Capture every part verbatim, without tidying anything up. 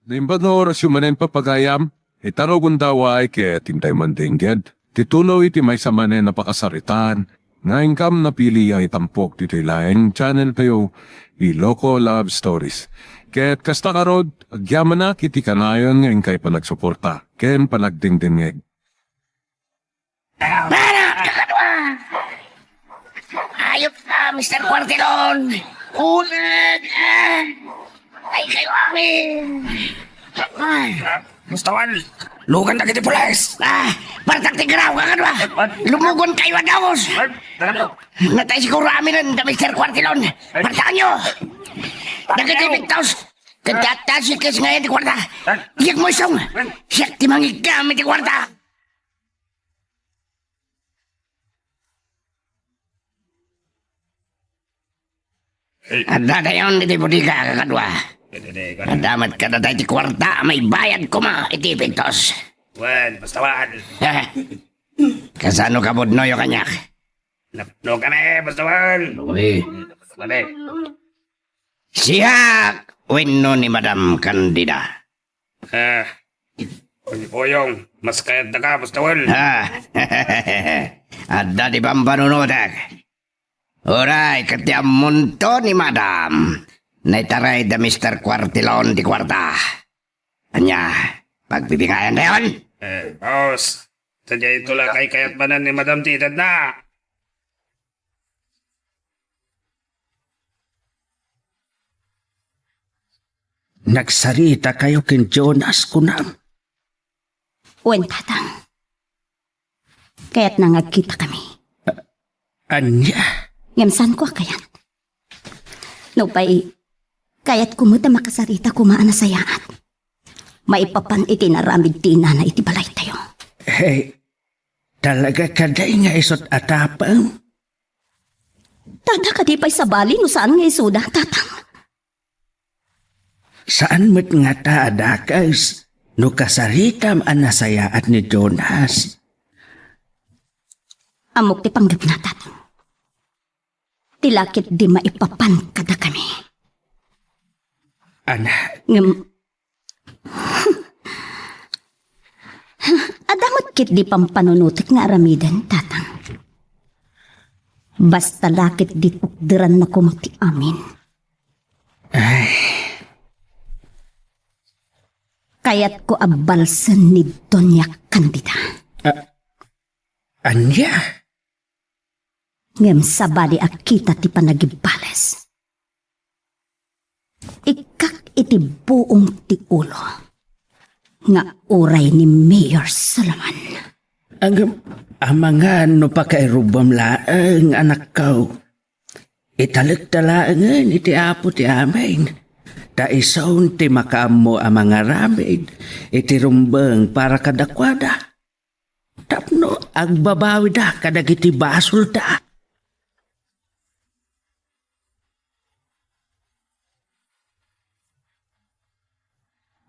Naimbag nga orasyo manen, papagayam, itarugon daway ket intay man dengged ti tuloy ti maysa manen a pakasaritaan nga inkam napili a itampok ditoy laeng channel tayo, Iloko Love Stories. Ket kasta ngarud, agyamanak iti kanayon nga inkay panagsuporta ken panagdengdengngeg. Para, kakadua! Ayop ka, Mister Quartilon! Ulag! Ah! Ay, kayo amin! Ay! Mustawan! Lugan dagiti pulis! Ah! Partak ti graw, kakadua! Ay, ay. Lumugon kayo a daos! Ay, talaga. Natay siguro amin da Mister Quartilon! Ay. Partakan nyo! Dagiti pintos! Kagtatta si Kes ngayon ti kwarta! Ay. Iyag mo isong! Ay. Siyak ti mangigam iti kwarta! Adda dayon iti bodega, kakadua. Adda met kadata iti kuarta a maibayad koma iti pintos. Wen, Pastawan. Kasano ka pudnoyo kaniak? Napno kami, Pastawan. Uy. Kami. Siak wenno ni Madam Candida? Ah, Puyong, mas kayat da ka, Pastawan. Ah, adda ti pampanunotek. Uray, ket ti ammonto ni Madam, naitaray da Mister Quartilon ti kuarta. Ania, pagbibingayan dayon? Eh, boss, sadiay ito la kaykayat manen ni Madam ti edadna. Nagsarita kayo ken Jonas, kunam? Wen, Tatang. Kayatna nga agkita kami. A-, ania? Ngem saanko a kayat. Nupay, kayatko met a makasarita koma a nasayaat. Maipapan iti inaramid ti inana iti balaytayo. Hey, talaga kadi nga isut a tapang? Tada kadi pay sabali no saan nga isuda, Tatang? Saan met ngata a dakes no kasaritam a nasayaat ni Jonas? Ammok ti panggepna, Tatang. Ti la ketdi maipapan kadakami. Ana. Ngem, adda met ketdi pampanunotek nga aramiden, Tatang. Basta la ketdi tukderanna koma ti amin. Ay. Kayatko a balsen ni Doña Candida. A-, ania? Ngem sabali a kita ti panagibbales. Ikkak iti buong ti ulo nga uray ni Mayor Solomon. Ngem amangan no pakairubam laeng, anakko. Italekta laengen iti Apo ti amin, ta isun ti makaammo a mangaramid iti rumbeng para kadakuada. Tapno agbabawida kadagiti basolda.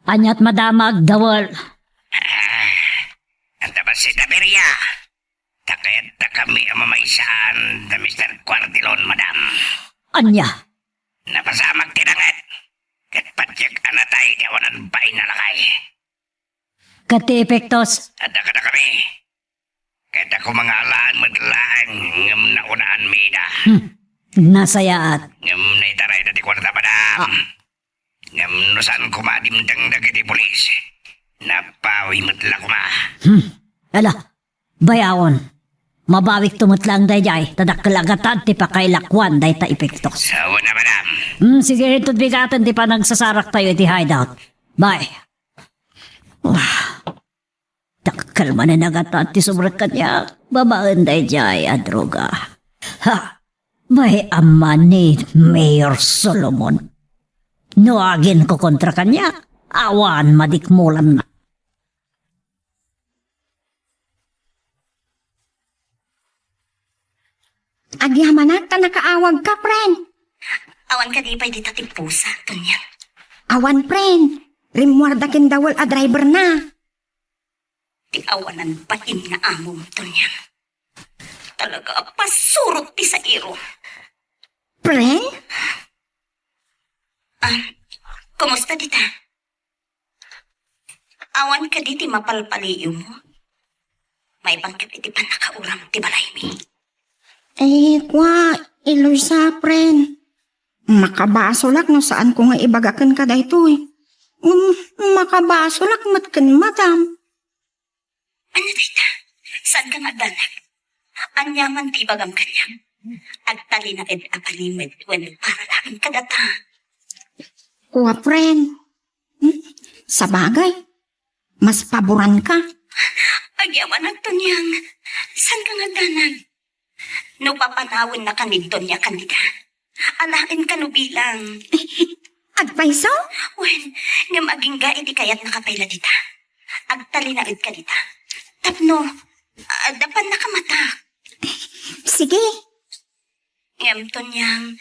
Aniat madama agdawel? Ah, adda bassit a biria. Ta kayatdakami a mamaysaan da Mister Quartilon, madam. Ania? Napasamak ti danget. Ket patiek a natay ti awanan bain a lakay. Ket ti epektos? Adda kadakami. Kayatko nga alaan met laeng ngem naunaan mi ida. Hmm. Nasayaat. Ngem naitarayda ti kuarta, madam. Ah. Ngem no saan koma a dimteng dagiti pulis, nabawi met la koma. Hmm. Ala, bayaon. Mabawikto met laeng daydiay, ta dakkel a gatad ti pakailakuan dayta epektos. Awan a, madam. Hmm, sige, inton bigaten ti panagsasaraktayo iti hideout. Bye. Ah. Dakkel manen a gatad ti sumrek kaniak babaen daydiay a droga. Ha! Bay-am man ni Mayor Solomon. No agin ko kontra kaniak, awan madikmulanna. Agyamanak ta nakaawagka, friend. Awan kadi pay dita ti pusa, Tonya? Awan, friend. Rimmuarda ken dawel a driver na. Ti awanan bain nga amom, Tonya. Talaga a pasurot ti sairo. Friend? Ah, kumusta dita? Awan kadi ti mapalpaliiwmo? Maipanka iti pannakauram ti balaymi. Eh, kua, Eloisa, friend. Makabasolak no saanko nga ibaga kenka daytoy. Ngem makabasolak met ken madam. Ania dayta? Saanka nga agdanag? Ania man ti ibagam kaniak? Agtalinaed a panimed wenno para laeng kadata? Kua, friend. Hmm? Sabagay, mas paboranka. Agyamanak, Tonyang. Saanka nga agdanag? No papanawennaka ni Doña Candida, alaen kano bilang. Agpayso? Wen, ngem agingga iti kayatnaka pay la dita. Agtalinaedka dita. Tapno, adda pannakamatak. Sige. Ngem, Tonyang,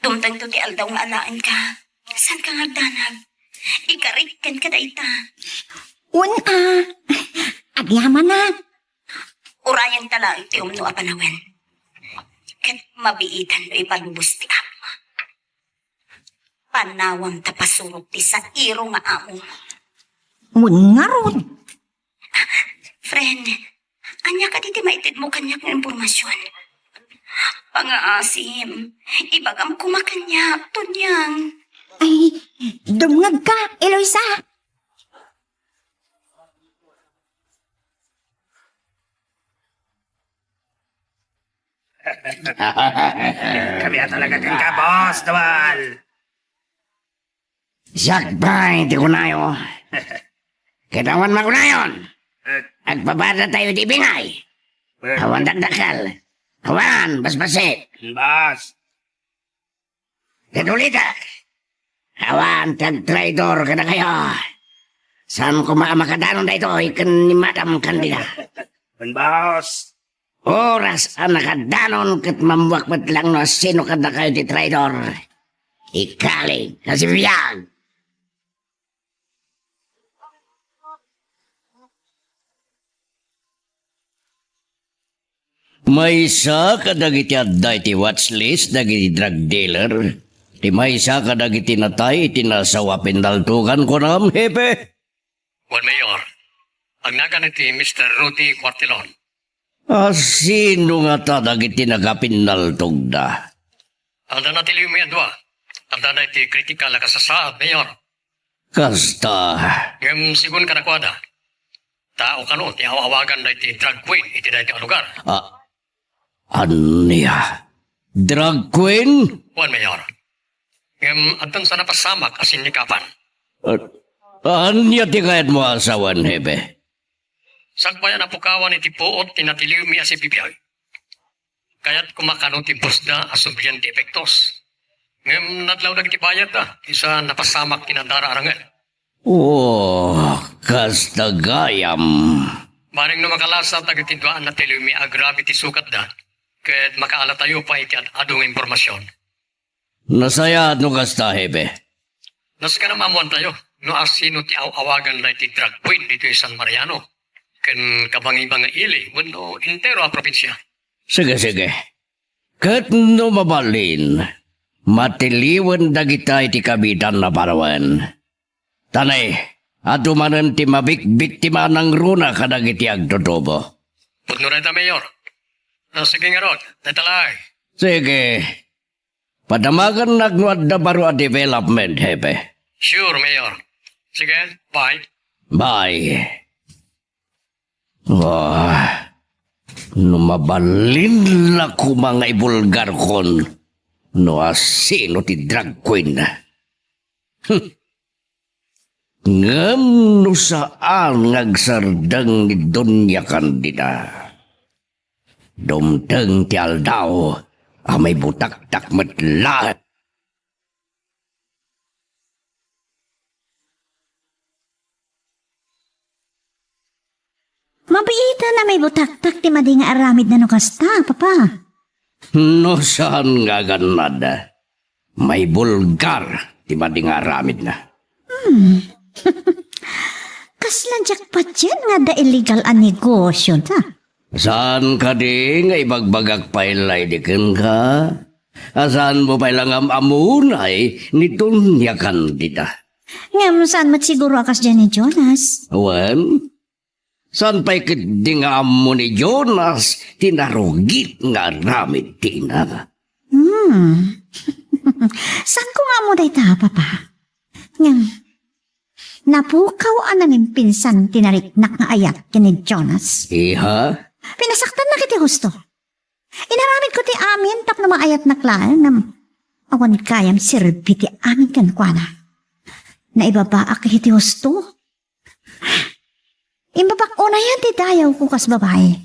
dumtengto ti aldaw nga alaenka. Saanka nga agdanag? Ikarik kenka dayta. Wen a. Agyamanak. Urayenta laeng ti umno a panawen. Ket mabiitan no ipalubos ti Apo. Panawam ta pasurok ti sairo nga amo. Wen ngarud. Friend, ania kadi ti maitedmo kaniak nga impormasion? Pangaasim, ibagam koma kaniak, Tonyang. Ay, dumngegka, Eloisa. Kami a talaga kenka, Boss Dual. Siak pay ti kunayo. Ket awan makunayon. Eh. Agpabada tayo ti bingay. Eh. Awan dakdakkel. Awan basbasit. Boss. Ket ulitek, awan ti agtraidor kadakayo. Saan koma a makadanon daytoy ken ni Madam Candida. Wen, Boss. Oras a nakadanon ket mammuak met lang no asino kadakayo ti traidor. Ikaling a sibibiag. Maysa kadagiti adda iti watch list dagiti drug dealer ti maysa kadagiti natay iti nasawa a pinnaltogan, kunam, Hepe? Wen, Mayor. Agnagan iti Mister Rudy Cuartelon. A, sino ngata dagiti nakapinnaltogda? Adda natiliwmi a dua. Adda daytoy critical a kasasaad, Mayor. Kasta. Ngem sigun kadakuada, tao kano ti aw-awagan daytoy drag queen iti daytoy a lugar. A, ania? Drag queen? Wen, Mayor. Ngem addan sa napasamak a sinnikapan. A, ania ti kayatmo a sawen, Hepe? Sakbay a napukawan iti puot ti natiliwmi a sibibiag, kayat koma kano ti busda a sublian ti epektos. Ngem nadlaw dagiti bayadda, isa napasamak ti nadara a rangel. Oh, kasta gayam. Bareng no makalasat dagiti dua a natiliwmi a grabe ti sukatda, ket makaalatayo pay iti ad-adu nga impormasion. Nasayaat no kasta, Hepe. Nasken a maammoantayo no asino ti aw-awagan daytoy drag queen ditoy San Mariano ken kabangibangi ili wenno entero a probinsia. Sige, sige. Ket no mabalin, matiliwen dagita iti kabitan a panawen. Ta ne, adu manen ti mabikbiktima a nangruna kadagiti agtutubo. Pudno dayta, Mayor. A, sige ngarud, dayta laeng. Sige. Padamagannak no adda baro a development, Hepe. Sure, Mayor. Sige, bye. Bye. Ah, no mabalin la koma nga ibulgarkon no asino ti drag queen. Hmm. Ngem no saan nga agsardeng ni Doña Candida, dumteng ti aldaw a maibutaktak met laeng. Mabiitan a maibutaktak ti madi nga aramidna no kasta, Papa. No saan nga agannad, maibulgar ti madi nga aramidna. Hmm. Kasla jackpot yan nga adda illegal a negosyo da. Saan kadi nga ibagbagak pay la idi kenka? A, saanmo pay la nga am-ammoanay ni Doña Candida? Ngem saan met siguro a kasdiay ni Jonas? Wen, saan pay ketdi nga ammo ni Jonas ti narugit nga aramid ti ina? Hmm. Saanko nga ammo dayta, Papa. Ngem, napukaw a nangimpinsan ti nariknak nga ayat ken ni Jonas. Iha? Pinasaktannak iti husto. Inaramidko ti amin tapno maayatnak laeng, ngem awan gayam serbi ti amin kenkuana. Naibabaak iti husto. Imbabak unayen ti dayawko kas babai.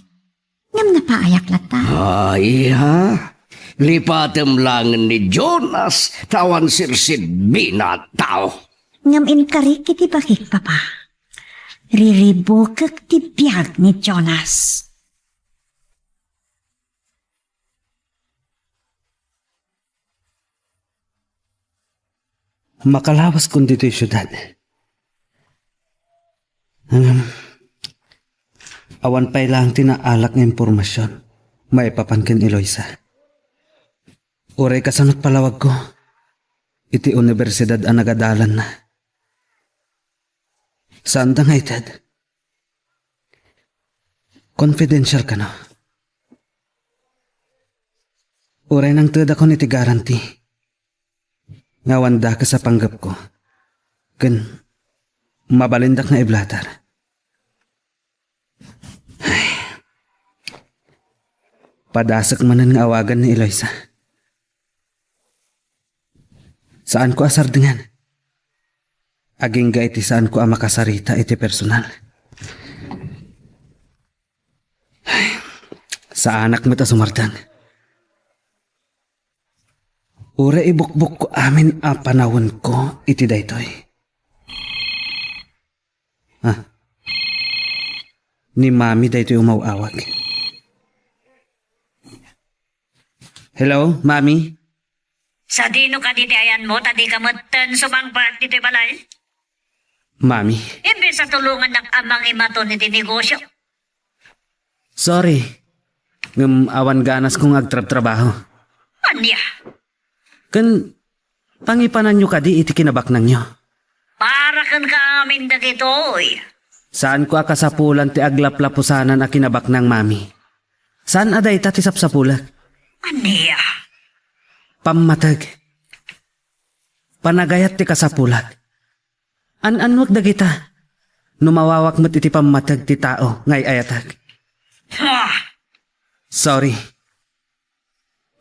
Ngem napaayak latta. Ah, iha. Lipatem laengen ni Jonas ta awan serserbina a tao. Ngem inkarik iti bagik, Papa. Riribukek ti biag ni Jonas. Makalawaskon ditoy siudad. Ngem, awan pay laeng ti naalak nga impormasion maipapan ken Eloisa. Uray kasano ti palawagko iti universidad a nagadalanna. Saanda nga ited. Confidential kano. Uray nangtedakon iti guarantee nga awan dakes a panggepko ken mabalindak nga iblatar. Ay. Padasek manen nga awagan ni Eloisa. Saanko a sardengan. Agingga iti saanko a makasarita iti personal. Ay, saanak met a sumardeng. Uray ibukbukko amin a panawenko iti daytoy. Ah. Ni Mami daytoy umaw-awag. Hello, Mami? Sadino kadi ti ayanmo ta dika metten sumangpet ditoy balay? Mami. Imbes a tulongannak a mangimaton iti negosio. Sorry. Ngem awan ganasko nga agtrabtrabaho. Ania? Ken pangipananyo kadi iti kinabaknangyo. Para kenka amin dagitoy. Saanko a kasapulan ti aglaplapusanan a kinabaknang, Mami. Saan a dayta ti sapsapulek. Ania? Pammateg. Panagayat ti kasapulak. An-annuek dagita no mawawak met iti pammateg ti tao nga ay-ayatek. Ah! Sorry.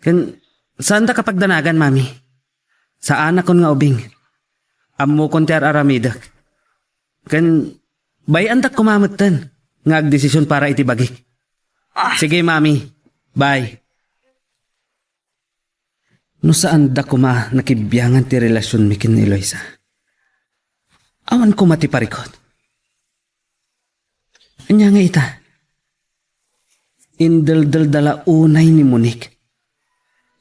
Ken, saanda kapagdanagan, Mami. Saanakon nga ubing. Ammokon ti ar-aramidek. Ken, bay-andak koma metten nga agdesisyon para iti bagik. Ah! Sige, Mami. Bye. No saanda koma nakibiangan ti relasionmi ken ni Eloisa, awan koma ti parikut. Ania nga ita? Indeldelda la unay ni Monique,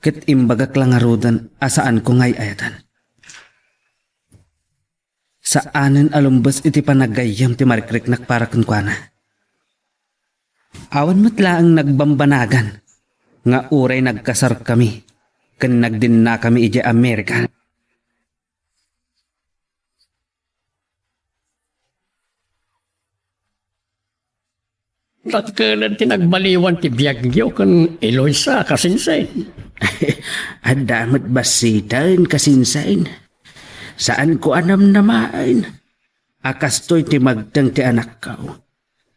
ket imbagak la ngaruden a saanko nga ay-ayatan. Saanen a lumbes iti panaggayyem ti marikriknak para kenkuana. Awan met laeng nagbambanagan nga uray nagkasarkami ken nagdinnakami idiay Amerika. Dakkel ti nagbaliwan ti biagyo ken Eloisa, kasinsin. Adda met bassiten, kasinsin. Saanko a namnamaen a kastoy ti magteng ti anakko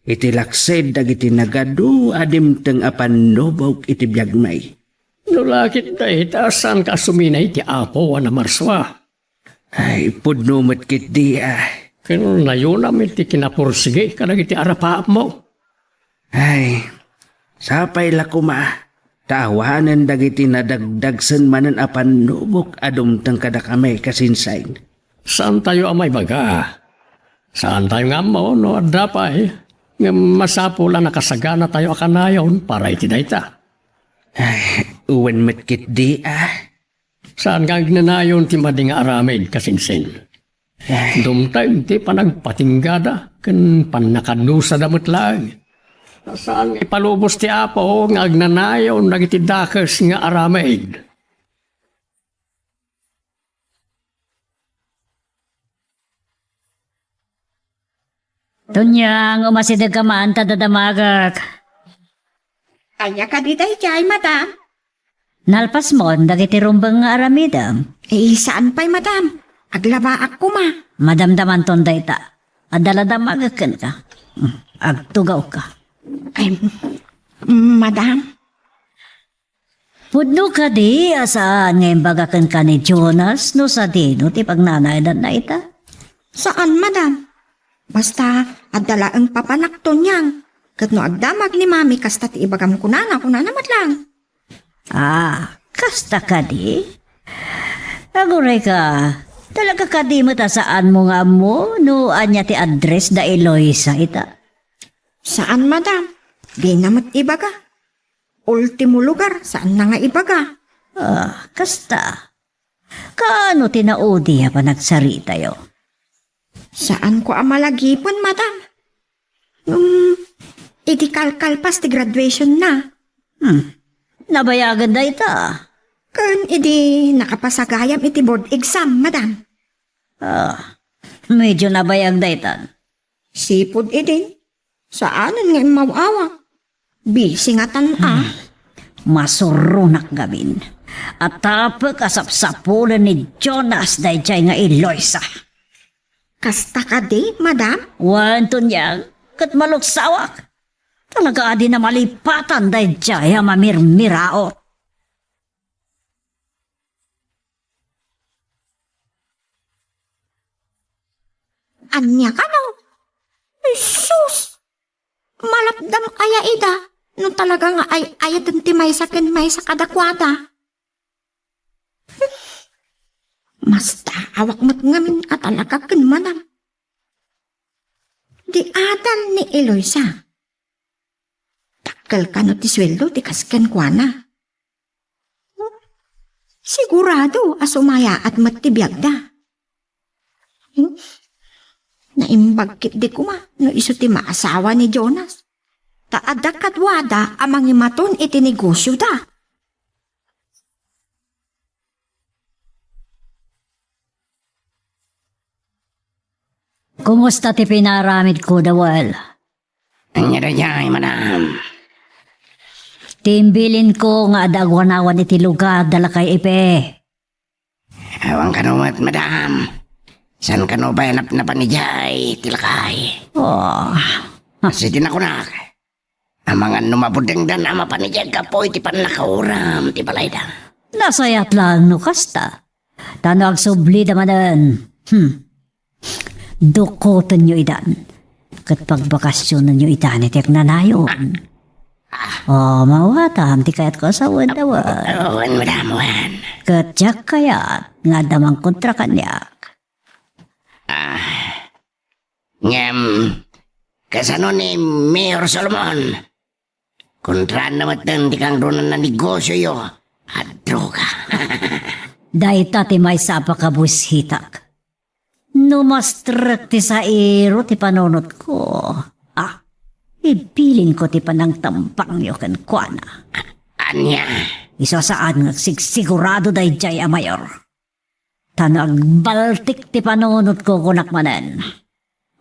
iti laksid dagiti nagadu a dimteng a pannubok iti biagmi. No la ket dayta, saanka a suminay ti Apo a namarsua? Ay, pudno met ketdi, ah. Ken nayonam iti kinapursigi kadagiti arapaapmo. Ay, sapay la koma, ta awanen dagiti nadagdagsen manen a pannubok a dumteng kadakami, kasinsin. Saantayo a maibaga. Saantayo nga ammo no adda pay, ngem masapul a nakasaganatayo a kanayon para iti dayta. Ay, wen met ketdi, ah. Saan nga agnanayon ti madi nga aramid, kasinsin. Ay. Dumteng ti panagpatinggada ken pannakadusada met laeng. Saan nga ipalubos ti Apo nga agnanayon dagiti dakes nga aramid. Tonyang, umasidegka man ta dadamagek. Ania kadi daydiay, madam? Nalpasmon dagiti rumbeng nga aramidem. Eh, saan pay, madam. Aglabaak koma. Madamdamanton dayta. Adda la damagek kenka. Hmm, agtugawka. Ay, madam. Pudno kadi a saan nga imbaga kenka ni Jonas no sadino ti pagnanaydanna ita? Saan, madam. Basta, adda laeng papanak, Tonyang. Ket no agdamag ni Mami, kasta ti ibagam kunana, kunana met lang. Ah, kasta kadi? Aguray ka, talaga kadi met a saanmo nga ammo no ania ti address da Eloisa ita? Saan, madam. Dina met ibaga. Ultimo lugar, saanna nga ibaga. Ah, kasta. Kaano ti naudi a panagsaritayo? Saanko a malagipen, madam. Ngem, idi kalkalpas ti graduationna. Hmm. Nabayagen dayta. Ken idi nakapasagayam iti board exam, madam. Ah, medyo nabayag daytan. Sipud idin, saanen nga immaw-awak. Busy ngatan a. Hmm. Masuronak gamin. Atapek a sapsapulen ni Jonas daydiay nga Eloisa. Kasta kadi, madam? Wen, Tonyang, ket maluksawak. Talaga a di na malipatan daydiay a mamirmiraot. Ania kano? Jesus! Malapdam aya ida no talaga nga ay-ayaten ti maysa ken maysa kadakuada. Mastaawak met ngamin a talaga ken madam. Di adal ni Eloisa. Dakkel kano ti sueldo ti kas kenkuana. Sigurado a sumayaat met ti biagda. Hmm? Naimbag ketdi koma no isu ti maasawa ni Jonas. Ta adda kaduada a mangimaton iti negosioda. Kumusta ti pinaramidko, Dawel? Ania daydiay, madam? Ti imbilinko nga adda aguanawan iti lugar da lakay Epe. Awan kano met, madam. Saan kano pay a napnapan idiay ti lakay? Oh. Kasi di nakunak. Amangan no mabudengdan a mapan idiay gapu iti pannakauram ti balayda. Nasayat laeng no kasta. Ta no agsublida manen. Hmm. Dukotenyo idan. Ket pagbakasionenyo idan iti agnanayon. Oh, mawatam ti kayatko a sawen, Dawel. Oh, wen, madam, wen. Ket diak kayat nga adda mangkontra kaniak. Ah. Ngem, kasano ni Mayor Solomon? Kontraanna metten ti kangrunanna negosioyo a droga. Dayta ti maysa a pakabusitak. No mastrek ti sairo ti panunotko, ah, ibilinko ti panangtambangyo kenkuana. Ania? Isu a saan nga agsigsigurado daydiay a mayor. Ta no agbaltik ti panunotko, kunak manen,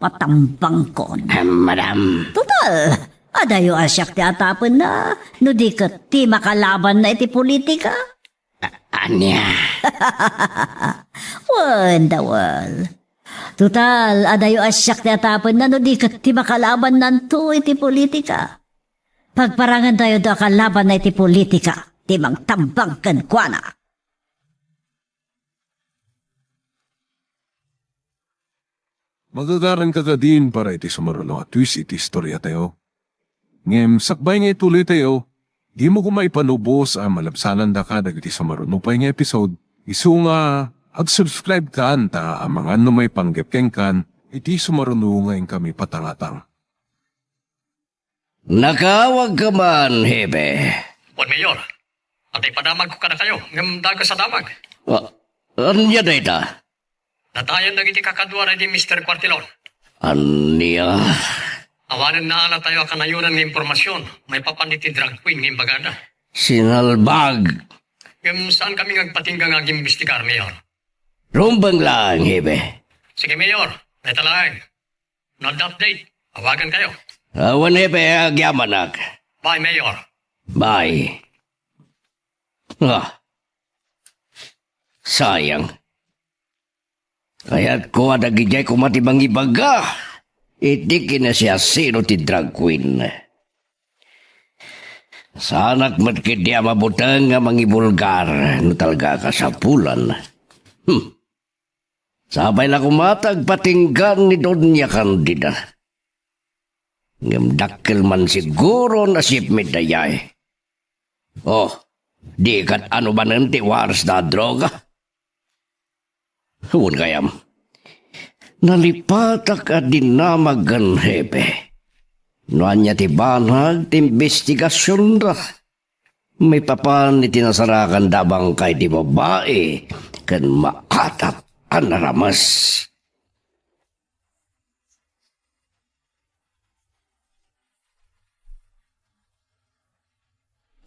patambangkon. Ah, madam. Total, adayo a siak ti atapenna, no di ket ti makalabanna iti politika. A-, ania? Wen, Dawel. Total, adayo a siak ti atapenna, no di ket ti makalabannanto iti politika. Pagparangentayo do a kalabanna iti politika, ti mangtambang kenkuana. Magagaranka kadin para iti sumaruno a twist iti istoriatayo. Ngem sakbay nga ituloytayo, dimo koma ipanubos a malabsanandaka dagiti sumaruno pay nga episode, isu nga ag-subscribe kan ta amangan no maipanggep kenkan iti sumaruno nga inkami patangatang. Nakaawagka man, Hepe. Wen, Mayor. Adda ipadamagko kadakayo, ngem dakes a damag. Wa-, ania dayta? Natayen dagiti kakaduada idi Mister Cuartilon. Ania? Awanen naalatayo a kanayonan nga impormasion maipapan iti drag queen nga imbagada. Sinalbag. Ngem saankami nga agpatingga nga agimbestigar, Mayor. Rumbeng laeng, Hepe. Sige, Mayor. Dayta laeng. No adda update, Awagan kayo. Awan, Hepe, agyamanak. Bye, Mayor. Bye. Ah. Sayang. Kayatko a dagidiay koma ti mangibaga iti kinasiasino ti drag queen. Saanak met ketdi a mabuteng nga mangibulgar no talaga a kasapulan. Hmm. Sapay la koma ta agpatingga ni Doña Candida. Ngem dakkel man siguro a sipmit dayay. Oh, di ket ano manen ti waras da a droga? Wen gayam, nalipatak a dinamag ken Hepe. No ania ti banag ti imbestigasionda, maipapan iti nasarakanda a bangkay ti babai ken maatap a narames.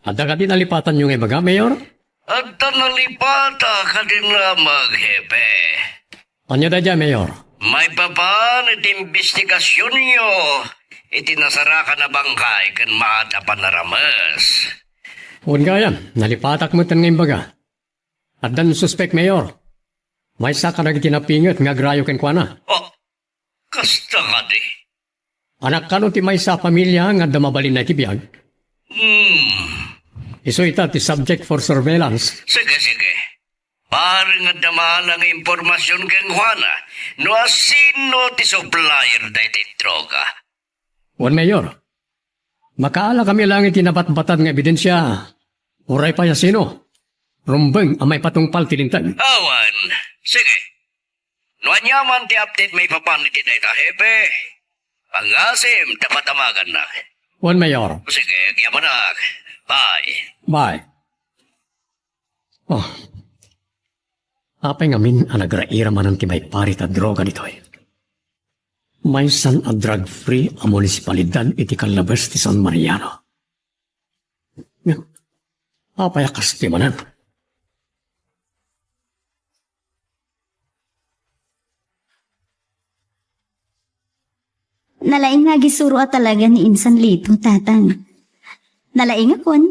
Adda kadi nalipatanyo nga ibaga, Mayor? Adda nalipatak a dinamag, Hepe. Ania daydiay, Mayor? Maipapan iti imbestigasionyo iti nasarakan a bangkay ken maatap a narames. Wen gayam, nalipatak met nga imbaga. Addan suspek, Mayor. Maysa kadagiti napinget nga agrayo kenkuana. Oh, kasta kadi? Anak kano ti maysa a pamilia nga adda mabalinna iti biag? Hmm. Isu ita ti subject for surveillance. Sige, sige. Bareng adda maala nga impormasion kenkuana no asino ti supplier daytoy droga. Wen, Mayor. Makaalakami laeng iti nabatbatad nga ebidensia. Uray pay asino. Rumbeng a maipatungpal ti linteg. Awan. Sige. No ania man ti update maipapan iti dayta, Hepe, pangngasim ta padamagannak. Wen, Mayor. Sige, agyamanak. Bye. Bye. Oh. Apay ngamin a nagraira manen ti maiparit a droga ditoy? Maysan a drug-free a munisipalidad iti kallabes ti San Mariano. Ngem, apay a kasta manen? Nalaing nga agisuro a talaga ni insan Lito, Tatang. Nalaing a kuan?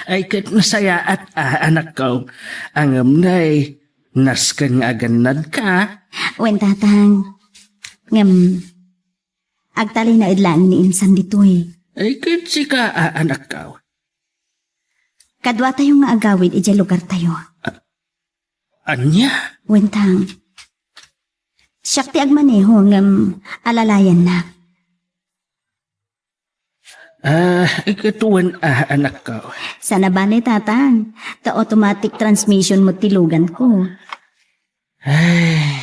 Ay, ket nasayaat a, anakko. Ngem nay, nasken nga agannadka. Wen, Tatang. Ngem, agtalinaed laeng ni insan ditoy. Ay, ket sika a, anakko. Kaduatayo nga agawid idiay lugartayo. A-, ania? Wen, Tang. Siak ti agmaneho ngem alalayannak. Ah, ket wen, ah, anakko. Saan a bale, Tatang. Ta automatic transmission met ti luganko. Ay.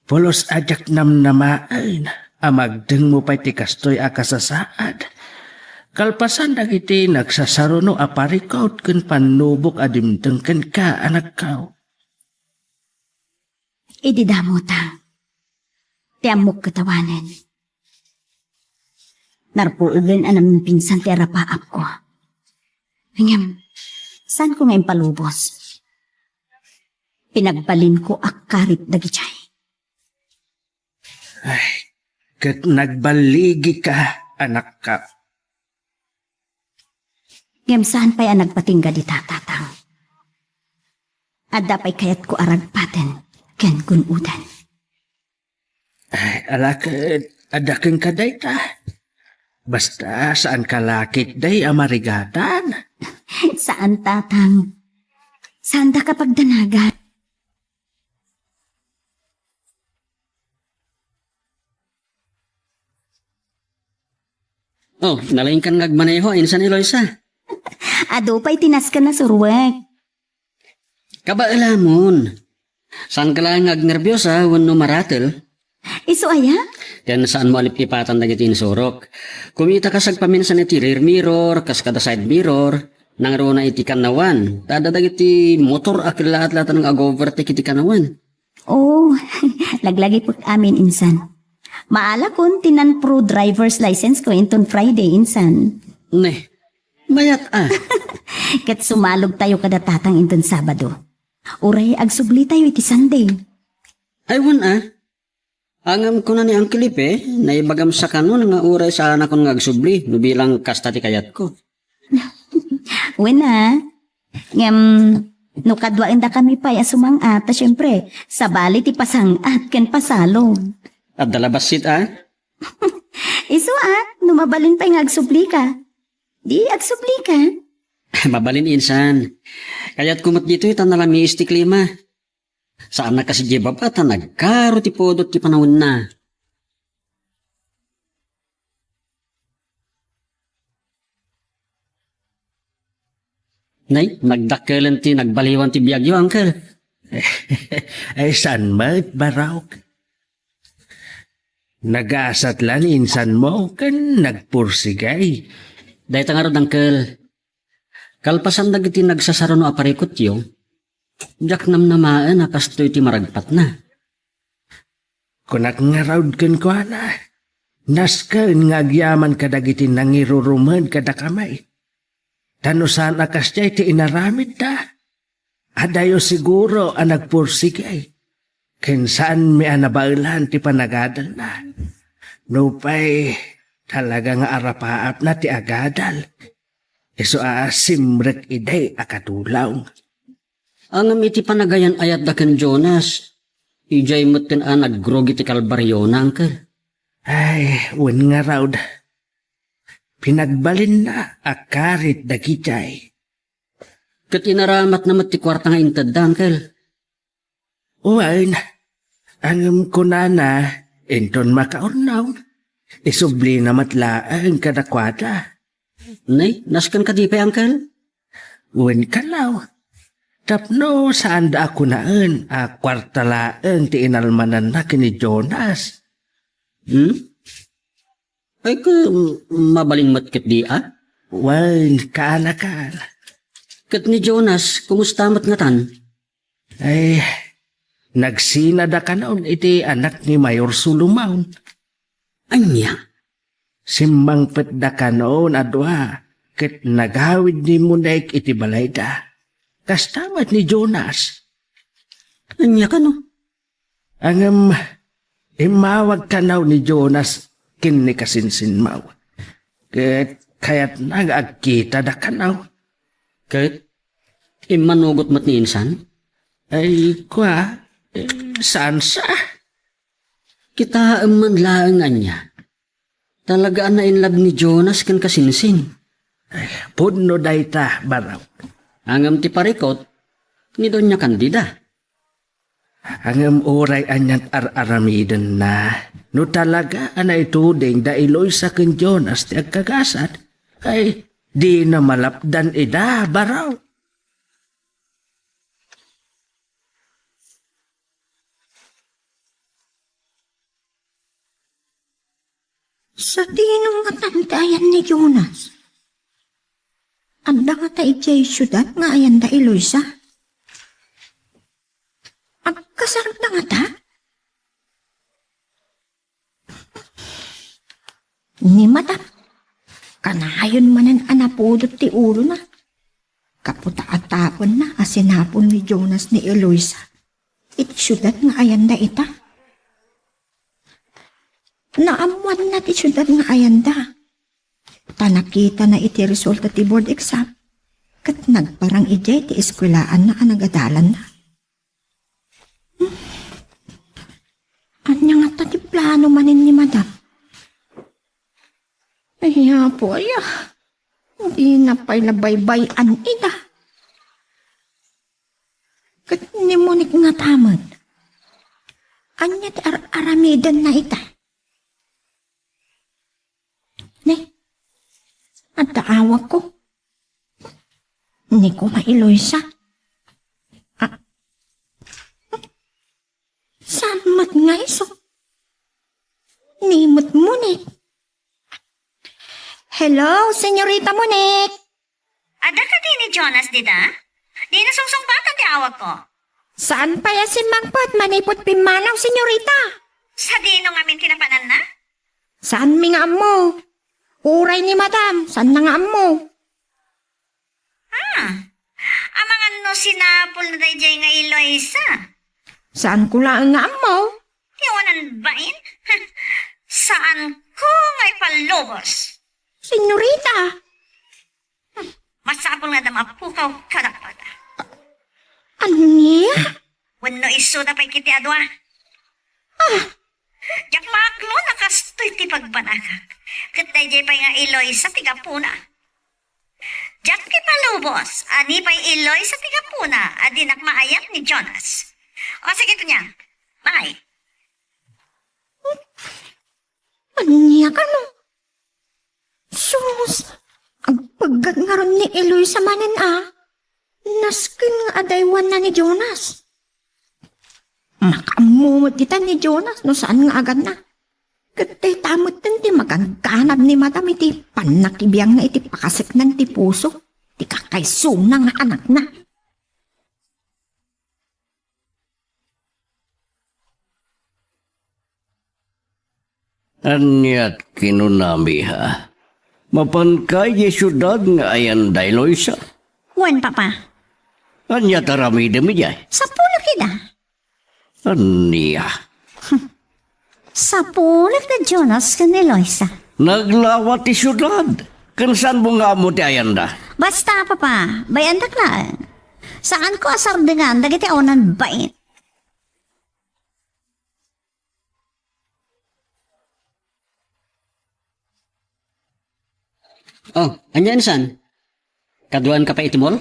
Pulos a diak namnamaen a magdengmo pay ti kastoy a kasasaad. Kalpasan dagiti nagsasaruno a parikut ken pannubok a dimteng kenka, anakko. Idi damo, Tang, ti ammok ket awanen. Narpuogen a naminpinsan ti arapaapko. Ngem, saanko nga impalubos? Pinagbalinko a karit dagidiay. Ay, ket nagballigika, anakko. Ngem saan pay a nagpatingga dita, Tatang. Adda pay kayatko a ragpaten ken gun-oden. Ay, ala ket, adda kenka dayta. Basta, saanka la ketdi a marigadan. Saan, Tatang. Saandaka pagdanagan. Oh, nalaingkan nga agmaneho, insan Eloisa. Adu pay ti nasken a suruek. Kabaelamon. Saanka laeng nga agnerbiosa wenno maratel? Isu aya? Ken saanmo a lip-ipatan dagiti insurok. Kumitaka sagpaminsan iti rear mirror, kas kada side mirror, nangruna iti kannawan. Ta adda dagiti motor a kellaat laeng nga ag-overtake iti kannawan. Oh, laglagipek amin insan. Maalakon ti non-pro driver's license ko inton Friday insan. Ne, mayat a. Ket sumalogtayo kada Tatang inton Sabado. Uray agsublitayo iti Sunday. Ay, wen a. Ngem kuna ni Uncle Ipe, naibagam sa kanon nga uray saanakon nga agsubli no bilang kasta ti kayatko. Wen a, ngem no kaduaendakami pay a sumang-at, ta siempre, sabali ti pasang-at ken pasalog. Adda la bassit a? Isu a, no mabalin pay nga agsublika. Di agsublika. Mabalin insan. Kayatko met ditoy ta nalamiis ti klima. Saan a kas idiay baba ta nagkaro ti pudot ti panawenna. Nay, nagdakkelen ti nagbaliwan ti biagyo, Uncle. Ay, saan met, Barok? Nagasat la ni insanmo ken nagpursigay. Dayta ngarud, Uncle. Kalpasan dagiti nagsasaruno a parikutyo, diak namnamaen a kastoy ti maragpatna. Kunak ngarud kenkuana, nasken nga agyaman kadagiti nangirurumed kadakami. Ta no saan a kasdiay ti inaramidda, adayo siguro a nagpursigay. Ken saanmi a nabaelan ti panagadalna. Nupay talaga nga arapaapna ti agadal, isu a simrek idi a katulong. Ngem iti panagayan-ayatda ken Jonas, idiay metten a nagrugi ti kalbariona, Uncle. Ay, wen ngarud. Pinagbalinna a karit dagitay. Ket inaramatna met ti kuarta nga intedda, Uncle. Wen, ngem kunana, inton makaurnaw, isublina met laeng kadakuada. Nay, nasken kadi pay, Uncle? Wen kano, tapno saanda a kunaen a kuarta laeng ti inalmananna ken ni Jonas. Hmm? Ay, ka, mabalin met ketdi a? Wen, kaanakal. Ket ni Jonas, kumusta met ngatan? Ay, nagsinada kanon iti anak ni Mayor Solomon. Ania? Simmangpetda kanon a dua, ket nagawid ni Monique iti balayda. Kasta met ni Jonas. Ania kano? Ngem immawag kano ni Jonas ken ni kasinsinmo. Ket kayatna nga agkitada kano. Ket immanugot met ni insan? Ay, kua, eh, saan sa? Kitaem man laeng ania. Talaga a nainlove ni Jonas ken kasinsin. Ay, pudno dayta, Barok. Ngem ti parikut, ni Doña Candida. Ngem uray anian ar-aramidenna, no talaga a naituding da Eloisa ken Jonas ti agkagasat, ay, dina malapdan ida, Barok. Sadino ngatan ti ayan ni Jonas? Adda ngata idiay siudad nga ayan da Eloisa? Agkasarda ngata? Ni Madam, kanayon manen a napudot ti ulona. Gapu ta atapenna a sinapul ni Jonas ni Eloisa iti siudad nga ayanda ita. Naammoanna ti siudad nga ayanda. Ta nakitana iti resulta ti board exam, ket nagparang idiay ti eskuelaanna a nagadalanna. Hmm. Ania ngata ti plano manen ni Madam? Ay, Apo, aya. Dina pay la baybay-an ida. Ket ni Monique ngata met. Ania ti ar-aramidenna ita? Ne, adda awagko. Ni koma Eloisa. Ah. Saan met nga isu? Ni met Monique. Hello, Senyorita Monique. Adda kadi ni Jonas dida? Dina sungsungbatan ti awagko. Saan pay a simmangpet manipud pimmanaw, senyorita? Sadino ngamin ti napananna? Saanmi nga ammo. Uray ni Madam, saanna nga ammo. Ah, amangan no sinapulna daydiay nga Eloisa? Saanko laeng nga ammo. Ti Awanan bain? Saanko nga ipalubos. Senyorita! Masapul nga adda mapukaw kadakuada. Ania? Wenno isuda pay kiti a dua. Ah! Diak maaklo no kastoy ti pagbanagak. Ket daydiay pay nga Eloisa ti gapuna. Diak ipalubos a ni pay Eloisa ti gapuna a dinak maayat ni Jonas. O sige, Tunyang. Bye. Ania kano? Sus, agpaggat ngarud ni Eloisa manen a. Nasken nga adaywanna ni Jonas. Makaammo met dita ni Jonas no saan nga aganna. Ket dayta metten ti magangganad ni Madam iti pannakibiangna iti pakaseknan ti puso ti kakaysona nga anakna. Aniat kinunami, ha? Mapanka idiay siudad nga ayan da Eloisa? Wen, Papa. Ania ti aramidem idiay? Sapulek ida. Ania? Sapulek da Jonas ken Eloisa. Naglawa ti siudad. Ken saanmo nga ammo ti ayanda? Basta, Papa, bay-andak laeng. Saanko a sardengan dagiti awanan bain. Oh, ania insan? Kaduaenka pay iti mall?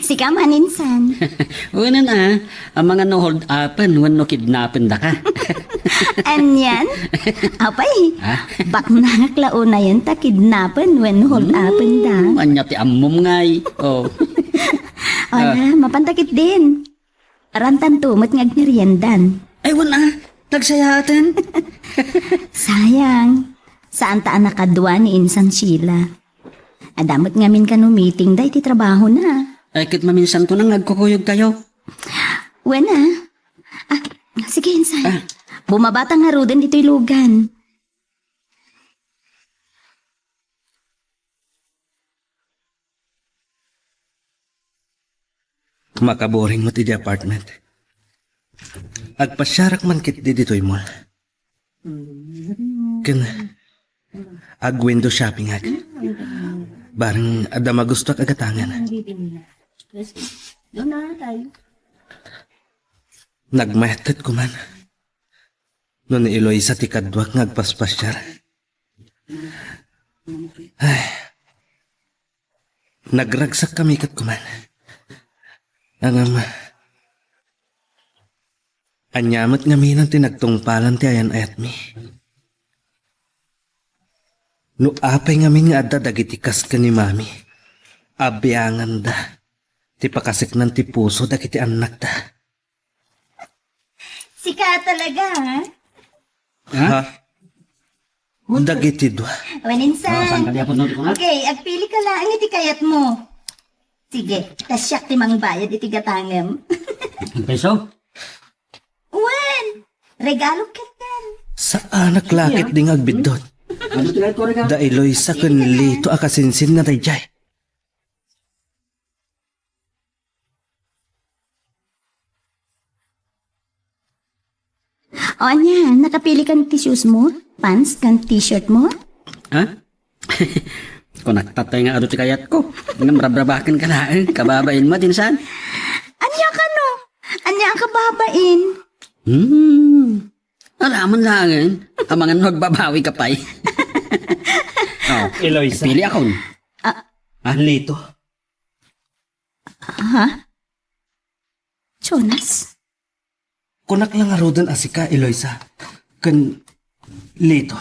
Sika man insan. Wen a, amangan no hold upen wenno kidnapen daka. Anian? Apay, ha? Baknangak la unayen ta kidnapen wenno hold upen da. Hmm, ania ti ammom ngay? Oh. Ona, ah, mapanta ketdin. Arantanto met nga agmeriendan. Ay, wen a, nagsayaaten. Sayang. Saanta a nakadua ni insan Sheila. Adda met ngamin kano meeting da iti trabahona. Ay, ket maminsanto nga agkukuyogtayo. Wen a. Ah, sige, insan. Ah. Bumabata ngaruden ditoy lugan. Makaboring met iti apartment. Agpasiarak man ketdi ditoy mall. Ken ag-window shoppingak. Bareng adda magustoak a gatangen. Nagmayat ket kuman no ni Eloisa ti kaduak nga agpaspasiar. Ay. Nagragsakkami ket kuman. Ngem, ania met ngamin ti nagtungpalan ti ayan-ayatmi? No apay ngamin nga adda dagiti kas ken ni Mami, abianganda ti pakaseknan ti puso dagiti annakda. Sika talaga, ha? Ha? Ha? Dagiti dua. Wen insan. Ah, saan ka di apo, no? Okay, agpili ka laeng iti kayatmo. Sige, ta siak ti mangbayad iti gatangem. Ang peso? Wen, regalo ketdin. Saanak la ketdi nga agbiddut. Ano ti regalo? Da Eloisa ken Lito a kasinsin nga daydiay. O, ania, nakapili kan ti shoes mo, pants, kan t-shirt mo? Ha? Kunak tatay nga adu ti kayatko. Ngem rabrabaken ka laeng, kababain mo, insan. Ania kano? Ania a kababain? Hmm. Aramon laengen. Amangan no agbabawi ka pay. Oh, Eloisa. Pili akon. Ah. Ah, Lito. Ha? Jonas? Kunak la ngaruden a sika, Eloisa, ken Lito.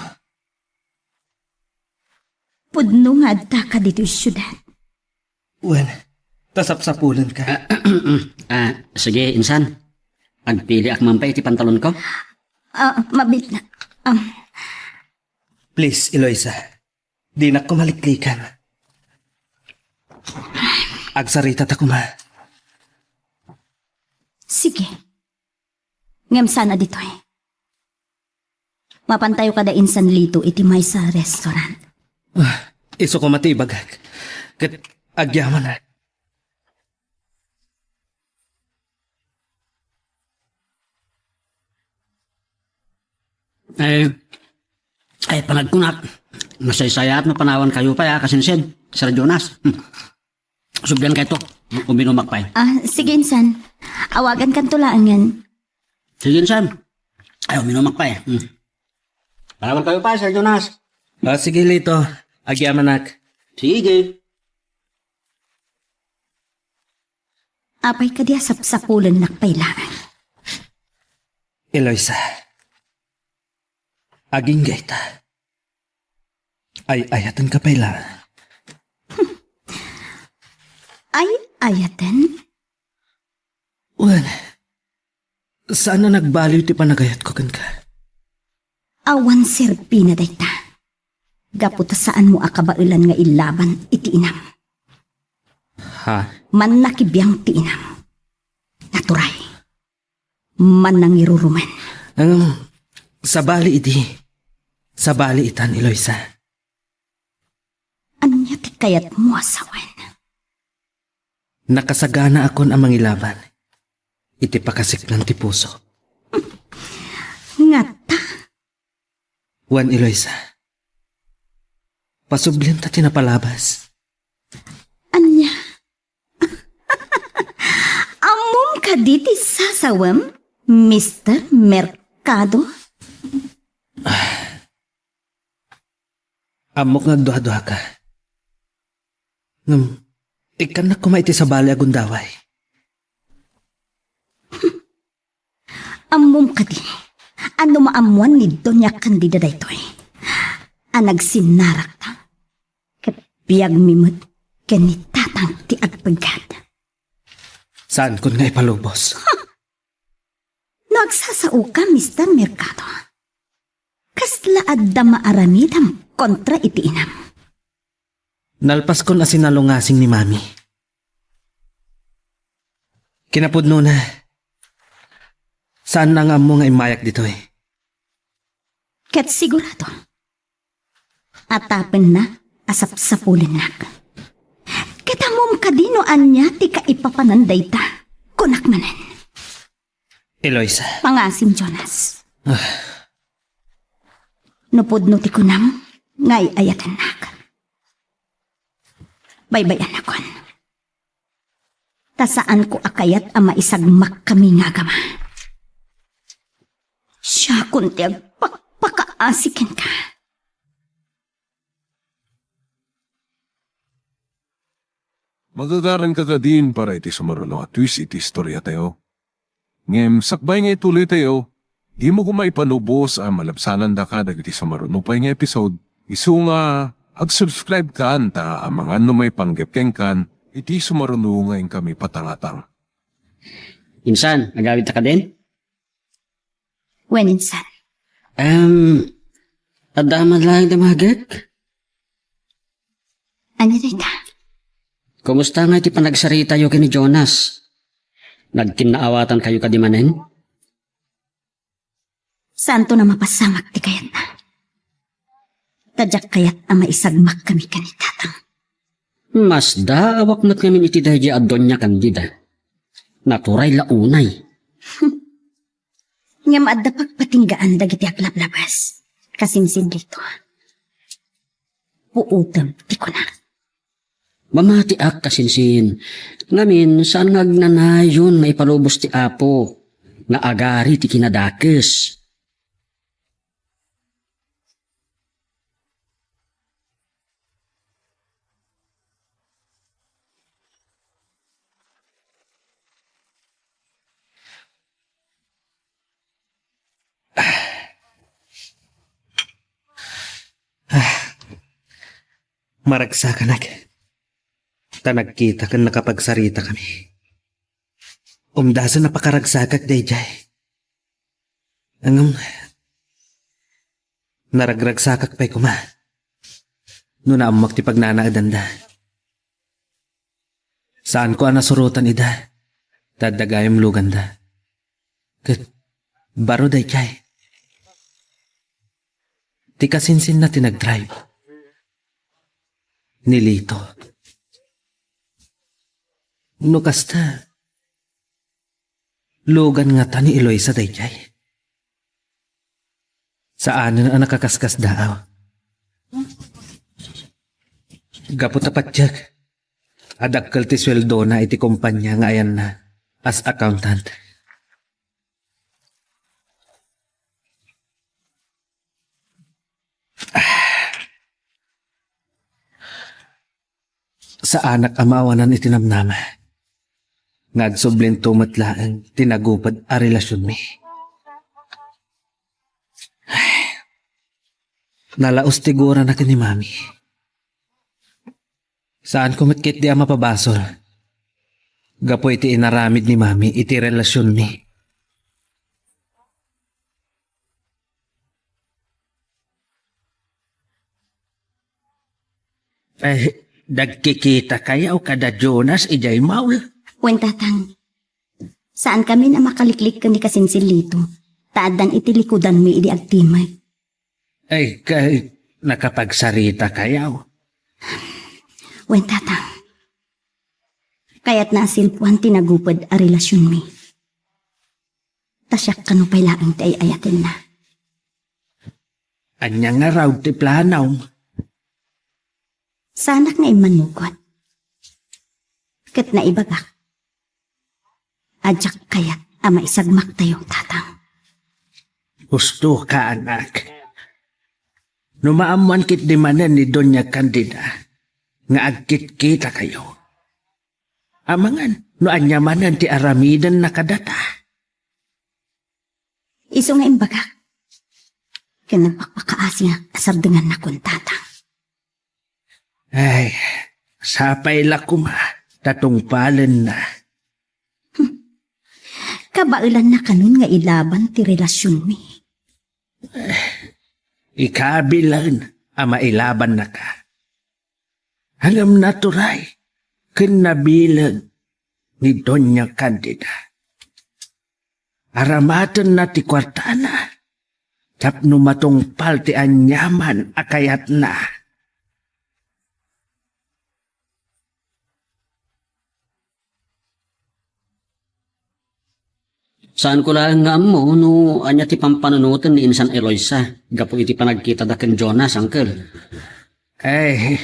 Pudno nga adda ka ditoy siudad. Wen, ta sapsapulenka. Ah, ah, sige, insan. Agpiliak man pay iti pantalonko. Ah, mabit na. Um. Please, Eloisa. Dinak kumaliklikan. Agsarita ta koma. Sige. Ngem saan a ditoy. Mapantayo kada insan Lito iti maysa a restaurant. Ah, isu koma ti ibagak. Ket agyaman a. Eh, ay, panagkunak, masaysayaat no panawankayo pay, a, kasinsin, Sir Jonas. Hmm. Subliankayo, uminumak pay. Ah, sige, insan. Awagankanto laengen. Sige, insan. Ay, uminumak pay. Hmm. Panawankayo pay, Sir Jonas. Ah, sige, Lito. Agyamanak. Sige. Apay kadi a sapsapulennak pay laeng? Eloisa, agingga ita. Ay-ayatenka pay laeng. Ay-ayaten? Wen, saan a nagbaliw ti panagayatko kenka. Awan serbina dayta. Gapu ta saanmo a kabaelan nga illaban iti inam. Ha? Mannakibiang ti inam. Naturay. Mannangirurumen. Ngem, sabali idi. Sabali itan, Eloisa. Ania ti kayatmo a sawen? Nakasaganaakon a mangilaban iti pakasiklan ti puso. Ngata? Wen, Eloisa. Pasublianta ti napalabas. Ania? Ammom kadi ti sasawem, Mister Mercado? Ammok nga agduaduaka. Ngem, ikkannak koma iti sabali a gundaway. Ammom kadi a no maammoan ni Doña Candida daytoy a nagsinnarakta, ket biagmi met ken ni Tatang ti agpeggad. Saankon nga ipalubos. No agsasaoka, Mister Mercado, kasla adda maaramidem kontra iti inam? Nalpaskon a sinalungasing ni Mami. Kinapudnona, saanna nga ammo nga immayak ditoy. Ket sigurado, a tapenna a sapsapulennak. Ket ammom kadi no ania ti kaipapanan dayta, kunak manen. Eloisa. Pangasim, Jonas. Ah. No pudno ti kunam nga ay-ayatennak, baybay-annakon. Ta saanko a kayat a maisagmakkami nga agama. Siakon ti agpakpakaasi kenka. Magagaranka kadin para iti sumaruno a twist iti istoriatayo. Ngem sakbay nga ituloytayo, dimo koma ipalubos a malabsanandaka dagiti sumaruno pay nga episode, isu nga ag-subscribe kan ta amangan no maipanggep kenkan iti sumaruno nga inkami patangatang. Insan, agawidta kadin? Wen, insan. Em, adda man laeng damagek? Ania dayta? Kumusta nga iti panagsaritayo ken ni Jonas? Nagkinnaawatankayo kadi manen? Saanton a mapasamak ti kayatna. Ta diak kayat a maisagmakkami ken ni Tatang. Masdaawak met ngamin iti daydiay a Doña Candida. Naturay la unay. Ngem adda pagpatinggaan dagiti aglablabas. Kasinsin daytoy. Puotem ti kunak. Mamatiak, kasinsin. Ngamin, saan nga agnanayon maipalubos ti Apo nga agari ti kinadakes. Ah, maragsakanak. Ta nagkita ken nakapagsaritakami. Umdasen a pakaragsakak daydiay. Ngem, naragragsakak pay koma no naammoak ti pagnanaedanda. Saanko a nasurotan ida, ta adda gayam luganda. Ket baro daydiay. Ti kasinsinna ti nagdrive. Ni Lito. No kasta, lugan ngata ni Eloisa daydiay? Saanen a nakaskasdaaw. Gapu ta patiek a dakkel ti sueldona iti kompania nga ayanna as accountant. Saanak a maawanan iti namnama nga agsublinto met laeng ti naguped a relasionmi. Nalaos ti gurana ken ni Mami. Saanko met ketdi a mapabasol gapu iti inaramid ni Mami iti relasionmi. Eh, nagkikitakayo kada Jonas idiay mall? Wen, Tatang. Saankami a makaliklik ken ni Kasinsinlito, ta addan iti likudanmi idi agtimek. Ay, kay, nakapagsaritakayo? Wen, Tatang. Kayatna a silpuan ti naguped a relasionmi. Ta siak kano pay laeng ti ay-ayatenna. Ania ngarud ti planom? Saanak nga immanugot. Ket naibagak a diak kayat a maisagmaktayo, Tatang. Husto ka, anak. No maammoan ketdi manen ni Doña Candida nga agkitkitakayo, amangan no ania manen ti aramidenna kadata. Isu nga imbagak. Ken nagpakpakaasi nga kasardengannakon, Tatang. Ay, sapay la koma ta tungpalenna. Kabaelanna kanon nga ilaban ti relasionmi. Ikabilen a mailabannaka. Ngem naturay ken nabileg ni Doña Candida. Aramatenna ti kuartana tapno matungpal ti aniaman a kayatna. Saanko laeng nga ammo no ania ti pampanunoten ni Insan Eloisa gapu iti panagkitada ken Jonas, Uncle. Ay,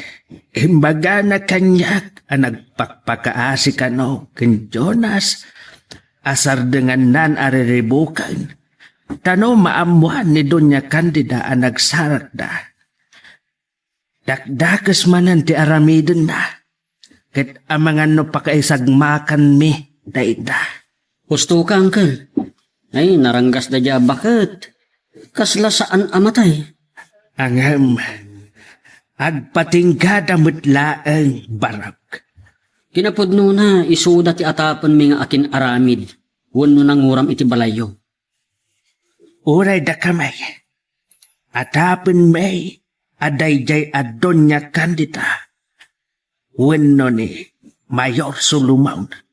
imbagana kaniak a nagpakpakaasi kano ken Jonas a sardengannan a riribuken, ta no maammoan ni Doña Candida a nagsarakda, dakdakes manen ti aramidenna, ket amangan no pakaisagmakanmi dayta. Husto ka, Uncle. Ay, naranggasda diay baket. Kasla saan a matay. Ngem, agpatinggada met laeng, Barok. Kinapudnona, isuda ti atapenmi nga akin-aramid wenno nanguram iti balayyo. Uray dakami, atapenmi a daydiay a Doña Candida wenno ni Mayor Solomon.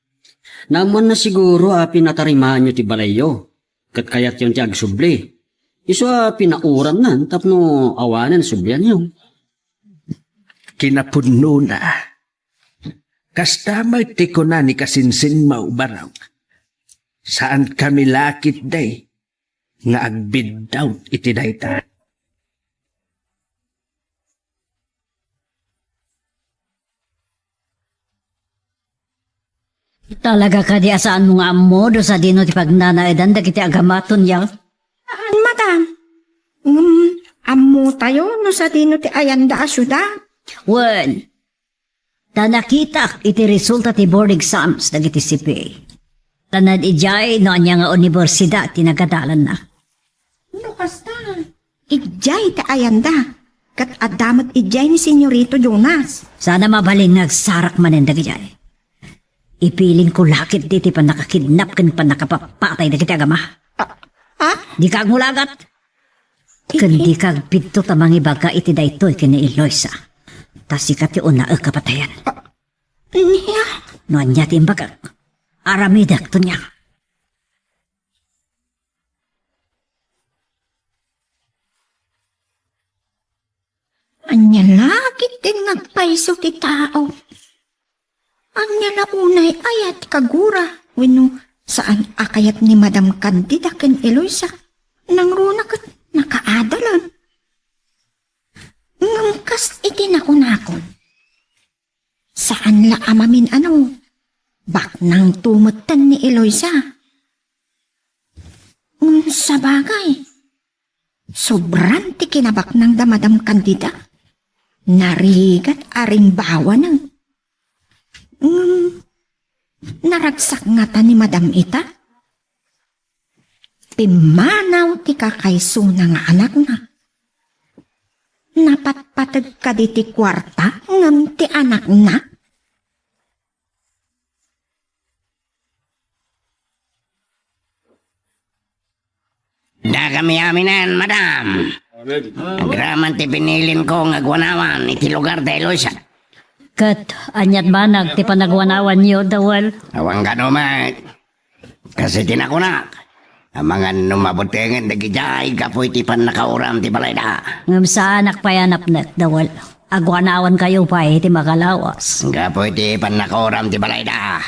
Naammoanna siguro a pinatarimaanyo ti balayyo, ket kayatyon ti agsubli. Isu a pinauramnan tapno awanen sublianyo. Kinapudnona, kasta met ti kuna ni Kasinsinmo, Barok. Saankami la ketdi nga agbiddut iti dayta. Talaga kadi a saanmo nga ammo no sadino ti pagnanaedan dagiti agama, Tonia? Haan, madam. Ngem, ammotayo no sadino ti ayanda a siudad. Wen, ta nakitak iti resulta ti board exams dagiti C P A. Ta naidiay no ania nga universidad ti nagadalanna. No kasta, idiay ti ayanda, ket adda met idiay ni Senyorito Jonas. Saan a mabalin nga agsarak manen dagidiay. Ipilinko la ketdi ti pannakakidnap ken pannakapapatay dagiti agama. Ah? Ah? Dika agmulagat. Ken dika agpidto ta mangibaga iti daytoy ken ni Eloisa. Ta sika ti unaek a patayen. Ah, ania? No ania ti imbagak, aramidek, Tonia. Ania la ketdin nga agpayso ti tao? Ania la unay aya ti kagura wenno saan a kayat ni Madam Candida ken Eloisa? Nangruna ket nakaadalan. Ngem kas iti nakunakon, saan la a mamin-ano, baknang tumetten ni Eloisa. Ngem sabagay, sobran ti kinabaknang da Madam Candida. Narigat a rimbawanen. Ngem naragsak ngata ni Madam ita? Pimmanaw ti kakaysona nga anakna. Napatpateg kadi ti kuarta ngem ti anakna? Dakami aminen, madam. Agraman ti binilinko nga agwanawan iti lugar da Eloisa. Ket aniat banag ti panagwanawanyo, Dawel? Awan kano met. Kas iti nakunak, amangan no mabutengen dagidiay gapu iti pannakauram ti balayda. Ngem saanak pay a napnek, Dawel. Agwanawankayo pay iti makalawas. Gapu iti pannakauram ti balayda.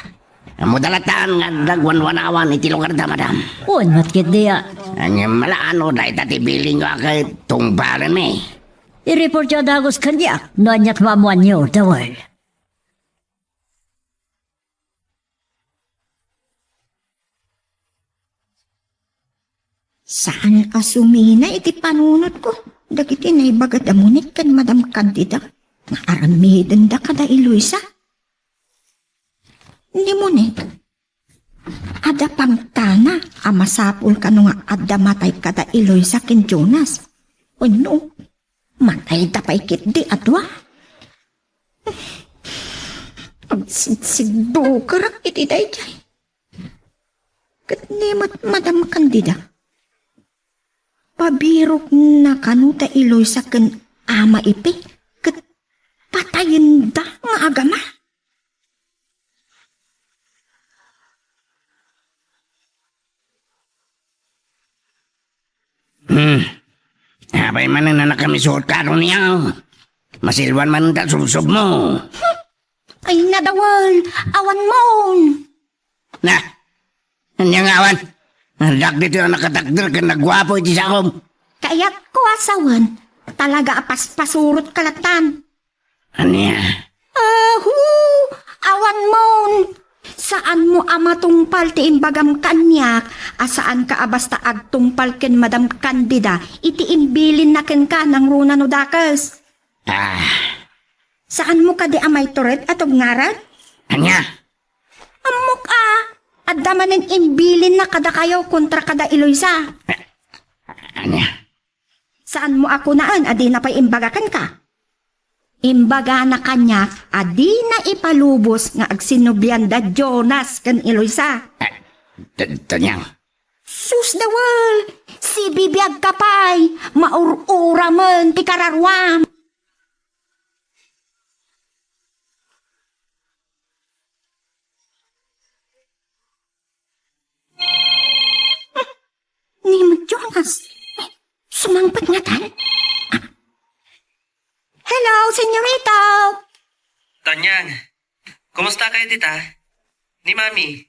Ammoda latta nga agwanwanawan iti lugarda, madam. Wen, met ketdi a. Ngem malaan no dayta ti bilinyo a ket tungpalenmi. I-reportyo a dagus kaniak no aniat maammoanyo, Dawel. Saan a sumina iti panunotko dagiti naibaga da Monet ken Madam Candida nga aramidenda kada Eloisa. Ni Monet, adda pangtana a masapul kano nga adda matay kada Eloisa ken Jonas. Wenno, matayda pay ketdi a dua. Agsidsidbukerak iti daydiay. Ket ni met Madam Candida, pabirokna kano da Eloisa ken Ama Ipe ket patayenda nga agama. Hmm. Apay manen a nakamisuot ka, Doña? Masilwan manen ta subsubmo. Ay, nadawel, awan mon. Na, ania nga awan? Addak ditoy a nakatakder ken nagguapo iti saom. Kayatko a sawen, talaga a paspasurot ka latan. Ania? Ahu! Awan mon! Saanmo a matungpal ti imbagam kaniak a saanka a basta agtungpal ken Madam Candida iti imbilinna kenka nangruna no dakes. Ah. Saanmo kadi a maitured a tugngaran? Ania? Ammok a, adda manen imbilinna kadakayo kontra kada Eloisa. Ania? Saanmo a kunaen a dina pay imbaga kenka? Imbagana kaniak a dina ipalubos nga agsinnobian da Jonas ken Eloisa. Eh, t-, Tonyang. Sus, dawel! Sibibiagka pay! Maur-uramen ti kararuam! Ni Jonas, sumangpet ngatan? Ah. Hello, senyorito! Tonyang, kumusta kayo dita? Ni Mami?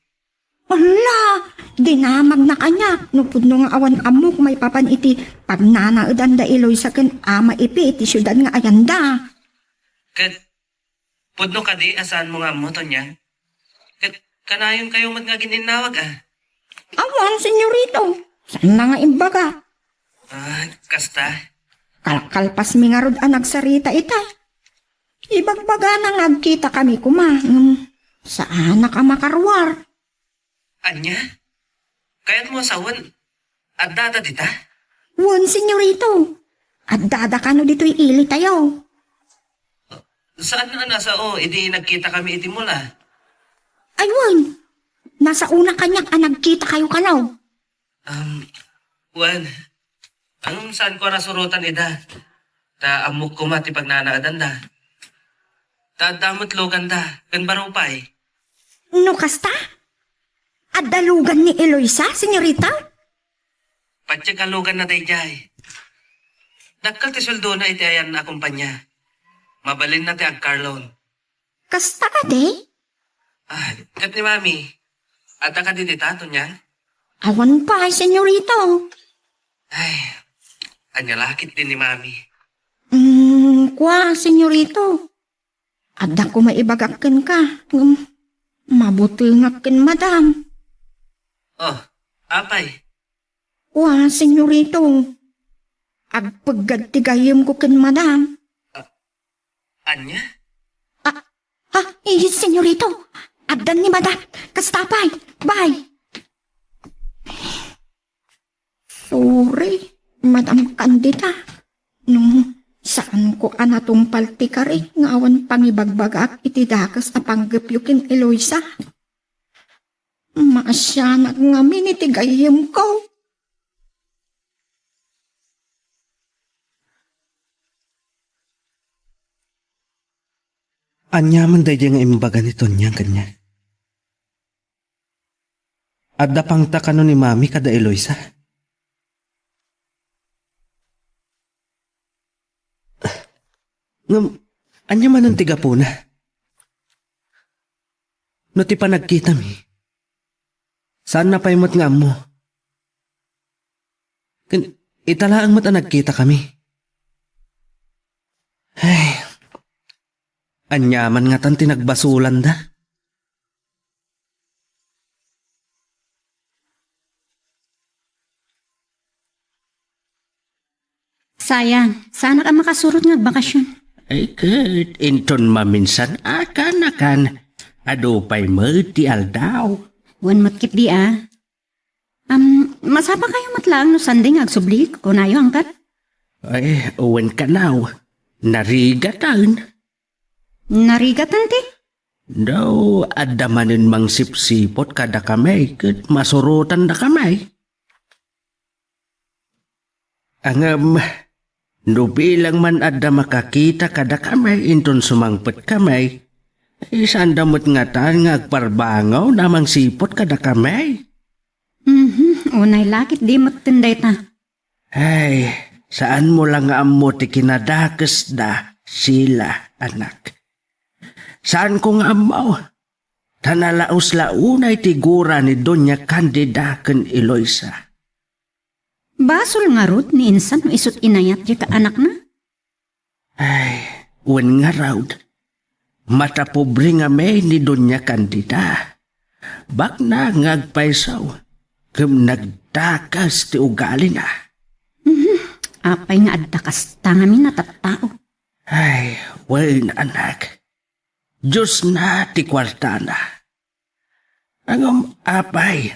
Ala, dinamagna kaniak no pudno nga awan ammok maipapan iti pagnanaedan da Eloisa ken Ama Ipe iti siudad nga ayanda. Ket pudno kadi a saanmo nga ammo, Tonyang? Ket kanayon kayo met nga agin-innawag, a? Awan, senyorito. Saanna nga imbaga. Ah, kasta? Kalkalpasmi ngarud a nagsarita ita. Ibagbagana nga agkitakami koma, ngem saanak a makaruar. Ania? Kayatmo a sawen, addada dita? Wen, senyorito. Addada kano ditoy ilitayo. Saan a nasao idi nagkitakami iti mall, a? Ay, wen. Nasaona kaniak a nagkitakayo kano. Um, wen, ngem saanko a nasurotan ida. Ta ammok koma ti pagnanaedanda. Ta adda met luganda, ken baro pay. No kasta, adda lugan ni Eloisa, senyorita? Patiek a luganna daydiay. Dakkel ti sueldona iti ayan a kompania. Mabalinna ti agcar loan. Kasta kadi? Ah, ket ni Mami, adda kadi dita, Tonyang? Awan pay, senyorito. Ay, Ania la ketdi ni Mami? Mm, kua, senyorito. Adda koma ibagak kenka, ngem mabutengak ken madam. Oh, apay? Kua, senyorito. Agpeggad ti gayyemko ken madam. Ania? Ah, ah, eh, senyorito. Addan ni madam. Kasta pay. Bye. Sorry, Madam Candida. No, saanko a natungpal ti kari nga awan pangibagbagaak iti dakes a panggepyo ken Eloisa. Maasianak ngamin iti gayyemko. Ania man daydiay nga imbaga ni Tonya kaniak? Adda pangta kano ni Mami kada Eloisa? Ngem, ania manen ti gapuna? No ti panagkitami, saanna pay met nga ammo. Ken ita laeng met a nagkitakami. Ay, aniaman ngatan ti nagbasolanda? Sayang, saanak a makasurot nga agbakasyon. Ay, ket inton maminsan a kaanakan, adu pay met ti aldaw. Wen met ketdi a. Am, masapa kayo met laeng no Sunday nga agsubli, kunayo angkat? Ay, wen kanaw, narigatan. Narigatan ti? Daw, adda manen mangsipsipot kadakami, ket masurotandakami. Ngem, no bilang man adda makakita kadakami inton sumangpetkami, eh, saanda met ngatan nga agparbangaw a mangsipot kadakami. Mhm, unay la ketdi metten dayta. Ay, saanmo la nga ammo ti kinadakesda, Sheila, anak. Saanko nga ammo, ta nalaus la unay ti gura ni Doña Candida ken Eloisa. Basol ngarud ni insan no isut' inayat diay kaanakna? Ay, wen ngarud, matapobre ngamin ni Doña Candida. Bakna nga agpayso, ken nagdakes ti ugalina. Mhm. Apay nga adda kasta ngamin a tattao? Ay, wen, anak. Diosna ti kuartana. Ngem apay,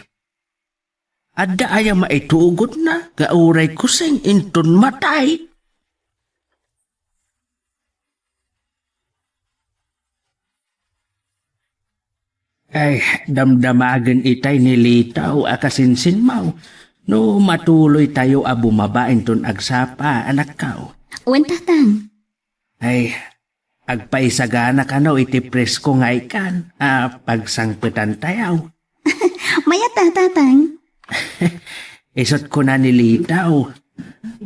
adda aya maitugotna nga uray kuseng inton matay? Ay, damdamagen itay ni Litaw a kasinsinmaw no matuloytayo a bumaba inton agsapa, anakko. Wen, tatang. Ay, agpaisagana kano iti presko nga ikan a pagsangpetantayo. Mayat a, tatang. Isut' kuna ni Litaw,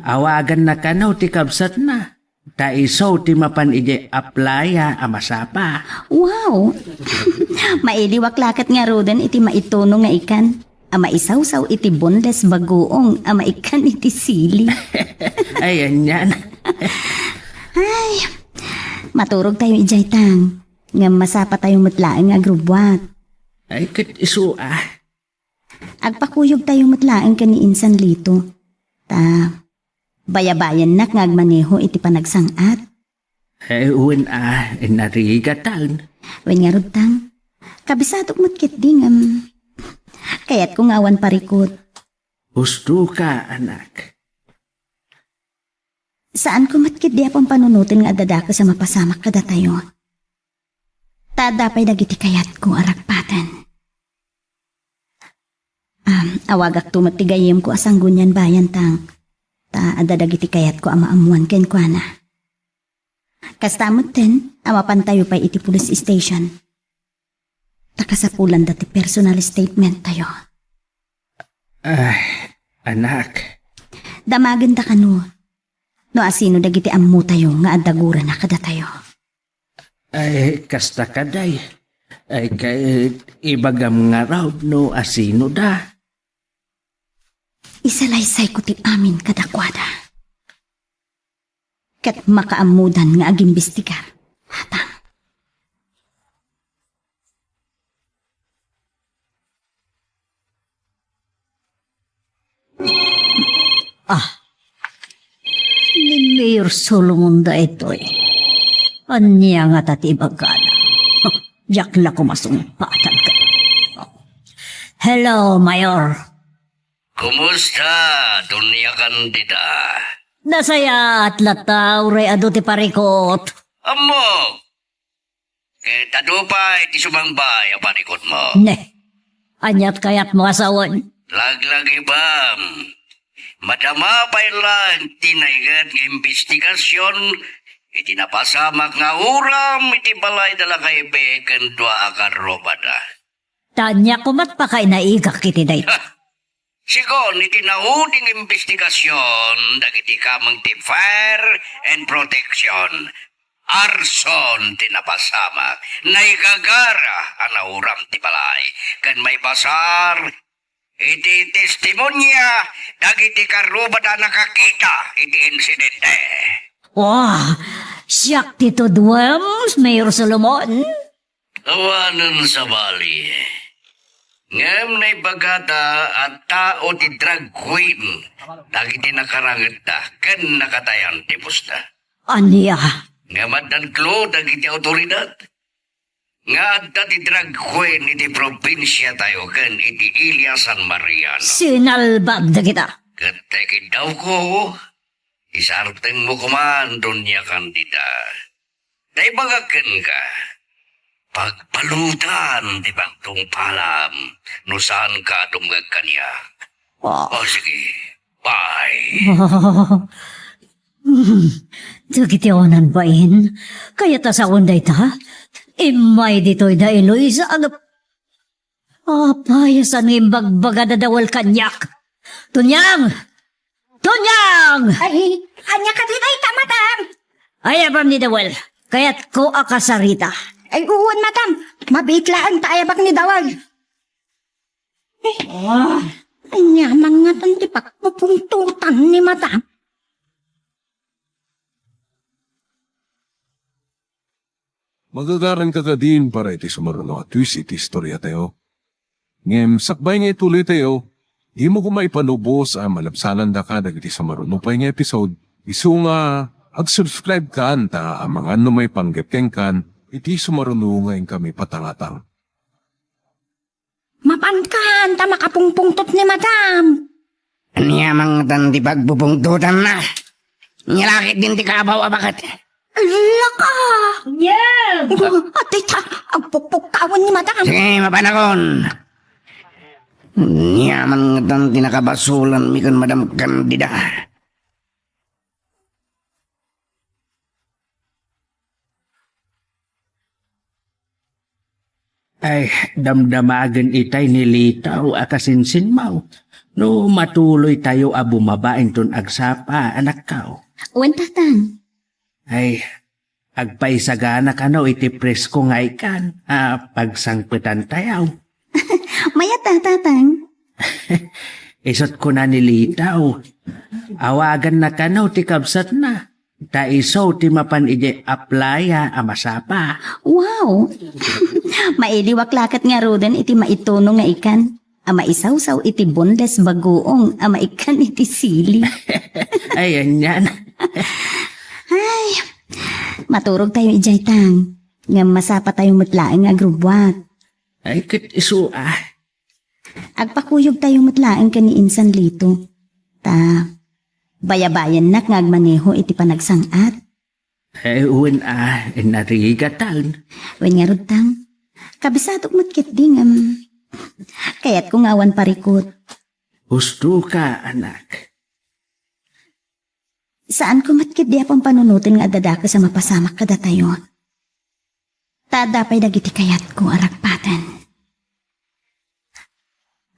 awaganna kano ti kabsatna, ta isu ti mapan idiay aplaya a masapa. Wow! Mailiwak la ket ngaruden iti maituno nga ikan a maisawsaw iti boneless bagoong a maikan iti sili. Ay, anian. Ay, maturogtayo idiay, tang. Ngem masapatayo met laeng nga agrubbuat. Ay, ket isu a. Agpakuyogtayo met laeng ken ni Insan Lito. Ta, bayabayannak nga agmaneho iti panagsang-at. Eh, wen a, inarigatan. Wen ngarud, tang. Kabisadok met ketdi ngem kayatko nga awan parikut. Husto ka, anak. Saanko met ketdi a pampanunoten nga adda dakes a mapasamak kadatayo. Ta adda pay dagiti kayatko a ragpaten. Am, awagakto met ti gayyemko a Sangguniang Bayan, tang. Ta adda dagiti kayatko a maammuan kenkuana. Kasta metten a mapantayo pay iti police station. Ta kasapulanda ti personal statement tayo. Ay, anak. Damagenda kano. No asino dagiti ammotayo nga adda gurana kadatayo. Ay, kasta kadi. Ay, ket ibagam ngarud no asinoda. Isalaysayko ti amin kadakuada. ket makaammodan nga agimbestigar. Atang. Ah, ni Mayor Solomon daytoy. Ania ngata ti ibagana? Diak la kumasungpatan ka. Hello, Mayor. Kumusta, Doña Candida? Nasayaat latta, uray adu ti parikut. Ammok, ket adu pay ti sumangbay a parikutmo. Ne, aniat kayatmo a sawen? Laglagipem, madama pay laeng ti naiget nga imbestigasion iti napasamak nga uram iti balay da Lakay Bey ken dua a karrubada. Ta ania komat pakay naigak iti dayta? Sigun iti nauding imbestigasion dagiti kameng ti Fire and Protection, arson ti napasamak, naigagara a nauram ti balay, ken maibasar iti testimonia dagiti karrubada a nakakita iti insidente. Wah, siak ti tudwem, Mayor Solomon. Awanen sabali. Ngem naibagada a tao ti drag queen dagiti nakarangetta ken nakatayan ti pusta. Ania? Ngem addan clue dagiti awtoridad nga adda ti drag queen iti probinsiatayo ken iti Ilia San Mariano. Sinalbag dagita. Ket ta ikiddawko, isartengmo koman, Doña Candida. Ta ibagak kenka, pagbaludan ti pagtungpalam no saanka a dumngeg kaniak. Ah. O, sige. Bye. Hmm. Dagiti awanan bain, kayat a sawen dayta? Immay ditoy da Eloisa, agap-, apay a saan nga imbagbagada dawel kaniak? Tonyang! Tonyang! Ay, ania kadi dayta, madam? Ay, apam ni dawel. Kayatko a kasarita. Ay, uwan, madam. Mabiit laeng ta ayabak ni dawel. Eh, ah, ania man ngatan ti pagpupungtotan ni madam? Magagaranka kadin para iti sumaruno a twist iti istoriatayo. Ngem sakbay nga ituloytayo, dimo koma ipalubos a malabsanandaka dagiti sumaruno pay nga episode. Isu nga ag-subscribe kan ta amangan no maipanggep kenkan iti sumaruno nga inkami patangatang. Mapankan ta makapungpungtot ni madam. Ania man ngatan ti pagpupungtotanna? Nia la ketdin ti kabaw a baket. Laka! Ania? Adi ta, agpukpukkawan ni madam. Sige, mapanakon. Ania man ngatan ti nakabasolanmi ken Madam Candida? Ay, damdamagen itay ni Litaw a kasinsinmaw no matuloytayo a bumaba inton agsapa, anakko. Wen, Tatang. Ay, agpaisagana kano iti presko nga ikan a pagsangpetantayo. Mayat a, Tatang. Isut' kuna ni Litaw, awaganna kano ti kabsatna, ta isu ti mapan idiay aplaya a masapa. Wow! Mailiwak la ket ngaruden iti maituno nga ikan a maisawsaw iti boneless bagoong a maikkan iti sili. Ay, anian. Ay, maturogtayo idiay, Tang. Ngem masapatayo met laeng nga agrubbuat. Ay, ket isu a. Agpakuyogtayo met laeng ken ni Insan Lito. Ta bayabayannak nga agmaneho iti panagsang-at. Eh, wen a, inarigatan. Wen ngarud, Tang, kabissatok met ketdi ngem kayatko nga awan parikut. Husto ka, anak. Saanko met ketdi a pampanunoten nga adda dakes a mapasamak kadatayo. Ta adda pay dagiti kayatko a ragpaten.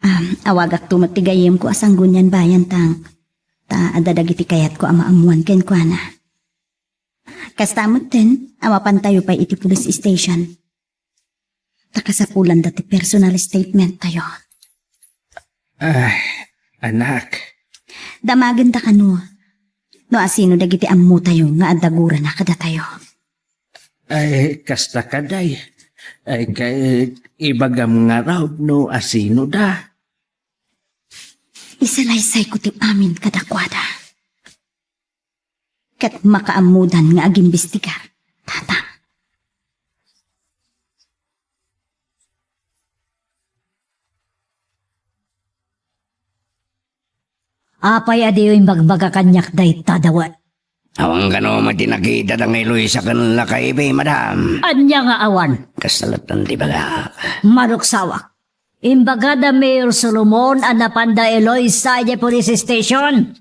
Am, awagakto met ti gayyemko a sanggunian bayan, Tang. Ta adda dagiti kayatko a maammuan kenkuana. Kasta metten a mapantayo pay iti police station. Ta kasapulanda ti personal statement tayo. Ay, anak. Damagenda kano. no asino dagiti ammotayo nga adda gurana kadatayo. Ay, kasta kadi. Ay, kay, ibagam ngarud no asinoda. Isalaysayko ti amin kadakuada. Ket makaammodan nga agimbestigar, Tatang. Apay a diyo imbagbaga kaniak dayta, Dawan? Awan kano met ti nakitana nga Eloisa ken lakaymi, madam. Ania nga awan? Kasalatan ti bagak. Maruksawak. Imbagada Mayor Solomon a napanda Eloisa idiay police station.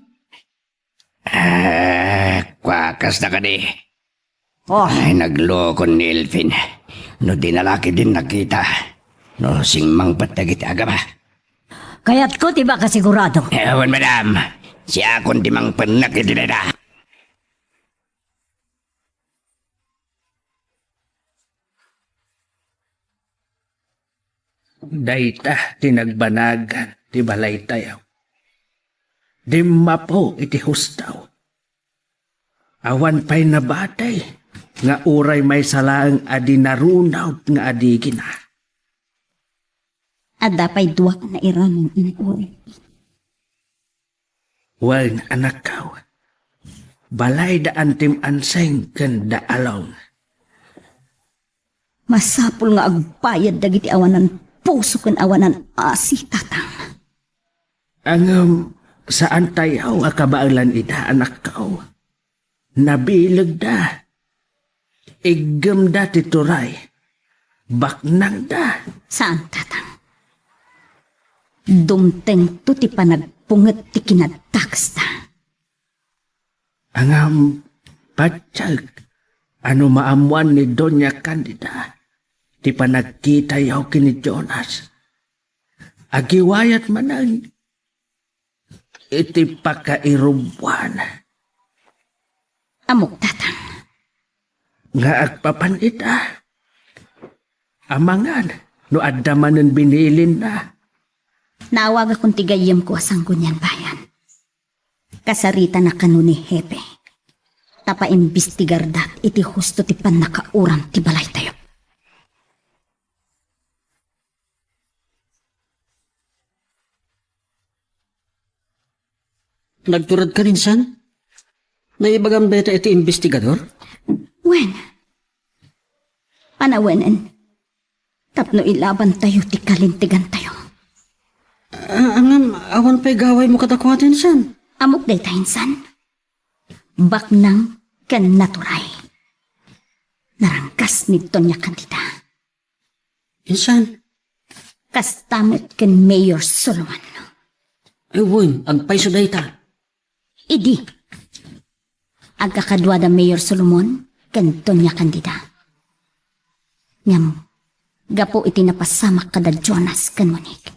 Ah, kua, kasta kadi. Oh. Ay, naglokon ni Elvin. No di na la ketdin nakita, no simmangpet dagiti agama. Kayatko ti makasigurado. Eh, awan, madam. Siakon ti mangpennek iti dayta. Dayta ti nagbanagan ti balaytayo. Dimmapo iti husto. Awan pay nabati nga uray maysa laeng a di narunaw nga adigina. Adda pay dua a nairaman nga nag-uray. Wen, anakko, balay da Antim Anseng ken da Along. Masapul nga agbayad dagiti awanan puso ken awanan asi, Tatang. Ngem, saantayo a kabaelan ida, anakko. Nabilegda. Iggemda ti turay. Baknangda. Saan, Tatang. Dumtengto ti panagpunget ti kinadakesda. Ngem, patiek a no maammoan ni Doña Candida ti panagkitayo ken ni Jonas, agiwayat manen iti pakairubbuan. Ammok, Tatang. Nga agpapan ita. Amangan no adda manen binilinna. Naawagakon ti gayyemko a sanggunian bayan. Kasaritana kano ni Hepe. Ta paimbestigarda iti husto ti pannakauram ti balaytayo. Nagturedka insan? Naibagam dayta iti imbestigador? Wen, panawenen tapno ilabantayo ti kalintegantayo. Ah, ngem, awan pay gawaymo kadakuada insan? Ammok dayta insan. Baknang ken naturay. Naranggas ni Doña Candida. Insan? Kasta met ken Mayor Solomon. Ay, wen, agpayso dayta. Idi, agkakaduada Mayor Solomon ken Doña Candida. Ngem, gapu iti napasamak kada Jonas ken Monique,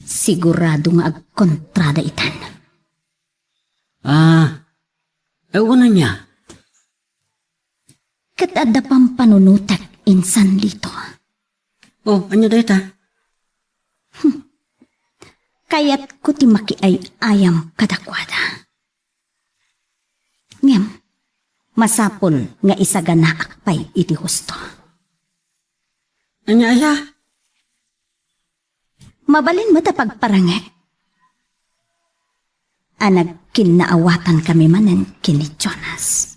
sigurado nga agkontrada itan. Ah, awan ania? Ket adda pampanunotek insan, Lito. Oh, ania dayta? Hmm. Kayatko ti makiay-ayam kadakuada. Ngem, masapul nga isaganaak pay iti husto. Ania aya? Mabalin met a pagparangek a nagkinnaawatankami manen ken ni Jonas.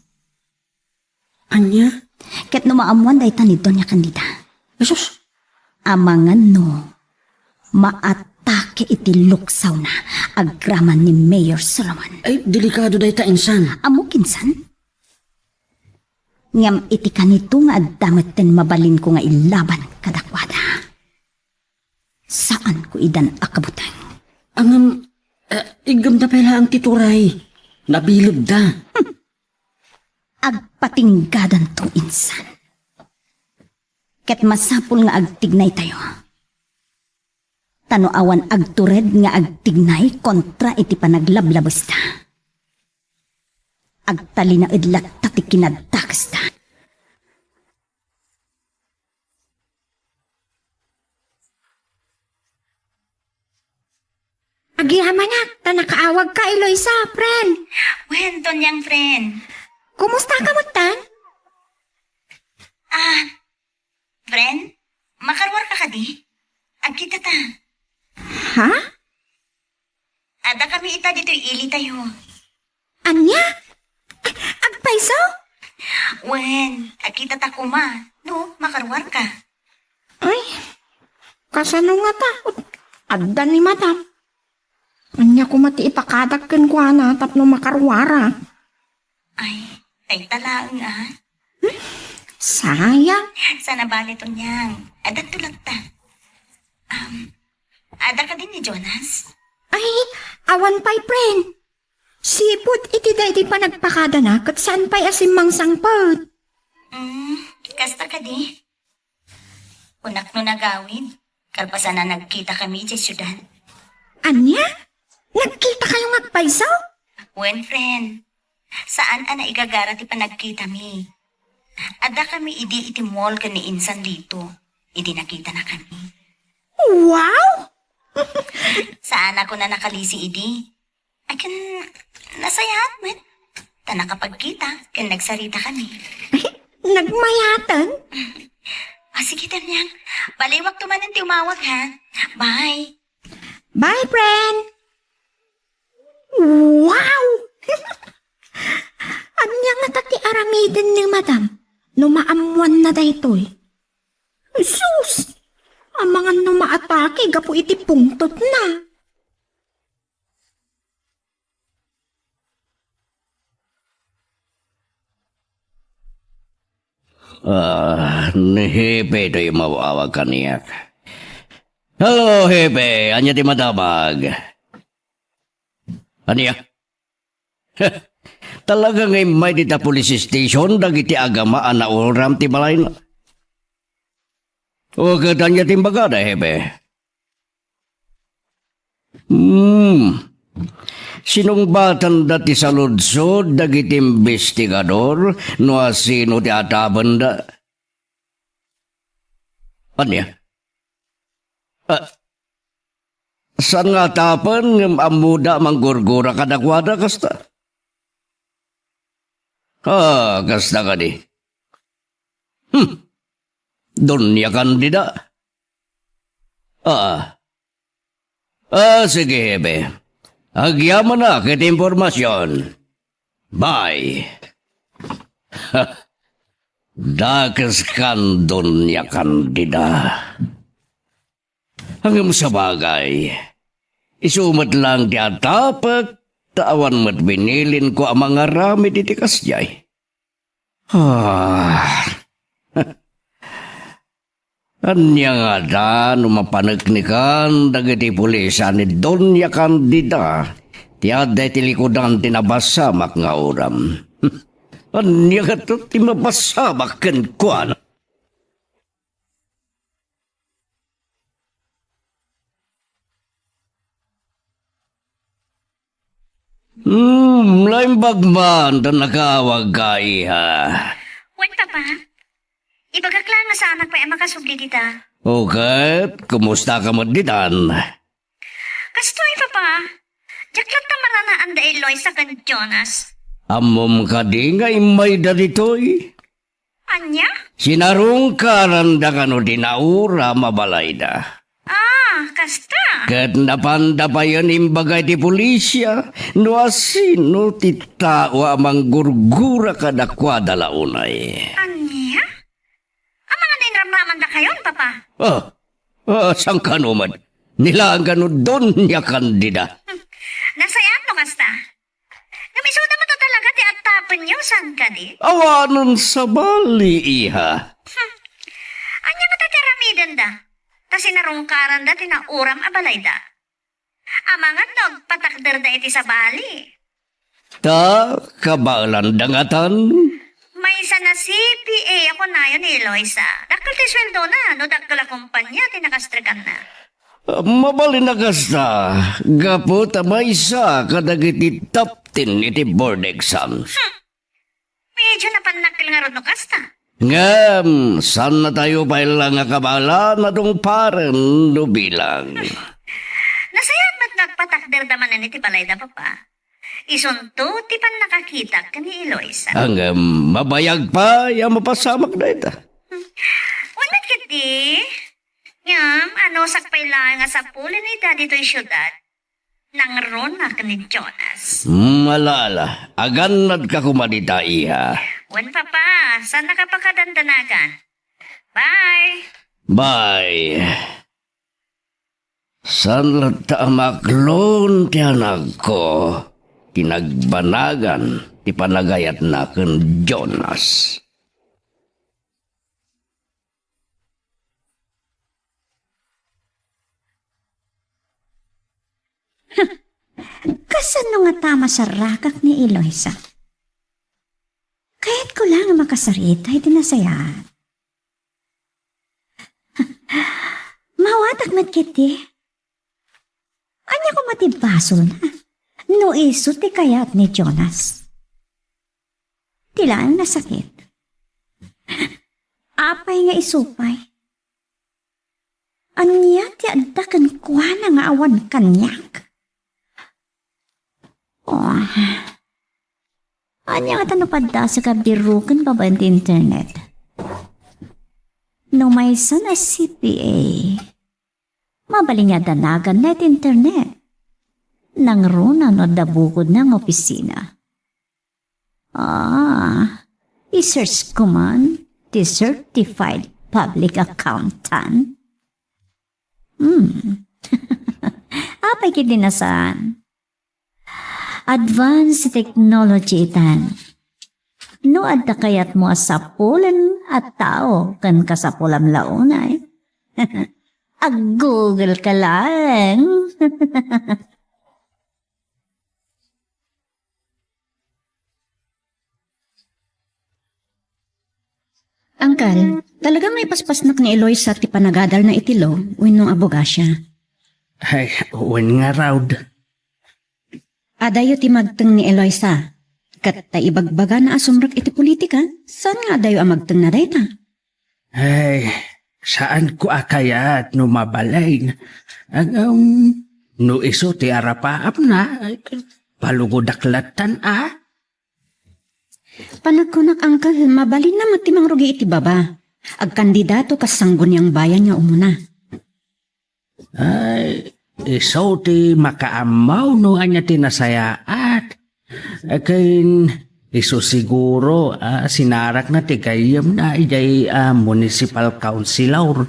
Ania? Ket no maammoan dayta ni Doña Candida. Jesus! Amangan no maatake iti luksawna agraman ni Mayor Solomon. Ay, delikado dayta, insan. Ammok insan? Ngem iti kanito nga adda metten mabalinko nga ilaban kadakuada. Saanko idan a kabuteng. Ngem, eh, iggemda pay laeng ti turay. Nabilegda. Hmm. Agpatinggadanto insan. Ket masapul nga agtignaytayo. Ta no awan agtured nga agtignay kontra iti panaglablabesda, agtalinaed latta ti kinadakesda. Agyamanak, ta nakaawagka, Eloisa, friend. Wen, Donyang friend. Kumusta ka met, tan? Ah, friend, makaruarka kadi? Agkitata. Ha? Adda kami ita ditoy ili tayo. Ania? Agpayso? Wen, agkitata koma, no, makaruarka. Ay, kasano ngata? Adda ni madam. Ania koma ti ipakadak kenkuana tapno makaruara? Ay, dayta laeng, ah. Hmm? Sayang. Saan a bale, Donyang. Adda tulagta. Um, adda kadi ni Jonas? Ay, awan pay, friend. Sipud iti daydi panagpakadana ket saan pay a simmangsangpet. Hmm, kasta kadi? Kunak no nagawid, kalpasan a nagkita kami idiay siudad. Ania? Nagkita kayo nga agpayso? Wen, friend. Saan a naigagara ti panagkitami. Adda kami idi iti mall ken ni Insan Lito. Idi nakitana kami. Wow! Saan a kuna nakalisi idi. Akin, nasayaat met. Ta nakapagkita, ken nagsarita kami. Nagmayaten? Ah, sige, Donyang. Baliwakto manen ti umawag, ha? Bye. Bye, friend. Wow! Ania ngata ti aramiden ni madam no maammoanna daytoy? Sus! Amangan no maatake gapu iti pungtotna. Ah, ni Hepe ti umawawag kaniak. Hello, Hepe. Ania ti madamag? Ania? Talaga nga immay dita police station dagiti agama a nauram ti balayna. O, ket ania ti imbagada, Hepe? Hmm. Sinungbatanda ti saludsod dagiti imbestigador no asino ti atapenda. Ania? Ah, saan nga atapen ngem ammoda a manggurgura kadakuada kasta? Ah, kasta kadi. Hmm. Doña Candida. Ah. Ah, sige, Hepe. Agyamanak iti impormasion. Bye. Dakes kan, Doña Candida. Ngem sabagay, isu met laeng ti atapek, ta awan met binilinko a mangaramid iti kasdiay. Ah. Ania ngata no mapaneknekan dagiti pulis a ni Doña Candida ti adda iti likudan ti napasamak nga uram? Ania ngata ti mapasamak kenkuana? Hmm, naimbag man ta nakaawagka, iha. Wen, Papa. Ibagak laeng nga saanak pay a makasubli dita. O ket, kumusta ka met ditan? Kastoy, Papa. Diak latta maranaan da Eloisa ken Jonas. Ammom kadi nga immayda ditoy? Ania? Sinarungkaranda kano ti nauram a balayda. Ah, kasta. Ket napanda payen imbaga iti pulisia no asino ti tao a manggurgura kadakuada la unay. Ania? Amangan inramramandakayon, Papa? Ah, ah, saan kano met? Ni laeng kano Doña Candida. Hmm. Nasayaat no kasta. Ngem isuda met a talaga ti attapenyo, saan kadi? Awanen sabali, iha. Hmm. Ania ngata ti aramidenda? Ta sinarungkaranda ti nauram a balayda. Amangan no agpatakderda iti sabali. Ta kabaelanda ngatan? Maysa a C P A a kunayo ni Eloisa. Dakkel ti sueldona no dakkel a kompania ti nakastrikanna. Mabalin a kasta, gapu ta maysa kadagiti top ten iti board exams. Hmm. Medyo napannakkel ngarud no kasta. Ngem, saannatayo pay la nga kabaelan a tungparen no bilang. Nasayaat met nga agpatakder Adda manen iti balayda, Papa. Isunto ti pannakakitak ken ni Eloisa. Ngem mabayag pay a mapasamak dayta. Wen met ketdi, ngem, ano, sakbay laeng a sapulen ida ditoy siudad, nangrunak ni Jonas. Hmm, ala, ala. Agannadka koma dita, iha. Wen, Papa, saannaka pakadandanagan. Bye. Bye. Saan latta a maklon ti anakko, kinagbanagan ti panagayatna ken Jonas. Kasano ngata a masarrakak ni Eloisa? Kayatko laeng a makasarita iti nasayaat. Mawatak met ketdi. Ania koma ti basolna no isu ti kayat ni Jonas? Ti laeng nasakit. Apay nga isu pay? Ania ti adda kenkuana nga awan kaniak? Oh. Ania ngata no paddasek a biruken babaen ti internet? No maysa a C P A, mabalin nga danaganna iti internet. Nangruna no adda bukodna nga opisina. Ah, i-search ko man ti certified public accountant. Hmm. Apay ketdi a saan? Advanced technology itan. No adda kayatmo a sapulen a tao ken kasapulam la unay, ag-Google ka laeng. Angkel, talaga nga ipaspasnak ni Eloisa ti panagadalna iti law wenno abogasia? Ay, wen ngarud. Adayo ti magteng ni Eloisa, ket ta ibagbagana a sumrek iti politika, saan nga adayo a magtengna dayta? Ay, saanko a kayat no mabalin. Ngem, no isu ti arapaapna, ay, palugodak lattan a. Panagkunak, angkel, mabalinna met ti mangrugi iti baba. Agkandidato kas Sangguniang Bayan nga umuna. Ay, isu ti makaammo no ania ti nasayaat. Ken isu siguro a sinarakna ti gayyemna idiay, ah, municipal councilor.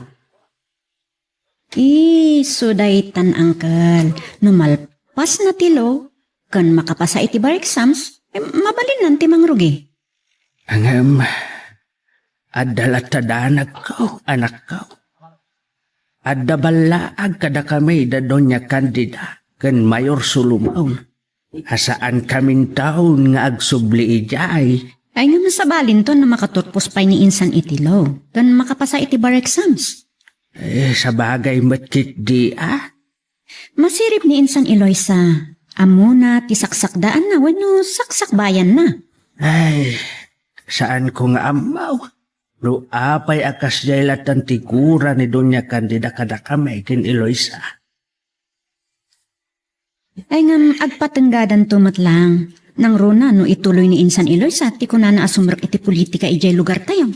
Isu daytan, angkel. No malpasna ti law ken makapasa iti bar exams, eh, mabalinnan ti mangrugi. Ngem, adda latta danagko, anakko. Adda ballaag kadakami da Doña Candida ken Mayor Solomon. A saankamin taon nga agsubli idiay. Ay, ngem sabalinto no makaturpos pay ni insan iti law, ken makapasa iti bar exams. Eh, sabagay met ketdi, ah. Masirib ni insan Eloisa. Ammona ti saksakdaanna wenno saksakbayanna. Ay, saanko nga ammo. No apay a kasdiay lattan ti gura ni Doña Candida kadakami ken Eloisa. Ay, ngem agpatenggadanto met laeng. Nangruna no ituloy ni insan Eloisa ti kunana a sumrek iti politika idiay lugartayo.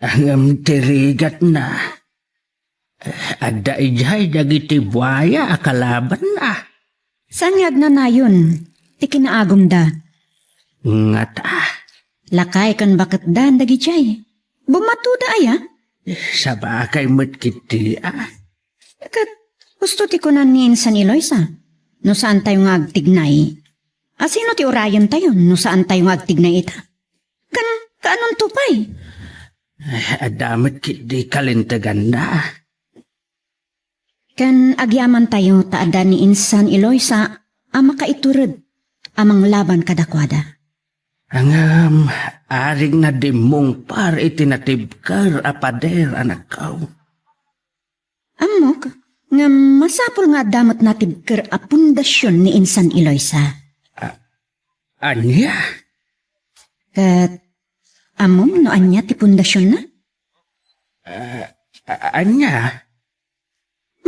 Ngem ti rigatna, adda idiay dagiti buaya a kalabanna. Saan nga agnanayon ti kinaagumda? Ngata. Lakay ken baketdan dagidiay. Bummatoda aya? Sabagay met ketdi, ah. Ket, husto ti kunan ni insan Eloisa, no saantayo nga agtignay, a sino ti urayentayo no saantayo nga agtignay ita? Ken kaanonto pay? Ay, adda met ketdi kalinteganna. Ken agyamantayo ta adda ni insan Eloisa a makaitured a manglaban kadakuada. Ngem, arigna dimmungpar iti natibker a pader, anakko. Ammok, ngem masapul nga adda met natibker a pundasion ni insan Eloisa. A-, ania? Ket ammom no ania ti pundasionna? A-, a-, ania?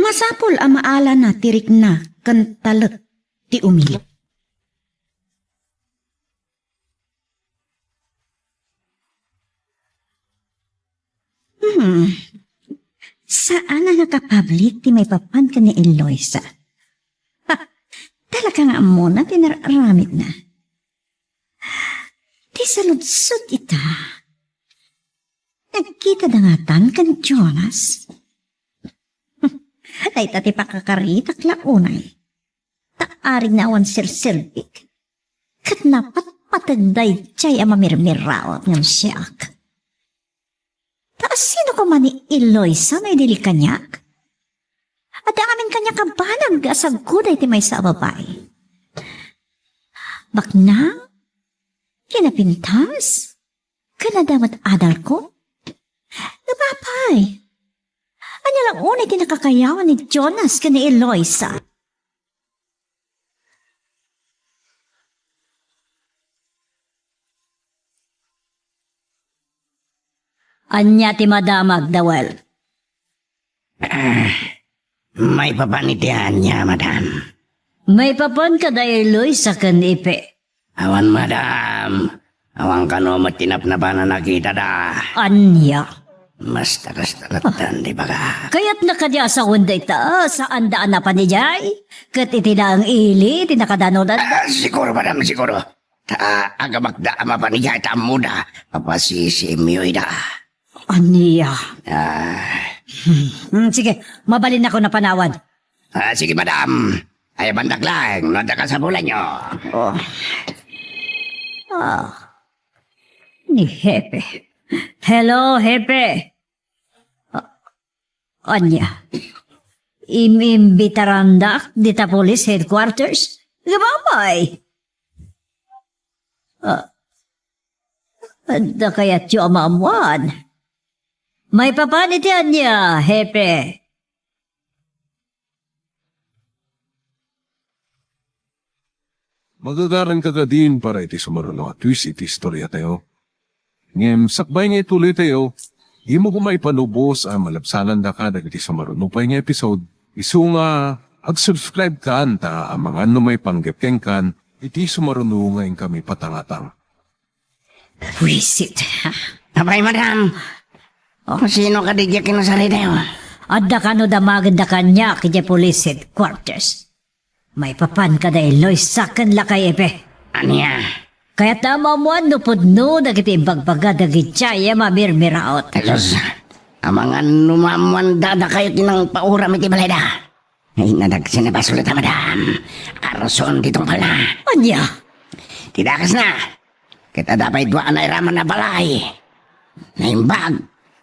Masapul a maalana ti rikna ken talek ti umili. Hmm. Saan a nakapublic ti maipapan ken ni Eloisa. Ha, talaga nga ammona ti nararamidna. Ti saludsod ita, nagkita da ngatan ken Jonas. Dayta ti pakakaritak la unay. Ta arigna awan serserbik. Ket napatpateg daydiay a mamirmiraot ngem siak. Ta asino koma ni Eloisa no idi kaniak? Adda ngamin kaniak a banag a sagkuda iti maysa a babai. Baknang, kinapintas, ken adda met adalko? Ngem apay, ania la unay ti nakakayawan ni Jonas ken ni Eloisa? Ania ti madamag, Dawel? Ah, maipapan iti ania, madam? Maipapan kada Eloisa ken Epe. Awan, madam. Awan kano met ti napnapan a nakitada. Ania? Basta kasta lattan ti baga. Kayatna kadi a sawen dayta, saanda a napan idiay? Ket iti laeng ili ti nakadanodanda? Ah, siguro, madam, siguro. Ta agamakda a mapan idiay ta ammoda, papasisiemyo ida. Ania? Ah. Hmm, sige, mabalinakon a panawan. Ah, sige, madam. Ayabandak laeng no adda kasapulanyo. Oh. Ah. Ni Hepe. Hello, Hepe. Ah, ania? Im-imbitarandak dita police headquarters? Ngem apay? Ah, adda kayatyo a maammuan? Maipapan iti ania, Hepe? Magagaranka kadin para iti sumaruno a twist iti istoriatayo. Ngem sakbay nga ituloytayo, dimo koma ipanubos a malabsanandaka dagiti sumaruno pay nga episode. Isu nga ag-subscribe kan ta amangan no maipanggep kenkan iti sumaruno nga inkami patangatang. Buisit. Apay, madam. Oh. Sino kadi diay kinasaritayo? Adda kano damagenda kaniak idiay police headquarters. Maipapan kada Eloisa ken lakay Epe. Ania? Kayatna a maammuan no pudno dagiti imbagbaga dagidiay a mamirmiraot. Jesus, amangan no maammuanda dakayo ti nangpauram iti balayda. Ay, nadagsen a basol dayta, madam. Arson ti tungpalna. Ania? Ti dakesna, ket adda pay dua a nairaman a balay. Naimbag.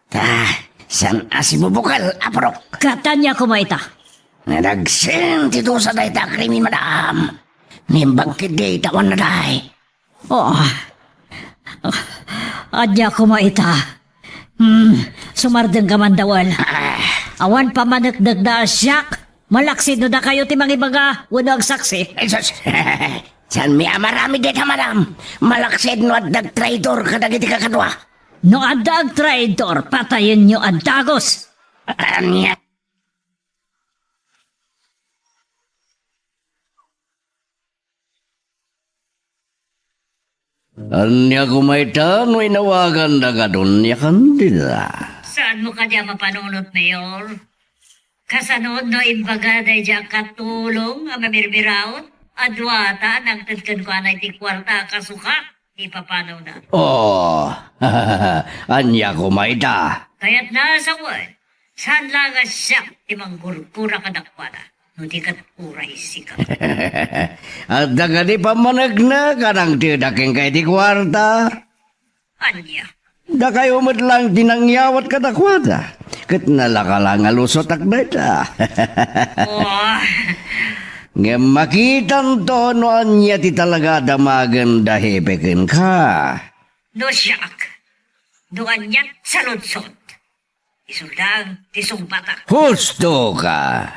Ta, saan a sibubukel a purok. Ket ania koma ita? Nadagsen ti dusa dayta a krimen, madam. Naimbag ketdi ta awan nadaay. Oh. Ania koma ita? Hmm, sumardengka man, Dawel. Ah. Awan pammaneknekda a siak. Malaksid no dakayo ti mangibaga wenno agsaksi. Jesus! Saanmi a maramid dayta, madam. Malaksid no adda agtraidor kadagiti kakadua. No adda agtraidor, patayenyo a dagus. Ania? Ania koma ita no inawaganda nga Doña Candida? Saanmo kadi a mapanunot, Mayor? Kasano no imbaga daydiay a katulong a mamirmiraot? Aduata a nangted kenkuana iti kuarta a kasuka ti papanawna. Oh, ania koma ita? Kayatna a sawen, saan la nga siak ti manggurgura kadakuada, no di ket uray sika. Adda kadi pammaneknek a nangtedda kenka iti kuarta? Ania? Dakayo met laeng ti nangyawat kadakuada, ket nalaka la nga lusotak dayta. Oh. Ngem makitanto no ania ti talaga a damagen da Hepe kenka. No siak, no ania, saludsod. Isu laeng ti sungbatak. Husto ka!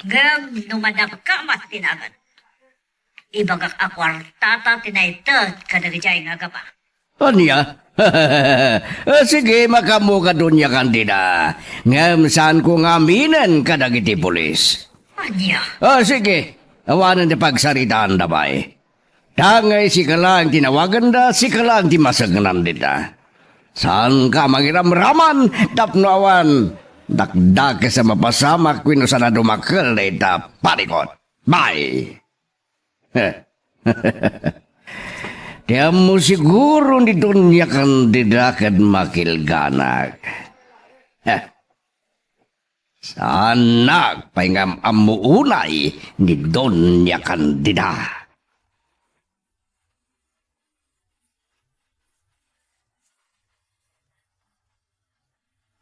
Ngem no madakka a matinagan, ibagak a kuartata ti naited kadagiti ay nga agama. Ania? Ah, sige, makaammoka, Doña Candida. Ngem saanko nga aminen kadagiti pulis. Ania? Ah, sige. Awanen ti pagsaritaanda, bay. Tangay sika laeng ti nawaganda, sika laeng ti masegnan dita. Saanka a mangiramraman tapno awan dakdakes a mapasamak wenno saan a dumakel dayta panikot. Bay! Ti ammo siguro ni Doña Candida ket makilganak. Saannak pay nga am-ammo unay ni Doña Candida.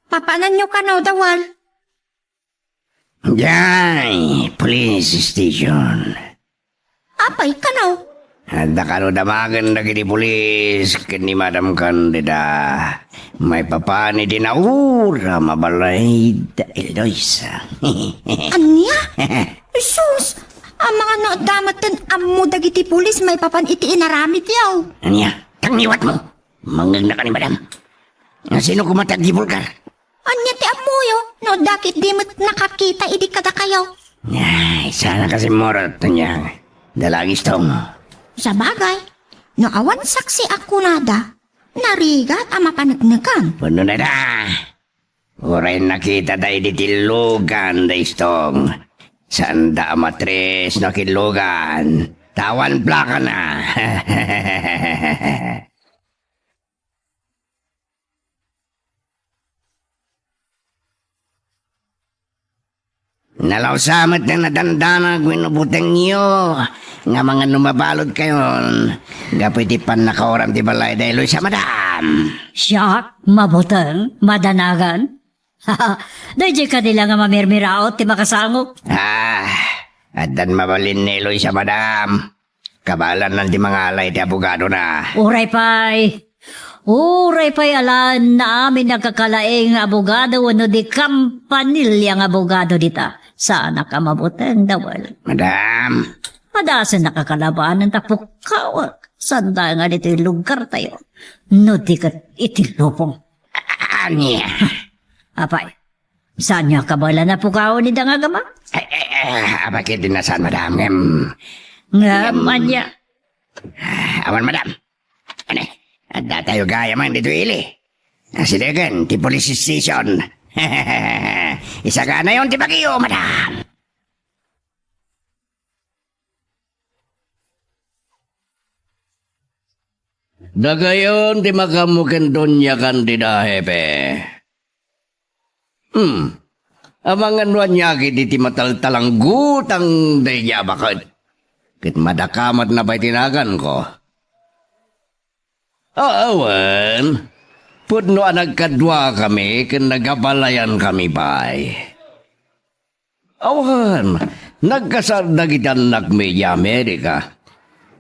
Papananyo kano, Dawal? Jay, police station. Apay kano? Adda kano damagen dagiti pulis ken ni Madam Candida. Maipapan iti nauram a balay da Eloisa. Ania? Sus! Amangan no adda met ten ammo dagiti pulis maipapan iti inaramidyo. Ania? Tangniwatmo! Mangngegna ka ni Madam. Sino koma ti agbulgar? Ania ti ammoyo? No dakit di met nakakita idi kadakayo. Ay, saan a kasimmurot, Tonyang. Dalagis tong. Sabagay, no awan saksi a kunada, narigat a mapaneknekan. Puno na da. Uray nakita da idi tillugan da Istong. Saan da a matres no killugan. Tawan plaka na. Nalawsa met nga nadandanag wenno butengyo nga amangan no mabaludkayon gapu iti pannakauram ti balay da Eloisa, madam. Siak, mabuteng, madanagan? Daydiay kadi la nga mamirmiraot ti makasangok. Ah, addan mabalin ni Eloisa, madam. Kabaelanna ti mangala iti abogadona. Uray pay. Uray pay alaenna amin a kakalaing nga abogado wenno di kampanilya nga abogado dita. Saanak a mabuteng, Dawal. Madam. Adda sen a kakalabanan ta pukkawek. Sanda nga ditoy lugartayo. No di ket iti lubong. Ania? Apay, saanyo a kabaelan a pukawen ida nga agama? Eh, eh, eh, apay ket di na saan, madam. Ngem, ngem, ania? Ah, awan, madam. Ania, addatayo gayam ditoy ili. Asidegen ti police station. Isaganayon ti bagyo, madam. Dakayon ti makaammo ken Doña Candida, Hepe. Hmm. Amangan no ania ket iti mataltalanggutang daydiay a baket. Ket madakamatna pay ti naganko. Awan. Pudno a nagkaduakami ken nagabalayankami pay. Awan, nagkasar dagiti annakmi idiay Amerika,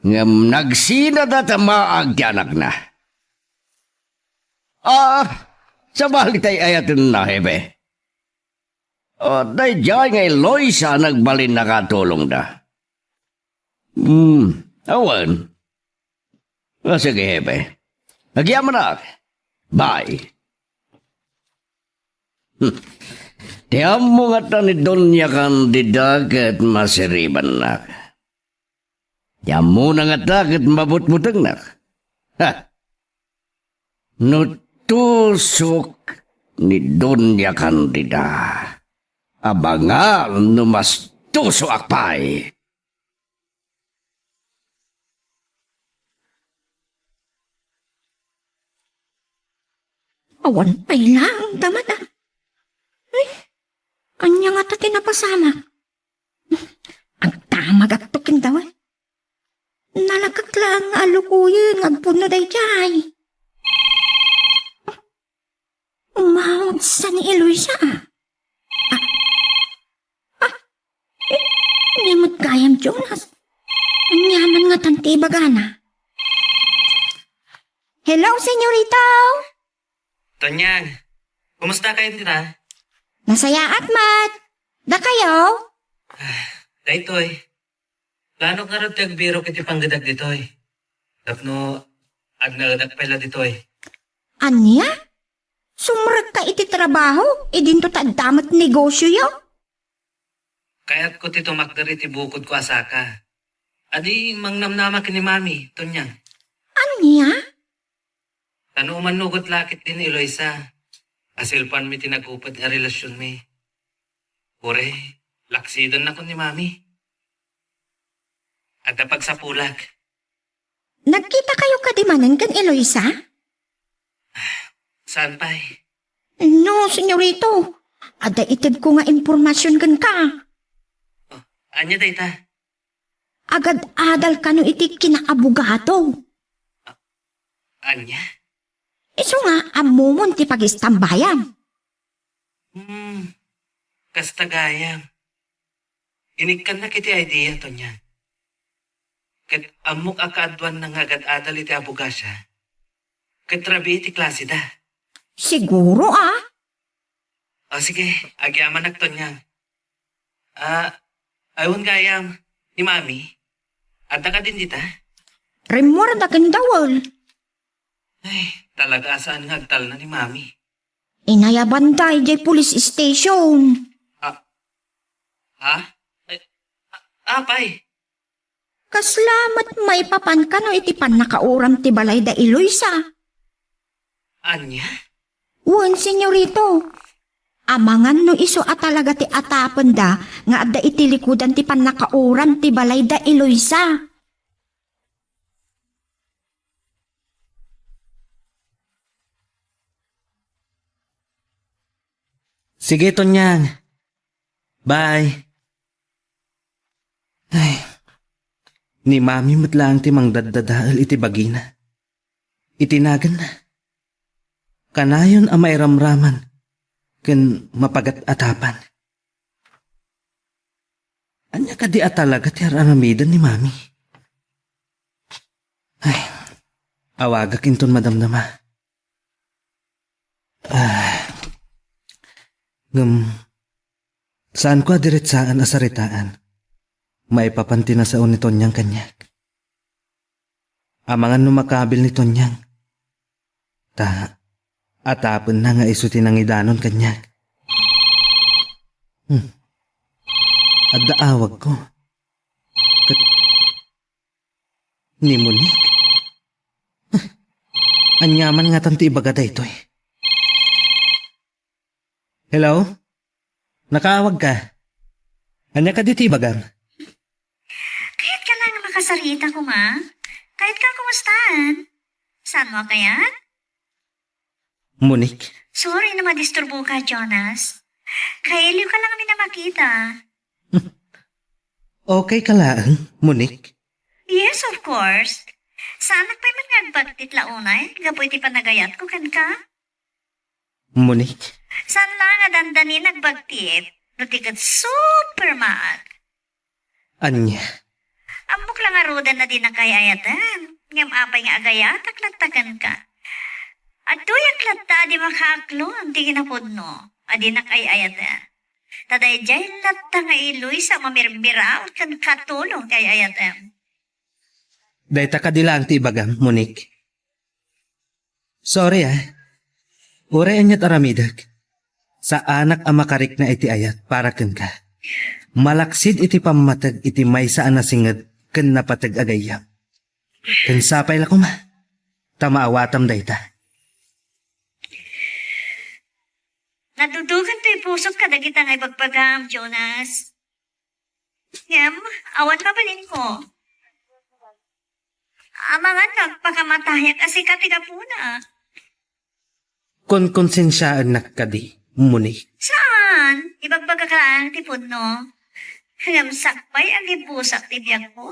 ngem nagsinada ta maag ti anakna. Ah, sabali tay ayatenna, Hepe. Ah, daydiay nga Eloisa a nagbalin a katulongda. Hmm, awan. Ah, sige, Hepe. Agyamanak. Bye. Hmm. Ti ammo ngata ni Doña Candida ket masiribannak. Ti ammona ngata ket mabutbutengnak. Ha! No tusok ni Doña Candida, abangan no mastusoak pay. Awan pay laeng damata. Ay, ania ngata ti napasamak? Agdamagakto ken Dawal. Nalakek laeng nga alukoyen nga agpudno daydiay. Umawag sa ni Eloisa, ah. Ah. Ah. Eh, ania met gayam, Jonas? Aniaman ngatan ti ibagana? Hello, senyorito! Tonyang, kumusta kayo dita? Nasayaat met. Dakayo? Ah, daytoy. Planok ngarud ti agbirok iti panggedak ditoy. Tapno agnaedak pay la ditoy. Ania? Sumrekka iti trabaho, idinto ta adda met negosioyo? Kayatko ti tumakder iti bukodko a saka. Adi mangnamnama ken ni Mami, Tonyang. Ania? Ta no umannugot la ketdi ni Eloisa, asilpanmi ti nagupod a relasionmi. Uray, laksidennakon ni Mami. Adda pagsapulak. Nagkitakayo kadi manen ken Eloisa? Saan pay? No, senyorito. Adda itedko nga impormasion kenka. Oh, ania dayta? Agad-adal kano iti kinaabogado. Ania? Isu nga ammomon ti pagistambayam. Hmm, kasta gayam. Inikkannak iti idea, Tonyang. Ket ammok a kaaduanna nga agad-adal iti abogasia. Ket rabii ti klaseda. Siguro, a? O sige, agyamanak, Tonyang. Ah, ay, wen gayam, ni Mami. Adda kadin dita? Rimmuarda ken Dawel. Ay, talaga a saan nga agtalna ni Mami. Inayabanda idiay police station. Ah, ha? Ay, a-, apay? Kasla met maipapan kano iti pannakauram ti balay da Eloisa. Ania? Wen, senyorito. Amangan no isu a talaga ti atapenda nga adda iti likudan ti pannakauram ti balay da Eloisa. Sige, Tonyang. Bye. Ay, ni Mami met laeng ti mangdaddadael iti bagina. Iti naganna, kanayon a mairamraman ken mapagat-atapan. Ania kadi a talaga ti ar-aramiden ni Mami? Ay, awagak inton madamdama. Ah, ngem, saanko a diretsaan a saritaan maipapan ti nasao ni Tonyang kaniak. Amangan no makabil ni Tonyang. Ta, atapenna nga isu ti nangidanon kaniak. Hmm. Adda awagko. Ket ni Monique? Huh. Ania man ngatan ti ibaga daytoy? Hello? Nakaawagka? Ania kadi ti ibagam? Kayatka la nga makasarita koma? Kayatka a kumustaan? Saanmo a kayat? Monique? Sorry no madisturboka, Jonas. Kailiwka la ngamin a makita. Okay ka laeng, Monique? Yes, of course. Saanak pay met nga agbagtit la unay gapu iti panagayatko kenka. Monique? Saan la nga dandani nga agbagtit, no di ket super maag. Ania? Ammok la ngaruden a dinak ay-ayaten, ngem apay nga agayatak latta kenka? Adtoyak latta a di makaaklon ti kinapudno a dinak ay-ayaten. Ta daydiay latta nga iluy sa mamirmiraw ken katulong ti ay-ayatem. Dayta kadi laeng ti ibagam, Monique? Sorry, ah. Uray aniat aramidek, saanak a makarikna iti ayat para kenka. Malaksid iti pammateg iti maysa a nasinged ken napateg a gayyem. Ken sapay la koma, ta maawatam dayta. Nadudugan toy pusok kadagita nga ibagbagam, Jonas. Ngem, awan mabalinko. Amangan no agpakamatayak a sika ti gapuna. Konkonsensiaennak kadi, Moni. Saan? Ibagbagak laeng ti pudno. Ngem sakbay a gibusak ti biagmo,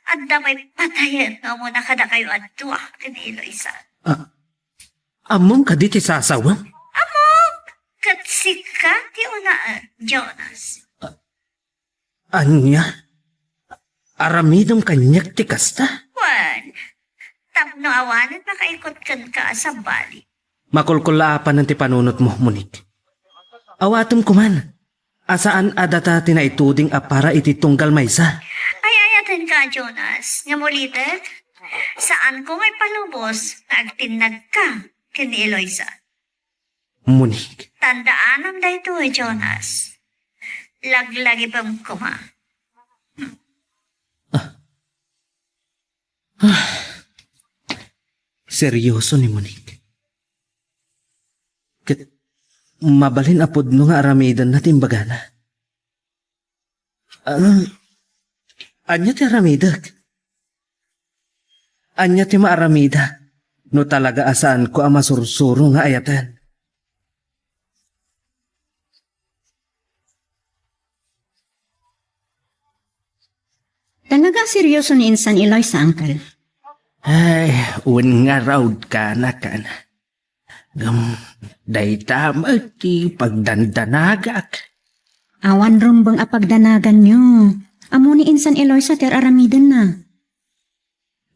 adda pay patayen nga umuna kadakayo a dua ken ni Eloisa. Ah, ammom kadi ti sasawem? Ammok! Ket sika ti unaen, Jonas. Ah, Ania? Aramidem kaniak ti kasta? Wen, tapno awanen makaikot kenka a sabali. Makulkulaapanen ti panunotmo, Monique. Awatem koman a saan a data ti naituding a para iti tunggal maysa. Ay-ayatenka, Jonas, ngem ulitek, saanko nga ipalubos nga agtinnagka ken ni Eloisa. Monique. Tandaanam daytoy, Jonas. laglagipem koma. Seryoso ni Monique. Ket mabalin a pudno nga aramidenna ti imbagana. Ah, ania ti aramidek? Ania ti maaramida no talaga a saanko a masursuro nga ayaten? Talaga a seryoso ni insan Eloisa, Uncle. Ay, wen ngarud kana, kana. Ngem dayta met ti pagdandanagak. Awan rumbeng a pagdanaganyo. Ammo ni insan Eloisa ti ar-aramidenna.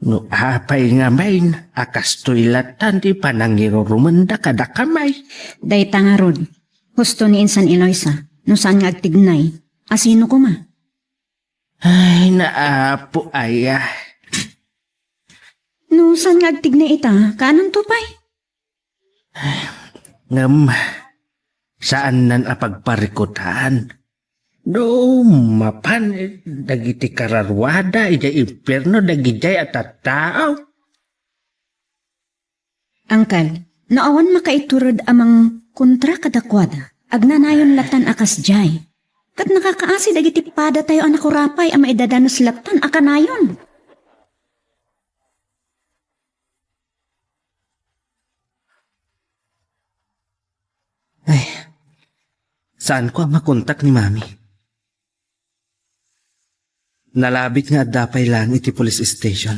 No apay ngamin a kastoy latan ti panangirurumenda kadakami? Dayta ngarud, husto ni insan Eloisa, no saan nga agtignay, asino koma? Ay, naapo aya. No saan nga agtignay ita, kaananto pay? Ngem, saannan a pagparikutan. No mapan dagiti kararuada idiay impierno dagidiay a tattao. Angkal, no awan makaitured a mangkontra kadakuada, agnanayon latan a kasdiay. Ket nakakaasi dagiti padatayo a nakurapay a maidadanes latan a kanayon. Ay, saanko a makontak ni Mami. Nalabit nga adda pay laeng iti police station.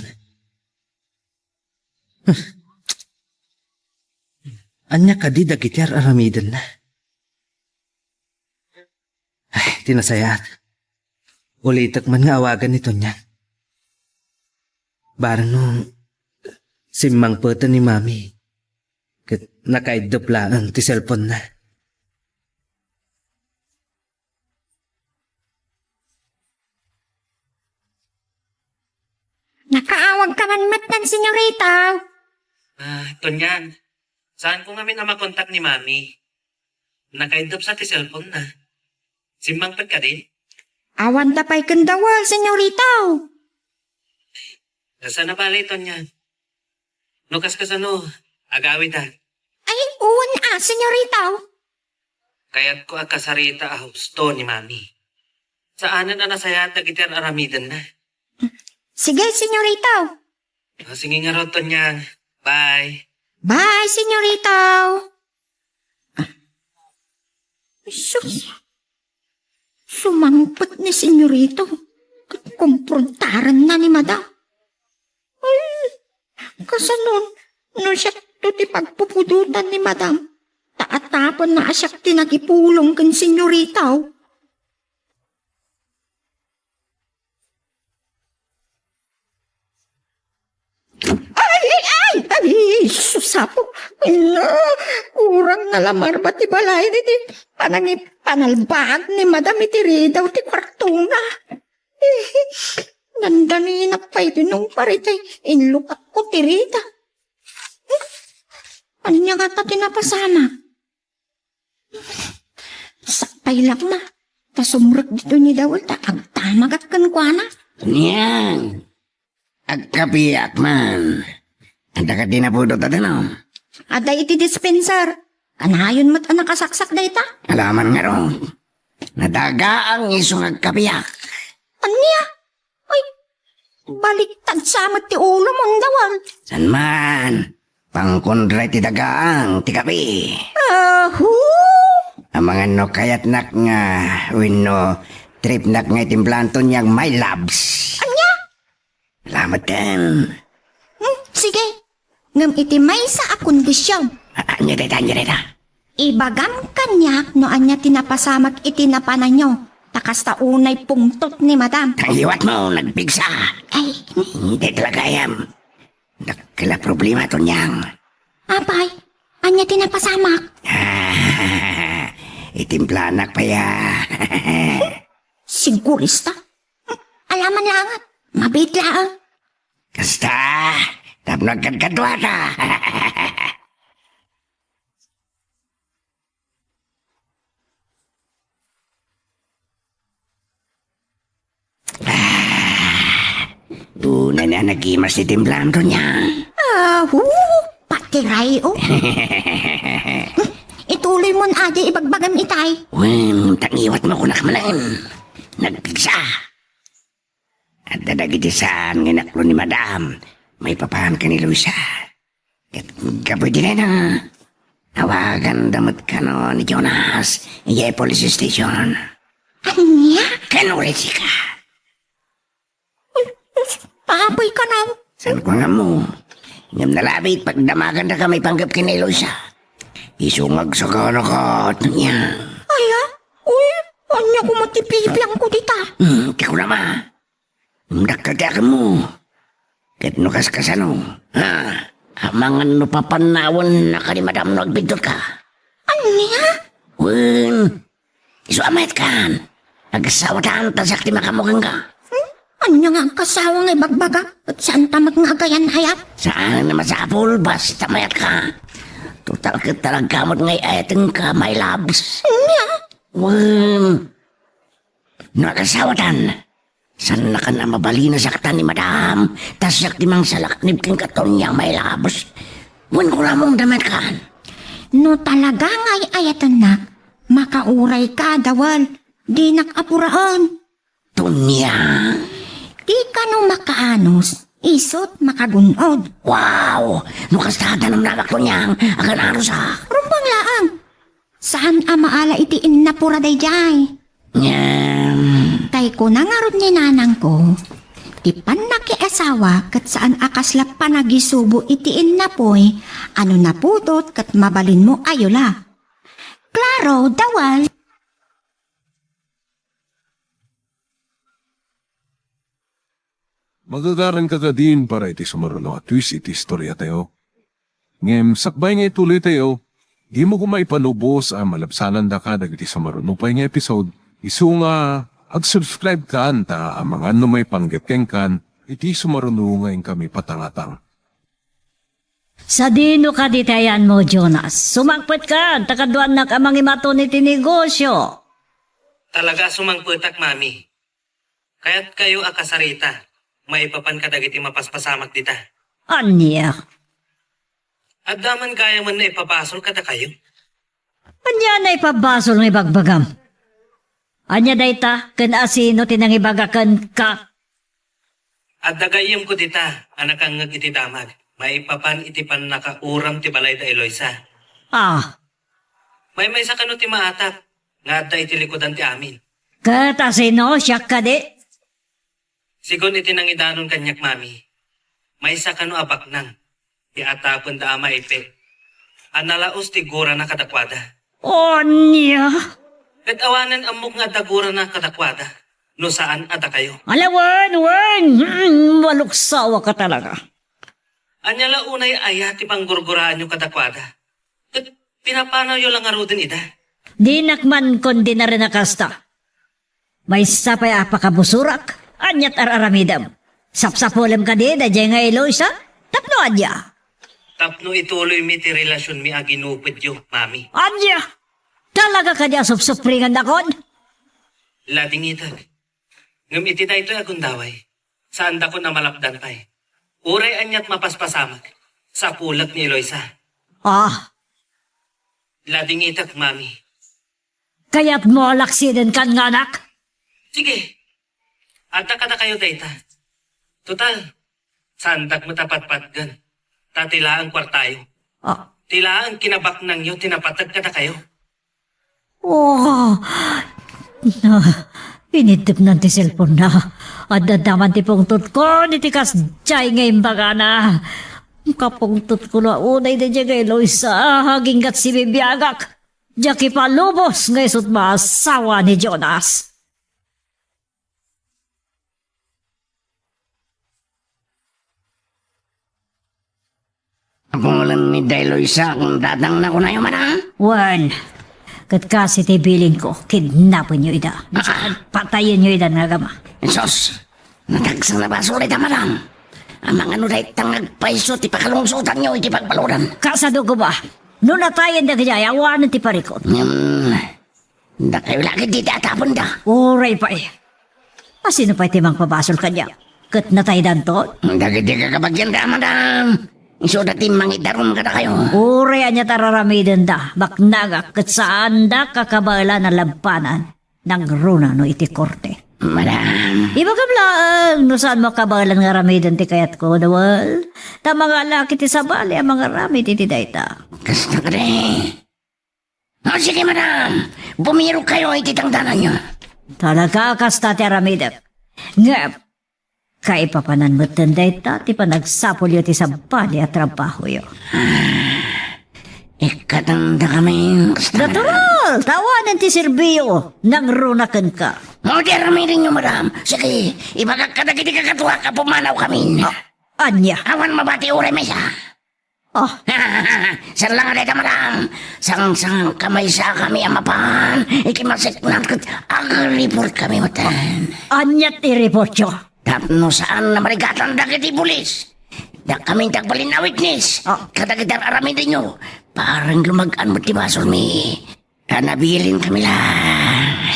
Ania kadi dagiti ar-aramidenna? Ay, ti nasayaat. Ulitek man nga awagan ni Tonyang. Barang no simmangpeten ni Mami, ket nakaiddep laeng ti cellphone-na. Nakaawag ka man metten, senyorita. Ah, Tonyang, saanko ngamin a makontak ni Mami. Nakaiddep sa ti cellphone-na. Simmangpet kadin? Awan da pay ken dawel, senyorita. Kasano bale, Tonyang? No kaskasano, agawida. Ay, wen a, senyorita. Kayatko a kasarita a husto ni Mami. Saanen a nasayaat dagiti ar-aramidenna. Sige, senyorita. Ah, sige ngarud, Tonyang. Bye. Bye, senyorita. Ah. Sus. Sumangpet ni senyorita. Ket komprontarenna ni madam. Ay, kasanon, no siak to ti pagpupudotan ni madam, ta atapenna a siak ti nagipulong ken senyorita. Ay, ay, ay, ay, sus, Apo. Ay, na, kurang na la marba ti balay diti panangipanalbaag ni madam iti ridaw ti kuartona. Dandaninak pay ti nungpar iti inlukatko ti rida. Ania ngata ti napasamak? Sakpay lakma, ta sumrek ditoy ni Dawel ta agtamagak kenkuana. Nian, agkapiak man. Adda kadi napudot a danum? Adda iti dispenser. Kanayon met a nakasaksak dayta. Alaman ngarud. Nadagaang isu nga agkapiak. Ania? Ay, baliktad sa met ti ulom, Dawel. Saan man? Pangkontra iti dagaang ti kapi. Ahu! Amangan no kayatnak nga wenno tripnak nga itimplaan ton nga my loves. Ania? Salamat ken. Hmm, sige. Ngem iti maysa a kondision. A-, ania dayta, ania dayta? Ibagam kaniak no ania ti napasamak iti napananyo, ta kasta unay pungtot ni madam. Ay, liwat mo, nagpigsa. Ay. Hindi talaga yan. Dakkel a problema, Tonyang. Apay, ania ti napasamak? Itimplanak pay a. Sigurista? Alaman langat, mabit laeng. Kasta, tapno agkadkaduada. Unay a nagimas ti timplam, Doña. Ah, hu, patiray, oh. Ituloy mon adi ibagbagam itay. Wen, tangiwat mo kunak manen. Nagpigsa. Adda dagiti saan nga inaklo ni Madam maipapan ken ni Luisa. Ket gapu iti dayta, awaganda met kano ni Jonas idiay police station. Ania? Ken uray sika. Apoy kanaw. Saan ko nga mo? Ngem nalabit pagdamagandaka maipanggep ken ni Luisa. Isu nga agsaganaka, Doña. Aya? Uy, ania koma ti pipiangko dita? Hmm, ti kunama. Dakkel ti akemmo. Ket no kaskasano, ha? Amangan no papannawennaka ni Madam no agbiddutka. Ania? Wen, isu a mayatkan. Agasawatan ta siak ti makaammo kenka. Hmm? Ania nga agkasawa nga ibagbaga? Ket saan ta met nga agayan-ayat? Saan a masapul, basta mayatka. Total ket talaga met nga ay-ayatenka, my loves. Ania? Wen, no agasawatan, saannakan a mabalin a saktan ni Madam, ta siak ti mangsalaknib kenka, Doña, my loves. Wen, kunamong dametkan. No talaga nga ay-ayatennak, makaurayka, Dawel. Dinak apuraen. Doña. Di kano makaanus, isut makagun-od. Wow! No kasta, danamnamak, Doña, agan-anusak. Rumbeng laeng. Saan a maala iti innapura daydiay. Ngem. Tay kuna ngarud ni nanangko, ti pannakiasawa ket saan a kasla panagisubo iti innapuy a no napudot ket mabalinmo a yula. Klaro, Dawel. Magagaranka kadin para iti sumaruno a twist iti istoriatayo. Ngem sakbay nga ituloytayo, dimo koma ipalubos a malabsanandaka dagiti sumaruno pay nga episode, isu nga ag-subscribe kan ta amangan no maipanggep kenkan iti sumaruno nga inkami patangatang. Sadino kadi ti ayanmo, Jonas? Sumangpetkan, ta kaduanak a mangimaton iti negosio. Talaga sumangpetak, Mami. Kayatkayo a kasarita maipapan kadagiti mapaspasamak dita. Ania? Adda man gayamen naipabasol kadakayo? Ania naipabasol nga ibagbagam? Ania dayta ken asino ti nangibaga kenka? Adda gayyemko dita a nakangngeg iti damag maipapan iti pannakauram ti balayda Eloisa. Ah. Maymaysa kano ti maatap nga adda iti likudan ti amin. Ket asino, siak kadi? Sigun iti nangidanon kaniak, Mami, maysa kano a baknang ti atapenda a maipe a nalaus ti gurana kadakuada. Ania? Ket awanen ammok nga adda gurana kadakuada no saan a dakayo. Ala, wen, wen! Hmm, maluksawaka talaga. Ania la unay aya ti panggurguraanyo kadakuada? Ket pinapanawyo la ngaruden ida? Dinak man kondinaren a kasta. Maysa pay a pakabusorak, aniat ar-aramidem? Sapsapulem kadi daydiay nga Eloisa? Tapno ania? Tapno ituloymi ti relasionmi a ginupedyo, Mami. Ania? Talaga kadi a supsupringennakon? Ladingitek. Ngem iti daytoy a gundaway, saandakon a malapdan pay. Uray aniat mapaspasamak, sapulek ni Eloisa. Ah. Ladingitek, Mami. Kayatmo a laksiden kan nga anak? Sige. Adda kadakayo dayta. Total, saandak met a patpatgen. Ta ti laeng kuartayo. Ah. Ti laeng kinabaknangyo ti napateg kadakayo. Oh, na, iniddepnan ti cellphone-na. Ad-adda man ti pungtotko iti kasdiay nga imbagana. Kapungtotko la unay daydiay nga Eloisa, agingga ti sibibiagak. Diak ipalubos nga isut' maasawa ni Jonas. Apulen ni Day Luisa, kun datang na kunayo man, a? Wen, ket kas iti bilinko, kidnapenyo ida. Ah. Patayenyo ida nga agama. Sus, natagsa nga basol ita, madam. Amangan no dayta nga agpayso ti pakalungsotanyo iti pagbaludan. Kasano koma? No natayen dagiti ay awanen ti parikut. Ngem, dakayo la ket ti atapenda. Uray pay. Asino pay ti mangpabasol kaniak? ket nataydanton? Dagiti kakabagianda, madam. Isuda ti mangidarum kadakayo. Uray ania ti ar-aramidenda, baknagak ket saandak a kabaelan a labpanan. Nangruna no iti korte. Madam. Ibagam laeng no saanmo a kabaelan nga aramiden ti kayatko, Dawel. Ta mangalaki ti sabali a mangaramid iti dayta. Kasta kadi. O, sige, madam. Bumirokayo iti tangdananyo. Talaga, kasta ti aramidek. Ngem, kaipapanan metten dayta ti panagsapulyo ti sabali a trabahoyo. Ikkatendakami, kasta. Natural! Ta awanen ti serbiyo, nangruna kenka. O, di aramidenyo, madam. Sige, ibagak kadagiti kakatuak a pumanawkami. A-, ania? Awan mabati uray maysa. Oh. Saan lang dayta, madam. Sangsangkamaysakami a mapan iti masiknam ket agreportkami metten. Ania ti reportyo? Tapno saan a marigatan dagiti pulis. Dakami ti agbalin a witness. Oh. Kadagiti ar-aramidenyo. Parang lumag-an met ti basolmi. Nabilinkami la.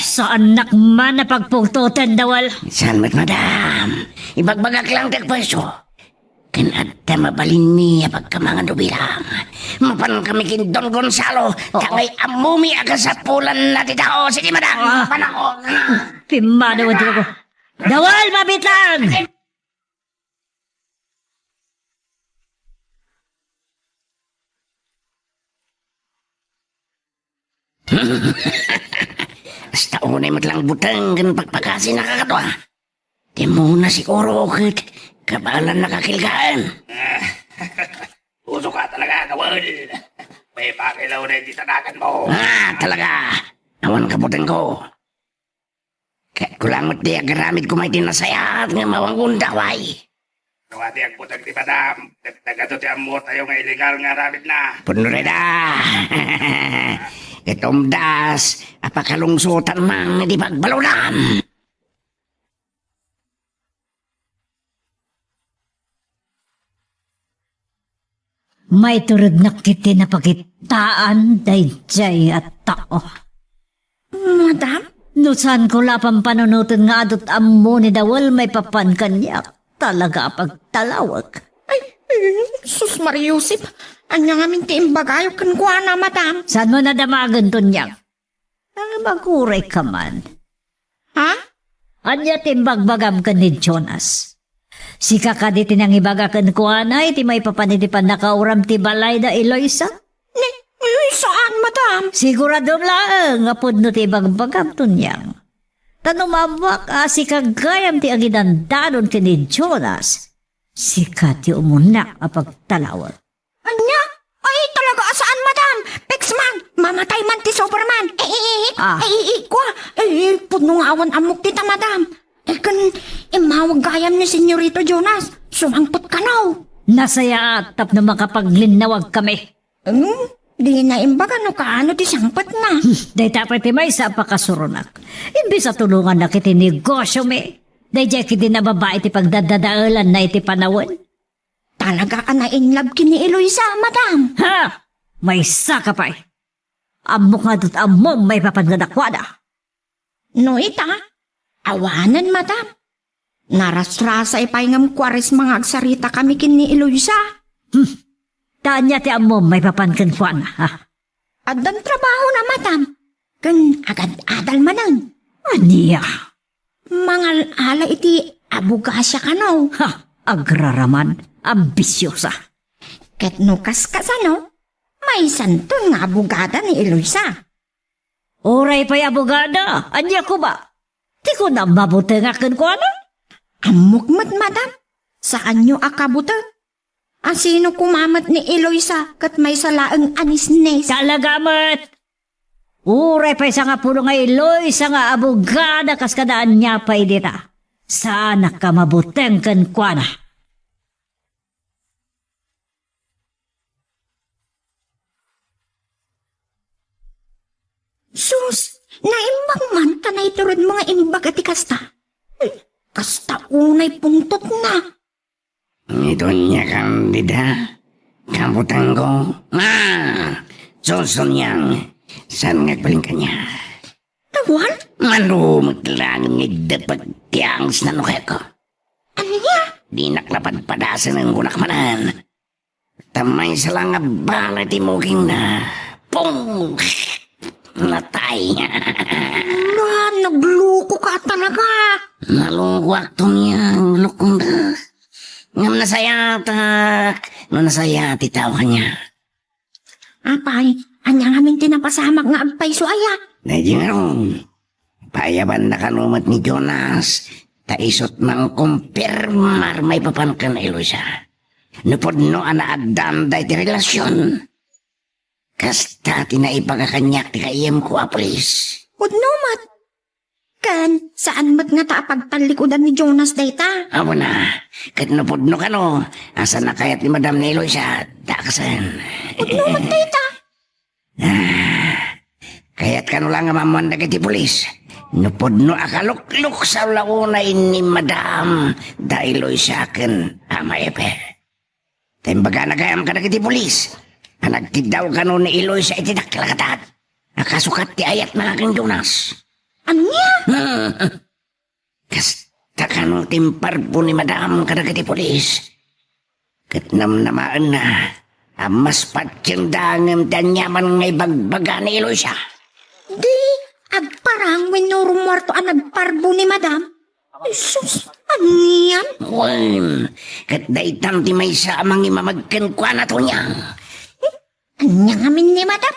Saannak man a pagpungtoten, Dawel. Saan met, madam? Ibagbagak lang ti agpwesto. Ken adda mabalinmi a pagkamangan no bilang. Mapankami ken Don Gonzalo, ta ngay ammomi a kasapulanna ti tao. Sige, madam, ah, mapanakon. Pimmanaw a dugo. Dawel, mabitan! Hasta unay met lang buteng ken pakpakasinaka kadua. Ti muna siguro ket kabaelanna kakilgaen. Uso ka talaga, Dawel. May pakilaw na iti tanagan mo. Ah, talaga. Awan kabutengko. Ket kulangot ti agaramid ko may ti nasayaat nga mawangundaway. No, adi agbuteng ti madam, ket nagadu ti ammo tayo nga illegal nga aramid na. Pudno dayta. Ket umdas a pakalungsotan man iti pagbaludam. Maiturudnak iti napakittaan daydiay a tao. Madam? No saanko la pampanunoten nga adut ammo ni Dawel maipapan kaniak, talaga a pagtalawek. Ay, sus, Maria Josep, ania ngamin ti imbagayo kenkuana, madam? Saanmo nadamagen, Tonyang? Ay, maguray ka man. Ha? Ania ti imbagbagam ken ni Jonas? Sika kadi ti nangibaga kenkuana iti maipapan iti pannakauram ti balay da Eloisa? Ni, ni, saan, madam? Siguradom laeng a pudno ti ibagbagam, Tonyang. Ta no maammoak a sika gayam ti agidandanon ken ni Jonas, sika ti umuna a pagtalawek. Ania? Ay, talaga a saan, madam. Pex man, mamatay man ti Superman. Eh, eh, eh. Ah. Eh, eh, eh, kua. Eh, eh, pudno nga awan ammok dita, madam. Eh, ken immawag gayam ni Senyorito Jonas. Sumangpet kano. Nasayaat tapno makapaglinnawag kami. Hmm? Dina imbaga no kaano ti sangpetna. Hmm, dayta pay ti maysa a pakasuronak. Imbes a tulongannak iti negosiomi, daydiay ketdi nababai ti pagdadadaelanna iti panawen. Talaga a na-in love ken ni Eloisa, madam. Ha! Maysa ka pay. Ammok nga adut ammom maipapan kadakuada. No ita, awanen, madam. Narasrasay pay ngem Kuaresma nga agsarita kami ken ni Eloisa. Hmm. Ta ania ti ammom maipapan kenkuana, ha? Addan trabahona, madam. Ken agad-adal manen. Ania? Mangal-ala iti abogasia kano. Ha, agraraman, ambisiosa. Ket no kaskasano, maysanton nga abogada ni Eloisa. Uray pay abogada, ania koma? Ti kunam mabutengak kenkuana? Ammok met, madam. Saanyo a kabuteng. Asino koma met ni Eloisa ket maysa laeng a nisnes? Talaga met! Uray pay sangapulo nga Eloisa nga abogada kas kada ania pay dita. Saanak a mabuteng kenkuana. Sus, naimbag man ta naituredmo nga imbaga ti kasta. Hmm, kasta unay pungtotna. Ni Doña Candida, kabutengko. Ah, sus, Doñang, saan nga agbalin kaniak? Awan? Mano met laeng nga idda pagtiangs na no kayatko. Ania? Dinak la padpadasen, kunak manen. Ta maysa la nga bala ti mukingna. Pung! Natay. Ala, nagluko ka talaga. Nalukoak, Tonyang, lukong da. Ngem nasayatak no nasaya ti tao kaniak. Apay, ania ngamin ti napasamak nga agpayso aya? Daydi ngarud, paayabanda kano met ni Jonas, ta isut' mangkumpirmar maipapan ken Eloisa. No pudno a naaddan dayta relasion, kasta ti naibaga kaniak ti kaiyemko a pulis. Pudno met. Ken saan met ngata a pagtallikudan ni Jonas dayta? Awan a, ket no pudno kano, a saan a kayat ni Madam ni Eloisa, dakasen. Pudno met dayta? Ah, kayat kano la nga maammuan dagiti pulis. No pudno a kalukluksaw la unay ni Madam da Eloisa ken Ama Epe. Ta imbagana gayam kadagiti pulis a nagtiddaw kano ni Eloisa iti dakkel a gatad a kasukat ti ayatna ken Jonas. Ania? Hmm. Kasta kano ti imparbo ni Madam kadagiti pulis. Ket namnamaenna a mas patienda ngem ti aniaman nga ibagbaga ni Eloisa. Di, agparang wenno rummuarto a nagparbo ni Madam? Jesus, anian? Wen, ket daytan ti maysa a mangimamag kenkuana, Tonyang. Ania ngamin ni Madam?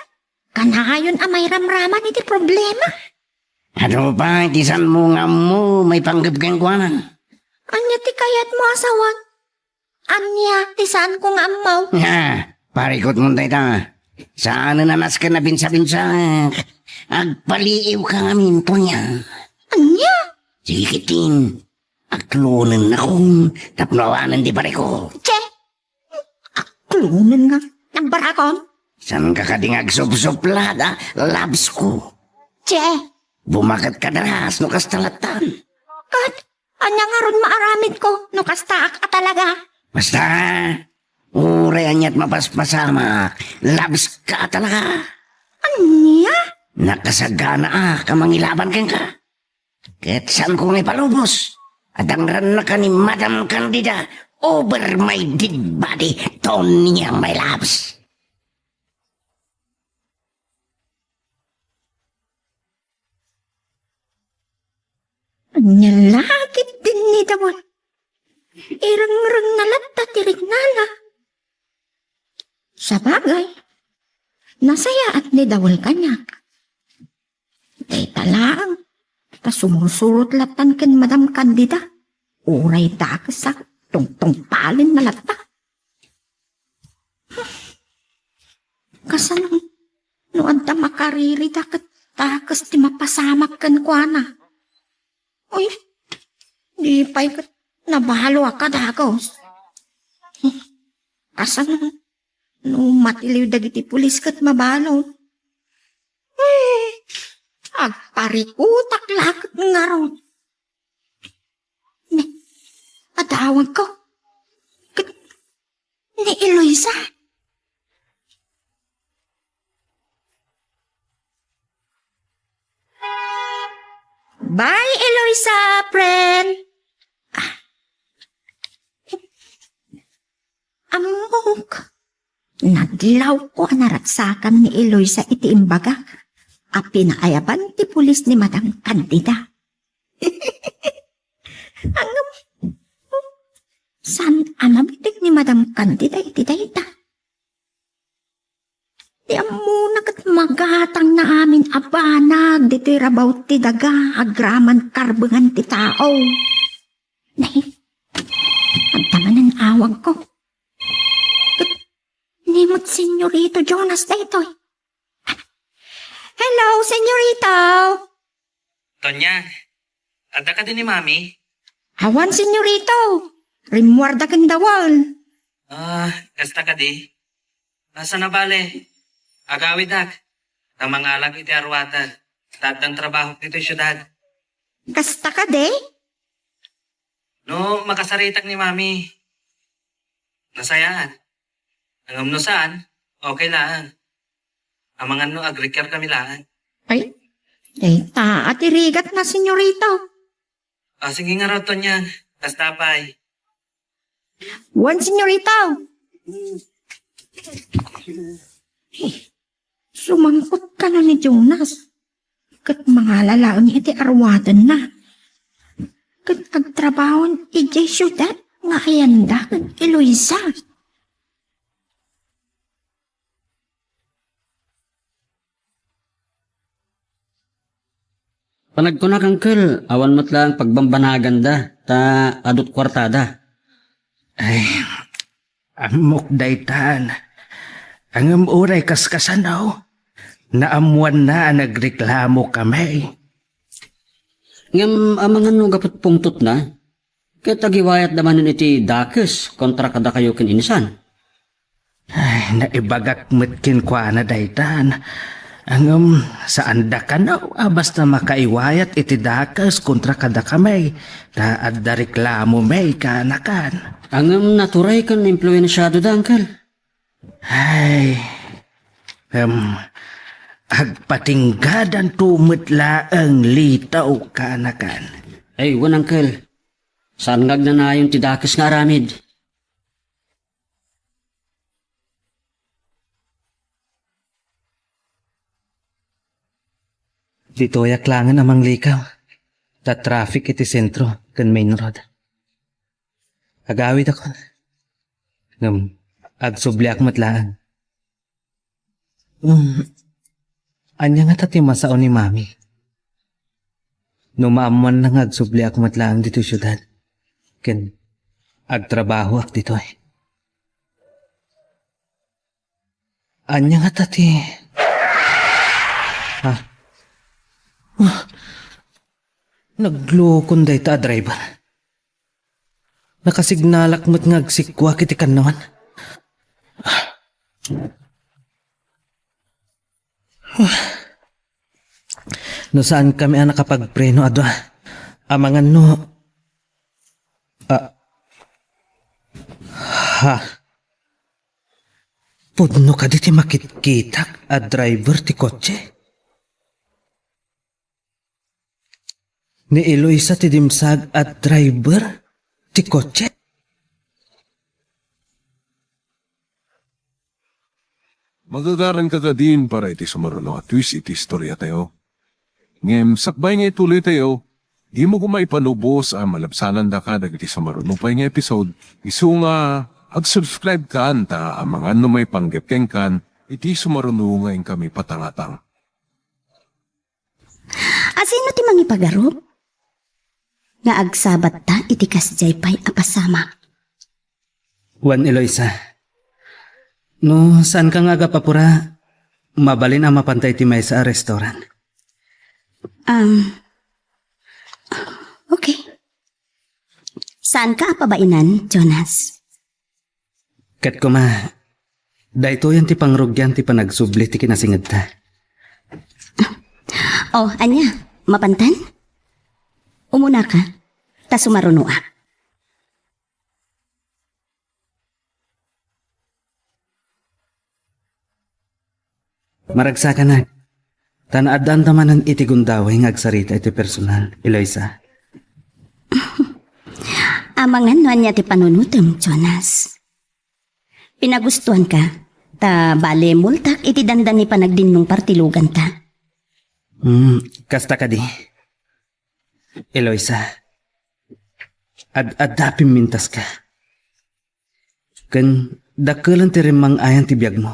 Kanayon a mairamraman iti problema. Adu pay ti saanmo nga ammo maipanggep kenkuana. Ania ti kayatmo a sawen? Ania ti saanko nga ammo? Ha, parikutmon dayta. Saanen a nasken a binsa-binsaek. Agpaliiwka ngamin, Tonyang. Ania? Sige ketdin. Aklonennakon tapno awanen ti barikut. Che! Aklonenka? Nagbarakon? Saanka kadi nga agsupsuplat a labsko? Che! Bumaket ka daras no kasta lattan. Ket ania ngarud maaramidko no kastaak a talaga? Basta, uray aniat mapaspasamak, labska a talaga. Ania? Nakasaganaak a mangilaban kenka. Ket saanko nga ipalubos a dangrannaka ni Madam Candida over my dead body, Tonyang, my loves. Ania la ketdin ni Dawal? Irengrengna latta ti riknana. Sabagay, nasayaat ni Dawal kaniak. Dayta laeng, ta sumursurot lattan ken Madam Candida. Uray dakesak, tungtungpalenna latta. Kasano no adda makaririda ket dakes ti mapasamak kenkuana? Uy, di pay ket nabalo a kadakes. Kasano no matiliw dagiti pulis ket mabalo? Uy, agparikutak la ket ngarud. Ne, adawagko. Ket ni Eloisa. Bye, Eloisa, friend. Ah. Ammok. Nadlawko a naragsakan ni Eloisa iti imbagak a pinaayaban ti pulis ni Madam Candida. Ngem, saan a mabitek ni Madam Candida iti dayta? Ti ammona ket magatangna amin a banag ditoy rabaw ti daga agraman karbengan ti tao. Nay, adda manen awagko. Ket ni met Senyorito Jonas daytoy. Hello, Senyorito! Tonya, adda kadi ni Mami? Awan, Senyorito. Rimmuarda ken Dawal. Ah, kasta kadi? Asa na bale? Agawidak. Ta mangalag iti arruaten. Ta addan trabahok ditoy siudad. Kasta kadi? No, makasaritak ni Mami. Nasayaan. Ngem no saan, okay laeng. Amangan no agriker kami laeng. Ay, dayta a ti rigatna, Senyorito. Ah, sige ngarud, Tonyang. Kasta pay. Wen, senyorita. Sumangpet kano ni Jonas. Ket mangala laeng iti aruatenna. Ket agtrabaho idiay siudad nga ayanda ken Eloisa. Panagkunak, Uncle, awan met laeng pagbambanaganda, ta adu ti kuartada. Ay, ammok daytan. Ngem uray kaskasano, naammoanna a nagreklamo kami. Ngem amangan no gapu ti pungtotna, ket agiwayatda manen iti dakes kontra kadakayo ken insan. Ay, naibagak met kenkuana daytan. Ngem, saanda kano a basta makaiwayat iti dakes kontra kadakami, ta adda reklamomi, kanakan. Ngem naturay ken impluensiado da, Uncle. Ay, em, agpatinggadanto met laeng litaw, kanakan. Ay, wen, Uncle. Saan nga agnanayon ti dakes nga aramid? Ditoyak laengen a manglikaw, ta traffic iti sentro ken main road. Agawidakon. Ngem, agsubliak met laeng. Hmm, ania ngata ti masao ni Mami? No maammoanna nga agsubliak met laeng ditoy siudad, ken agtrabahoak ditoy. Ania ngata ti, ha? Ah, naglukon dayta a driver. Nakasignalak met nga agsikkuak iti kannawan. No saan kami a nakapagpreno a dua, amangan no, ah, ha? Pudno kadi ti makitkitak a driver ti kotse? Ni Eloisa ti dimsag a driver ti kotse? Magagaranka kadin para iti sumaruno a twist iti istoriatayo. Ngem sakbay nga ituloytayo, dimo koma ipanubos a malabsanandaka dagiti sumaruno pay nga episode, isu nga ag-subscribe kan ta amangan no maipanggep kenkan iti sumaruno nga inkami patangatang. Asino ti mangipagarup? Nga agsabatta iti kasdiay pay a pasamak. Wen, Eloisa. No, saanka nga agapapura, mabalin a mapanta iti maysa a restaurant. Um, okay. Saanka a pabainan, Jonas? Ket koma, daytoyen ti pangrugian ti panagsubli ti kinasingedta. Oh, ania? Mapantan? Umunaka, ta sumarunoak. Maragsakanak, ta naaddaanta manen iti gundaway nga agsarita iti personal, Eloisa. Amangan no ania ti panunotem, Jonas. Pinagustoanka, ta bale multak iti dandani panagdinnong partiluganta. Hmm, kasta kadi. Eloisa, ad-adda a pimmintaska. Ken dakkelen ti rimmang-ayan ti biagmo.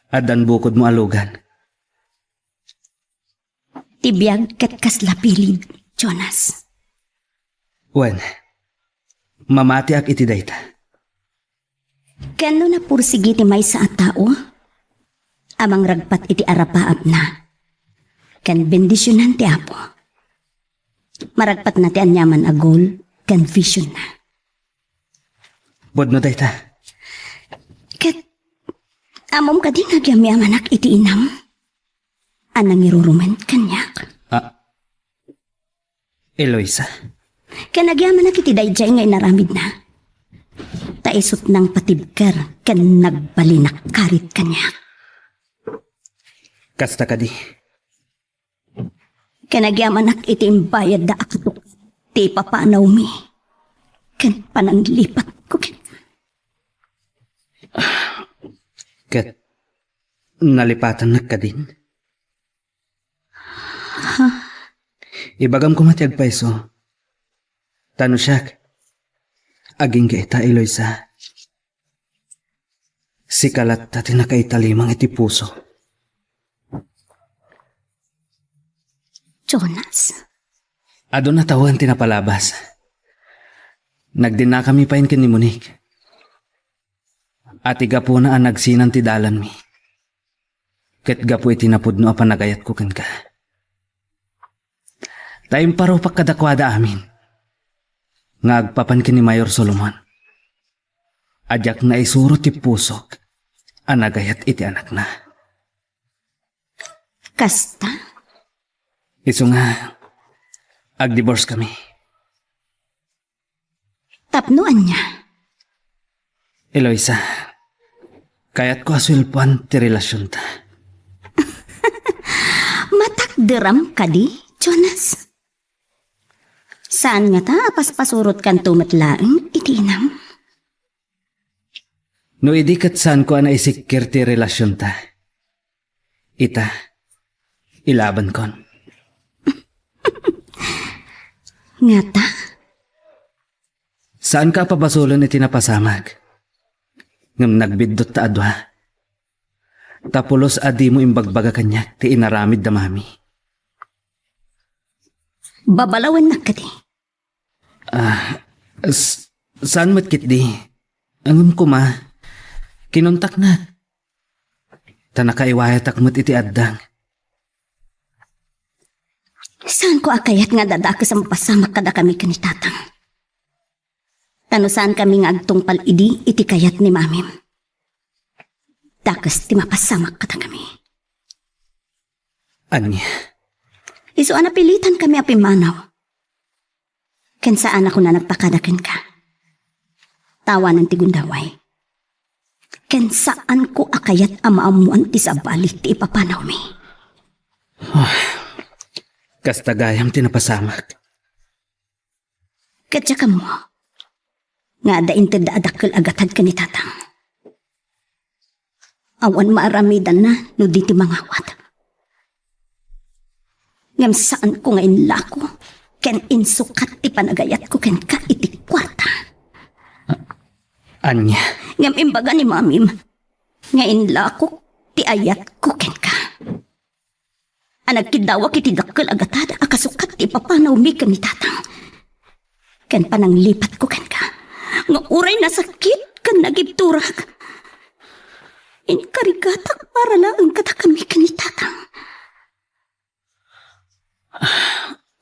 Addan bukodmo a lugan. Ti biag ket kasla pilid, Jonas. Wen, mamatiak iti dayta. Ken no napursigi ti maysa a tao a mangragpat iti arapaapna ken bendisionan ti Apo, maragpatna ti aniaman a goal ken visionna. Pudno dayta. Ket ammom kadi nga agyamanak iti inam a nangirurumen kaniak? Ah, Eloisa? Ken agyamanak iti daydiay nga inaramidna. Ta isut' nangpatibker ken nagbalin a karit kaniak. Kasta kadi. Ken agyamanak iti imbayadda a katukar ti ipapanawmi ken pananglipat Ket nalipatannak kadin? Ibagam koma ti agpayso. Ta no siak, agingga ita, Eloisa. Sika latta ti nakaitalimang iti puso. Jonas. Adun a tawen ti napalabas. Nagdinnakami pay ken ni Monique. A ti gapuna a nagsinan ti dalanmi. Ket gapu iti napudno a panagayatko kenka. Ta imparupak kadakuada amin nga agpapan ken ni Mayor Solomon a diak naisuro ti pusok a nagayat iti anakna. Kasta? Isu nga, agdivorce kami. Tapno ania? Eloisa, kayatko a suelpoan ti relasionta. Matakderam kadi, Jonas? Saan ngata a paspasurotkanto met laeng iti inam? No idi ket saanko a naisikkir ti relasionta, ita, ilabankon. Ngata? Saanka a pabasolen iti napasamak. Ngem nagbiddut ta a dua. Ta pulos a dimo imbagbaga kaniak ti inaramid da mami. Babalawennak kadi. Ah, s-, saan met ketdi? Ngem koma, kinuntaknak. Ta nakaiwayatak met iti addang. Saanko a kayat nga dadakes a mapasamak kadakami ken ni Tatang. Ta no saankami nga agtungpal idi iti kayat ni Mamim, dakes ti mapasamak kadakami. Ania? Isu a napilitankami a pimmanaw. Ken saanakon a nagpakada kenka. Ta awanen ti gundaway. Ken saanko a kayat a maammoan ti sabali ti ipapanawmi. Kasta gayam ti napasamak. Ket diak ammo nga adda intedda a dakkel a gatad ken ni Tatang. Awan maaramidanna no di ti mangawat. Ngem saanko nga inlako ken insukat ti panagayatko kenka iti kuarta. Ania? Ngem imbaga ni Mamim nga inlako ti ayatko kenka. A nagkiddawak iti dakkel a gatad a kasukat ti ipapanawmi ken ni Tatang. Ken pananglipatko kenka, nga uray nasakit ken nagibturak, inkarigatak para laeng kadakami ken ni Tatang.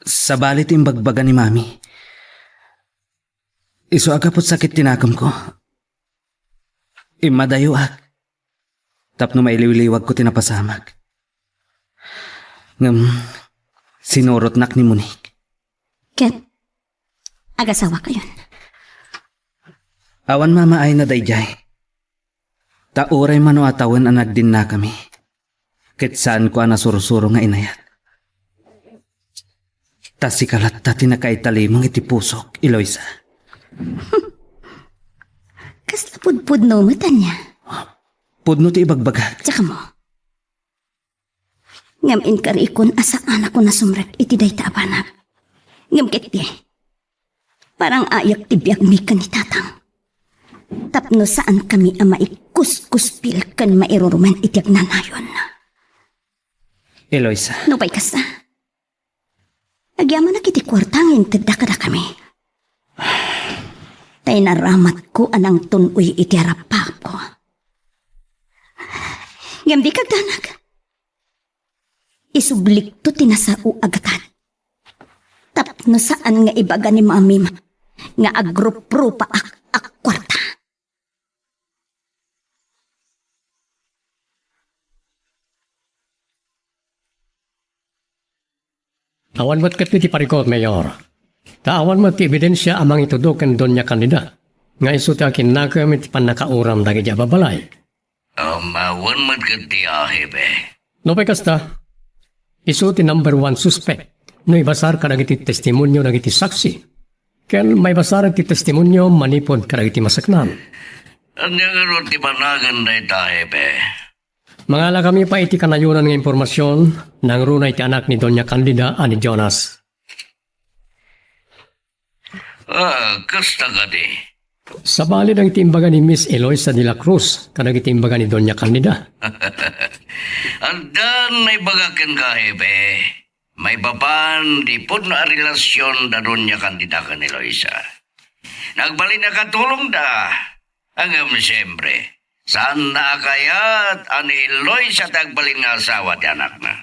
Sabali ti imbagbaga ni Mami. Isu a gapu ti sakit ti nakemko, immadayoak tapno mailiwliwagko ti napasamak. Ngem, sinurotnak ni Monique. Ket, agasawakayon? Awan mamaayna daydiay. Ta uray mano a tawen a nagdinnakami, ket saanko a nasursuro nga inayat. Ta sika latta ti nakaitalimeng iti pusok, Eloisa. Kasla pudpudno met ania? Pudno ti ibagbagak. Diak ammo. Ngem inkariikon a saanakon a sumrek iti dayta a banag. Ngem ketdi, parang-ayak ti biagmi ken ni Tatang. Tapno saankami a maikuskuspil ken mairurumen iti agnanayon. Eloisa. Nupay kasta, agyamanak iti kuarta nga intedda kadakami. Ta inaramatko a nangtun-oy iti arapaapko. Ngem dika agdanag. Isublikto ti nasao a gatad. Tapno saan nga ibaga ni Mamim nga agruprupaak a kuarta. Awan met ketdi ti parikut, Mayor. Ta awan met ti ebidensia a mangitudo ken Doña Candida nga isu ti akinnakem iti pannakauram dagiti ababalay. Awan met ketdi a, Hepe. Nupay kasta, isu ti number one suspect no ibasar kadagiti testimonio dagiti saksi. Ken maibasar ti testimonio manipud kadagiti masaknam. Ania ngarud ti banagen dayta, Hepe? Mangalakami pay iti kanayonan nga impormasion, nangruna iti anak ni Doña Candida a ni Jonas. Ah, kasta kadi. Sabali dagiti imbaga ni Miss Eloisa de la Cruz kadagiti imbaga ni Doña Candida. Addan naibaga kenka, Hepe. Maipapan ti pudno a relasion da Doña Candida ken Eloisa. Nagbalin a katulongda. Ngem siyempre, saanna a kayat a ni Eloisa ti agbalin nga asawa ti anakna.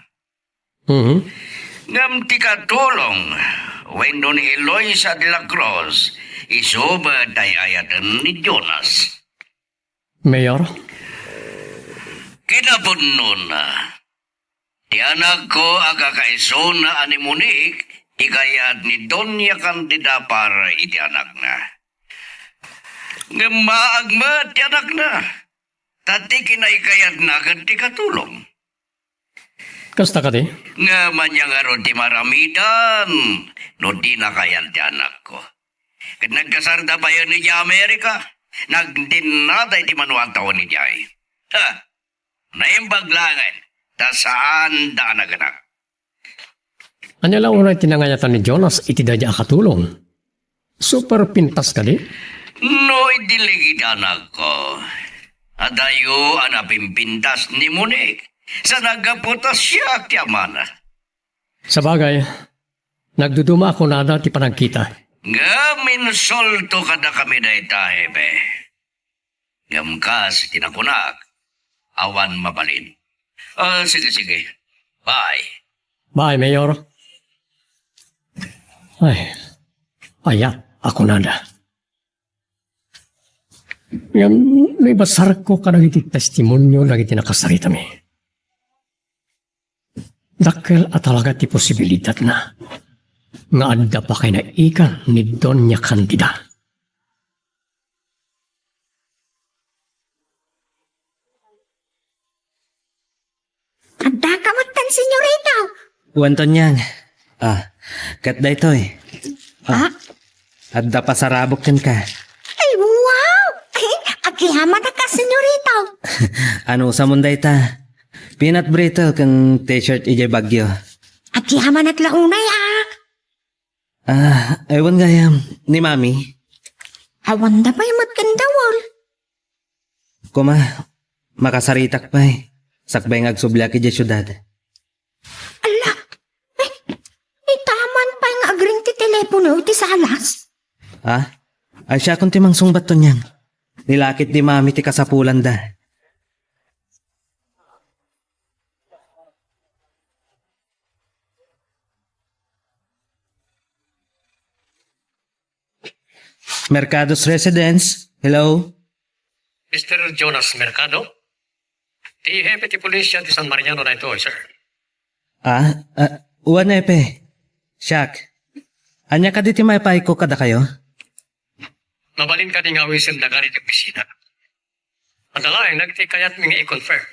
Mhm. Ngem ti katulong wenno ni Eloisa de la Cruz, isu met ti ay-ayaten ni Jonas. Mayor? Kinapudnona, ti anakko a kakaisuna a ni Monique ti kayat ni Doña Candida para iti anakna. Ngem maag met ti anakna, ta ti kinaykayatna ket ti katulong. Kasta kadi? Ngem ania ngarud ti maaramidan no dina kayat ti anakko? Ket nagkasarda payen idiay Amerika, nagdinnada iti manuan tawen idiay. Ha! Naimbag laengen, ta saanda a naganak. Ania la unay ti nangayatan ni Jonas iti daydi a katulong? Super pintas kadi? No idi ligid anakko, adayo a napimpintas ni Monique, sa naggapu ta siak ti amana. Sabagay, nagduduma a kunada ti panagkita. Ngem insulto kadakami dayta, Hepe. Ngem kas iti nakunak, awan mabalin. Ah, sige, sige. Bye. Bye, Mayor. Ay, aya, a kunada. Ngem, no ibasarko kadagiti testimonio dagiti nakasaritami. Dakkel a talaga ti posibilidatna nga adda pakainaikan ni Doña Candida. Adda ka met kan, senyorita? Wen, Tonyang. Ah, ket daytoy. Ah, Ah? Adda pasarabok kenka. Ay, wow! Ay, agyamanak a, senyorita. Anusamon dayta? Peanut brittle ken t-shirt idiay bagyo. Agyamanak la unay, ah. Ah, ewan gayam, ni Mami. Awanda pay met ken dawel. Kuma, makasaritak pay. Sakbay nga agsubliak idiay siudad. Ala, eh, itaman pay nga agring ti telepono iti salas. Ah? Ay, siakon ti mangsungbat, Tonyang. Ni lakit ni Mami ti kasapulanda. Mercado's Residence, hello? Mister Jonas Mercado? Ti hepe ti pulisya ti San Mariano daytoy, sir. Ah, ah, wen, hepe. Siak. Ania kadi ti maipaayko kadakayo? Mabalin kadi nga awisem dagiti opisina? Adda laeng dagiti kayatmi nga i-confirm.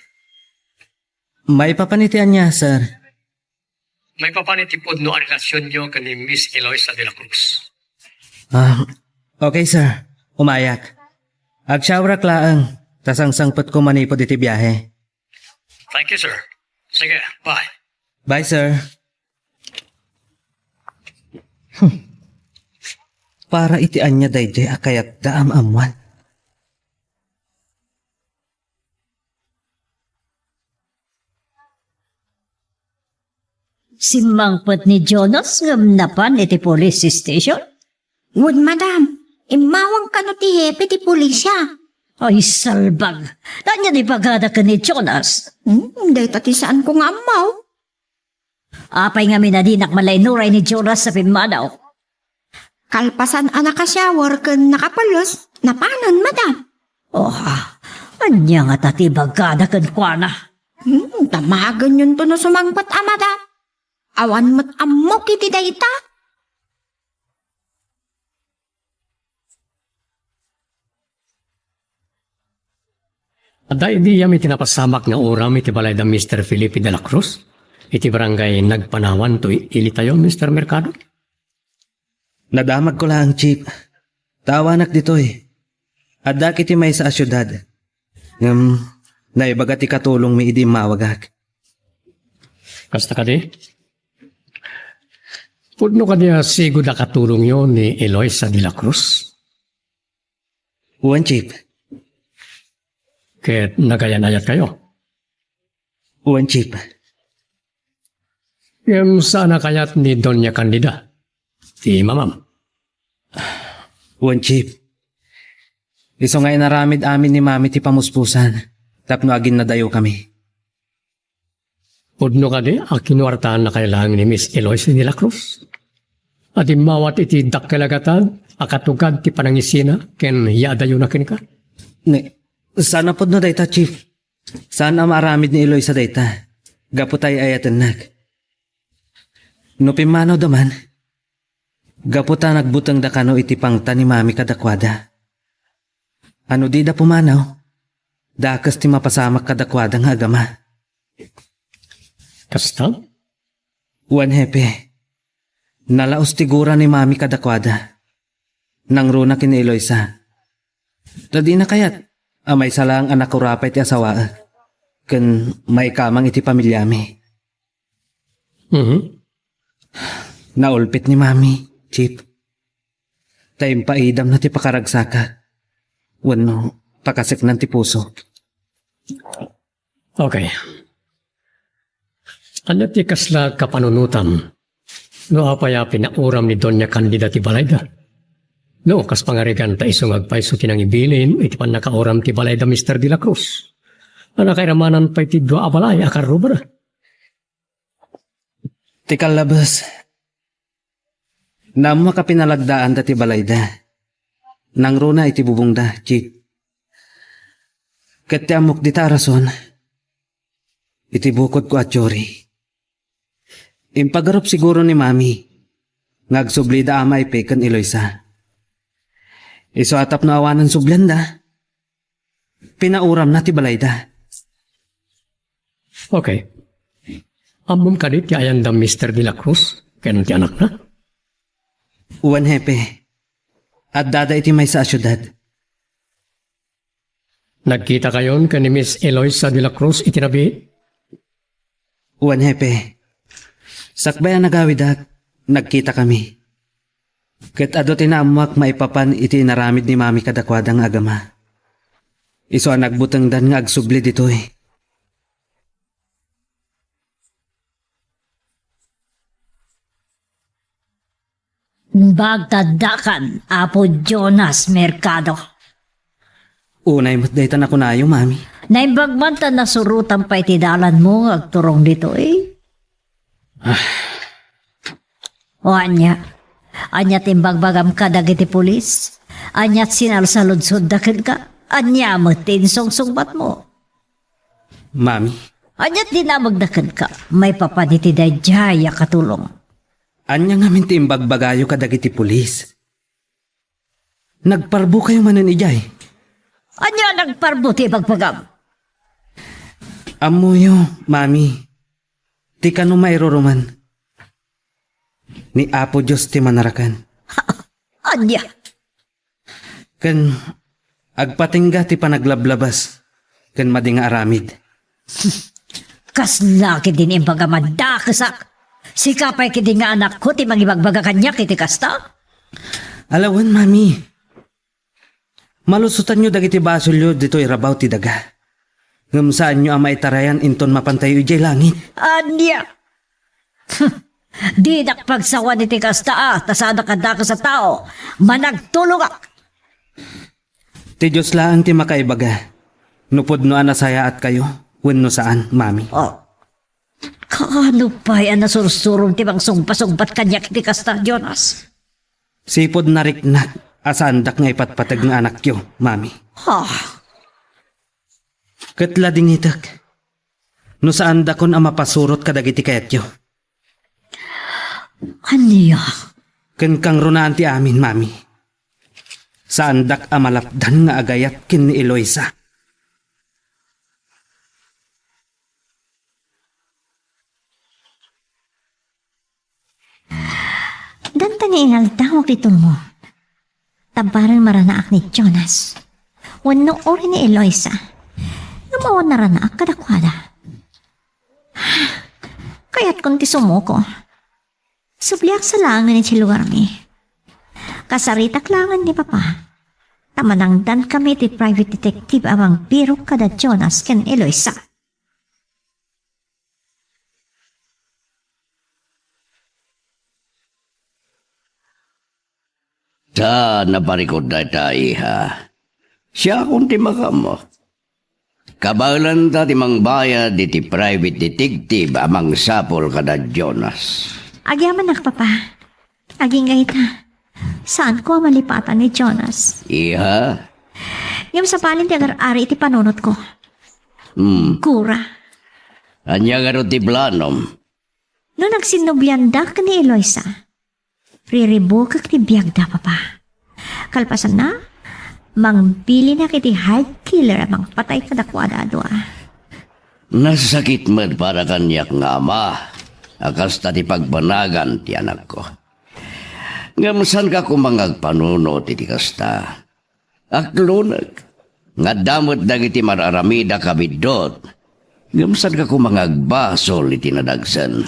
Maipapan iti ania, sir? Maipapan iti pudno a relasionyo ken ni Miss Eloisa de la Cruz. Ah, okay, sir. Umayak. Agshowerak laeng, ta sangsangpetko manipud iti biahe. Thank you, sir. Sige, bye. Bye, sir. Hmm. Para iti ania daydiay a kayatda a maammuan? Simmangpet ni Jonas ngem napan iti police station? Wen, madam. Immawang kano ti hepe ti pulisya. Ay, salbag! Ania ti ibagada ken ni Jonas? Hmm, dayta ti saanko nga ammo. Apay ngamin a dinak man la inuray ni Jonas a pimmanaw? Kalpasan a nakashower ken nakapulos, napanen, madam. Oh, ania ngata ti ibagada kenkuana? Hmm, damagenyonto no sumangpet a madam. Awan met ammok iti dayta. Adda idiyam iti napasamak nga uram iti balay da Mister Felipe de la Cruz, iti barangay Nagpanawan to Ilitayon, Mister Mercado? Nadamagko laeng, Chief. Ta awanak ditoy. Addak iti maysa a siudad. Ngem, naibaga ti katulongmi idi immawagak. Kasta kadi? Pudno kadi a sigud a katulongyo ni Eloisa de la Cruz? Wen, Chief. Ket nagayan-ayatkayo? Wen, Chief. Ngem saan a kayat ni Doña Candida ti mamam? Wen, Chief. Isu nga inaramid amin ni Mami ti pamuspusan tapno aginnadayokami. Pudno kadi a kinuartaannakayo laeng ni Miss Eloise de la Cruz? A dimmawat iti dakkel a gatad a katugad ti panangisina ken yaadayona kenka? Ne, saan a pudno dayta, Chief. Saan a maaramid ni Eloisa dayta, gapu ta ay-ayatennak. No pimmanawda man, gapu ta nagbutengda kano iti pangta ni Mami kadakuada. Ano dida pumanaw, dakes ti mapasamak kadakuada nga agama. Kasta? Wen, Hepe. Nalaus ti gura ni Mami kadakuada. Nangruna ken ni Eloisa. Ta dina kayat a maysa laeng a nakurapay ti asawaek ken maikamang iti pamiliami. Mhm. Naulpit ni Mami, Chief. Ta impaidamna ti pakaragsakak wenno pakaseknan ti pusok. Okay. Ania ti kasla kapanunotam no apay a pinauram ni Doña Candida ti balayda? No, kas pangarigan ta isu nga agpayso ti nangibilin iti pannakauram ti balayda, Mister de la Cruz. A nakairamanan pay ti dua a balay a karrubada. Ti kallabes, naammoak a pinalagdaanda ti balayda. Nangruna iti bubongda, Chief. Ket ti ammok dita a rason, iti bukodko a teori. Impagarup siguro ni Mami nga agsublida a maipe ken Eloisa. Isu a tapno awanen sublianda, pinauramna ti balayda. Okay. Ammom kadi ti ayanda, Mister de la Cruz, ken ti anakna? Wen, Hepe. Addada iti maysa a siudad. Nagkitakayon ken ni Miss Eloisa de la Cruz iti nabiit? Wen, Hepe. Sakbay a nagawidak, nagkitakami. Ket adu ti naammoak maipapan iti inaramid ni Mami kadakuada nga agama. Isu a nagbutengdan nga agsubli ditoy. Bagtaddakan, Apo Jonas Mercado. Unay met dayta nakunayo, Mami. Naimbag man ta nasurotan pay ti dalanmo nga agturong ditoy. Ah. O ania? Ania ti imbagbagam kadagiti pulis? Ania ti sinalsaludsodda kenka? Ania met ti insungsungbatmo? Mami. Ania ti dinamagda kenka maipapan iti daydiay a katulong? Ania ngamin ti imbagbagayo kadagiti pulis? Nagparbukayo manen idiay? Ania a nagparbu ti ibagbagam? Ammoyo, Mami, ti kano mairuruman ni Apo Dios ti Manarakan. Ania? Ken agpatingga ti panaglablabas ken madi nga aramid. Kasla ketdin imbagam a dakesak? Sika pay ketdi nga anakko ti mangibagbaga kaniak iti kasta? Ala wen, Mami. Malusotanyo dagiti basolyo ditoy rabaw ti daga. Ngem saanyo a maitarayan inton mapantayo idiay langit. Ania? Dinak pagsawan iti kasta a, ta saanak a dakes a tao. Managtulongak. Ti Dios laeng ti makaibaga no pudno a nasayaatkayo wenno saan, Mami. Oh. Kaano pay a nasursurong ti mangsungpasungpat kaniak iti kasta, Jonas? Sipud nariknak a saandak nga ipatpateg nga anakyo, Mami. Ah. Ket ladingitek no saandakon a mapasurot kadagiti kayatyo. Ania? Ken kangrunaan ti amin, Mami. Saandak a malapdan nga agayat ken ni Eloisa. Danta nga inaldaw a kitulmo. Tabbaren maranaak ni Jonas. wenno uri ni Eloisa. Ngem awan naranaak kadakuada. Kayatkon ti sumuko. Subliak sa laengen iti lugarmi. Kasaritak laengen ni Papa. Ta manangdankami ti private detective a mangbirok kada Jonas ken Eloisa. Ta naparikut dayta, iha. Siakon ti makaammo. Kabaelanta ti mangbayad iti private detective a mangsapul kada Jonas. Agyamanak, Papa. Agingga ita. Saanko a malipatan ni Jonas. Iha? Ngem sabali ti agar-ari iti panunotko. Hmm. Gura. Ania ngarud ti planom? No nagsinnubliandak ni Eloisa, riribukek ti biagda, Papa. Kalpasanna, mangbilinak iti hide killer a mangpatay kadakuada a dua. Nasakit met para kaniak nga ama a kasta ti pagbanagan ti anakko. Ngem saanka koma nga agpanunot iti kasta. Aklonek nga adda met dagiti mar-aramid a kabiddut. Ngem saanka koma nga agbasol iti nadagsen.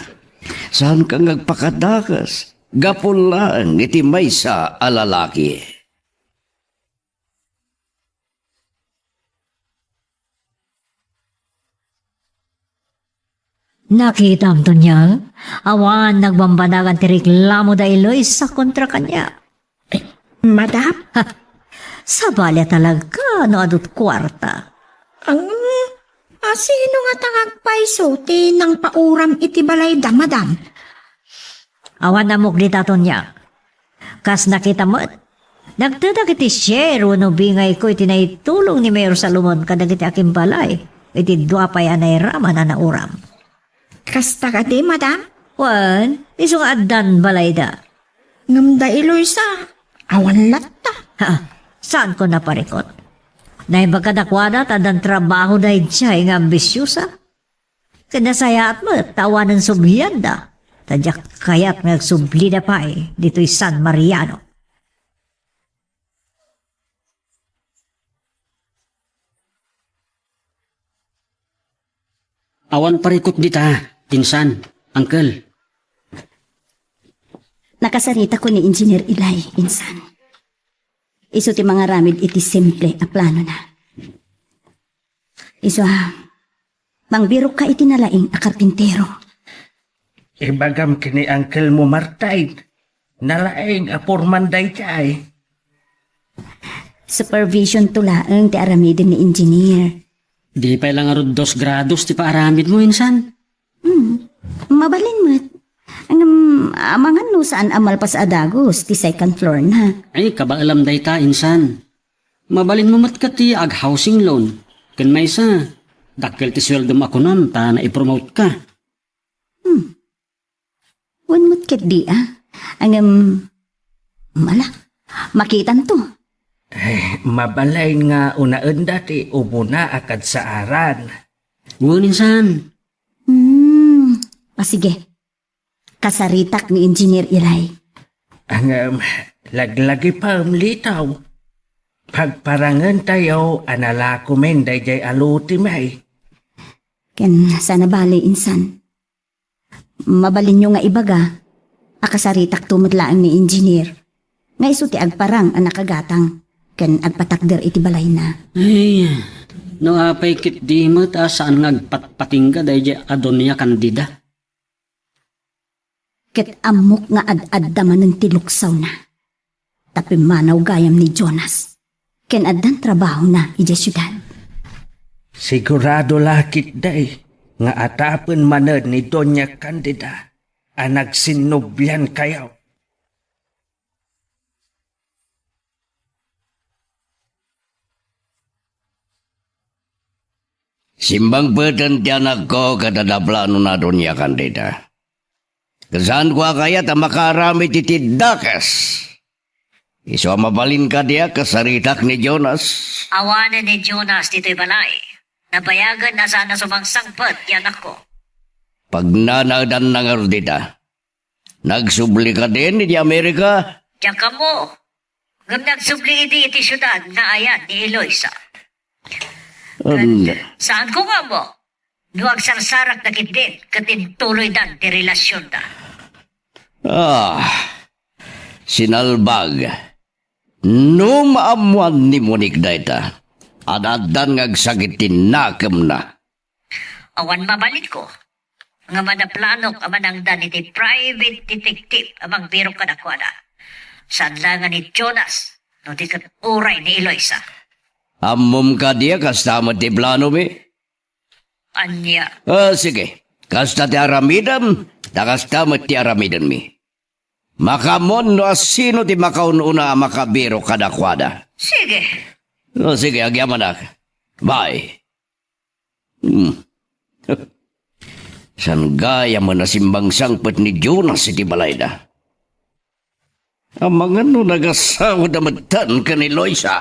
Saanka nga agpakadakes gapu laeng iti maysa a lalaki. Nakitam, Doña, awan nagbambanagan ti reklamo da Eloisa kontra kaniak. Eh, madam? Ha, sabali a talaga no adut kuarta. Ang, a, sino nga ta nga agpayso ti nangpauram iti balayda, madam? Awan ammok dita, Doña. Kas nakita met, nagtedak iti share wenno bingayko iti naitulong ni Mayor Salomon kadagiti akimbalay iti dua pay a nairaman a nauram. Kasta kadi, madam? Wen, isu nga addan balayda. Ngem da Eloisa, awan latta. Ha, saanko naparikut. Naimbag kadakuada ta addan trabaho daydiay nga ambisiosa. Ket nasayaat met ta awanen sublianda, ta diak kayat nga agsublida pay ditoy San Mariano. Awan parikut dita, insan, uncle. Nakasaritakon ni Engineer Eli, insan. Isu ti mangaramid iti simple a planona. Isu a, mangbirokka iti nalaing a karpintero. Ibagam ken ni uncle mo, Martay. Nalaing a foreman daydiay. Supervision to laeng ti aramiden ni engineer. Di pay la ngarud dos grados ti paaramid mo, insan? Hmm. Mabalin met. Ngem, amangan no saan a malpas a dagus ti second floor na. Ay, kabaelam dayta, insan. Mabalin mo met ket ti ag-housing loan. Ken maysa, dakkel ti sueldom a kunom ta naipromote ka. Hmm. Wen met ketdi, a? Ngem, mala, makitanto. Eh, mabalin nga unaenda ti ubona a kadsaaran. Wen, insan. Hmm, a, sige. Kasaritak ni Engineer Eli. Ngem, laglagipem, Litaw. Pagparangentayo a nalakomen daydiay a lote, may. Ken saan a bale, insan. Mabalinyo nga ibaga a kasaritakto met laeng ni Engineer nga isu ti agparang a nakagatang ken agpatakder iti balayna. Ay, no apay ketdi met a saan nga agpatpatingga daydiay a Doña Candida. Ket ammok nga ad-adda manen ti luksawna. Ta pimmanaw gayam ni Jonas, ken addan trabahona idiay siudad. Sigurado la ketdi nga atapen manen ni Doña Candida a nagsinnubliankayo. Simbangpeten ti anakko ket adda planona, Doña Candida. Saanko a kayat a makaaramid iti dakes. Isu a mabalin kadi a kasaritak ni Jonas. Awanen ni Jonas ditoy balay. Nabayagen a saan a sumangsangpet ti anakko. Pagnanaedanna ngarud dita. Nagsubli kadin iti Amerika? Diak ammo. Ngem nagsubli idi iti siudad nga ayan ni Eloisa. Anda? Saanko nga ammo no agsarsarak dagiti ket intuloydan ti relasionda. Ah, sinalbag. No maammuan ni Monique dayta, ad-addan nga agsakit ti nakemna. Awan mabalinko nga madaplanok a manangdan iti private detective a mangbirok kadakuada. Saan la nga ni Jonas, no di ket uray ni Eloisa. Ammom kadi a kasta met ti planomi? Ania? Ah, sige. Kasta ti aramidem, ta kasta met ti aramidenmi. Makaammoan no asino ti makaun-una a makabirok kadakuada. Sige. Ah, sige, agyamanak. Bye. Hmm. Saan gayam a simmangsangpet ni Jonas iti balayda? Amangan no nagasawada metten ken ni Eloisa.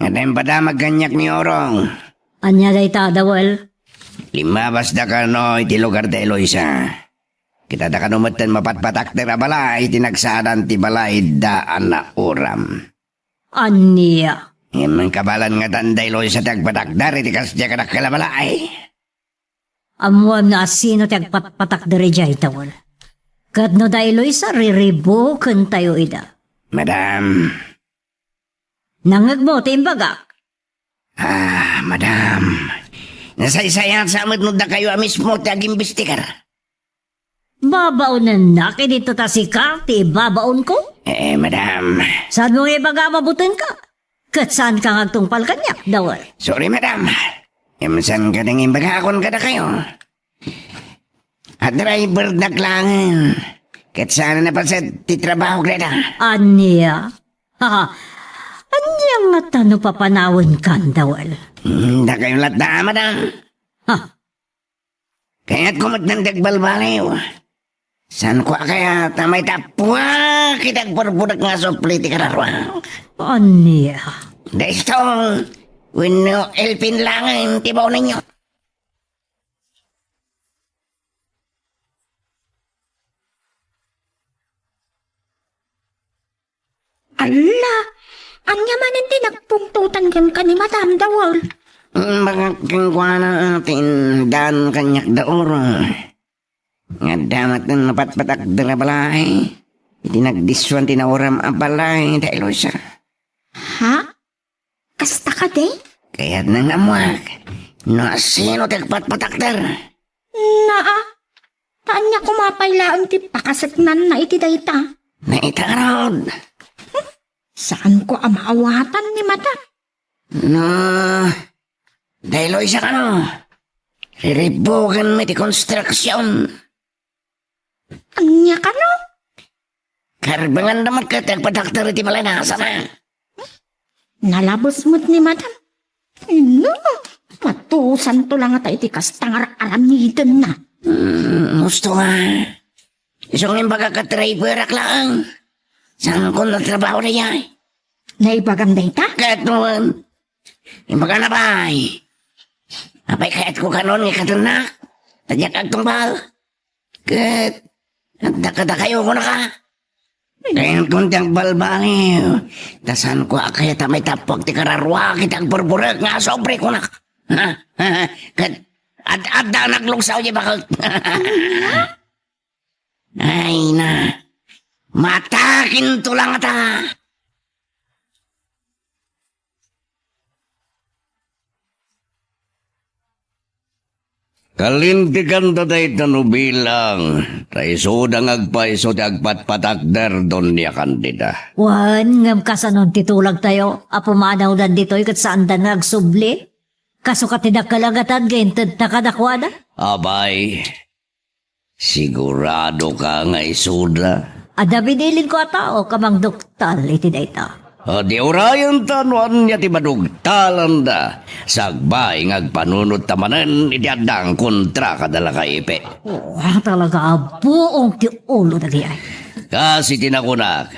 Adda imbadam a kaniak ni Orong. Ania dayta, Dawel? Limmabasda kano iti lugar da Eloisa. Ket adda kano metten mapatpatakder a balay iti nagsaadan ti balay da a nauram. Ania? Ngem kabaelan ngatan da Eloisa ti agpatakder iti kasdiay kadakkel a balay. Ammoam no asino ti agpatpatakder idiay, Dawel. Ket no da Eloisa, riribukentayo ida. Madam. Nangngegmo ti imbagak? Ah, madam. Nasaysayat sa met no dakayo a mismo ti agimbestigar. Babaonennak idi ta sika ti babaonko? Eh, madam. Saanmo nga ibaga a mabutenka? Ket saanka nga agtungpal kaniak, Dawel? Sorry, madam. Ngem saan kadi nga imbagakon kadakayo? A-drivernak laengen. Ket saan a napaset ti trabaho dayta. Ania? Ha? Ania ngata no papanawenkan, Dawel? Hmm, dakayo latta, madam. Ha? Kayatko met nga agbalbaliw. Saanko a kayat a maitappuak iti agpurpurek nga asupli ti kararuak. Ania? Daytoy wenno Elpin laengen ti baonenyo. Alla, ania manen ti nagpungtotan kenka ni Madam Dawel? Imbagak kenkuana ti indan kaniak da Oro. Nga adda met mapatpatakder a balay iti nagdissuan ti nauram a balay da Eloisa. Ha? Kasta kadi? Kayatna nga ammoak no asino ti agpatpatakder. Naa, ta ania koma pay laeng ti pakaseknanna iti dayta? Naita ngarud. Hmm? Saanko a maawatan ni Madam? No, da Eloisa kano, riribukenmi ti konstruksion. Ania kano? Karbenganda met ket agpatakder iti balay na asana. Nalabes met ni Madam. Ino, matusanto la ngata iti kasta nga ar-aramidenna. Hmm, husto nga. Isu nga imbagak a driverak laeng. Saankon a trabaho dayay? Naibagam dayta? Ket wen, imbagana pay. Apay kayatko kanon nga ikatennak? Ta diak agtungpal. Ket adda kadakayo, kunaka. Kayankon ti agbalbaliw. Ta saanko a kayat a maitappuak ti kararuak iti agburburek nga asubri, kunak. Ha? Ket ad-, adda nagluksaw di bakek. Ay na. Matakinto lang ata. Kalinteganda dayta no bilang, ta isuda nga agpayso ti agpatpatakder, Doña Candida. Wen, ngem kasanon ti tulagtayo a pumanawdan ditoy ket saanda nga agsubli? Kasu ket ti dakkel a gatad nga intedta kadakuada? Abay, siguradoka nga isuda? Adda binilinko a tao a mangduktal iti dayta. A, di urayenta no ania ti madugtalanda, sakbay nga agpanunotta manen iti addang kontra kada lakay ipe. Oh, talaga a buong ti ulo dagiti ay. Kas iti nakunak,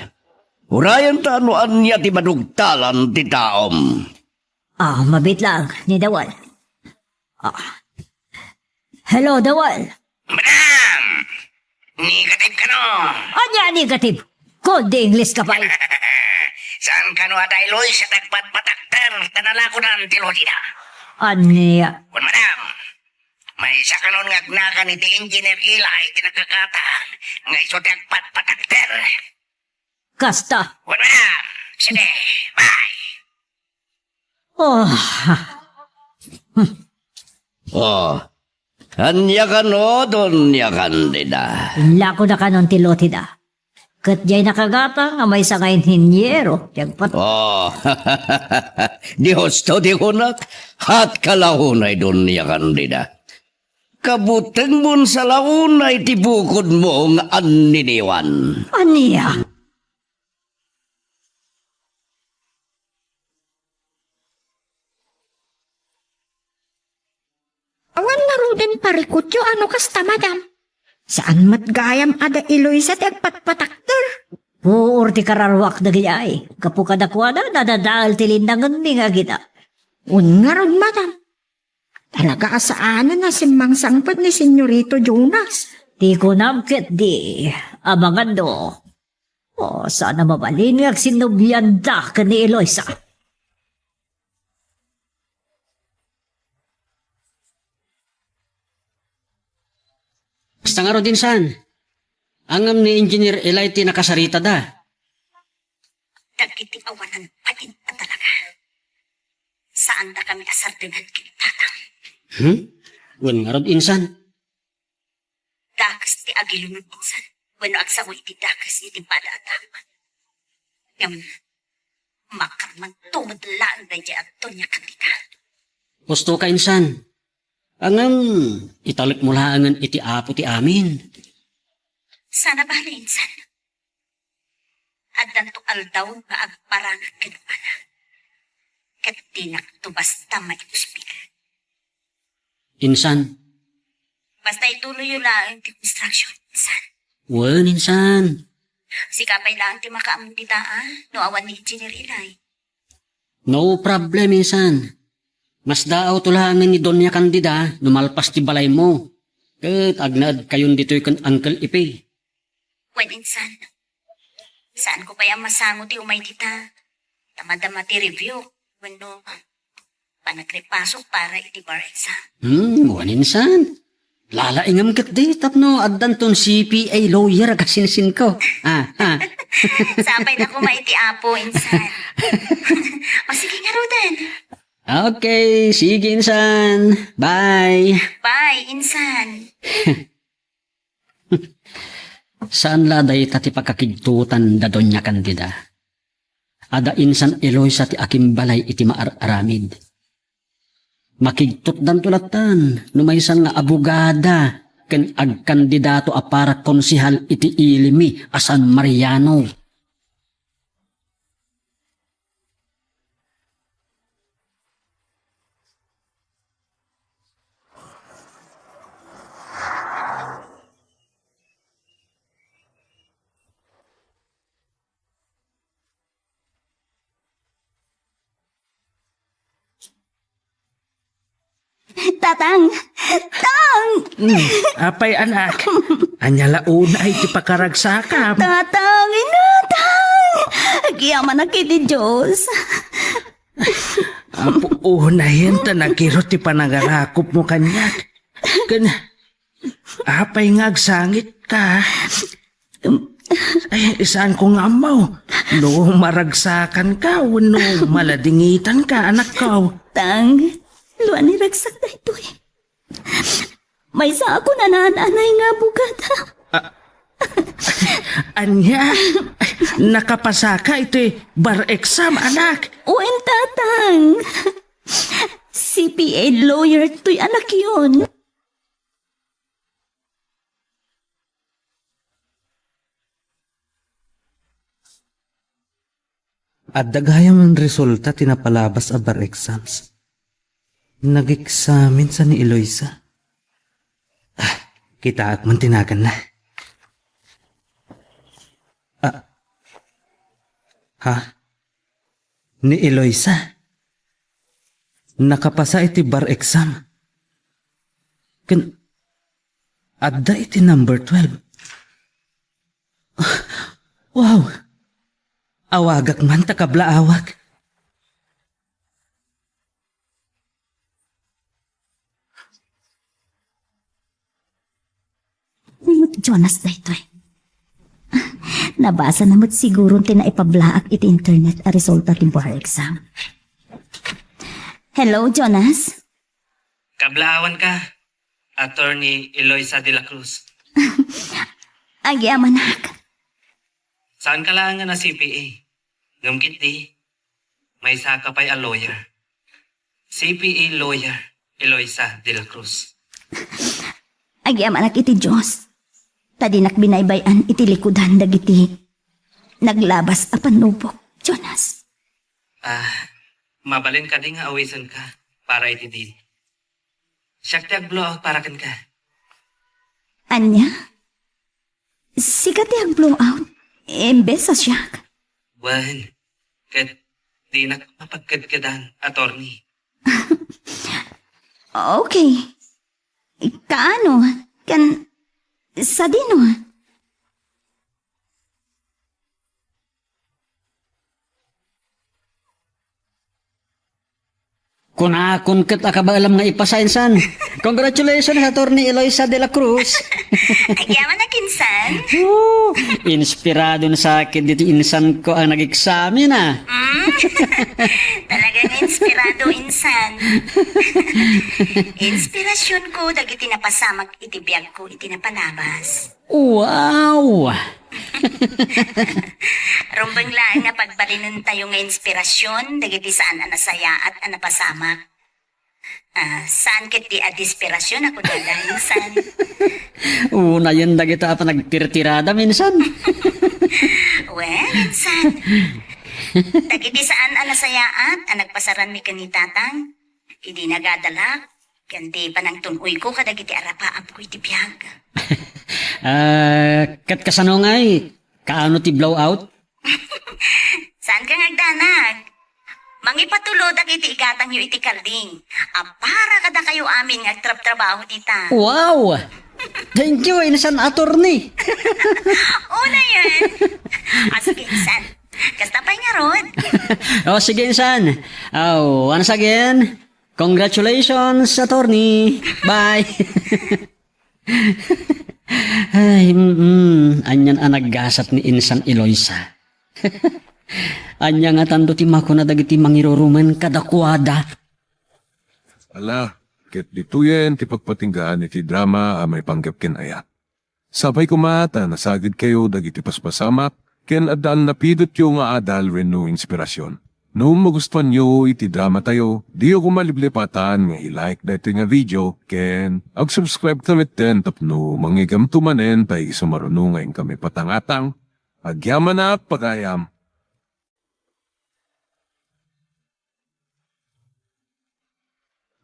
urayenta no ania ti madugtalan ti taom. Ah, mabiit lang, ni Dawal. Ah. Hello, Dawal. Madam! Negative kano? Ania negative? Kundi English ka pay. Saan kano a dayloy sa tagpatpatakter ta nalakodan ti lodida? Ania? Kun madam, maysa kanon nga agnakan iti Engineer Eli ti nakagatang nga isu ti agpatpatakter. Kasta. Kun madam, sige, bye. Oh. Oh. Ania kano, Doña Candida? Inlako na kanon ti lodida. Ket diay nakagatang nga maysa nga inhiniero, ti agpat- Oh. Dios to ti kunak, hat ka la unay, Doña Candida. Kabutengmon sa la unay ti bukodmo nga anniniwan. Ania? Awan ngaruden parikutyo a no kasta, madam. Saan met gayam a da Eloisa ti agpatpatakder? Puor ti kararuak dagiti ay. Gapu kadakuada, nadadael ti lindangmi nga agida. Wen ngarud, madam. Talaga a saanen a simmangsangpet ni Senyorito Jonas. Ti kunam ketdi, amangando. Oh, saan a mabalin nga agsinnublianda ken ni Eloisa. Basta ngarud, insan, ngem ni Engineer Eli ti nakasaritada. Dagiti awanan patin a talaga. Saandakami a sardengan ken tatang. Hmm? Wen ngarud, insan. Dakes ti agilunod, insan, wenno agsao iti dakes iti pada a tao. Ngem, makarmanto met laeng daydiay a Doña Candida. Husto ka, insan. Ngem, italekmo laengen iti Apo ti amin. Saan a bale, insan. Addanto aldaw nga agparangak kenkuana. Ket dinakto basta maiuspik. Insan. Basta ituloyyo laeng ti construction, insan. Wen, insan. Sika pay laeng ti makaammo dita, a, no awan ni Engineer Eli. No problem, insan. Masdaawto laengen ni Doña Candida no malpas ti balaymo. Ket agnaedkayon ditoy ken Uncle Ipe. Wen, insan. Saanko pay a masango ti umay dita. Ta madama ti review wenno panagrepasok para iti bar exam. Hmm, wen, insan. Lalaingem ketdi tapno addanton C P A lawyer a kasinsinko. Ah, ah. Sapay na koma iti Apo, insan. O sige ngaruden. Okay, sige, insan. Bye. Bye, insan. Saan la dayta ti pakakigtotan da Doña Candida. Adda insan Eloisa ti akimbalay iti maar-aramid. Makigtotdanto lattan no maysan nga abogada ken agkandidato a para konsehal iti Ilimi a San Mariano. Tatang! Tang! Hmm, apay, anak? Ania la unay ti pakaragsakam? Tatang, inatang! Agyamanak iti Dios. Apo, unayen ta nagirot ti panangarakopmo kaniak. Ken, apay nga agsangitka? Ay, saanko nga ammo no maragsakanka wenno maladingitanka, anakko. Tang, no ania ragsak daytoy. Maysa a kunana ni nanay nga abogada. Ah, ania? Nakapasaka iti bar exam, anak? Wen, tatang. C P A lawyer toy anakyon. Adda gayam a resulta ti napalabas a bar exams. Nag-examine sa ni Eloisa. Ah, kitaak man ti naganna. Ah. Ha? Ni Eloisa. Nakapasa iti bar exam. Ken, Adda iti number twelve. Wow! Awagak man ta kablaawak. Ni Jonas daytoy. Nabasana met siguro ti naipablaak iti internet a resulta ti bar exam. Hello, Jonas? Kablaawanka, Attorney Eloisa de la Cruz. Agyamanak. Saanka laeng a C P A. Ngem ketdi, maysaka pay a lawyer. C P A lawyer, Eloisa de la Cruz. Agyamanak iti Dios. Ta dinak binaybay-an iti likudan dagiti naglabas a pannubok, Jonas. Ah, mabalin kadi nga awisenka para iti deal? Siak ti ag-blow out para kenka. Ania? Sika ti ag-blow out imbes a siak? Wen, ket dinak mapagkedkedan, attorney. Okay. Kaano? Kan... Sadino? Kunakon ket a kabaelam nga ipasa, insan. Congratulations, Attorney Eloisa de la Cruz. Agyamanak, insan. Woo! Inspirado na sa akin dito, insan ko ang nag-examine, ah. Mm? Talagang inspirado, insan. Inspirasyon ko dagiti napasamak iti biag ko iti napalabas. Wow! Rumbeng laeng nga pagbalinentayo nga inspirasyon dagiti saan a nasayaat a napasamak. Ah, saan ket ti a desperasyon a kunada, insan? Unayen dagita a panagtirtirada, minsan. Well, insan. Dagiti saan a nasayaat a nagpasaranmi ken ni Tatang, idi nagadalak, ken ti panangtun-oyko kadagiti arapaapko iti biag. Ah, ket kasano ngay? Kaano ti blowout? Saan ka nga agdanag? Mangipatulodak iti igatangyo iti kalding a para kadakayo amin nga agtrabtrabaho dita. Wow! Thank you, insan, attorney. Unayen. Ah, sige, insan. Kasta pay ngarud. Oh, sige, insan. Oh, once again, congratulations, attorney. Bye. Ay, mm, anyan a naggasat ni insan Eloisa. Ania nga tanto ti makuna dagiti mangirurumen kadakuada? Ala, ket ditoyen ti pagpatinggaan iti drama a maipanggep ken ayat. Sapay koma ta nasagidkayo dagiti paspasamak ken addaan napigutyo nga adal wenno inspirasyon. No magustuanyo iti dramatayo, diyo koma liplipatan nga i-like daytoy nga video ken ag-subscribe ka metten tapno mangigamto manen ta isu maruno nga inkami patangatang. Agyamanak, pagayam.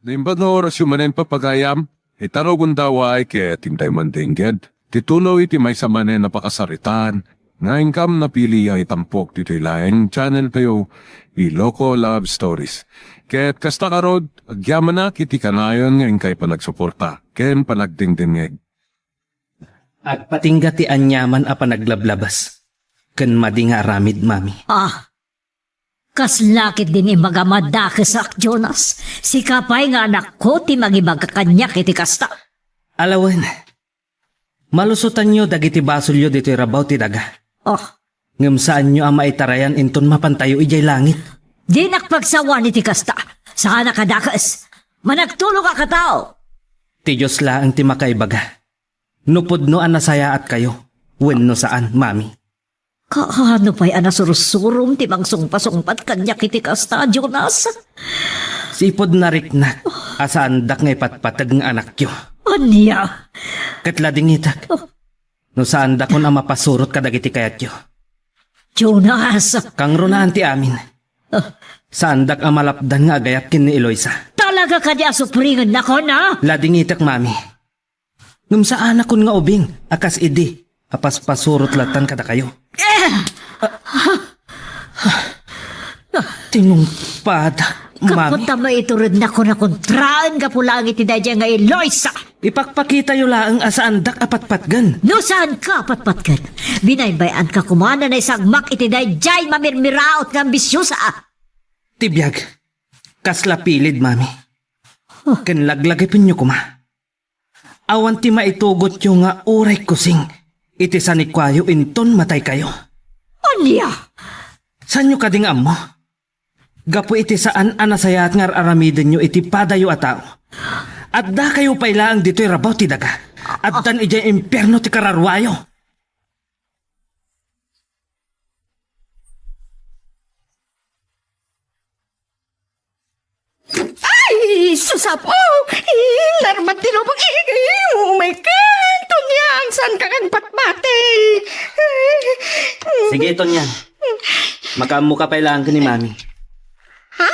Naimbag nga orasyo manen, papagayam, ita no gundaway ket intay man dengged ti tuloy ti maysa manen a pakasaritaan nga inkam napili a itampok ditoy laeng channel tayo, Iloko Love Stories. Ket kasta karod, agyamanak iti kanayon nga inkay panagsuporta ken panagdengdengngeg. Agpatingga ti aniaman a panaglablabas ken madi nga aramid, Mami. Ah, Kasla ketdin imbagam a dakesak, Jonas. Sika pay nga anakko ti mangibaga kaniak iti kasta. Ala wen, malusotanyo dagiti basolyo ditoy rabaw ti daga. Oh, Ngem saanyo a maitarayan inton mapantayo idiay langit. Dinak pagsawan iti kasta. Saanak a dakes. Managtulong a katao. Ti Dios laeng ti makaibaga no pudno a nasayaatkayo wenno saan, Mami. Kaano pay a nasursurom ti mangsungpasungpat kaniak iti kasta, Jonas? Sipud nariknak a saandak nga ipatpateg nga anakyo. Ania? Ket ladingitek no saandakon a mapasurot kadagiti kayatyo. Jonas! Kangrunaan ti amin. Saandak a malapdan nga agayat ken ni Eloisa. Talaga kadi a supringennakon, a? Ladingitek, Mami. Ngem saanakon nga ubing a kas idi a paspasurot lattan kadakayo. Tinungpadak. Mami. Kapunta maiturednakon a kontraen gapu laeng iti daydiay nga Eloisa. Ipakpakitayo laeng a saandak a patpatgen. No saanka a patpatgen, binaybay-anka koma a naisagmak iti daydiay mamirmiraot nga ambisiosa. Ti biag, kasla pilid, Mami. Huh. Ken laglagipenyo koma. Awan ti maitugotyo nga uray kusing iti sanikuayo inton mataykayo. Ania? Saanyo kadi nga ammo? Gapu iti saan a nasayaat nga ar-aramidenyo iti padayo a tao, addakayo pay laeng ditoy rabaw ti daga. Addan idiay impierno ti kararuayo. Ay, susapo! Inarmat ti lubong, igi! Umay ka, Tonyang! Saan ka kang patpati? Sige, Tonyang. Makaammo ka pay laeng ken ni Mami. Ha?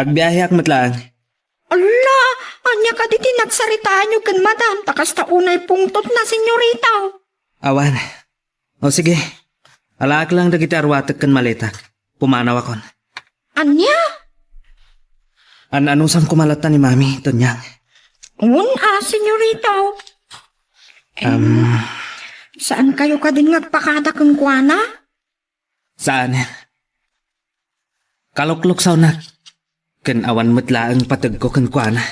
Agbiaheak met laeng. Ala, ania kadi ti nagsaritaanyo ken Madam, ta kasta unay pungtotna, senyorita? Awan. O sige, alaak lang dagiti arwatek ken maletak. Pumanawakon. Ania? An-anusan koma latta ni Mami, Tonyang. Un a, senyorita. Em, Am. Saankayo kadin nga agpakada kenkuana? Saan. Kalukluksawnak. Ken awan met laeng pategko kenkuana.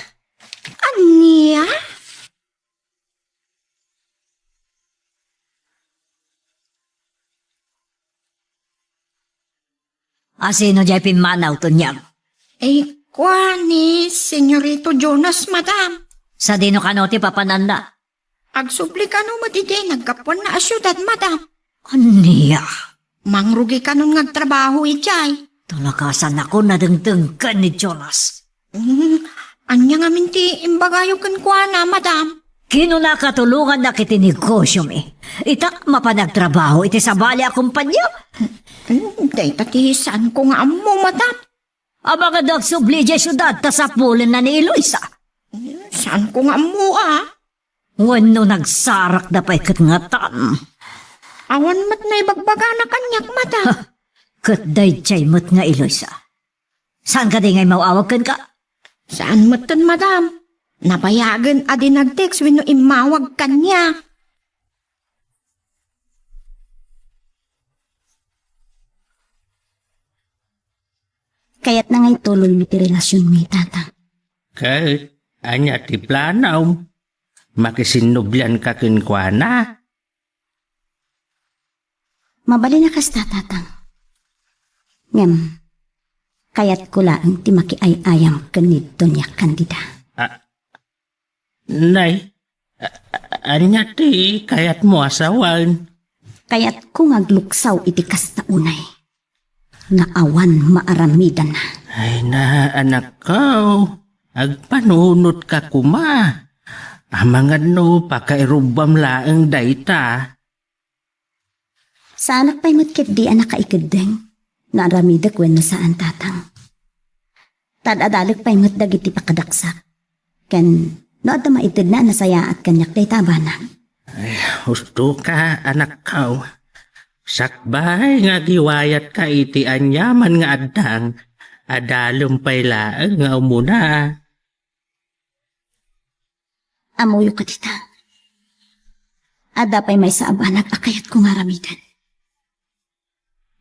Ania? A, sino diay pimmanaw, Tonyang? Eh, kua ni Senyorito Jonas, Madam. Sadino kano ti papananna? Agsubli kano met idiay naggapuanna a siudad, Madam. Ania? Mangrugi kanon nga agtrabaho idiay. Talakasanakon a dengdengken ni Jonas. Hmm, ania ngamin ti imbagayo kenkuana, Madam? Kinunaka tulongannak iti negosyomi. Itak mapan agtrabaho iti sabali a kompania. Hmm, dayta ti saanko nga ammo, Madam. Amangan agsubli idiay siudad ta sapulenna ni Eloisa. Hmm, saanko nga ammo, a. Wenno nagsarakda pay ket ngatan. Awan met naibagbagana kaniak, Madam. Ha, ket daydiay met nga Eloisa. Saan kadi nga immaw-awag kenka? Saan metten, Madam. Nabayagen a di nag-text wenno immawag kaniak. Kayatna nga itulongmi ti relasionmi, Tatang. Ket ania ti planom? Makisinnublianka kenkuana? Mabalin a kasta, Tatang. Ngem, kayatko laeng ti makiay-ayam ken ni Doña Candida. Ah, nay, a-, a-, ania ti kayatmo a sawen? Kayatko nga agluksaw iti kasta unay nga awan maaramidanna. Ay na, anakko, agpanunotka koma. Amangan no pakairubbam laeng dayta. Saanak pay met ketdi a nakaikeddeng no aramidek wenno saan, Tatang. Ta ad-adalek pay met dagiti pakadaksak. Ken no adda maitedna a nasayaat kaniak dayta a banag. Ay, husto ka, anakko. Sakbay nga agiwayatka iti aniaman nga addang, adalem pay laeng nga umuna. Ammoyo kadita. Adda pay maysa a banag a kayatko nga aramiden.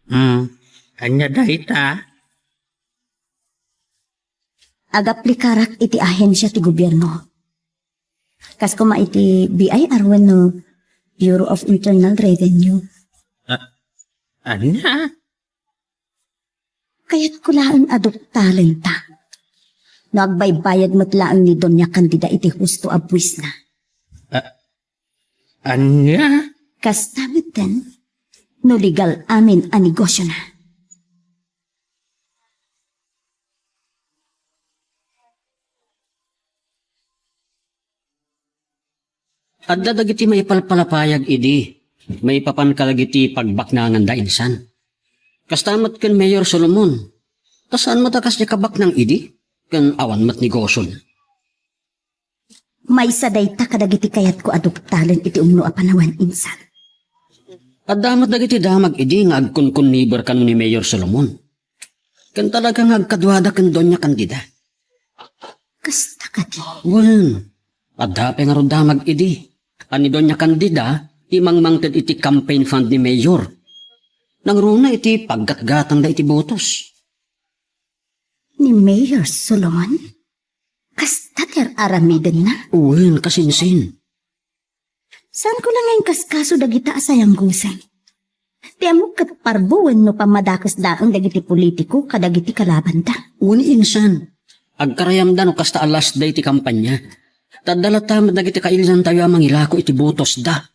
Hmm, ania dayta? Agaplikarak iti ahensia ti gobierno. Kas koma iti B I R wenno Bureau of Internal Revenue. A-, ania? Kayatko laeng a duktalenta. No agbaybayag met laeng ni Doña Candida iti husto a buisna. A-, ania? Kasta metten, no legal amin a negosiona. Adda dagiti maipalpalapayag idi maipapan kadagiti pagbaknanganda insan. Kasta met ken Mayor Solomon. Ta saan met a kasdiay kabaknang idi? Ken awan met negosiona. Maysa dayta kadagiti kayatko a duktalen iti umno a panawen, insan. Adda met dagiti damag idi nga agkunkunniber kano ni Mayor Solomon. Ken talaga nga agkaduada ken Doña Candida. Kasta kadi? Wen, adda pay ngarud damag idi a ni Doña Candida ti mangmangted iti campaign fund ni Mayor. Nangruna iti paggatgatangda iti botos. Ni Mayor Solomon? Kasta ti ar-aramidenna? Wen, kasinsin. Saanko la nga inkaskaso dagita a sayanggosen? Ti ammok ket parbo wenno pammadakesdaen dagiti politiko kadagiti kalabanda. Wen, insan, agkarayamda no kasta a last day ti kampanya. Ta adda latta met dagiti kailiantayo a mangilako iti botosda.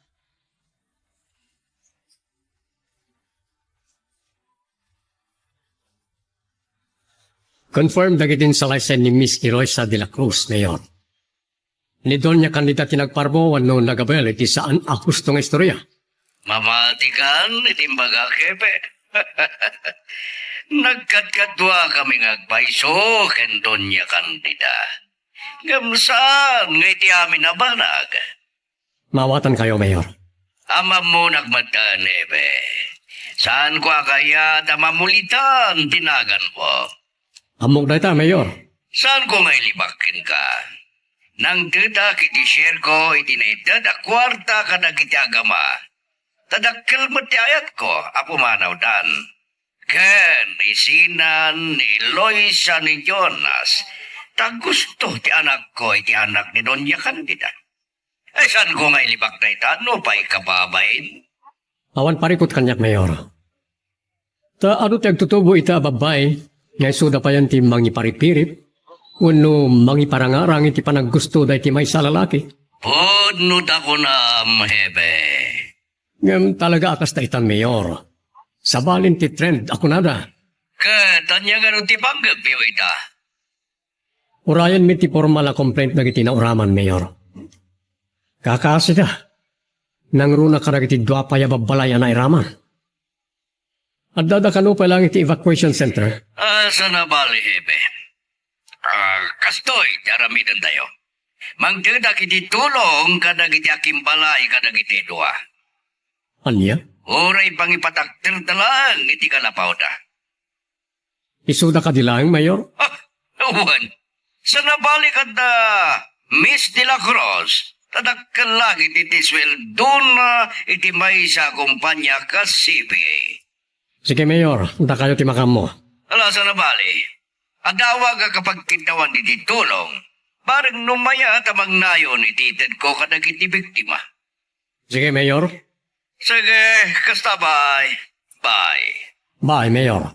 Confirm dagiti insalaysay ni Miss Eloisa de la Cruz, Mayor. Ni Doña Candida ti nagparbo wenno nagabel iti saan a husto nga istorya? Mamatikan iti imbagak, Hepe. Nagkadkaduakami nga agpayso ken Doña Candida. Ngem saan nga iti amin a banag? Maawatankayo, Mayor. Ammonak met, Hepe. Saanko a kayat a mamulitan ti naganmo. Ammok dayta, Mayor. Saanko nga ilibak kenka? Nangtedak iti shareko iti naited a kuarta kadagiti agama. Ta dakkel met ti ayatko a pumanawdan. Ken isinan ni Eloisa ni Jonas, ta gusto ti anakko iti anak ni Doña Candida. Ay, saanko nga ilibak dayta, nupay kababain? Awan parikut kaniak, Mayor. Ta adu ti agtutubo ita a babbai nga isuda payen ti mangiparipirip wenno mangiparangarang iti panaggusto daydi maysa a lalaki. Pudno ta kunam, Hepe. Ngem talaga a kasta itan, Mayor. Sabalin ti trend a kunada. Ket ania ngarud ti panggepyo ita? Urayenmi ti formal a complaint dagiti nauraman, Mayor. Kakasida, nangruna kadagiti dua pay a babbalay a nairaman. Addada kano pay laeng iti evacuation center? Ah, saan a bali, Hepe. Ah, kastoy ti aramidentayo. Mangtedak iti tulong kadagiti akimbalay kadagiti dua. Ania? Uray pangipatakderda laeng iti kalapawda. Isuda kadi laeng, Mayor? Ah, wen. Saan a bali kadda Miss de la Cruz, ta dakkel la iti suweldona iti maysa a kumpanya kas C P A. Sige, Mayor, dakayo ti makaammo. Ala, saan a bali. Adda awaga kapagkiddawan iti tulong. Bareng no mayat a mangnayon iti itedko kadagiti biktima. Sige, Mayor. Sige, kasta, bye. Bye. Bye, Mayor.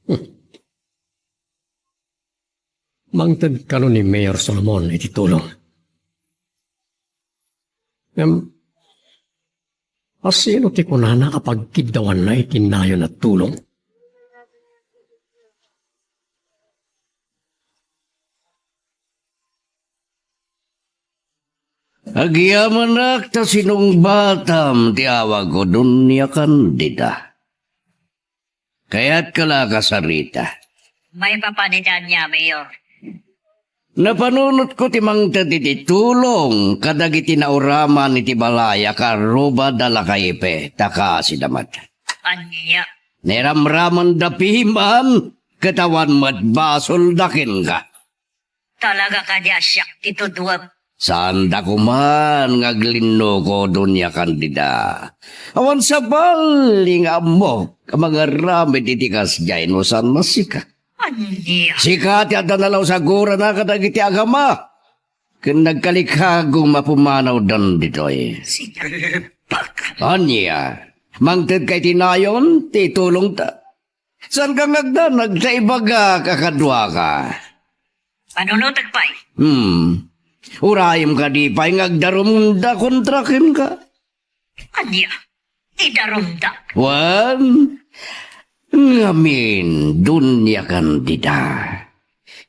Hmm. Mangted kano ni Mayor Solomon iti tulong? Ngem, asino ti kunana a pagkiddawanna iti nayon a tulong? Agyamanak ta sinungbatam ti awagko, Doña Candida. Kayatko la a kasarita. Maipapan iti ania, Mayor? Napanunotko ti mangted iti tulong kadagiti nauraman iti balay a kaarrubad a lakaipe, ta kasida met. Ania? Niramramanda piman, ket awan met basolda kenka. Talaga kadi a siak ti tudwem? Saanda koman nga aglinnuko, Doña Candida. Awan sabali nga ammok a mangaramid iti kasdiay no saan a sika. Ania? Sika ti adda nalausagurana kadagiti agama. Ken nagkalikagum a pumanawdan ditoy. Sipak. Ania? Mangtedka iti nayon ti itulongta? Saanka nga agdanag ta ibagak a kaduaka? Panunotek pay. Hmm. Urayem kadi pay nga agdarumda kontra kenka? Ania? Idarumda? Wen, ngamin, Doña Candida.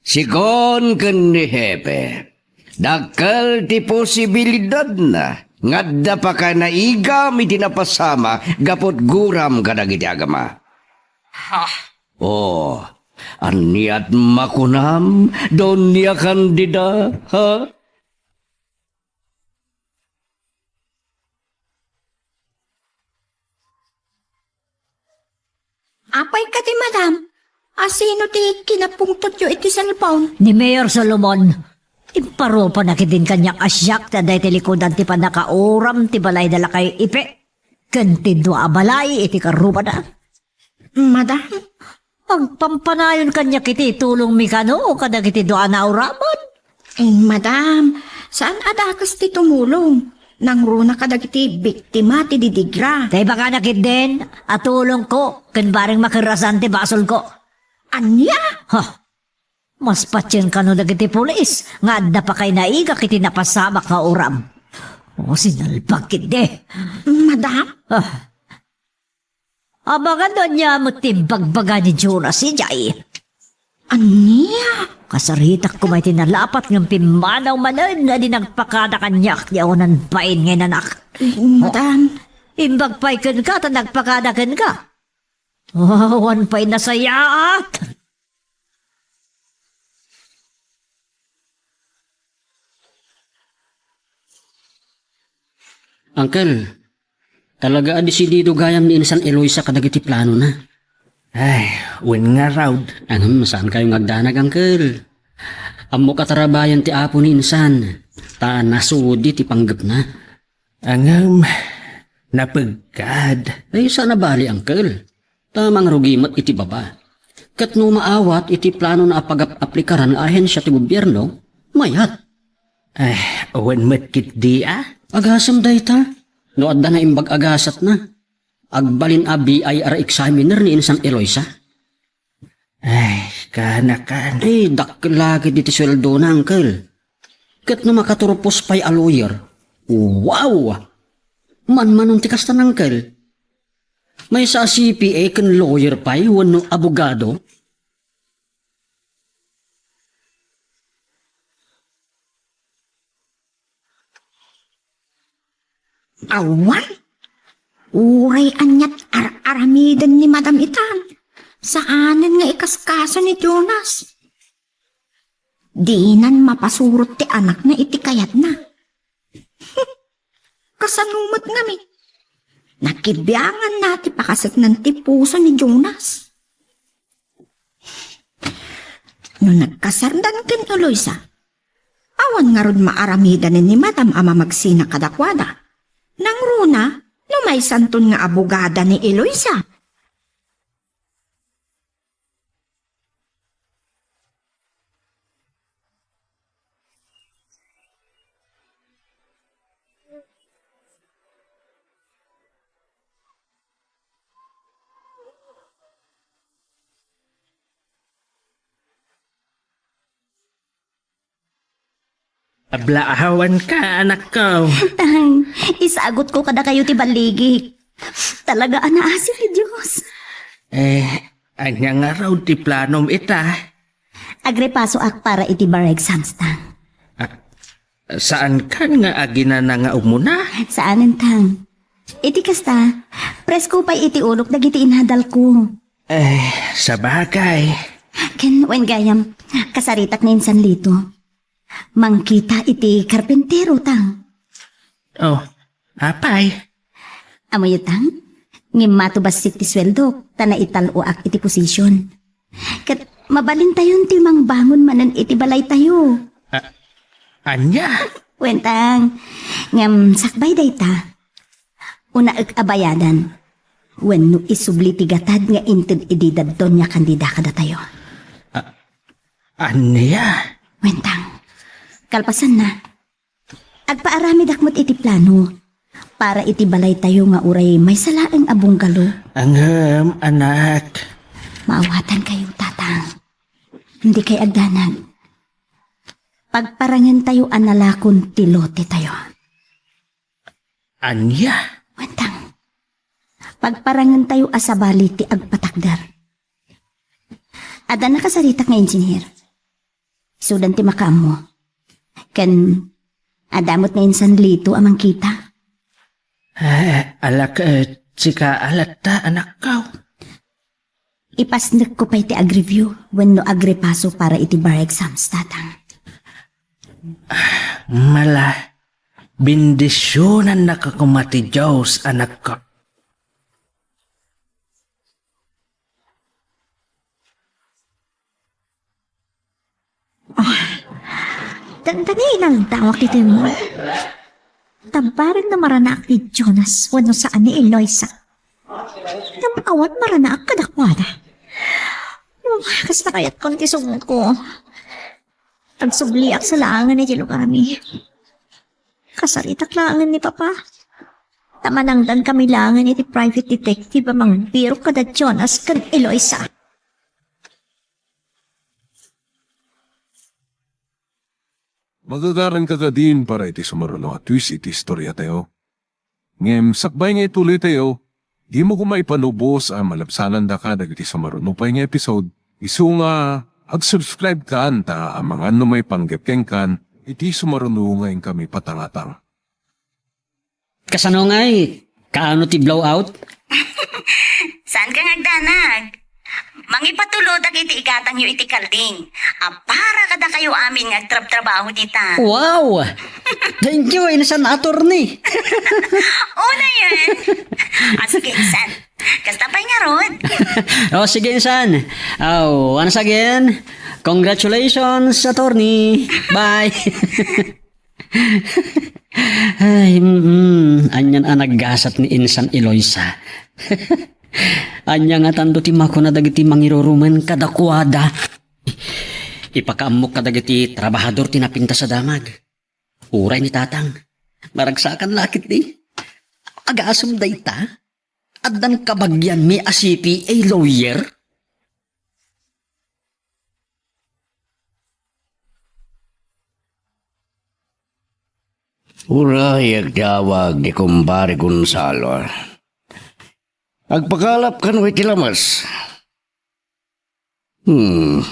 Sigon ken ni Hepe, dakkel ti posibilidadna nga adda pakanaigam iti napasamak gapu ti guram kadagiti agama. Ha? O, aniat makunam, Doña Candida, ha? Apay kadi, madam? Asino ti kinapungtotyo iti cellphone? Ni Mayor Solomon. Imparupanak idin kaniak a siak ti adda iti likudan ti pannakauram ti balay da lakay Ipe ken ti dua a balay iti karrubada. Madam? Agpampanayon kaniak iti tulongmi kano kadagiti dua a nauraman. Ay, madam, saan a dakes ti tumulong. Nangruna kadagiti biktima ti didigra. Tay baka na ketdin a tulongko ken bareng makerrasan ti basolko. Ania? Ha? Mas patien kano dagiti pulis nga adda pa kay naigak iti napasamak nga uram. O, sinalbag ketdi. Madam? Ah. Amangan no ania met ti imbagbaga ni Jonas idiay. Ania? Kasaritak koma iti nalapat ngem pimmanaw manen a di nagpakada kaniak ti awanan bain nga inanak. Madam. Imbag pay kenka ta nagpakada kenka. Awan pay nasayaat. Uncle, talaga a desidido gayam ni Insan Eloisa kadagiti planona. Ay, wen ngarud. Ngem, saankayo nga agdanag, Uncle. Ammok a tarabayan ti Apo ni Insan, ta nasudi ti panggepna. Ngem, napeggad. Ay, saan a bali, Uncle. Ta mangrugi met iti baba. Ket no maawat iti planona a pagap-aplikaran nga ahensia ti gobierno, mayat. Eh, wen met ketdi a? Agasem dayta. No adda naimbag a gasatna, agbalin a B I R examiner ni Insan Eloisa. Ay, kaanakan. Ay, dakkel la ketdi ti sueldona, Uncle. Ket no makaturpos pay a lawyer, wow! Manmanon ti kasta, Uncle. Maysa a C P A ken lawyer pay wenno abogado? Awan? Uray aniat ar-aramiden ni Madam itan. Saanen nga ikaskaso ni Jonas. Dinan mapasurot ti anakna iti kayatna. Kasano met ngamin? Nakibianganna ti pakaseknan ti puso ni Jonas. No nagkasardan ken Eloisa, awan ngarud maaramidan ni Madam a mamagsina kadakuada. Nangruna, no maysanton nga abogada ni Eloisa. Ablaawanka, anakko. Tang, isagutko kadakayo ti balligik. Talaga a naasi ti Dios. Eh, ania ngarud ti planom ita? Agrepasoak para iti bar exams, Tang. Ah, saankan nga aginana nga umuna? Saanen, Tang. Iti kasta, presko pay iti ulok dagiti inadalko. Eh, sabagay. Ken wen gayam, kasaritak ni Insan Lito. Mangkita iti karpintero, Tang. Oh, apay? Ammoyo, Tang, ngem mato bassit ti sueldok, ta naital-oak iti position. Ket mabalintayon ti mangbangon manen iti balaytayo. Ah, ania? Wen, Tang, ngem sakbay dayta, unaek a bayadan wenno isubli ti gatad nga inted idi Dadton nga kandida kadatayo. Ah, ania? Wen, Tang, kalpasanna, agpaaramidak met iti plano para iti balaytayo nga uray maysa laeng a bungalow. Ngem, anak. Maawatankayo, Tatang. Dikay agdanag. Pagparangentayo a nalakon ti lotetayo. Ania? Wen, Tang. Pagparangentayo a sabali ti agpatakder. Adda nakasaritak nga engineer. Isudan ti makaammo. Ken adda met ni Insan Lito a mangkita. Eh, alak, eh, sika a latta, anakko. Ipasnekko pay ti agreview wenno agrepaso para iti bar exams, Tatang. Mala, bendisionannaka koma ti Dios, anakko. Dandani inaldawak iti mall. Tabareng no maranaak ni Jonas wenno saan ni Eloisa. Ngem awan maranaak kadakuada. Oh, kasta kayatkon ti sungko. Agsubliak sa laangen iti lugarmi. Kasaritak laangen ni Papa. Ta manangdankami laangen iti private detective a mangbirok kada Jonas ken Eloisa. Magagaranka kadin para iti sumaruno a twist iti istoriatayo. Ngem sakbay nga ituloytayo, dimo koma ipanubos a malabsanandaka dagiti sumaruno pay nga episode, isu nga ag-subscribe kan ta amangan no maipanggep kenkan iti sumaruno nga inkami patangatang. Kasano ngay? Kaano ti blowout? Saan ka nga agdanag? Mangipatulodak iti igatangyo iti kalding a para kadakayo amin nga agtrabtrabaho dita. Wow! Thank you, insan attorney. Una yan. Ah, sige, insan. Kasta pay ngarud. Oh, sige, insan. Oh, once again, congratulations, attorney. Bye. Ay, mm, anian a naggasat ni insan Eloisa. Ania ngatanto ti makuna dagiti mangirurumen kadakuada? Ipakaammok kadagiti trabahador ti napintas a damag. Uray ni Tatang. Maragsakan la ketdi. Agasem dayta? Addan kabagianmi a C P A lawyer? Uray agtawag ni Kumpare Gonzalo. Agpakalap kano iti lames. Hmm.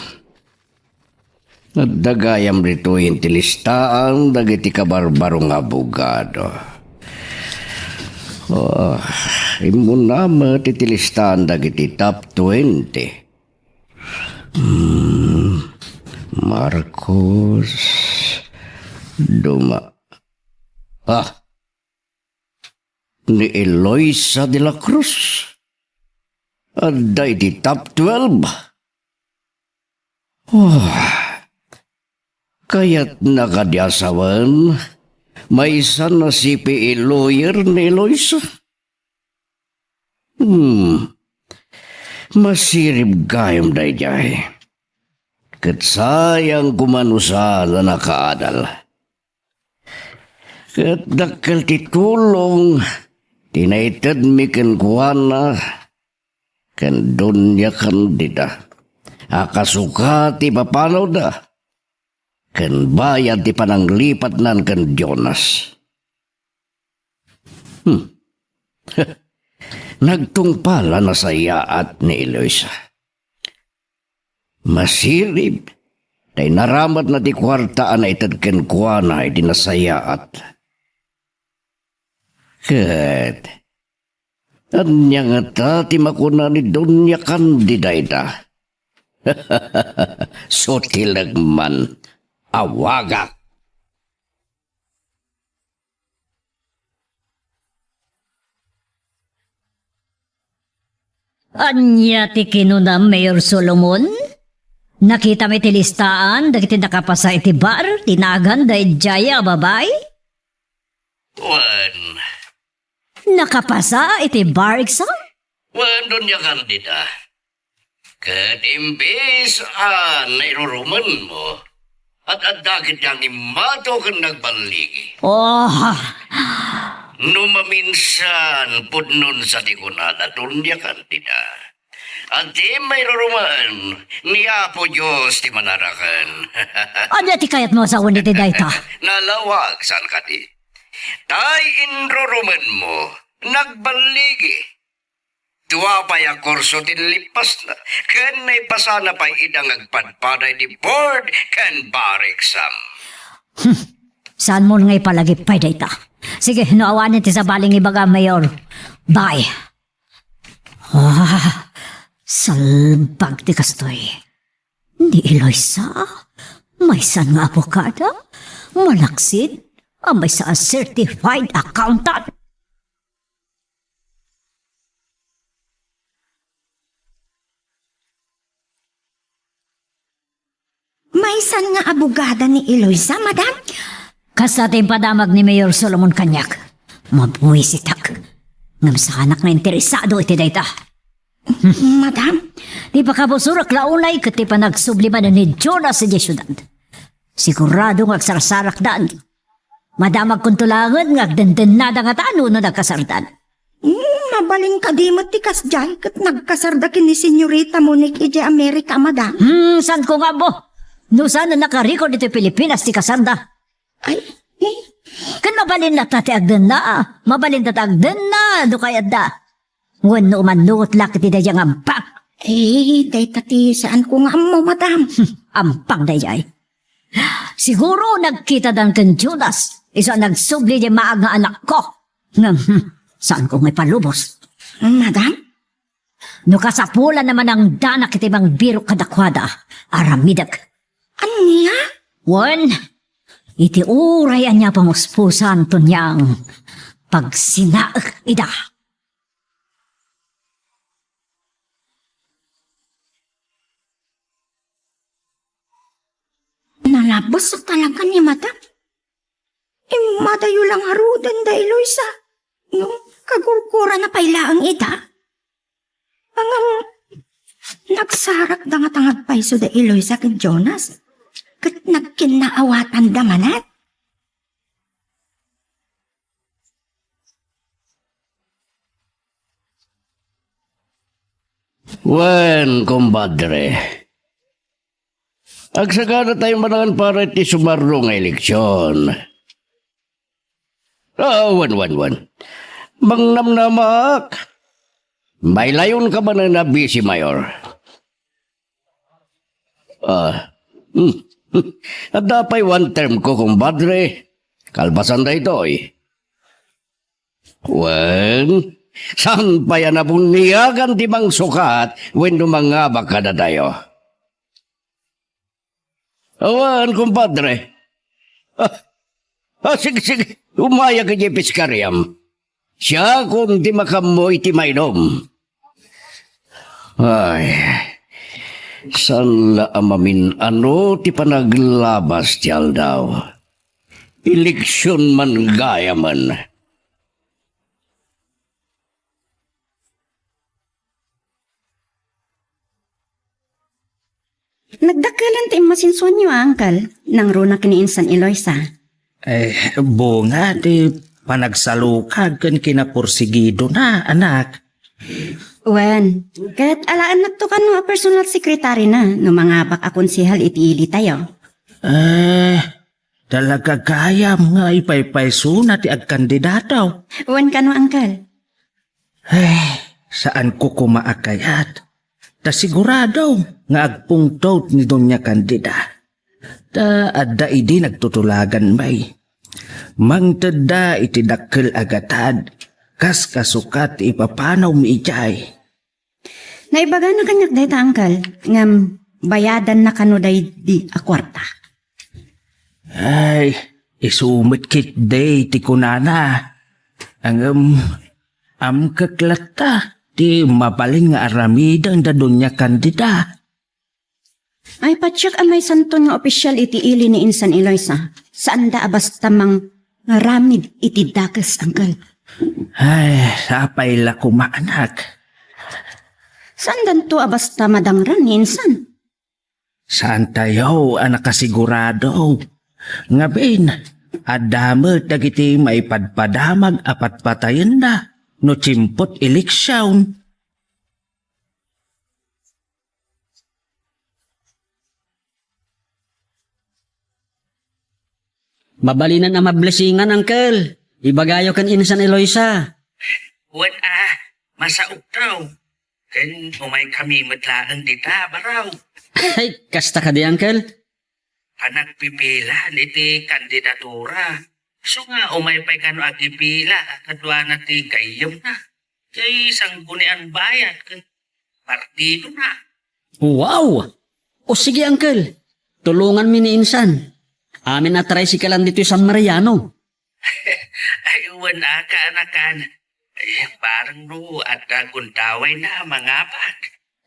Adda gayam ditoy iti listaan dagiti kabarbaro nga abogado. Oh, immuna met iti listaan dagiti top twenty. Hmm. Marcos, Duma-, ah, ni Eloisa de la Cruz. Adda iti top twelve. Oh, kayatna kadi a sawen, maysa a C P A lawyer ni Eloisa? Hmm. Masirib gayam daydiay. Ket sayang koma no saan a nakaadal. Ket dakkel ti tulong ti naitedmi kenkuana ken Doña Candida a kasuka ti ipapanawda ken bayad ti pananglipatnan ken Jonas. Hmm. Nagtungpal a nasayaat ni Eloisa. Masirib, ta inaramatna ti kuarta a naited kenkuana iti nasayaat. Ket, ania ngata ti makuna ni Doña Candida ita? Sutilek man, awagak. Ania ti kinunam, Mayor Solomon? Nakitam iti listaan dagiti nakapasa iti bar ti nagan daydiay a babai? Wen. Nakapasa iti bar exam? Wen, Doña Candida. Ket imbes a nairurumenmo, at adda ketdi a immato ken nagballigi. Oh. No maminsan, pudnon sa ti kunada, Doña Candida. Adda mairurumen, ni Apo Dios ti manaraken. Ania ti kayatmo a sawen iti dayta? Nalawag, saan kadi? Tay inrurumenmo, nagballigi. Dua pay a kurso ti inlippasna, ken naipasana pay ida nga agpadpada iti board ken bar exam. Hmm. Saanmon nga ipalagip pay dayta? Sige, no awanen ti sabali nga ibagam, Mayor. Bye. Ah, salbag ti kastoy. Ni Eloisa, maysa nga abogada, malaksid, a maysa a certified accountant. Maysa nga abogada ni Eloisa, madam? Kasta ti impadamag ni Mayor Solomon kaniak. Mabuisitak. Ngem saanak nga interesado iti dayta. Madam? Ti pakabusurak la unay ket ti panagsubli manen ni Jonas idiay siudad. Sigurado nga agsarsarakdan. Madamagkonto laengen nga agdendennada ngata no nagkasardan. Hmm, mabalin kadi met ti kasdiay ket nagkasarda ken ni Senyorita Monique idiay Amerika, madam? Hmm, saanko nga ammo. No saan a nakarekord iti Pilipinas ti kasarda. Ay, eh. Ken mabalin latta ti agdenna. Mabalin ta ti agdenna no kayatda. Wenno umannungot la ket ti daydiay nga ampang. Eh, dayta ti saanko nga ammo, madam. Ampang daydiay. Siguro nagkitadan ken Jonas, isu a nagsubli diay maag nga anakko. Ngem, hmm, saanko nga ipalubos. Madam? No kasapulan a manangdanak iti mangbirok kadakuada, aramidek. Ania? Wen, iti uray ania pamuspusan, Tonyang, pagsinaek ida. Nalabes talaga ni madam. Immadayo la ngaruden da Eloisa. Ngem kagurgurana pay laeng ida. Ngem nagsarakda ngata nga agpayso da Eloisa ken Jonas. Ket nagkinnaawatanda manen. Wen, kumpadre. Agsaganatayo manen para iti sumarro nga eleksion. Ah, wen, wen, wen. Mangnamnamaak. Maillayonka manen a bisi, Mayor. Ah, hmm. Adda pay one term ko, kumpadre. Kalpasan daytoy. Wen, saan pay a nabuniagan ti mangsukat wenno mangabak kadatayo? Awan, kumpadre. Ah, ah, sige, sige. Umayak idiay piskariam. Siakon ti makaammo iti mainom. Ay, saan la a mamin-ano ti panaglabas ti aldaw. Eleksion man gayamen. Nagdakkelan ti immasinsuanyo, Uncle. Nangruna ken ni Insan Eloisa. Eh, bunga ti panagsalukag ken kinaporsigidona, anak. Wen, ket alaennakto kano a personal secretary na no mangabak a konsehal iti ilitayo. Eh, talaga gayam nga ipaypaysona ti agkandidato. Wen kano, Uncle. Eh, saanko koma a kayat. Ta sigurado nga agpungtot ni Doña Candida. Ta adda idi nagtutulagan pay. Mangtedda iti dakkel a gatad, kas kasukat ti ipapanaw mi idiay. Naibagana kaniak dayta, Uncle, ngem bayadanna kano daydi a kuarta. Ay, isu met ketdi ti kunana. Ngem, amkek latta ti mabalin nga aramiden da Doña Candida. Ay, patiek a maysanton nga opisyal iti ili ni Insan Eloisa. Saanda a basta mangaramid iti dakes, Uncle. Ay, sapay la koma, anak. Saandanto a basta madangran ni Insan? Saantayo a nakasigurado. Ngamin, adda met dagiti maipadpadamag a patpatayenda no tiempot eleksion. Mabalinan a mablesingan, Uncle. Ibagayo ken Insan Eloisa. Wen a, masaok daw. Ken umaykami met laeng dita, baraw. Ay, kasta kadi, Uncle? Panagpipilaan iti kandidatura. Isu nga umay pay kano agipila a kaduana ti gayyemna. Ti sanggunian bayad ken partidona. Wow! O sige, Uncle. Tulonganmi ni Insan. Amin a tricycle-an ditoy San Mariano. Ay, wen a, kaanakan. Ay, bareng no adda gundawayna a mangabak.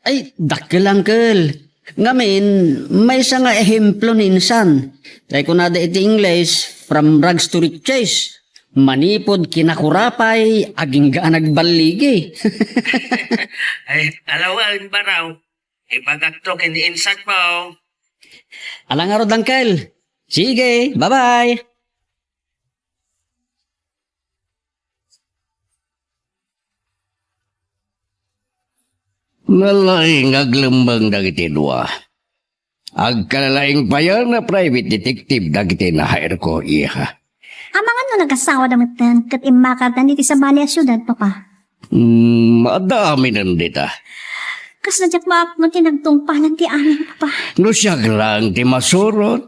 Ay, dakkel, Uncle. Ngamin, maysa nga ehemplo ni insan. Tay kunada iti Ingles, from rags to riches. Manipud kinakurapay, agingga a nagballigi. Ay, alawan, Baraw. Ibagakto ken insakmo. Ala ngarud, Uncle. Sige, bye-bye. Nalaing nga aglemmeng dagiti dua. Agkalalaing payen a private detective dagiti na-hire ko, iha. Amangan no nagasawa da metten ket immakardan iti sabali a siudad, Papa. Hmm, adda aminen dita. Kasla diak maapno ti nagtungpalan ti amin, Papa. No siak lang ti masurot,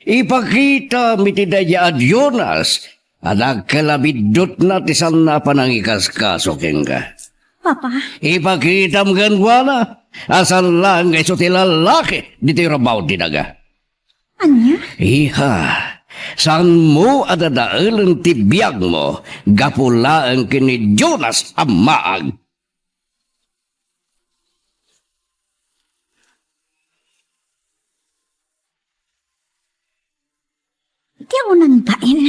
ipakitam iti daydi a Jonas a dakkel a biddutna ti sanna a panangikaskaso kenka. Papa. Ipakitam kenkuana a saan laeng nga isu ti lallaki ditoy rabaw ti daga. Ania? Iha, saanmo a dadaelen ti biagmo gapu laeng ken ni Jonas a maag. Ti awanan bain.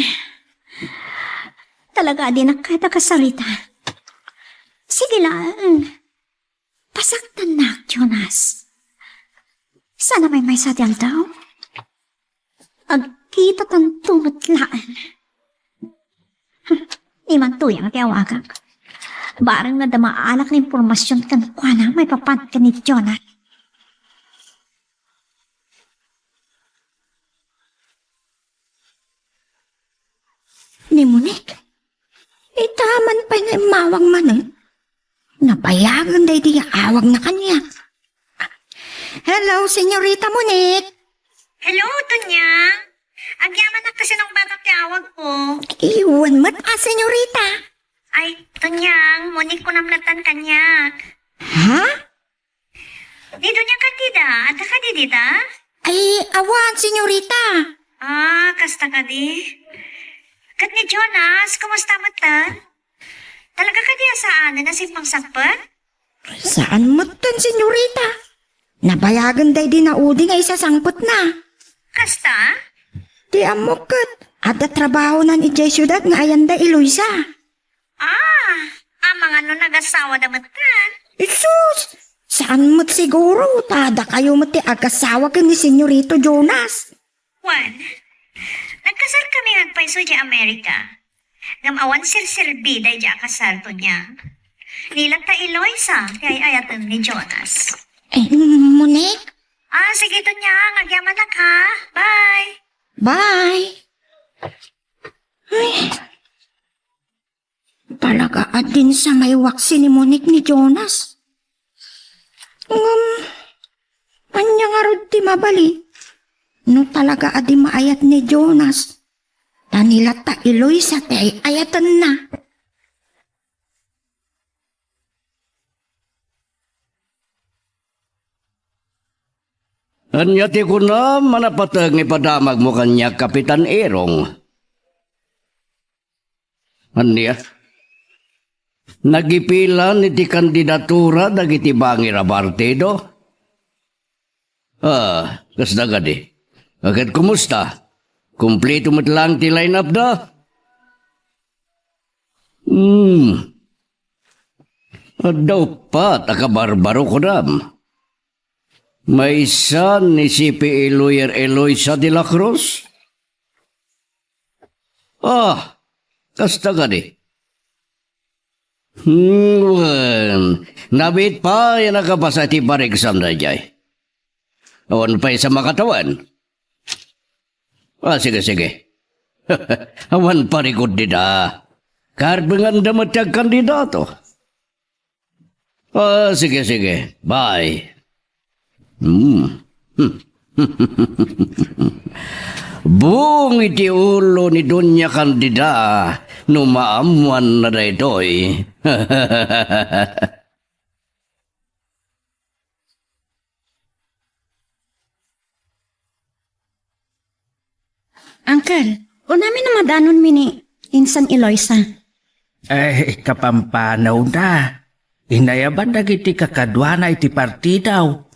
Talaga a dinak kayat a kasarita. Sige laeng. Pasaktannak, Jonas. Saan a maymaysa ti aldaw? Agkitatanto met laeng. Imanto yan ti awagak. Bareng nga adda maalak nga impormasion kenkuana maipapan ken ni Jonas. Ni Monique, ita man pay nga immawag manen. Nabayagen daydi nga awagna kaniak. Hello, Senyorita Monique. Hello, Tonyang. Agyamanak ta sinungbatak ti awagko. Wen met a, Senyorita. Ay, Tonyang, Monique kunam latta kaniak. Ha? Ni Doña Candida, adda kadi dita? Ay, awan, Senyorita. Ah, kasta kadi. Ket ni Jonas, kumusta metten? Talaga kadi a saanen a simmangsangpet? Saan metten, Senyorita. Nabayagen daydi naudi nga isasangpetna. Kasta? Ti ammok ket, adda trabahonan idiay siudad nga ayan da Eloisa. Ah, amangan no nagasawada metten. Isus! Saan met siguro, ta dakayo met ti agasawa ken ni Senyorito Jonas. Wen, nagkasarkami nga agpayso idiay Amerika. Ngem awan serserbi daydi a kasar, Tonyang. Ni latta Eloisa ti ay-ayaten ni Jonas. Eh, Monique? Ah, sige, Tonyang. Agyamanak, ha? Bye. Bye. Ay. Talaga a din sa maiwaksi ni Monique ni Jonas. Ngem, ania ngarud ti mabalin? No talaga a di maayat ni Jonas, ta ni latta Eloisa ti ay-ayatenna. Ania ti kunam a napateg nga ipadamagmo kaniak, Kapitan Irong? Ania? Nagipilan iti kandidatura dagiti bangir a partido? Ah, kasta kadi. Ket kumusta? Kumpleto met laeng ti line-up da? Hmm. Adda uppat a kabarbaro, kunam. Maysa ni C P A lawyer Eloisa de la Cruz? Ah, kasta kadi. Hmm, wen, nabiit pay a nakabasa ti pariksan daydiay. Awan pay sa makatawen. Ah, sige, sige. Awan parikut dida. Karbenganda met ti agkandidato. Ah, sige, sige. Bye. Hmm. Buong iti ulo ni Doña Candida no maammuanna daytoy. Uncle, unami no madanonmi ni insan Eloisa. Ay, kapampanaw na. Inayaban dagiti kakaduana iti partidaw.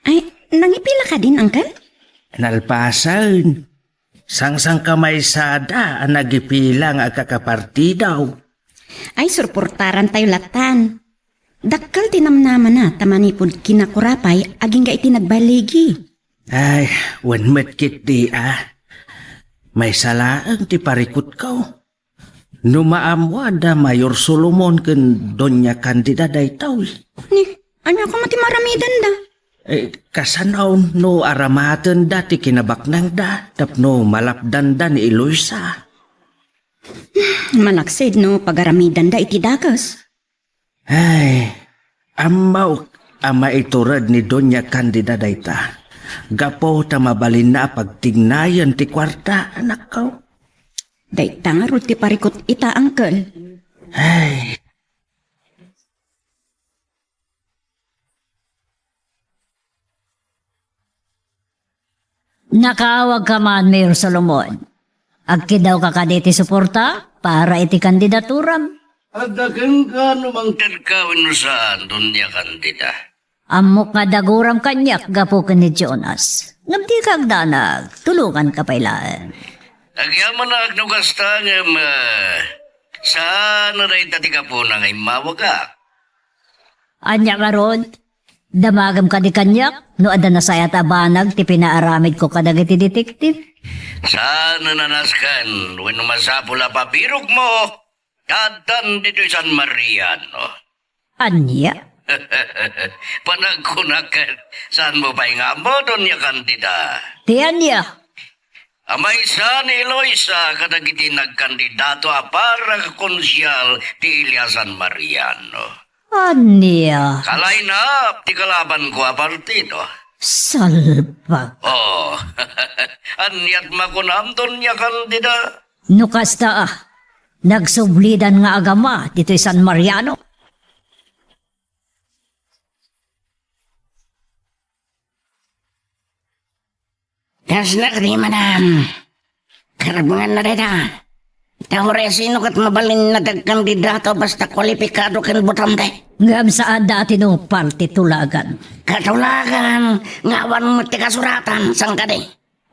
Ay, Nangipila kadin, Uncle? Nalpasen. Sangsangkamaysada a nagipila nga agkakapartidaw. Ay, surportarantayo latan. Dakkel ti namnamana ta manipud kinakura pay agingga iti nagbaligi. Ay, wen met ketdi a. Maysa laeng ti parikutko. No maammoda Mayor Solomon ken Doña Candida daytoy. Ni, ania koma ti maaramidenda? Eh, kasano no aramatenda ti kinabaknangda tapno malapdanda ni Eloisa? Malaksid no pagaramidanda iti dakes. Ay, ammok a maitured ni Doña Candida dayta. Gapu ta mabalinna a pagtignayen ti kuarta, anakko. Dayta ngarud ti parikut ita, Uncle. Ay. Nakaawagka man, Mayor Solomon. Agkidawka kadi ti suporta para iti kandidaturam. Adda kenka no mangtedka wenno saan, Doña Candida. Ammok nga daguram kaniak gapu ken ni Jonas. Ngem dika agdanag, tulonganka pay laeng. Agyamanak no kasta ngem, ah, saan a dayta ti gapuna nga immawagak. Ania ngarud? Damagem kadi kaniak no adda nasayaat a banag ti pinaaramidko kadagiti detective? Saan a nasken wenno masapul a pabirokmo ta addan ditoy San Mariano. Ania? Panagkunak ket saanmo pay nga ammo, Doña Candida? Ti ania? A maysa ni Eloisa kadagiti nagkandidato a para konsyal ti Iliasan Mariano. Ania? Kalainap ti kalabanko a partido. Salbag. Oh, aniat makunam, Doña Candida? No kasta, ah, nagsublidan nga agama ditoy San Mariano. Kasla kadi, madam. Karbenganna dayta. Ta uray sino ket mabalin a nagkandidato basta kwalipikado ken botante. Ngem saan dati no parte tulagan. Katulagan nga awan met ti kasuratan, saan kadi?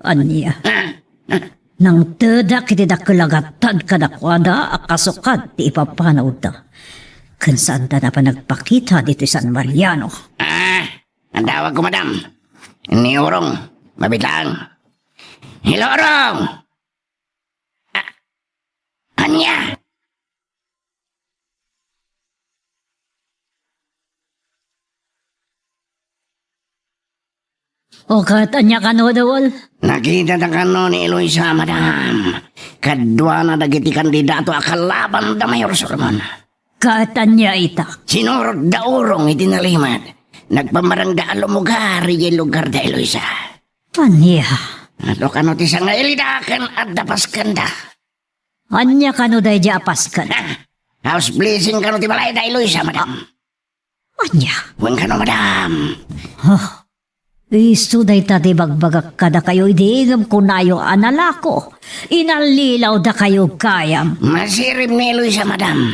Ania? Ah, ah. Nangtedak iti dakkel a gatad kadakuada a kasukad ti ipapanawda. Ken saanda a panagpakita ditoy San Mariano. Ah, Adawagko, madam. Ni Urong, mabiit laeng. Hello, Urong! A-, ania? O, ket ania kano, Dawal? Nakitata kano ni Eloisa, madam. Kaduana dagiti kandidato a kalaban da Mayor Solomon. Ket ania ita? Sinurot da Urong iti nalimed. Nagpamarangda a lumugar idiay lugar da Eloisa. Ania? Adu kano ti sangaili da ken adda paskenda. Ania kano daydi a pasken? Ah, house blessing kano ti balay da Eloisa, madam. Ania? Wen kano, madam. Huh. Isu dayta ti ibagbagak kadakayo idi ngem kunayo a nalako. Inallilaw dakayo gayam. Masirib ni Eloisa, madam.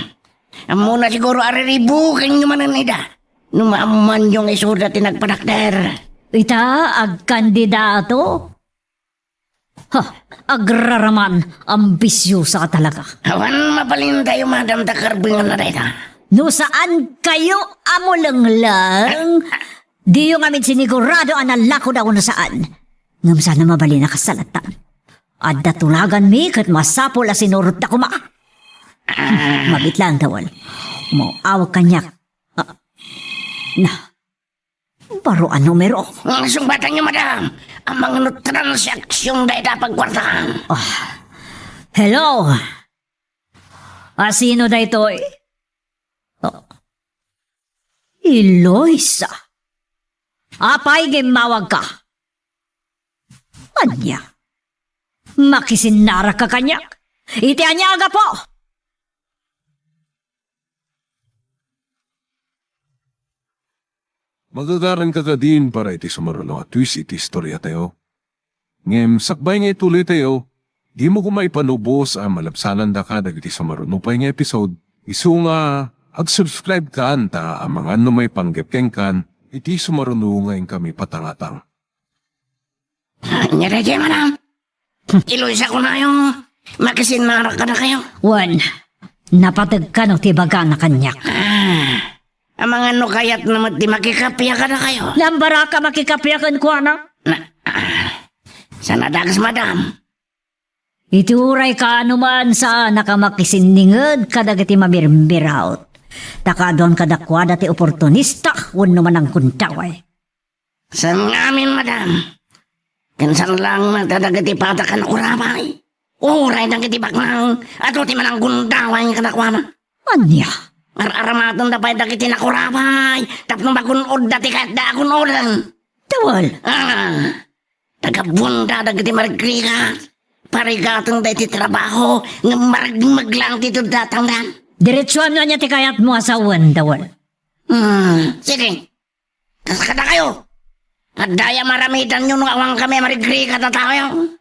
Ammona siguro a riribukenyo manen ida no maammoanyo nga isuda ti nagpadakder. Ita, agkandidato? Ha, agraraman, ambisiosa ka talaga. Awan mabalintayo, madam, ta karbenganna dayta. No saan kayo a mulengleng, diyo ngamin sinigurado a nalakoda wenno saan. Ngem saan a mabalin a kasalatan. Adda tulaganmi ket masapul a sinurotda koma. Ah. Mabiit laeng, Dawal. Umaw-awag kaniak. Ah. Na. Baro a numero. Sungbatanyo, madam. Amangan no transaksyon dayta a pagkuartaan. Ah. Hello? A sino daytoy? Oh. Eloisa. Apay nga immawagka? Ania? Makisinnarakka kaniak? Iti ania a gapu? Magagaranka kadin para iti sumaruno a twist iti istoriatayo. Ngem sakbay nga ituloytayo, dimo koma ipanubos a malabsanandaka dagiti sumaruno pay nga episode, isu nga ag-subscribe kan ta amangan no maipanggep kenkan iti sumaruno nga inkami patangatang. Ania daydiay, madam? Iloisa kunayo, makisinnara kadakayo. Wen, napategka no ti ibagana kaniak. Ah, amangan no kayatna met ti makikappia kadakayo. Nambaraka makikappia kenkuana? Na, ah, saan a dakes, madam? Iti uray kaano man, saanaka makisinninged kadagiti mamirmiraot. Ta kaaduan kadakuada ti oportunista wenno mananggundaway. Saan ngamin, madam. Ken saan laeng met a dagiti padak a nakurabay. Uray dagiti baknang, adu ti mananggundaway kadakuada. Ania? Ar-aramatenda pay dagiti nakurabay tapno magun-odda ti kayatda a gun-oden. Dawel. Ah, tagabunda dagiti marigrigat. Parigatenda iti trabaho ngem marigmeg laeng ti datangdan. Diretsuan no ania ti kayatmo a sawen, Dawel. Hmm, sige. Kas kadakayo, adda aya maramidanyo no awankami a marigrigat a taoyo?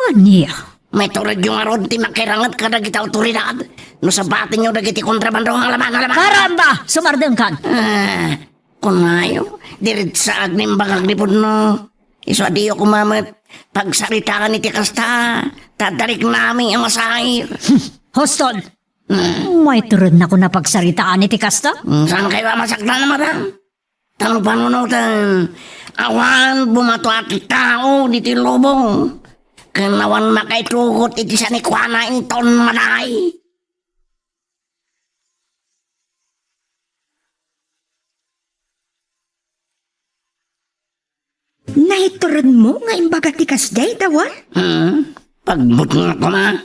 Ania? Maituredyo ngarud ti makiranget kadagiti awtoridad no sabatenyo dagiti kontrabando nga alaman, alaman. Karamba! Sumardengkan! Ah, kunayo, diritsaak ni imbagak ni pudno. Isu a diyo koma met pagsaritaan iti kasta, ta adda riknami a masair. Huston! Hmm. Maiturednako a pagsaritaan iti kasta? Hmm, saan kayo a masaktan, madam? Tan panunoten, awan bumato a tao ditoy lubong, ken awan makaitugot iti sanikuana inton madaay. Naituredmo nga imbaga ti kasdiay, Dawel? Hmm, pagbutngak koma.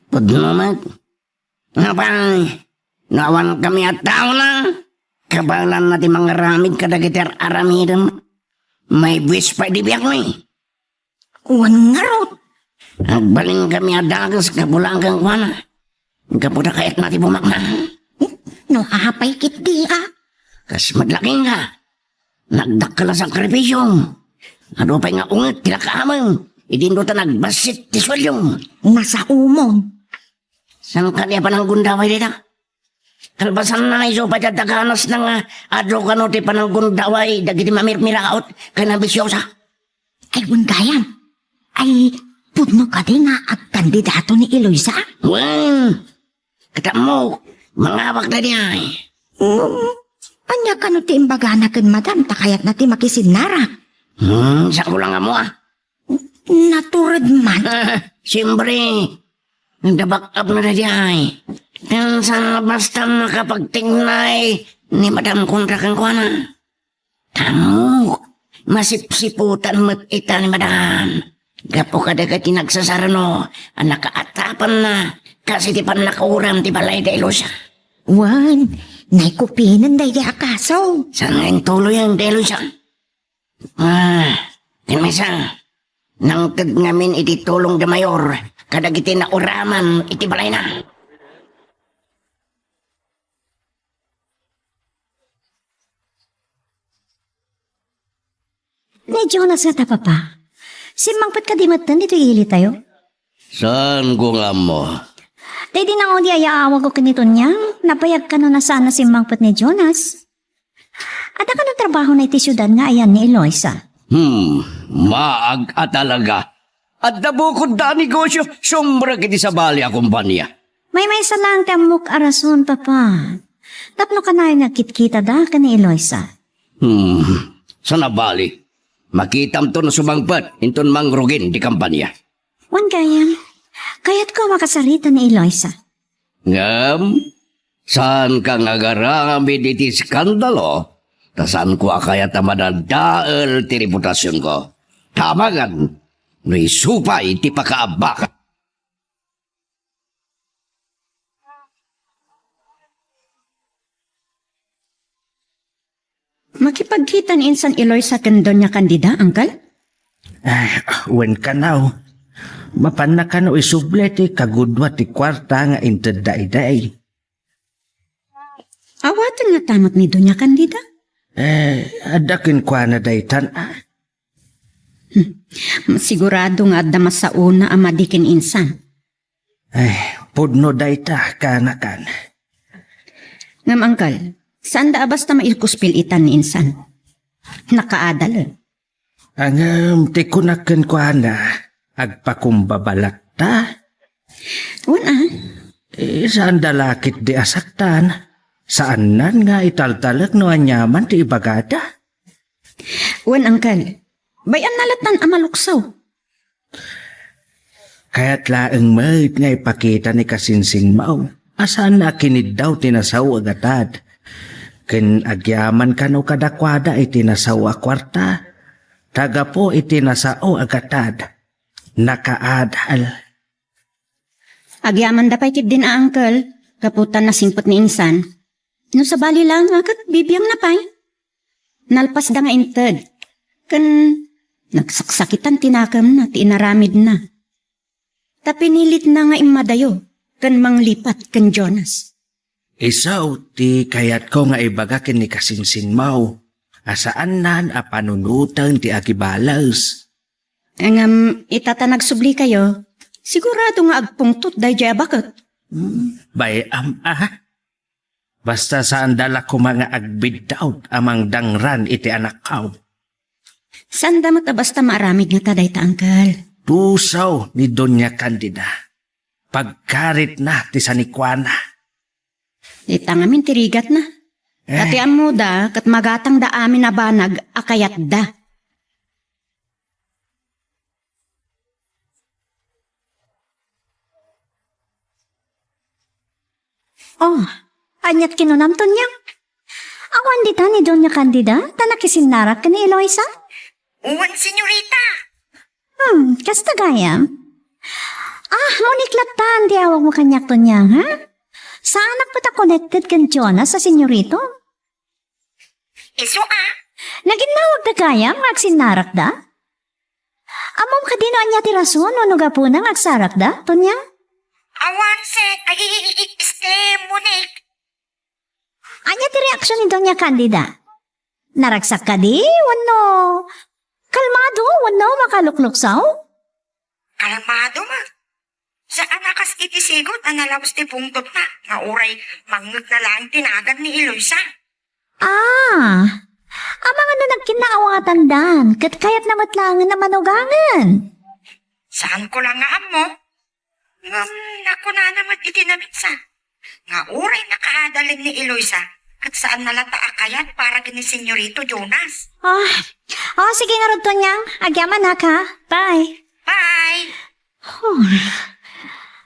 Pudno met. Apay, no awankami a taona, kabaelanna ti mangaramid kadagiti ar-aramidem. Maibuis pay ti biagmi. Wen ngarud. Agbalinkami a dakes gapu laeng kenkuana. Gapu ta kayatna ti bumaknang. No apay ketdi a? Kas met la kenka. Nagdakkel a sakripisiom. Adu pay nga unget ti nakaamem. Idi no ta nagbassit ti sueldom. Nasaomon. Saan kadi a pananggundaway dayta? Kalpasanna, isu pay ti adda ganasna nga adu kano ti pananggundaway dagiti mamirmiraot ken a bisiosa. Ay, wen gayam. Ay, pudno kadi nga agkandidato ni Eloisa? Wen, ket ammok, mangawak daydiay. Hmm, ania kano ti imbagana ken madam ta kayatna ti makisinnara? Hmm, saan ko lang ammo, ah. Natured man. Ah, siyempre. Nagdabakapna daydiay. Ken saan nga basta makapagtignay ni madam kontra kenkuana. Ammok, masipsiputan met ita ni madam. Gapu kadagiti nagsasarno a nakaatapanna kas iti pannakauram ti balay da Eloisa. Wen, naikupinen daydiay a kaso. Saan nga intuloyen da Eloisa? Ah, ti maysa, nangted ngamin iti tulong da Mayor kadagiti nauraman iti balayna. Ni Jonas ngata, Papa. Simmangpet kadi metten ditoy ilitayo? Saan ko nga ammo? Daydi nangudi a yaawagko ken ni Tonya, nabayag kano a saan a simmangpet ni Jonas. Adda kano trabahona iti siudad nga ayan ni Eloisa? Hmm, maag a talaga. Adda bukodda a negosio, sumbra iti sabali a kompania. Maymaysa laeng ti ammok a rason, Papa. Tapno kanayon nga agkitkitada ken ni Eloisa. Hmm, saan a bali. Makitamto no sumangpet inton mangrugin ti kampania. Wen gayam, kayatko a makasarita ni Eloisa. Ngem, saanka nga agaramid iti eskandalo, ta saanko a kayat a madadael ti reputasionko. Ta amangan, no isu pay ti pakaabaka. Makipagkita ni insan Eloisa ken Doña Candida, Uncle? Ah, wen kano. Mapanna kano isubli ti kagudua ti kuarta nga intedda idi. Awaten ngata met ni Doña Candida? Eh, adda kenkuana daytan, ah. Hmm. Sigurado nga adda masaona a madi ken insan. Eh, pudno dayta, kanakan. Ngem, Uncle, saanda a basta maikuspil itan ni insan. Nakaadal, eh. Ngem ti kunak kenkuana, agpakumbaba latta. Wen a? Eh, saanda la ketdi a saktan. Saannan nga italtalek no aniaman ti ibagada. Wen, Uncle. Bay-anna lattan a malukso. Kayat laeng met nga ipakita ni Kasinsingmaw a saanna a kiniddaw ti nasao a gatad. Ken agyaman kano kadakuada iti nasao a kuarta, ta gapu iti nasao a gatad, nakaadal. Agyamanda pay ketdin a, Uncle, gapu ta nasingpet ni insan. No sabali la nga ket bibiangna pay. Nalpasda nga inted, ken nagsaksakitan ti nakemna ti inaramidna. Ta pinilitna nga immadayo ken manglipat ken Jonas. Isu ti kayatko nga ibaga ken ni Kasinsingmaw a saannan a panunoten ti agibales. Ngem ita ta nagsublikayo, sigurado nga agpungtot daydiay a baket. Hmm, bay-am a. Basta saanda la koma nga agbiddaut a mangdangran iti anakko. Saanda met a basta maaramid ngata dayta, Uncle. Puso ni Doña Candida. Pagkaritna ti sanikuana. Ita ngamin ti rigatna. Eh. Ta ti ammoda, ket magatangda amin a banag a kayatda. Oh, aniat kinunam, Tonyang? Awan dita ni Doña Candida, ta nakisinnarak ken ni Eloisa? Wen, senyorita. Hmm, kasta gayam. Ah, Monique lattan ti awagmo kaniak, Tonyang, ha? Saanak met a connected ken Jonas a senyorito? Isu a? Naginnawagda gayam nga agsinnarakda? Ammom kadi no ania ti rason wenno gapuna nga agsarakda, Tonyang? Awan, Sek. Ay, i-, i-, i-, este, Monique. Ania ti reaksion ni Doña Candida? Naragsak kadi wenno kalmado wenno makalukluksaw? Kalmado met. Saan a kas iti sigud a nalaus ti pungtotna nga uray mangngegna laeng ti nagan ni Eloisa. Ah, amangan no nagkinnaawatandan ket kayatna met laengen a manugangen. Saanko la nga ammo, ngem nakunana met iti naminsan nga uray nakaadalen ni Eloisa ket saanna latta a kayat para ken ni Senyorito Jonas. Ah, oh, sige ngarud, Tonyang. Agyamanak, ha? Bye. Bye. Oh,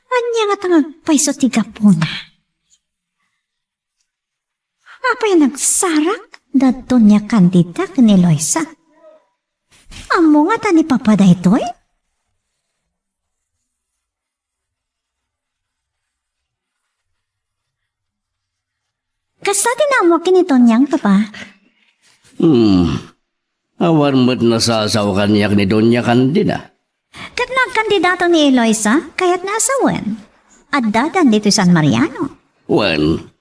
ania ngata nga agpayso ti gapuna? Apay a nagsarak da Doña Candida ken ni Eloisa? Ammo ngata ni Papa daytoy? Kasta ti naammoak ken ni Tonyang, Papa? Hmm. Awan met nasasao kaniak ni Doña Candida. Ket no agkandidato ni Eloisa, kayatna a sawen. Addadan ditoy San Mariano. Wen.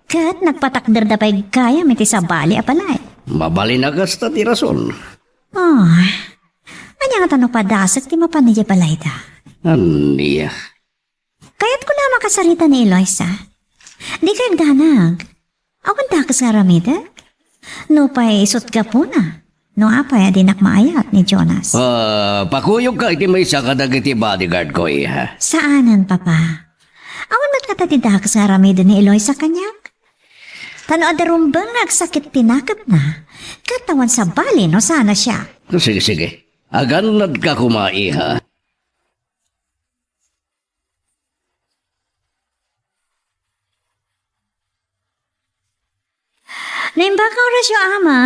Ket nagpatakderda pay gayam iti sabali a balay. Mabalin a kasta ti rason. Oh. Ania ngata no padasek ti mapan idiay balayda? Ania? Kayatko la a makasarita ni Eloisa. Dika agdanag. Awan dakes nga aramidek? Nupay isut' gapuna, no apay a dinak maayat ni Jonas. Ah, pakuyogka iti maysa kadagiti bodyguard ko, iha. Saanen, Papa. Awan met ngata ti dakes nga aramiden ni Eloisa kaniak? Ta no adda rumbeng nga agsakit ti nakemna, ket awan sabali no saan a siak. Sige, sige. Agannadka koma, iha. Naimbag nga orasyo, Ama.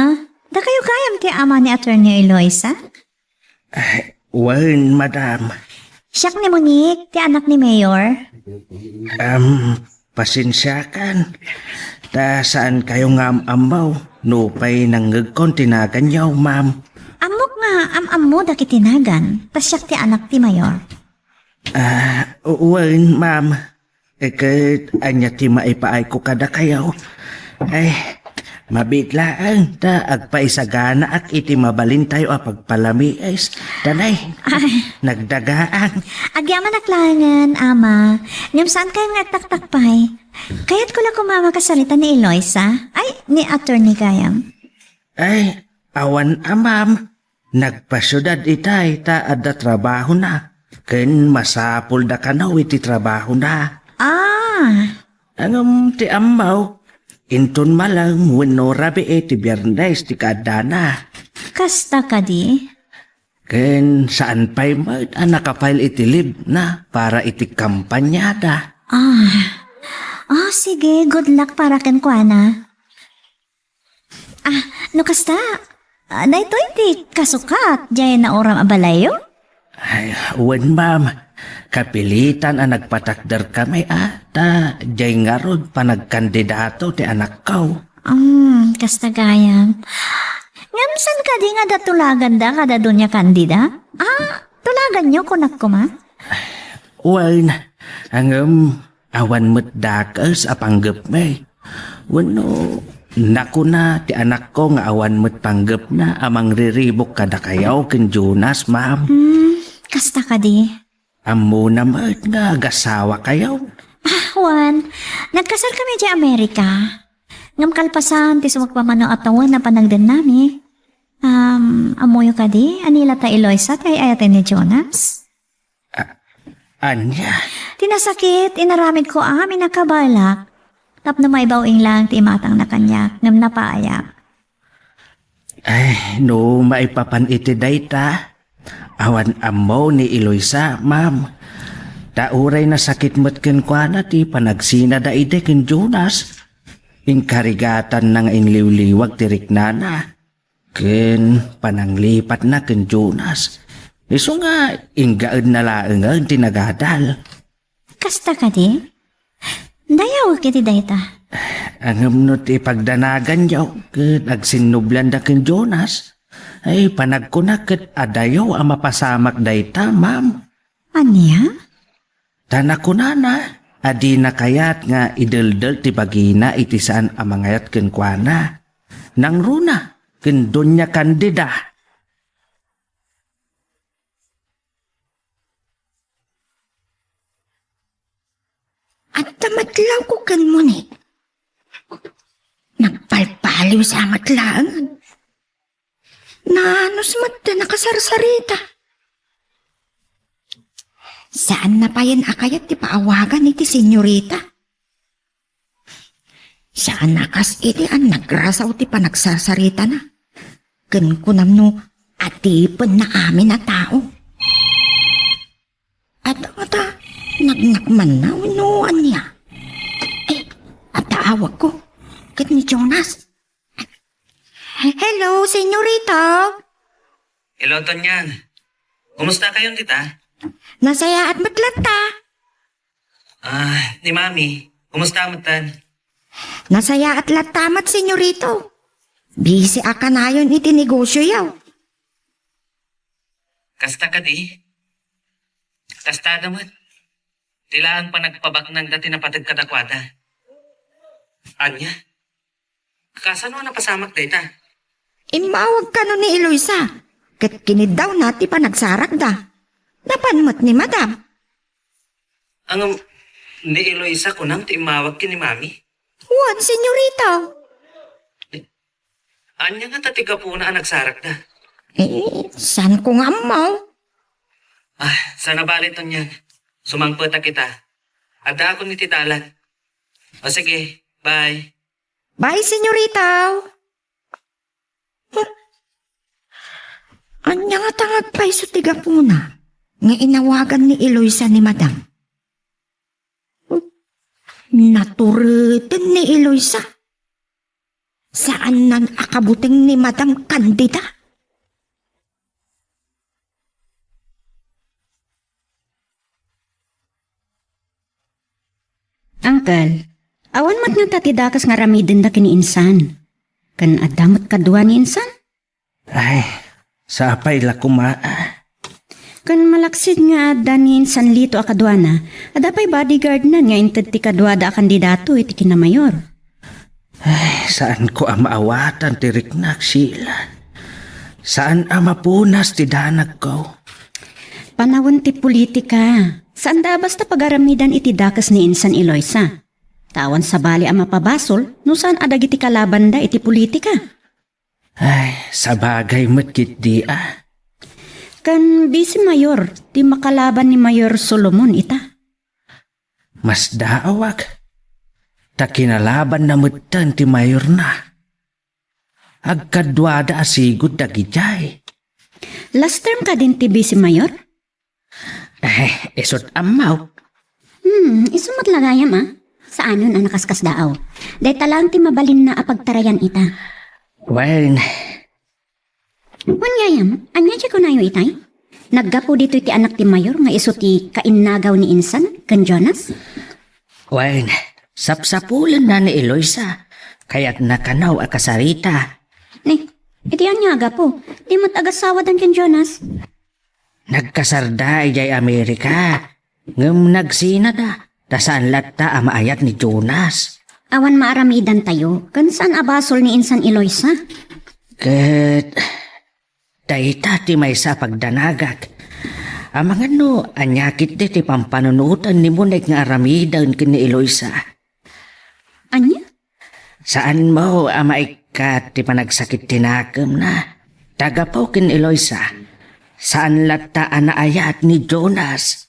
Dakayo gayam ti ama ni Attorney Eloisa? Ay, wen, madam. Siak ni Monique, ti anak ni Mayor. Am, pasensiakan. Ta saan kayo nga am-ammo? Nupay nangngegkon ti naganyo, ma'am. Ammok nga am-ammo dagiti nagan. Ta siak ti anak ti Mayor. Ah, wen, ma'am. E ket ania ti maipaayko kadakayo? Ay, mabiit laeng ta agpaisaganaak iti mabalintayo a pagpalamiis. Tanay, ay, nagdagaang. Agyamanak laengen, Ama. Ngem saan kayo nga agtaktakpay? Kayatko la koma a makasarita ni Eloisa. Ay, ni Attorney gayam. Ay, awan a, ma'am. Nagpasiudad itay ta adda trabahona, ken masapulda kano iti trabahona. Ah. Ngem ti ammo, inton malem wenno rabii ti Biernes ti kaaddana. Kasta kadi? Ken saan pay met a naka-file iti leave-na para iti kampanyada. Ah. Ah, sige, good luck para kenkuana. Ah, no kasta, ah, daytoy ti kasukat, diay nauram a balayyo? Ay, wen, ma'am. Kapilitan a nagpatakderkami, a, ta diay ngarud panagkandidato ti anakko. Hmm, kasta gayam. Ngem saan kadi nga adda tulaganda kada Doña Candida? Ah, tulaganyo, kunak koma? Wen, ngem awan met dakes a panggepmi. Wenno, nakuna ti anakko nga awan met panggepna a mangriribuk kadakayo ken Jonas, ma'am. Hmm, kasta kadi? Ammona met nga agasawakayo. Ah, wen, nagkasarkami idiay Amerika. Ngem kalpasan ti sumagmamano a tawen a panagdennami. Um, ammoyo kadi, a ni Eloisa ti ay-ayaten ni Jonas? A-, ania? Ti nasakit, inaramidko amin a kabaelak. Tapno maibaw-ing lang ti imatangna kaniak, ngem napaaya. Ay, no maipapan iti dayta, awan ammo ni Eloisa, ma'am. Ta uray nasakit met kenkuana ti panagsinada idi ken Jonas, inkarigatanna nga inliwliwag ti riknana ken pananglipatna ken Jonas. Isu nga inggaedna laengen ti nagadal. Kasta kadi? Dayawek iti dayta. Ngem no ti pagdanaganyo ket agsinnublanda ken Jonas, ay, panagkuna ket adayo a mapasamak dayta, ma'am. Ania? Ta nakunana a dina kayat nga ideldel ti bagina iti saan a mangayat kenkuana. Nangruna ken Doña Candida. Adda met laeng ken Moni. Nagpalpaliw sa met laeng. Naanus met ta nakasarsarita. Saanna payen a kayat ti paawagan iti senyorita. Saan a kas idi a nagrasaw ti panagsasaritana. Ken kunam no adipenna amin a tao. Adda ngata naknakmanna wenno ania? Eh, adda awagko. Ket ni Jonas. Hello, senyorito. Hello, Tonyan. Kumusta kayon dita? Nasayaat met latta. Ah, ni Mami, kumusta metten? Nasayaat latta met, senyorito. Busy a kanayon iti negosioyo. Kasta kadi? Kastada met. Di laeng panagpabaknangda ti napateg kadakuada. Ania? Kasano a napasamak dayta? Immawag kano ni Eloisa, ket kiniddawna ti panagsarakda. Napan met ni Madam. Ngem ni Eloisa kunam ti immawag ken ni Mami? Wen, senyorito. Ania ngata ti gapuna a nagsarakda? Eh, saanko nga ammo. Ah, saan a bale, Tonyan. Sumangpet a kita. Addaakon iti dalan. O sige, bye. Bye, senyorito. Huh. Ania ngata nga agpayso ti gapuna nga inawagan ni Eloisa ni Madam? Huh. Natureten ni Eloisa. Saannan a kabuteng ni Madam Candida. Uncle, awan met ngata ti dakes nga aramidenda ken ni insan. Ken adda met kadua ni insan? Ay, sapay la koma. Ken malaksid nga adda ni insan Lito a kaduana, adda pay bodyguardnan nga inted ti kaduada a kandidato iti kinamayor. Ay, saanko a maawatan ti riknak, Sheila. Saan a mapunas ti danagko. Panawen ti politika. Saanda a basta pagaramidan iti dakes ni insan Eloisa. Ta awan sabali a mapabasol no saan a dagiti kalabanda iti politika. Ay, sabagay met ketdi, a. Ken bisi Mayor ti makalaban ni Mayor Solomon ita. Masdaawak. Ta kinalabanna metten ti mayorna. Agkaduada a sigud dagidiay. Last term kadin ti bisi Mayor? Eh, isut' ammo. Hmm, isu met la gayam, a. Saanen a nakaskasdaaw. Dayta laeng ti mabalinna a pagtarayan ita. Wen. Wen gayam, ania ti kunayo itay? Naggapu ditoy ti anak ti mayor nga isu ti kainnagaw ni Insan ken Jonas? Wen, sapsapulenna ni Eloisa. Kayatna kano a kasarita. Ni, iti ania a gapu? Di met agasawadan ken Jonas? Nagkasarda idiay Amerika, ngem nagsinada, ta saan latta a maayat ni Jonas. Awan maaramidantayo, ken saan a basol ni Insan Eloisa. Ket dayta ti maysa a pagdanagak. Amangan no ania ketdi ti pampanunoten ni Monique nga aramiden ken ni Eloisa. Ania? Saanmo a maikkat ti panagsakit ti nakemna. Ta gapu ken Eloisa, saan latta a naayat ni Jonas.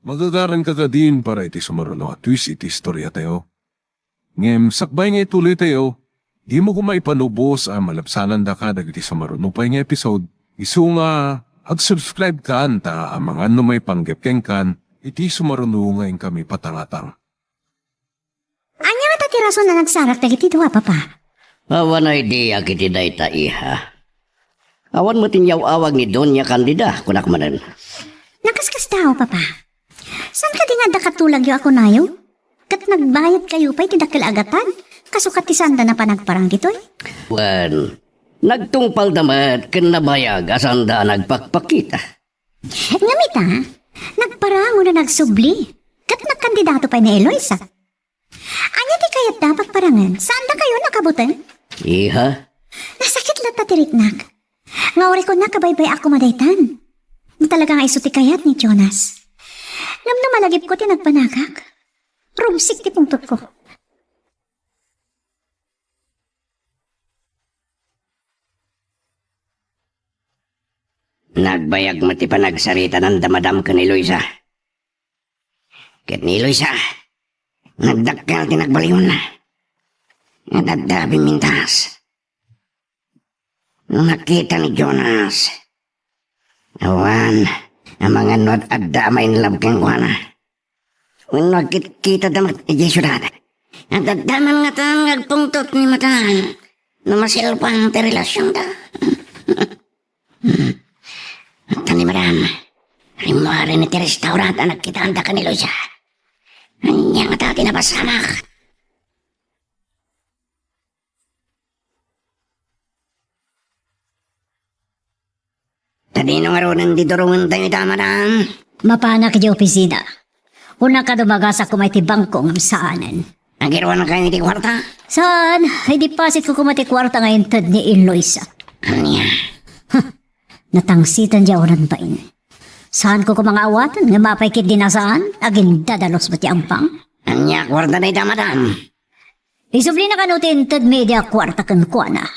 Magagaranka kadin para iti sumaruno a twist iti istoriatayo. Ngem sakbay nga ituloytayo, dimo koma ipanubos a malabsanandaka dagiti sumaruno pay nga episode. Isu nga, ag-subscribe kan ta amangan no maipanggep kenkan iti sumaruno nga inkami patangatang. Ania ngata ti rason a nagsarak dagiti dua, Papa? Awan idea iti dayta, iha. Awan met inyaw-awag ni Doña Candida, kunak manen. Nakaskasdaaw, Papa. Saan kadi nga adda katulagyo a kunayo? Ket nagbayadkayo pay ti dakkel a gatad, kasukat ti saanda napan agparang ditoy? Wen, nagtungpalda met ken nabayag a saanda a nagpakpakita. Ngem ita, nagparang wenno nagsubli, ket nagkandidato pay ni Eloisa. Ania ti kayatda a pagparangen? Saandakayo a kabuten? Iha? Nasakit latta ti riknak. Nga urikunak a baybay-ak koma daytan. No talaga nga isu ti kayat ni Jonas. Ngem no malagipko ti nagpanagak, rumsik ti pungtotko. Nagbayag met ti panagsaritananda, Madam, ken ni Luisa. Ket ni Luisa, nagdakkel ti nagbaliwna. Adda bimmintas. Nakita ni Jonas. Awan, amangan no ad-adda a ma-in love kenkuana. Wenno agkitkitada met idiay siudad. Adda man ngatan nga agpungtot ni Madam no maselpan ti relasionda. Ata ni Madam, rimmuaren iti restaurant a nagkitaanda ken ni Luisa. Ania ngata ti napasamak? Tadino ngaruden ti durongentayo ita, Madam? Mapanak iti opisina. Kunak a dumagasak koma iti bangko ngem saanen. Agiruankayo iti kuarta? Saan, i-depositko koma ti kuarta nga inted ni Eloisa. Ania? Huh, natangsitan diay unan bain. Saanko koma nga awaten ngem apay ketdi a saan, agindadalus met ti ampang. Ania kuarta dayta, Madam? Isublina kano ti intedmi idiay kuarta kenkuana.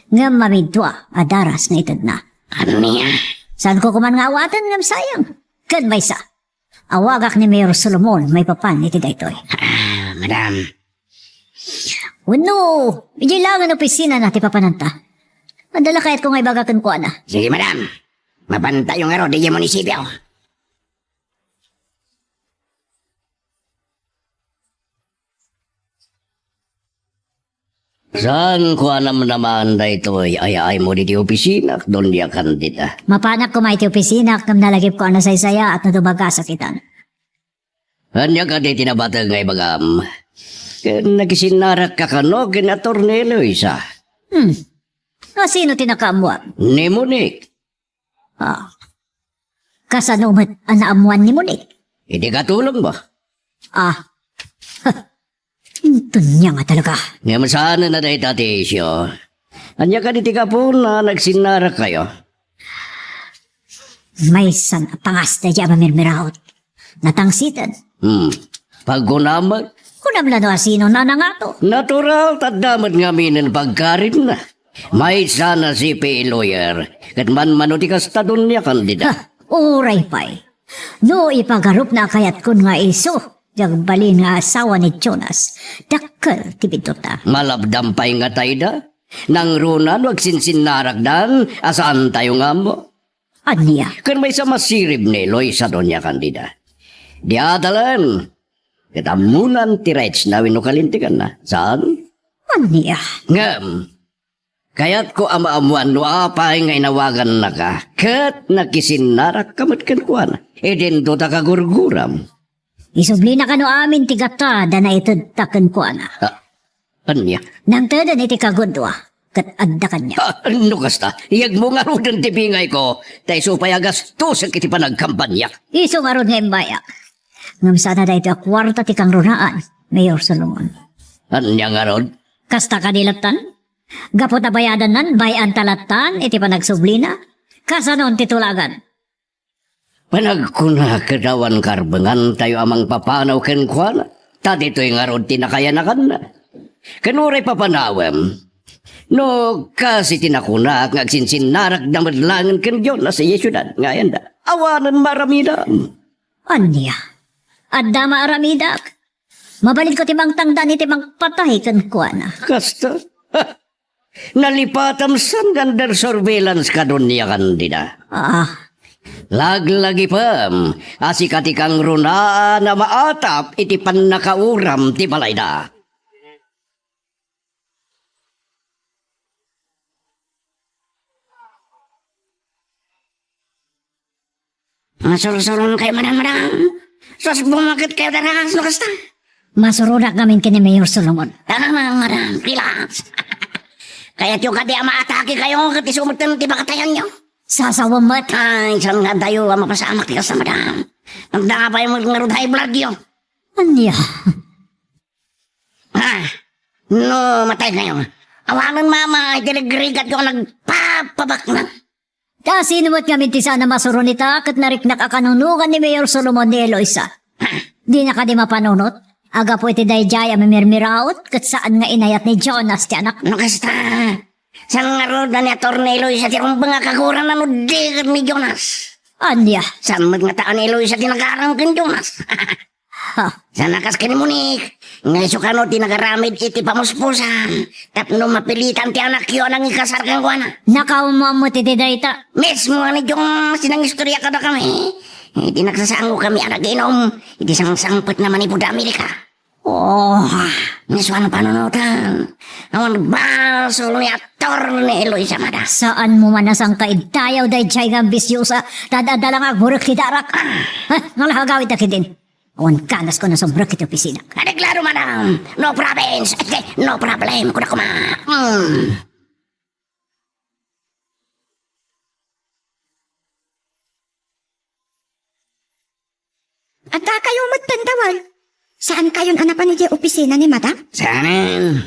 Ngem mamidua a daras nga itedna. Ania? Saanko koma nga awaten ngem sayang. Ken maysa, awagak ni Mayor Solomon maipapan iti daytoy. Ah, Madam. Wenno, idiay laengen opisinana ti papananta. Adda la kayatko nga ibaga kenkuana. Sige, Madam. Mapantayo ngarud idiay munisipio. Saanko a namnamaan daytoy a yaaymo ditoy opisinak, Doña Candida. Mapanak koma iti opisinak ngem nalagipko a nasaysayaat no dumagasak itan. Ania kadi ti nabateg nga ibagam? Ken nakisinnarakka kano ken Attorney Eloisa? Hmm. Asino ti nakaammuam? Ni Monique. Ah. Kasano met a naammuan ni Monique? Iti katulongmo. Ah. Inton nia nga talaga. Ngem saanen a dayta ti isyu. Ania kadi ti gapuna a nagsinnarakkayo? Maysan a pangas daydi a mamirmiraot. Natangsiten. Hmm. Pagkunam, Kunam la no asino nanangato. Natural, ta adda met ngaminen pagkaritna. Maysa a C P A lawyer, ket manmano ti kasta, Doña Candida. Ha, uray pay. No ipagarupna a kayatkon nga isu, ti agbalin nga asawa ni Jonas, dakkel ti biddutna. Malabdam pay nga tayda. Nangruna no agsinsinnarakdan a saantayo nga ammo. Ania? Ken maysa masirib ni Eloisa, Doña Candida. Di adalen, ket ammonan ti rights na wenno kalintegan na. Saan? Ania? Ngem, kayatko a maammoan no apay nga inawagannaka, ket nakisinnarakka met kenkuana. Idinto ta kagurguram. Isublina kano amin ti gatad a naitedta kenkuana. Ah, ania? Nangteden iti kagudua, ket adda kaniak. Ah, no kasta, iyegmo ngaruden ti bingayko, ta isu pay a gastusek iti panagkampanyak. Isu ngarud nga immayak. Ngem saan a daytoy a kuarta ti kangrunaan, Mayor Solomon. Ania ngarud? Kasta kadi lattan? Gapu ta bayadannan, bay-an ta lattan iti panagsublina. Kasanon ti tulagan? Panagkuna ket awan karbengantayo a mangpapanaw kenkuana, ta ditoy ngarud ti nakayanakanna. Ken uray papanawem, no kas iti nakunak nga agsinsinnarakda met laengen ken Jonas idiay siudad nga ayanda, awanen maaramidam. Ania? Adda maaramidak? Mabalinko ti mangtangdan iti mangpatay kenkuana. Kasta? Nalipatam saan nga under surveillance ka, Doña Candida. Ah. Laglagipem a sika ti kangrunaan a maatap iti pannakauram ti balayda. Masursuron kayo, madam, madam. Sus, bumakit kayo, daras, no kasta. Masuronak ngamin ken ni Mayor Solomon. Tara na, madam, relax. Kayatyo kadi a maatake kayo, ket isu metten ti bakatayanyo. Sasawem met. Ay, saan nga dayo a mapasamak ti kasta, madam? Adda pay met ngarud high blood yo. Ania? Ha? No, matay kayo. Awanen mama, iti rigrigat ko nagpapabaknang. Ta sino met ngamin ti saan a masuron ita ket nariknak a kanunugan ni Mayor Solomon ni Eloisa? Dina kadi mapanunot? Agapu iti daydiay a mimirmiraot ket saan nga inayat ni Jonas ti anak. No kasta, saan ngarud a ni Attorney Eloisa ti rumbeng a kaguran a no di ket ni Jonas? Ania? Saan met nga taan ni Eloisa ti nagaram ken Jonas? Ha. Sana kas ken ni Monique, nga isu kano ti nagaramid iti pamuspusan, tapno mapilitan ti anakyo a nangikasar kenkuana. Nakaammoam met iti dayta. Mismo a ni Jonas ti nangistorya kadakami. Iti nagsasaango kami a naginom iti sangsangpet nga manipud Amerika. Oh. Ni Juan panunutan. Awan basol ni Attorney Eloisa, madam. Saanmo man a sangkaiddayaw daydiay nga ambisyosa, ta adda la nga agburek ti darak. Ah. Ha, nga la agawidda ketdin. Awan kanasko a nasumrek iti opisina. Adeklaro, madam. No province. Eh, no problem. Kuna kuma. Hmm. Adda kayo met dandawal. Saan kayon a napan idiay opisina ni madam? Saanen.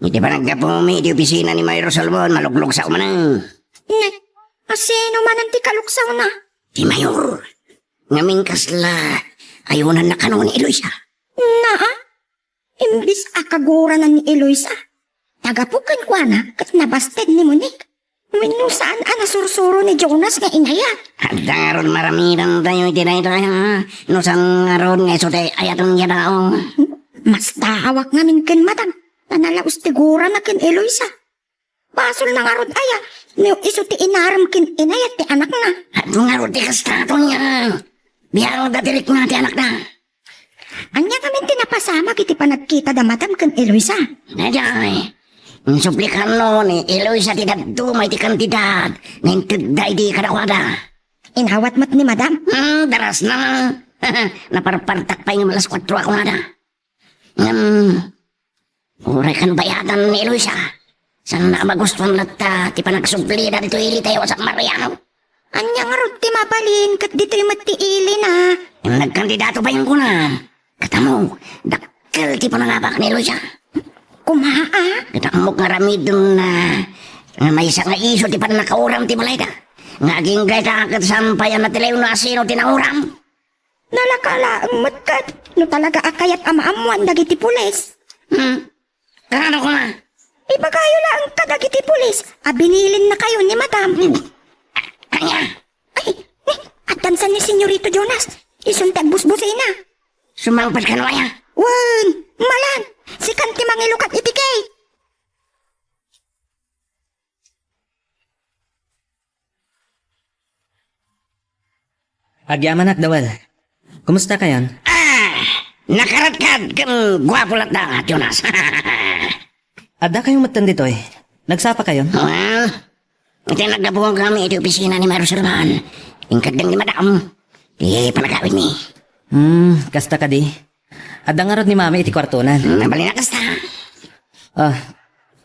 Iti panaggapumi iti opisina ni Mayor Solomon, maluglugsaw manen. Ne, asino manen ti kalugsawna? Ti Mayor. Ngamin kasla, ayonanna kano ni Eloisa. Naa? Imbis a kaguranan ni Eloisa, tagapu kenkuana ket nabasted ni Monique. Wenno saan a nasursuro ni Jonas nga inayat? Adda ngarud maramidantayo iti daytoy, ha? No saan ngarud nga isu ti ayaten nga tao? Mastaawak ngamin ken madam, ta nalaus ti gurana ken Eloisa. Basolna ngarud aya, no isu ti inarem ken inayat ti anakna. Adu ngarud ti kasta, Doña. Biangda ti rikna ti anakda. Ania ngamin ti napasamak iti panagkita da madam ken Eloisa? Daydiay, insuplikanno ni Eloisa ti dadduma iti kantidad nga intedda idi kadakuada. Inawat met ni madam? Hmm, darasna. Naparpartak pay nga alas kuatro a kunada. Ngem, uray kano bayadan ni Eloisa, saan a magustuan latta ti panagsublida ditoy ilitayo a San Mariano. Ania ngarud ti mabalin ket ditoy met ti ilina? Ngem nagkandidato pay nga kunam. Ket ammo, dakkel ti panangabak ni Eloisa. Kumaa? Ket ammok nga aramidemna nga maysa nga isu ti pannakauram ti balayda. Nga agingga ita ket saan pay a natiliw no asino ti nauram. Nalaka laeng met ket no talaga a kayat a maammoan dagiti pulis. Hmm. Karano koma? Ibagayo laeng kadagiti pulis a binilinnakayo ni Madam. Hmm. Ania? Ay, ni, addansan ni Senyorito Jonas. Isun ti agbusbusina. Sumangpet kano aya? Wen, malan. Sikan ti mangilukat iti cake. Agyamanak, Dawal. Kumusta kayon? Ah! Nakaratkad ken guapo latta, Jonas. Adda kayo metten ditoy? Nagsapa kayon? Well, iti naggapuan kami iti opisina ni Mayor Serman. Inkaddeng ni Madam. Ti panagawid ni. Hmm, kasta kadi. Adda ngarud ni Mami iti kwartona. Mabalin a kasta. Ah,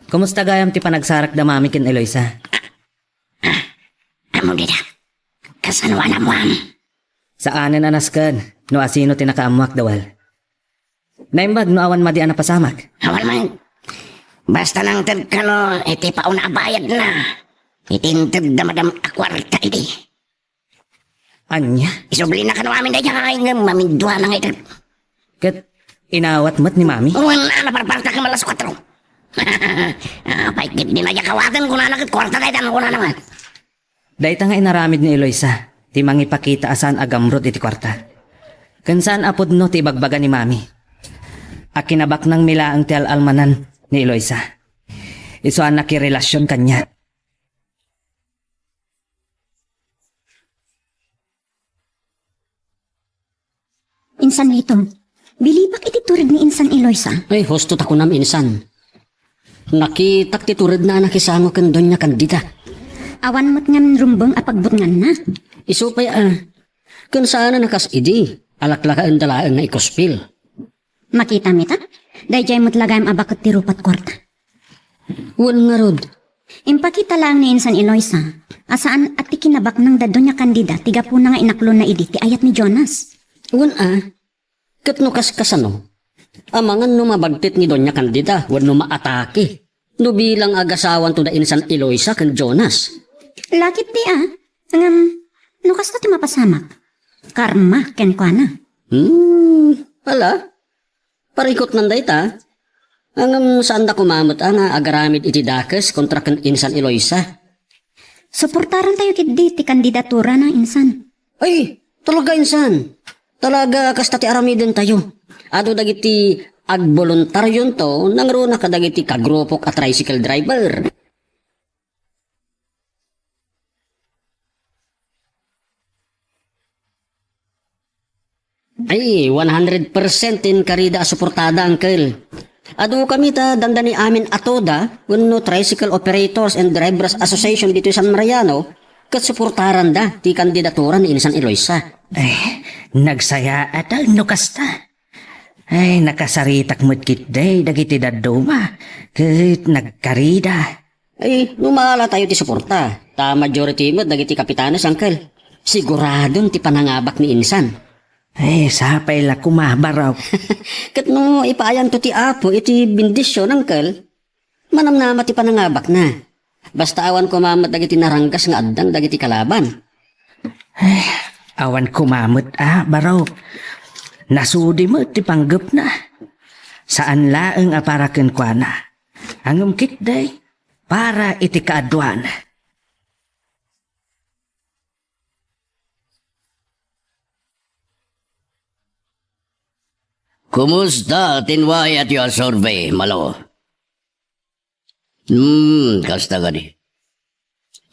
kumusta gayam ti panagsarak da Mami ken Eloisa? Ammom dayta. Kasano a naammoam? Saanen a nasken no asino ti nakaammoak, Dawal. Naimbag no awan madi a napasamak. Awan man. Basta nangted kano iti pauna a bayadna. Iti inted da Madam a kuarta idi. Ania? Isublina kano amin daydiay ngem mamindua nga ited. Ket inawat met ni Mami? Wen a, naparparta ken alas kuatro. Apay ket di na diak awaten, kunana ket kuarta dayta, kunana man. Dayta nga inaramid ni Eloisa ti mangipakita a saan a gamrud iti kuarta. Ken saan a pudno ti ibagbaga ni Mami a kinabaknangmi laeng ti al-almanan ni Eloisa. Isu a nakirelasion kaniak. Insan Lito, bilibak iti tured ni Insan Eloisa. Ay, husto ta kunam, Insan. Nakitak ti turedna a nakisango ken Doña Candida. Awan met ngan rumbeng a pagbutnganna. Isu pay a, ken saan a kas idi, alaklakaenda laeng nga ikuspil. Makitami ta, daydiay met la gayam a baket ti rupat kuarta. Wen ngarud. Impakita laeng ni Insan Eloisa a saan a ti kinabaknang da Doña Candida ti gapuna nga inaklonna idi ti ayat ni Jonas. Wen a, ket no kaskasano, amangan no mabagtit ni Doña Candida wenno maatake no bilang agasawanto da Insan Eloisa ken Jonas. Lakit ti a, ngem no kasta ti mapasamak, karma kenkuana. Hmm, ala, parikutnan dayta. Ngem saanda koma met a nga agaramid iti dakes kontra ken Insan Eloisa. Suportarantayo ketdi ti kandidaturana, Insan. Ay, talaga, Insan. Talaga, kasta ti aramidentayo. Adu dagiti agboluntarionto, nangruna kadagiti kagrupok a tricycle driver. Ay, one hundred percent ti inkarida a suportada, Uncle. Adu kami ta dandani amin a TODA wenno Tricycle Operators and Drivers Association ditoy San Mariano, ket suportaranda ti kandidatura ni Insan Eloisa. Ay, nagsayaat no kasta. Ay, nakasaritak met ketdi dagiti dadduma, ket nagkarida. Ay, no maalatayo ti suporta, ta majority met dagiti kapitanes, Uncle. Siguradon ti panangabak ni Insan. Ay, sapay la koma, Barok. Ket no ipaayanto ti Apo iti bendision, Uncle, manamnama ti panangabakna. Basta awan koma met dagiti naranggas nga addang dagiti kalaban. Ay, awan koma met a, Barok. Nasudi met ti panggepna. Saan laeng a para kenkuana. Ngem ketdi, para iti kaaduan. Kumusta ti inwayatyo a survey, Malo? Hmm, kasta kadi.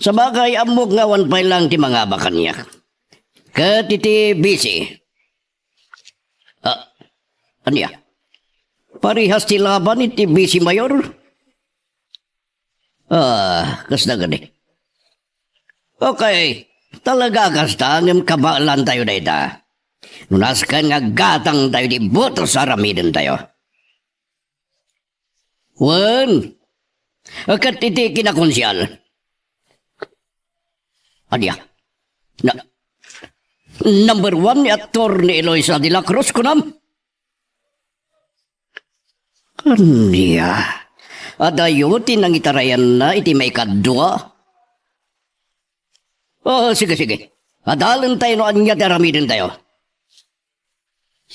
Sabagay, ammok nga awan pay lang ti mangabak kaniak. Ket iti bisi. Ah, ania? Parehas ti laban iti bisi, Mayor? Ah, kasta kadi. Okay, talaga kasta ngem kabaelantayo dayta. No nasken nga gatangtayo ti botos a aramidentayo. Wen, ket iti kinakonsial. Ania? Na, number one ni Attorney Eloisa de la Cruz, kunam? Ania? Adayo ti nangitarayanna iti maikadua? Oh, sige, sige. Adalentayo no ania ti aramidentayo.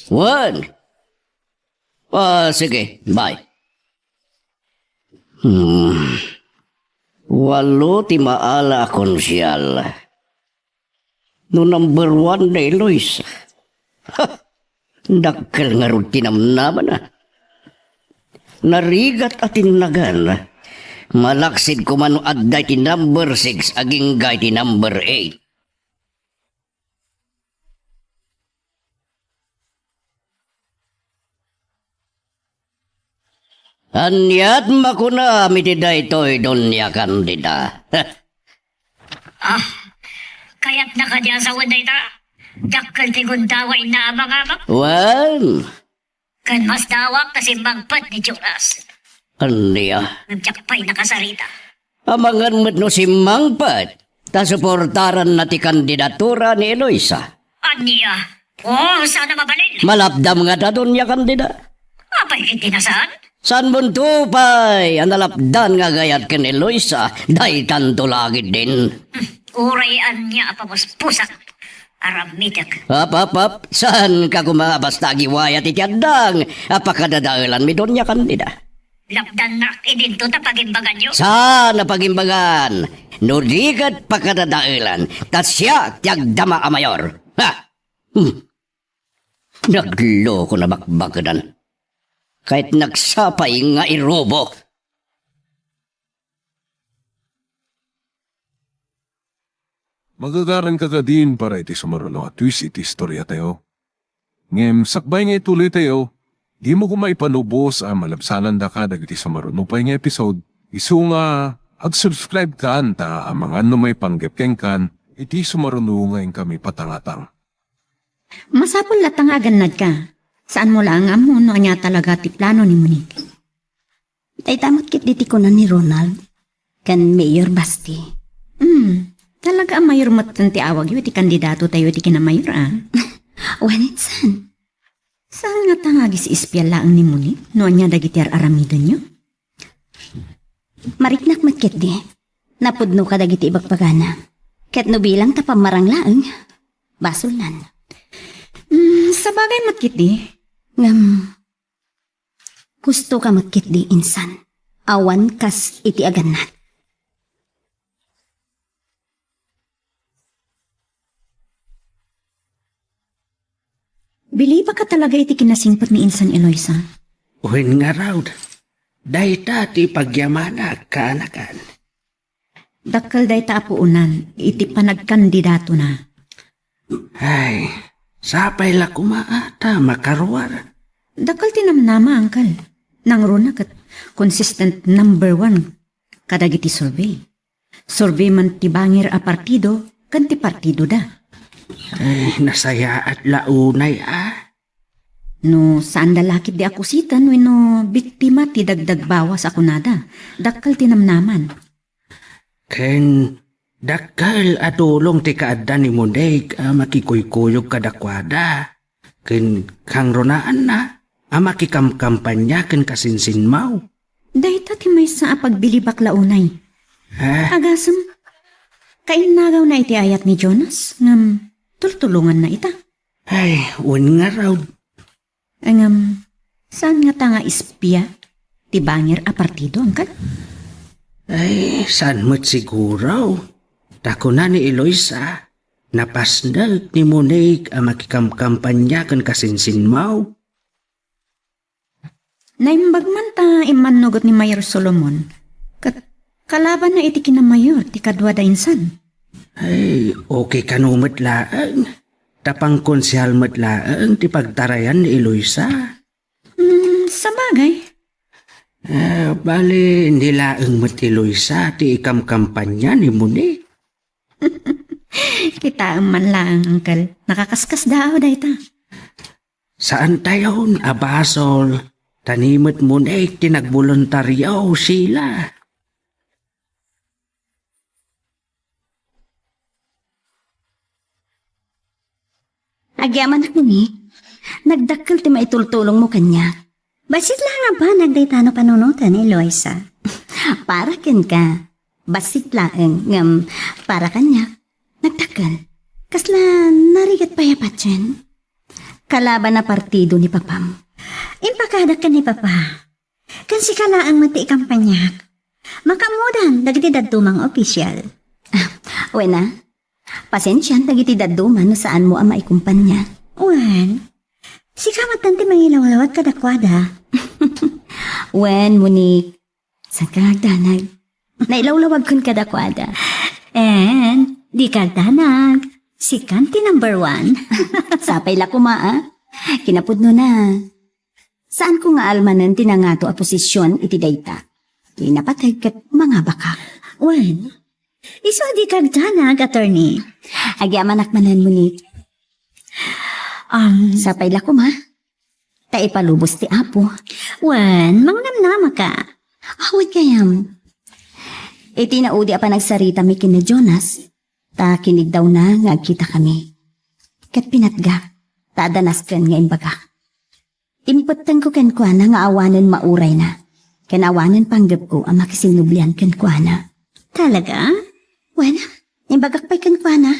Wen. Ah, sige, bye. Hmm. Walo ti maala a konsyal. No number one da Eloisa. Ha! Dakkel ngarud ti namnamana. Narigat a tinnagan. Malaksid koma no adda iti number six agingga iti number eight. Aniat makunam iti daytoy, Doña Candida? Ah, kayatna kadi a sawen dayta? Dakkel ti gundaway na amang-amang. Wen. Ken masdawak ta simmangpet ni Jonas. Ania? Ngem diak pay nakasarita. Amangan met no simmangpet, ta suportaranna ti kandidatura ni Eloisa. Ania? Oh, sana mabalin. Malapdam ngata, Doña Candida? Apay, ket di na saan? Saanmonto pay a nalapdan nga agayat ken Eloisa, daytanto la ketdin. Hmm, uray ania a pamuspusak, aramidek. Ap, ap, ap, saanka koma basta agiwayat iti addang a pakadadaelanmi, Doña Candida? Lapdannak idinto ta pagimbaganyo. Saan a pagimbagan? No di ket pakadadaelan, ta siak ti agdama a mayor. Ha! Hmm. Nagloko na bakbakedan. Ket nagsapay nga irubo. Magagaranka kadin para iti sumaruno a twist iti istoriatayo. Ngem sakbay nga ituloytayo, dimo koma ipanubos a malabsanandaka dagiti sumaruno pay nga episode, isu nga ag-subscribe kan ta amangan no maipanggep kenkan iti sumaruno nga inkami patangatang. Masapul latta nga agannadka. Saanmo laeng nga ammo no ania talaga ti plano ni Monique. Dayta met ketdi ti kuna ni Ronald ken Mayor Basti. Hmm, talaga a mayor metten ti awagyo iti kandidatotayo iti kinamayor, a? Wen, insan. Saan ngata nga agis-ispia laeng ni Monique no ania dagiti ar-aramidenyo? Mariknak met ketdi. Napudno kadagiti ibagbagana. Ket no bilang ta pammarang laeng, basolnan. Hmm, sabagay met ketdi. Ngem, gustoka met ketdi, insan. Awan kas iti agannad. Bilibaka talaga iti kinasingpet ni insan Eloisa. Wen ngarud, dayta ti pagyamanak, kaanakan. Dakkel dayta a puonan iti panagkandidatona. Ay, sapay la koma a ta makaruar. Dakkel ti namnama, Uncle. Nangruna ket consistent number one kadagiti survey. Survey man ti bangir a partido ken ti partidoda. Ay, nasayaat la unay, a. No saanda la ketdi a kusiten wenno biktima ti dagdagbawas a kunada, dakkel ti namnaman. Ken dakkel a tulong ti kaadda ni Monique a makikuykuyog kadakuada. Ken kangrunaanna a makikamkampanya ken kasinsinmaw. Dayta ti maysa a pagbilibak la unay. Ah. Agasem, kainnagawna iti ayat ni Jonas, ngem tultulonganna ita. Ay, wen ngarud. Ngem, saan ngata nga ispia ti bangir a partido, Uncle? Ay, saan met siguro? Ta kuna ni Eloisa, napasnek ni Monique a makikamkampanya ken kasinsinmaw. Naimbag man ta immannugot ni Mayor Solomon, ket kalabanna iti kinamayor ti kaduada insan. Ay, okay kano met laeng. Ta pangkonsehal met laeng ti pagtarayan ni Eloisa. Hmm, sabagay. Eh, bali, ni laeng met Eloisa ti ikamkampanya ni Monique. Kitaem man laeng, Uncle. Nakakaskasdaaw dayta. Saantayon a basol, ta ni met Monique ti nagboluntario, Sheila. Agyamanak, Monique. Nagdakkel ti maitultulongmo kaniak. Bassit laeng a banag dayta no panunoten, Eloisa. Para kenka, bassit laeng, ngem para kaniak, nagdakkel. Kasla narigat pay a patien. Kalaban a partido ni papam. Impakadak ken ni papa. Ken sika laeng met ti ikampaniak. Makaammodan dagiti dadduma nga opisyal. Wen a, pasensian dagiti dadduma no saanmo a maikumpania. Wen, sika met ti mangilawlawag kadakuada. Wen, Monique, saanka nga agdanag? Nailawlawagkon kadakuada. And, dika agdanag. Sikan ti number one. Sapay la koma, a? Kinapudnona, saanko nga almanen ti nangato a posision iti dayta. Ti napateg ket mangabakak. Wen, isu a dika agdanag, attorney. Agyamanak manen, Monique. Um, Sapay la koma. Ta ipalubos ti Apo. Wen, mangnamnamaka. Awan gayam. Iti naudi a panagsaritami ken ni Jonas, ta kiniddawna nga agkitakami. Ket pinatgak, ta adda nasken nga imbagak. Impettengko kenkuana nga awanen maurayna, ken awanen panggepko a makisinnublian kenkuana. Talaga? Wen, imbagak pay kenkuana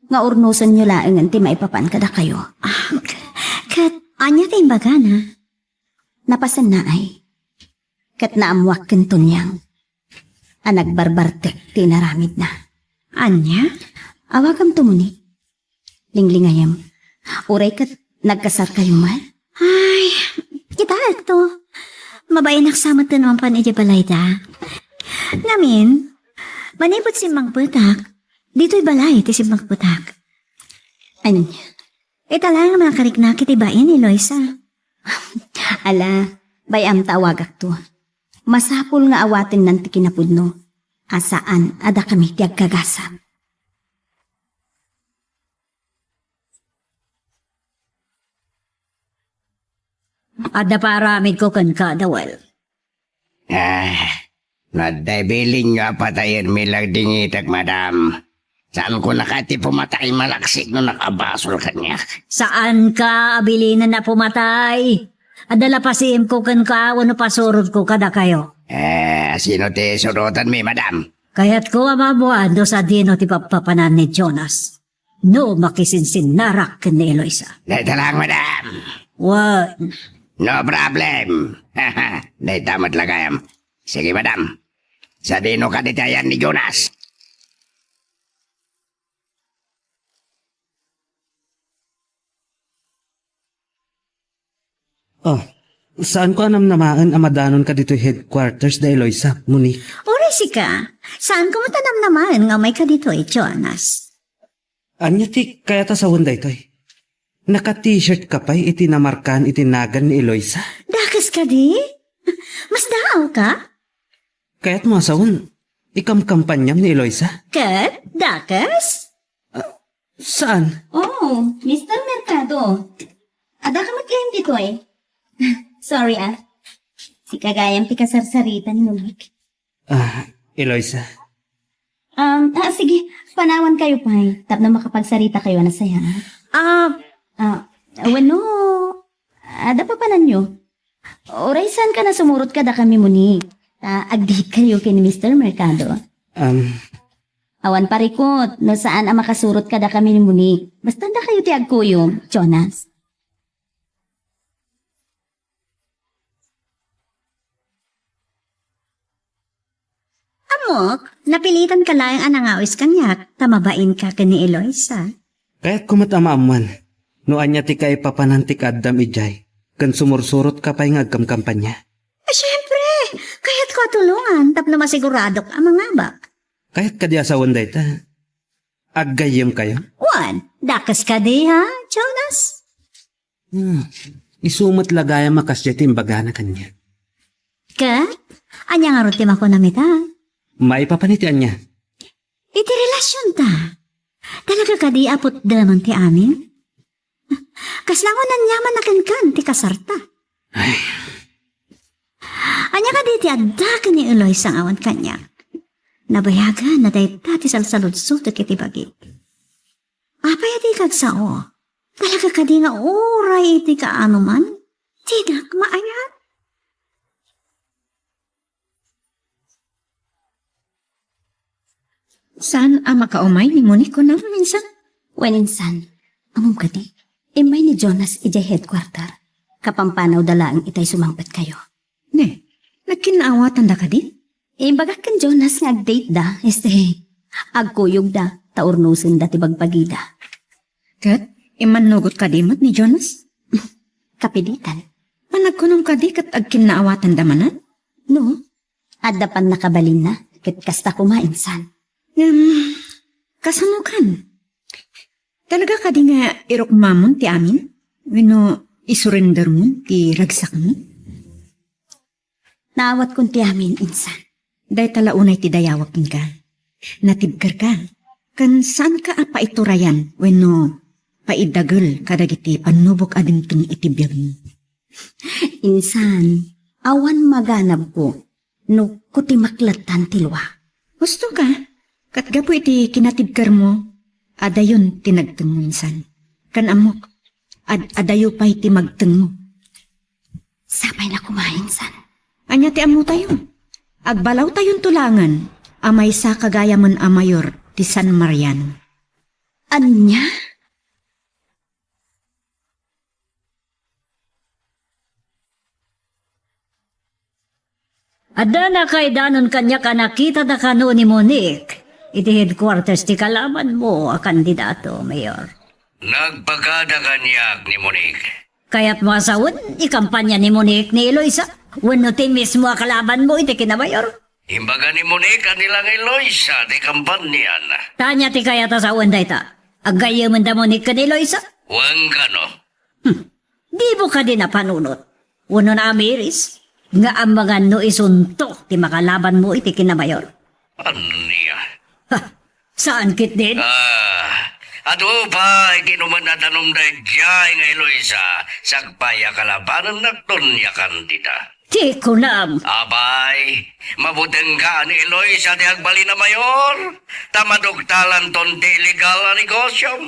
nga urnosenyo laengen ti maipapan kadakayo. Ah, ket ania ti imbagana? Napasennaay. Ket naammoak ken Tonyang a nagbarbartek ti inaramidna. Ania? Awagamto, Moni. Linglingayem. Uray ket nagkasarkayo met? Ay, kitaekto. Mabainak sa met ti napan idiay balayda. Ngamin, manipud simmangpetak, ditoy balay ti simmangpetak. Ania? Ita laeng a makariknak iti bain ni Eloisa. Ala, bay-am ta awagakto. Masapul nga awatennan ti kinapudno, a saan a dakami ti agkagasat. Adda pay aramidko kenka, Dawel. Ah, no adda ibilinyo a patayenmi, lagdingitek, madam. Saanko naka ti pumatay malaksid no nakabasol kaniak. Saanka a bilinen a pumatay. Adda la pasiimko kenka wenno pasurodko kadakayo. Eh, sino ti surotenmi, madam? Kayatko a maammoan no sadino ti pagpapanan ni Jonas no makisinsinnarak ken ni Eloisa. Dayta lang, madam. Wen. No problem. Dayta met la gayam. Sige, madam. Sadino kadi ti ayan ni Jonas? Oh, saanko a namnamaen a madanonka ditoy headquarters da Eloisa, Monique. Uray sika, saanko met a namnamaen nga umayka ditoy, Jonas. Ania ti kayat a sawen daytoy? Naka-t-shirt ka pay iti namarkaan iti nagan ni Eloisa? Dakes kadi? Masdaawka? Kayatmo a sawen, ikamkampaniam ni Eloisa? Ket, dakes? Ah, saan? Oh, Mister Mercado. Adda ka met gayam ditoy. Sorry, ah. Sika gayam ti kasarsarita ni Monique. Ah, Eloisa. Um, ah, sige, panawan kayo pay, tapno makapagsarita kayo a nasayaat. Ah, Ah, wenno, adda papananyo? Uray saanka a sumurot kadakami, Monique. Ta agdihik kayo ken ni Mister Mercado. Um, Awan parikut, no saan a makasurot kadakami ni Monique. Basta dakayo ti agkuyog, Jonas. Ammok, napilitanka laeng a nangawis kaniak, ta mabainka ken ni Eloisa. Kayatko met a maammuan no ania ti kaipapanan ti kaaddam idiay, ken sumursurotka pay nga agkamkampania. Eh, siempre, kayatko a tulongan tapno masiguradok a mangabak. Kayat kadi a sawen dayta? Aggayyemkayo? Wen, dakes kadi, ha, Jonas? Hmm. Isu met la gayam a kasdiay ti imbagana kaniak. Ket, ania ngarud ti makunam ita? Maipapan iti ania? Iti relasionta. Talaga kadi a putdemon ti amin? Kasla ngon aniaman a kenkan ti kasarta? Ay. Ania kadi ti adda ken ni Eloisa nga awan kaniak? Nabayagen a dayta ti salsaludsotek iti bagik. Apay a dika agsao? Talaga kadi nga uray iti kaanoman, dinak maayat? Saan a makaumay ni Monique, kunam, insan? Wen, insan. Ammom kadi, Immay ni Jonas idiay headquarter. Kapampanawda laeng itay sumangpetkayo. Ne, nagkinnaawatanda kadi? Imbagak ken Jonas nga agdateda, este, agkuyogda, ta urnosenda ti bagbagida. Ket, immannugot kadi met ni Jonas? Kapilitan. Managkunom kadi ket agkinnaawatanda manen? No, adda pannakabalinna, ket kasta koma insan. Ngem, kasano kan? Talaga kadi nga irukmamon ti amin? Wenno isurendermon ti ragsakmo? Naawatkon ti amin, insan. Dayta la unay ti dayawak kenka. Natibkerka. Ken saanka a paiturayan wenno paidagel kadagiti pannubok a dimteng iti biagmo. Insan, awan maganabko no kutimak lattan ti lua. Husto ka, ket gapu iti kinatibkermo, adayon ti nagtengmo insan. Ken ammok, ad-, adayo pay ti magtengmo. Sapay na koma, insan. Ania ti ammotayo? Agbalawtayonto laengen a maysa kagayamen a mayor ti San Mariano. Ania? Adda nakaidanon kaniak a nakitada kano ni Monique iti headquarters ti kalabanmo a kandidato, Mayor. Nagbagada kaniak ni Monique. Kayatmo a sawen ti kampanya ni Monique ni Eloisa wenno ti mismo a kalabanmo iti kinamayor? Imbaga ni Monique a ni la nga Eloisa ti kampaniana. Ta ania ti kayat a sawen dayta? Aggayyemen da Monique ken Eloisa? Wen kano. Hmm. Dimo kadi napanunot wenno naamiris nga amangan no isunto ti makalabanmo iti kinamayor? Ania? Ha, saan ketdin? Ah, adu pay ti numan a danum daydiay nga Eloisa, sakbay a kalabanennak Doña Candida. Ti kunam. Apay, mabutengka a ni Eloisa ti agbalin a mayor, ta maduktalanton ti illegal a negosiom.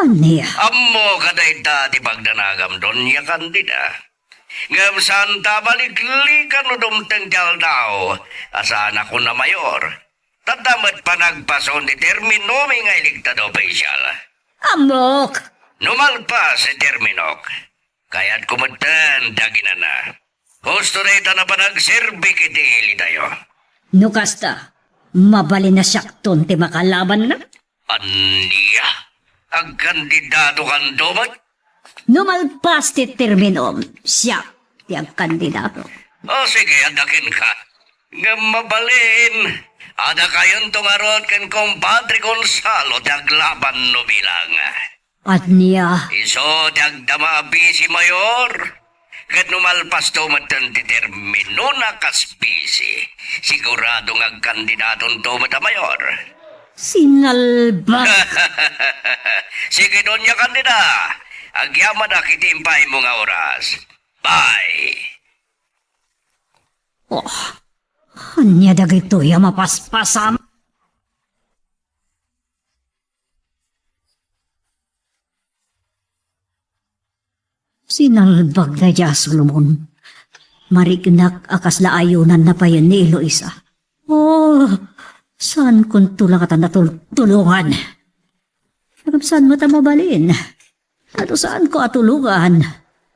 Ania? Ammok a dayta ti pagdanagam, Doña Candida. Ngem saanta a baliklikan no dumteng ti aldaw a saanakon a mayor. Tatta met panagpason ti terminomi nga elektada opisyal. Ammok! No malpas ti terminok, kayatko metten ti aginana. Husto dayta a panagserbik iti ilitayo. No kasta, mabalin a siakton ti makalabanna? Ania? Agkandidatokanto met? No malpas ti terminom, siak ti agkandidato. O sige, adda kenka. Ngem mabalin, adda kayonto ngarud ken Compadre Gonzalo ti aglabanno bilang. Ania? Isu ti agdama a bisi mayor. Ket no malpasto metten ti terminona kas bisi, sigurado nga agkandidatonto met a mayor. Sinalbak! Sige, Doña Candida. Agyamanak iti impaymo nga oras. Bye! Oh, ania dagitoy a mapaspasam? Sinalbag daydiay a Solomon. Mariknak a kasla ayunan na payen ni Eloisa. Oh, saankonto la ngata a tultulongan? Ngem saan met a mabalin? Adu saanko a tulongan?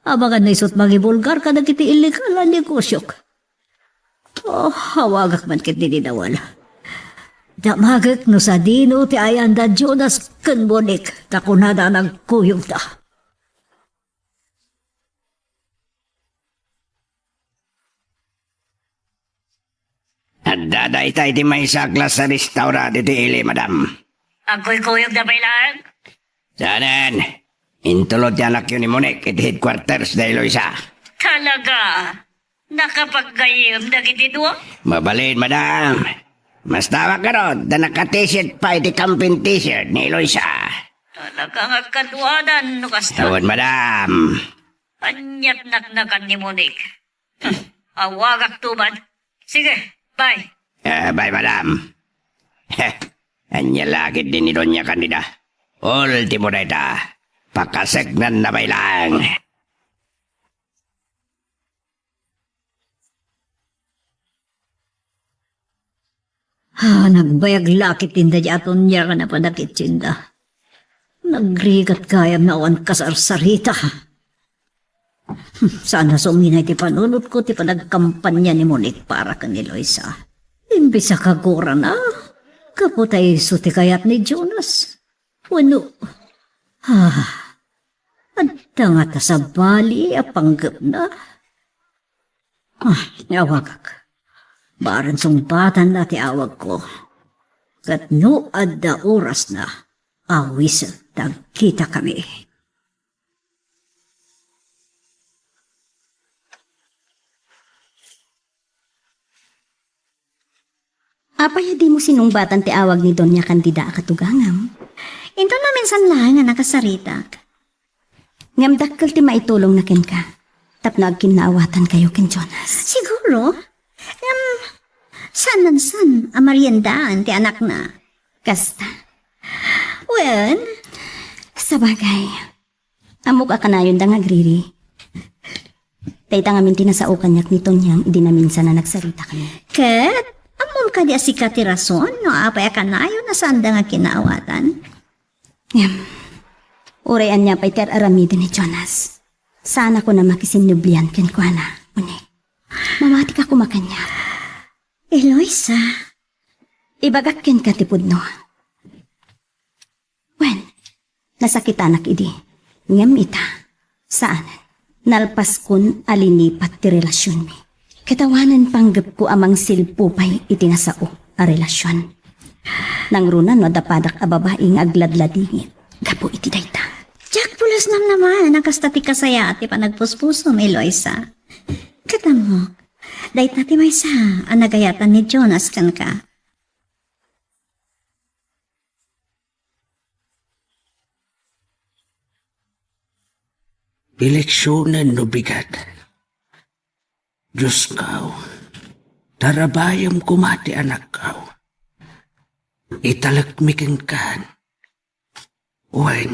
Amangan no isut mangibulgar kadagiti illegal a negosiok. Oh, awagak man ketdi ni Dawal. Damagek no sadino ti ayan da Jonas ken Monique, ta kunada a nagkuyogda. Adda dayta iti maysa a klase a restaurant iti ili, madam. Agkuykuyogda pay laeng? Saanen. Intulod ti anakyo ni Monique iti headquarters da Eloisa. Talaga? Nakapaggayyem dagiti dua? Mabalin, madam. Masdawak ngarud ta naka-t-shirt pay ti camping t-shirt ni Eloisa. Talaga nga agkaduadan no kasta. Awan, madam. Aniat naknakan ni Monique. Awagakto man. Sige, bye. Ah, bye, madam. Heh, ania la ketdi ni Doña Candida? Ultimo dayta. Pakaseknanna pay laeng. Ah, nagbayag la ketdin daydiay a Doña Candida a panakitsinda. Nagrigat gayam nga awan kasarsarita. Hmm, saan a suminay ti panunotko ti panagkampanya ni Monique para ken ni Loisa. Imbes a kagurana, gapu ta isu ti kayat ni Jonas. Wenno, ah, adda ngata sabali a panggepna? Ah, awagak. Bareng sungbatanna ti awagko. Ket no adda orasna, awisek ta agkitakami. Apay a dimo sinungbatan ti awag ni Doña Candida a katugangam? Inton maminsan laeng a nakasaritak. Ngem dakkel ti maitulongna kenka tapno agkinnaawatankayo ken Jonas. Siguro. Ngem, saan man san a mariendaen ti anakna? Kasta. Wen? Sabagay. Ammok a kanayonda nga agriri. Dayta ngamin ti nasao kaniak ni Tonyang idi naminsan a nagsaritakami. Ket, ammom kadi a sika ti rason no apay a kanayon a saanda nga kinaawatan? Ngem, uray ania pay ti ar-aramiden ni Jonas, saanakon a makisinnublian kenkuana, Monique. Mamatika koma kaniak. Eloisa. Ibagak kenka ti pudno. Wen, nasakitanak idi. Ngem ita, saanen. Nalpaskon a linipat ti relasionmi. Ket awanen panggepko a mangsilpo pay iti nasao a relasion. Nangruna no adda padak a babai nga agladladingit gapu iti dayta. Diak pulos namnama a kasta ti kasayaat ti panagpuspusom, Eloisa. Ket ammok, dayta ti maysa a nagayatan ni Jonas kenka. Eleksionen no bigat. Diosko, tarabayem koma ti anakko. Italekmi kenka. Wen,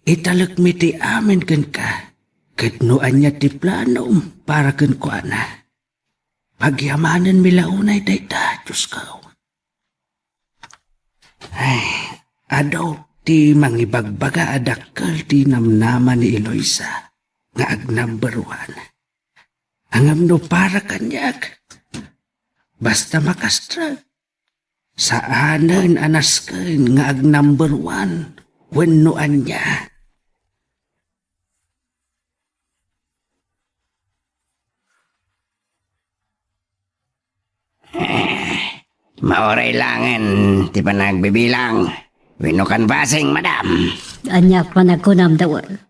italekmi ti amin kenka. Ket no ania ti planom para kenkuana, pagyamanenmi la unay dayta, Diosko. Ay, adu ti mangibagbaga a dakkel ti namnama ni Eloisa nga ag-number one. Ngem no para kaniak, basta makastrek, saanen a nasken nga ag-number one wenno ania. Eh, mauray laengen ti panagbibilang wenno canvassing, madam. Ania panagkunam, Dawel?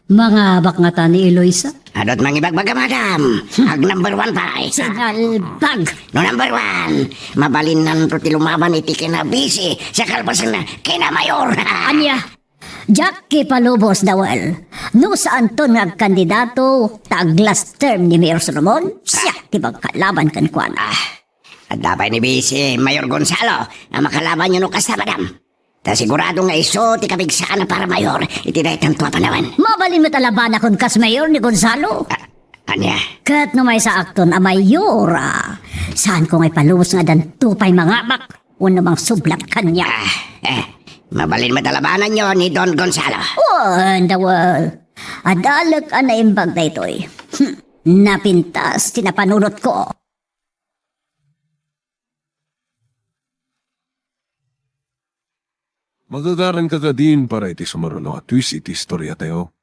Mangabak ngata ni Eloisa? Adut mangibagbaga, madam. Ag-number one pay. Sinalbag! No number one, mabalinnanto ti lumaban iti kinabisi sa kalpasanna, kinamayor. Ania? Diak ipalubos, Dawel. No saanton nga agkandidato, ta ag-last term ni Mayor Solomon, siak ti magkalaban kenkuana. Ah, adda pay ni Vice Mayor Gonzalo a makalabanyo no kasta, madam. Ta sigurado nga isu ti kapigsaan a para mayor iti daytanto a panawen. Mabalin met a labanakon kas mayor ni Gonzalo. Ah, ania? Ket no maysaakton a mayor, ah, saanko nga ipalubos nga addanto pay mangabak wenno mangsublat kaniak. Ah, eh, mabalin met a labananyo ni Don Gonzalo. Wen, Dawel. Adalek a naimbag daytoy. Hmm, napintas ti napanunotko. Magagaran ka kadin para iti sumaruno a twist iti istoriatayo.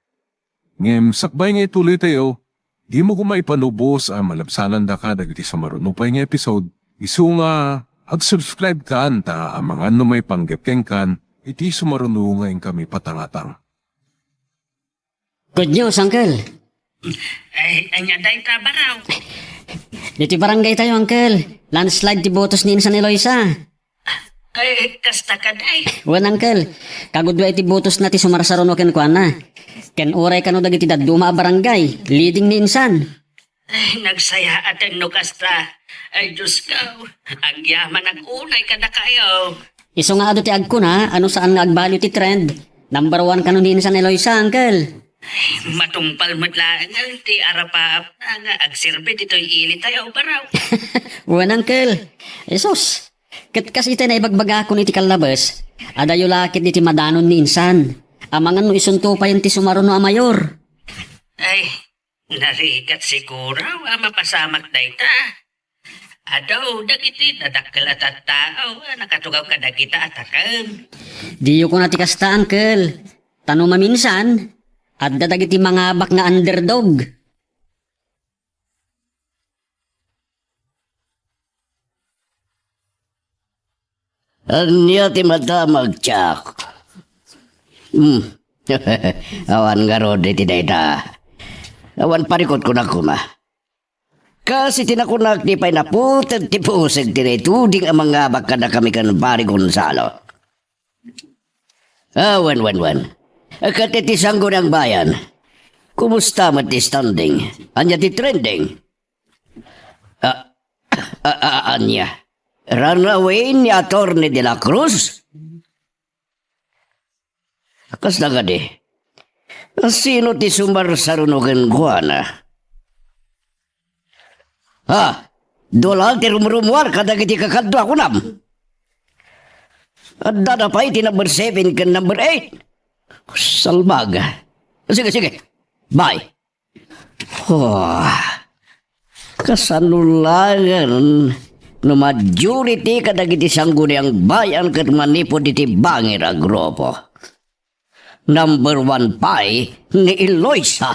Ngem sakbay nga ituloytayo, dimo koma ipalubos a malabsanandaka dagiti sumaruno pay nga episode, isu nga ag-subscribe kan ta amangan no maipanggep kenkan iti sumaruno nga inkami patangatang. Good news, Uncle. Ay, ania dayta, Baraw? Ditoy barangay tayo, Uncle. Landslide ti botos ni Insan Eloisa. Ay, kasta kadi. Wen, Uncle. Kagudua iti botosna ti sumarsaruno kenkuana. Ken uray kano dagiti dadduma a barangay, leading ni Insan. Ay, nagsayaaten no kasta. Ay, Diosko, agyamanak unay kadakayo. Isu nga adu ti agkuna a no saan nga agbaliw ti trend, number one kano ni Insan Eloisa, Uncle. Ay, matungpal met laeng ti arapaapna nga agserbi ditoy ili tayo, Baraw. Wen, Uncle. Jesus. Ket kas iti naibagbagakon iti kallabes, adayo la ket iti madanon ni insan. Amangan no isunto payen ti sumaruno a mayor. Ay, narigat siguro a mapasamak dayta. Adu dagiti nadakkel a tattao a nakatugaw kadagita a takem. Diyo kuna ti kasta, uncle. Ta no maminsan, adda dagiti mangabak nga underdog. Ania ti madamag, Jack? Hmm. Awan ngarud iti dayta. Awan parikutko koma. Kas iti nakunak, di pay naputeg ti puseg ti naituding a mangabak kadakami ken Pari Gonzalo. Ah, wen, wen, wen. Ket iti Sangguniang Bayan, kumusta met ti standing? Ania ti trending? Ah, ah, ah, ania? Runaway ni Attorney de la Cruz? Kasta kadi, sino ti sumarsaruno kenkuana? Ha? Dua la ti rumrumuar kadagiti kakadua, kunam? Addada pay ti number seven ken number eight. Salbag. Sige, sige. Bye. Oh, kasano laeng no majority kadagiti Sangguniang Bayan ket manipud iti bangir a grupo? Number one pay ni Eloisa.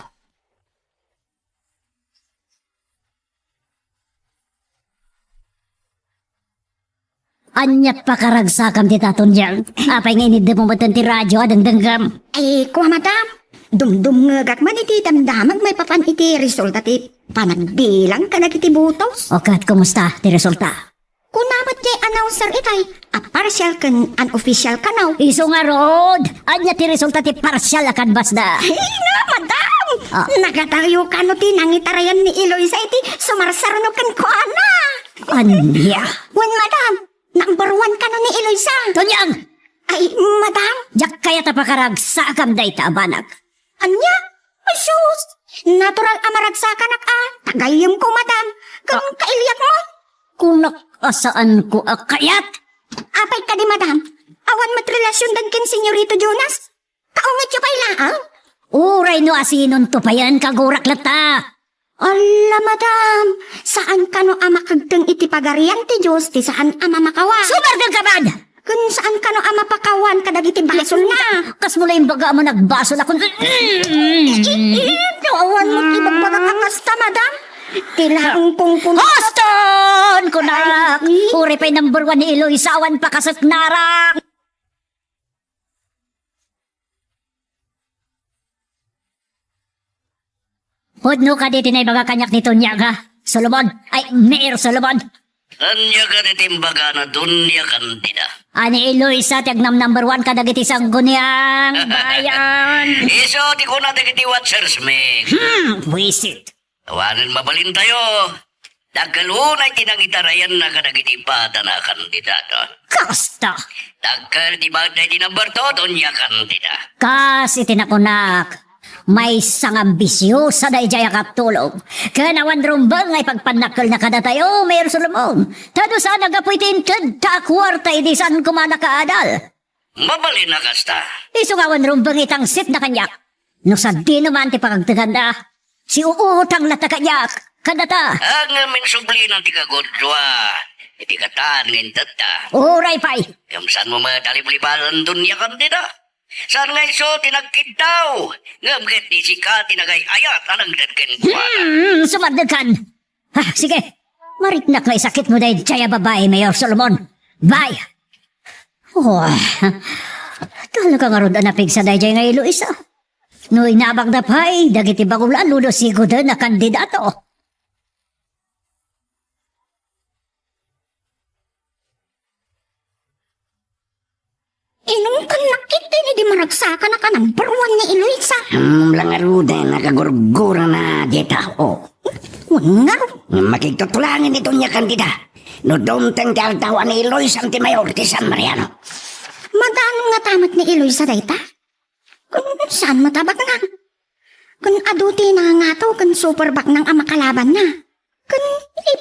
Ania ti pakaragsakam dita, Tonyang? Apay nga iniddem mo met ti radio a dengdengngem? Ay, kua, madam. Dumdumngegak man iti damdamag maipapan iti resulta ti panagbilang kadagiti butos. O ket, kumusta ti resulta? Kuna met jay announcer itay a partial ken unofficial kano. Isu ngarud, ania ti resulta ti partial a kanbasda? Ay, na, madam! Ah. Nagadayo kano ti nangitarayan ni Eloisa iti sumarsaruno kenkuana. Ania? Wen, madam, number one kano ni Eloisa. Tonyang! Ay, madam? Diak kayat a pakaragsakam dayta a banag. Ania? Ay, sus! Natural a maragsakanak a tagayemko, madam. Ken Ah. kailiakmo. Kunak a saanko a kayat. Apay kadi, madam? Awan met relasiondan ken Senyorito Jonas? Kaungetyo pay laeng? Uray no asinonto payen, kagurak latta. Alla, madam, saan kano a makagteng iti Pagarian ti Dios ti saan a mamakawan. Sumardengka man! Ken saan kano a mapakawan kadagiti basolna. Kasmo la imbaga a managbasol a kun-, I-, i-, i-, awan met ibagbagak a kasta, madam. Ti laeng kungkun- Huston! Kunak! Ay, i- Uray pay number one ni Eloisa, awan pakaseknarak. Pudno kadi ti naibaga kaniak ni Tonyang, Solomon? Ay, Mayor Solomon. Ania kadi ti imbagana, Doña Candida? A ni Eloisa ti agnam-number one kadagiti Sangguniang Bayan. Isu ti kuna dagiti watchers, Meg. Hmm, buisit. Awanen mabalintayo. Dakkel unay ti nangitarayanna kadagiti padana a kandidato. Kasta! Dakkel ti bagda iti number two, Doña Candida. Kas iti nakunak, maysa nga ambisiosa daydiay a katulong. Ken awan rumbeng nga ipagpannakkelna kadatayo, Mayor Solomon. Ta no saan a gapu iti intedta a kuarta idi saan koma nakaadal. Mabalin a kasta. Isu nga awan rumbeng iti tangsitna kaniak. No sadino man ti pagagteganna, siuutang latta kaniak kadata. Ngem insublina ti kagudua iti katan nga intedta. Uray pay. Ngem saanmo met a liblibalen, Doña Candida? Saan nga isu ti nagkiddaw, ngem ket di sika ti nagay-ayat a nangted kenkuana. Hmm, sumardengkan. Ah, sige. Mariknak nga isakitmo daydiay a babai, Mayor Solomon. Bye. Oh, talaga ngarud a napigsa daydiay nga Eloisa. No inabakda pay dagiti bangol a lulusigoden a kandidato. Inungkan nakit daydi maragsakanak a number one ni Eloisa. Hmm, la ngaruden a kagurgurana dita. Oh. Wen ngarud. Makigtutulangen ni Doña Candida. No dumteng ti aldaw a ni Eloisa ti mayor ti San Mariano. Madaan nga tamet ni Eloisa dayta? Ken saan met a baknang? Ken adu ti nangangato ken super baknang a makalabanna. Ken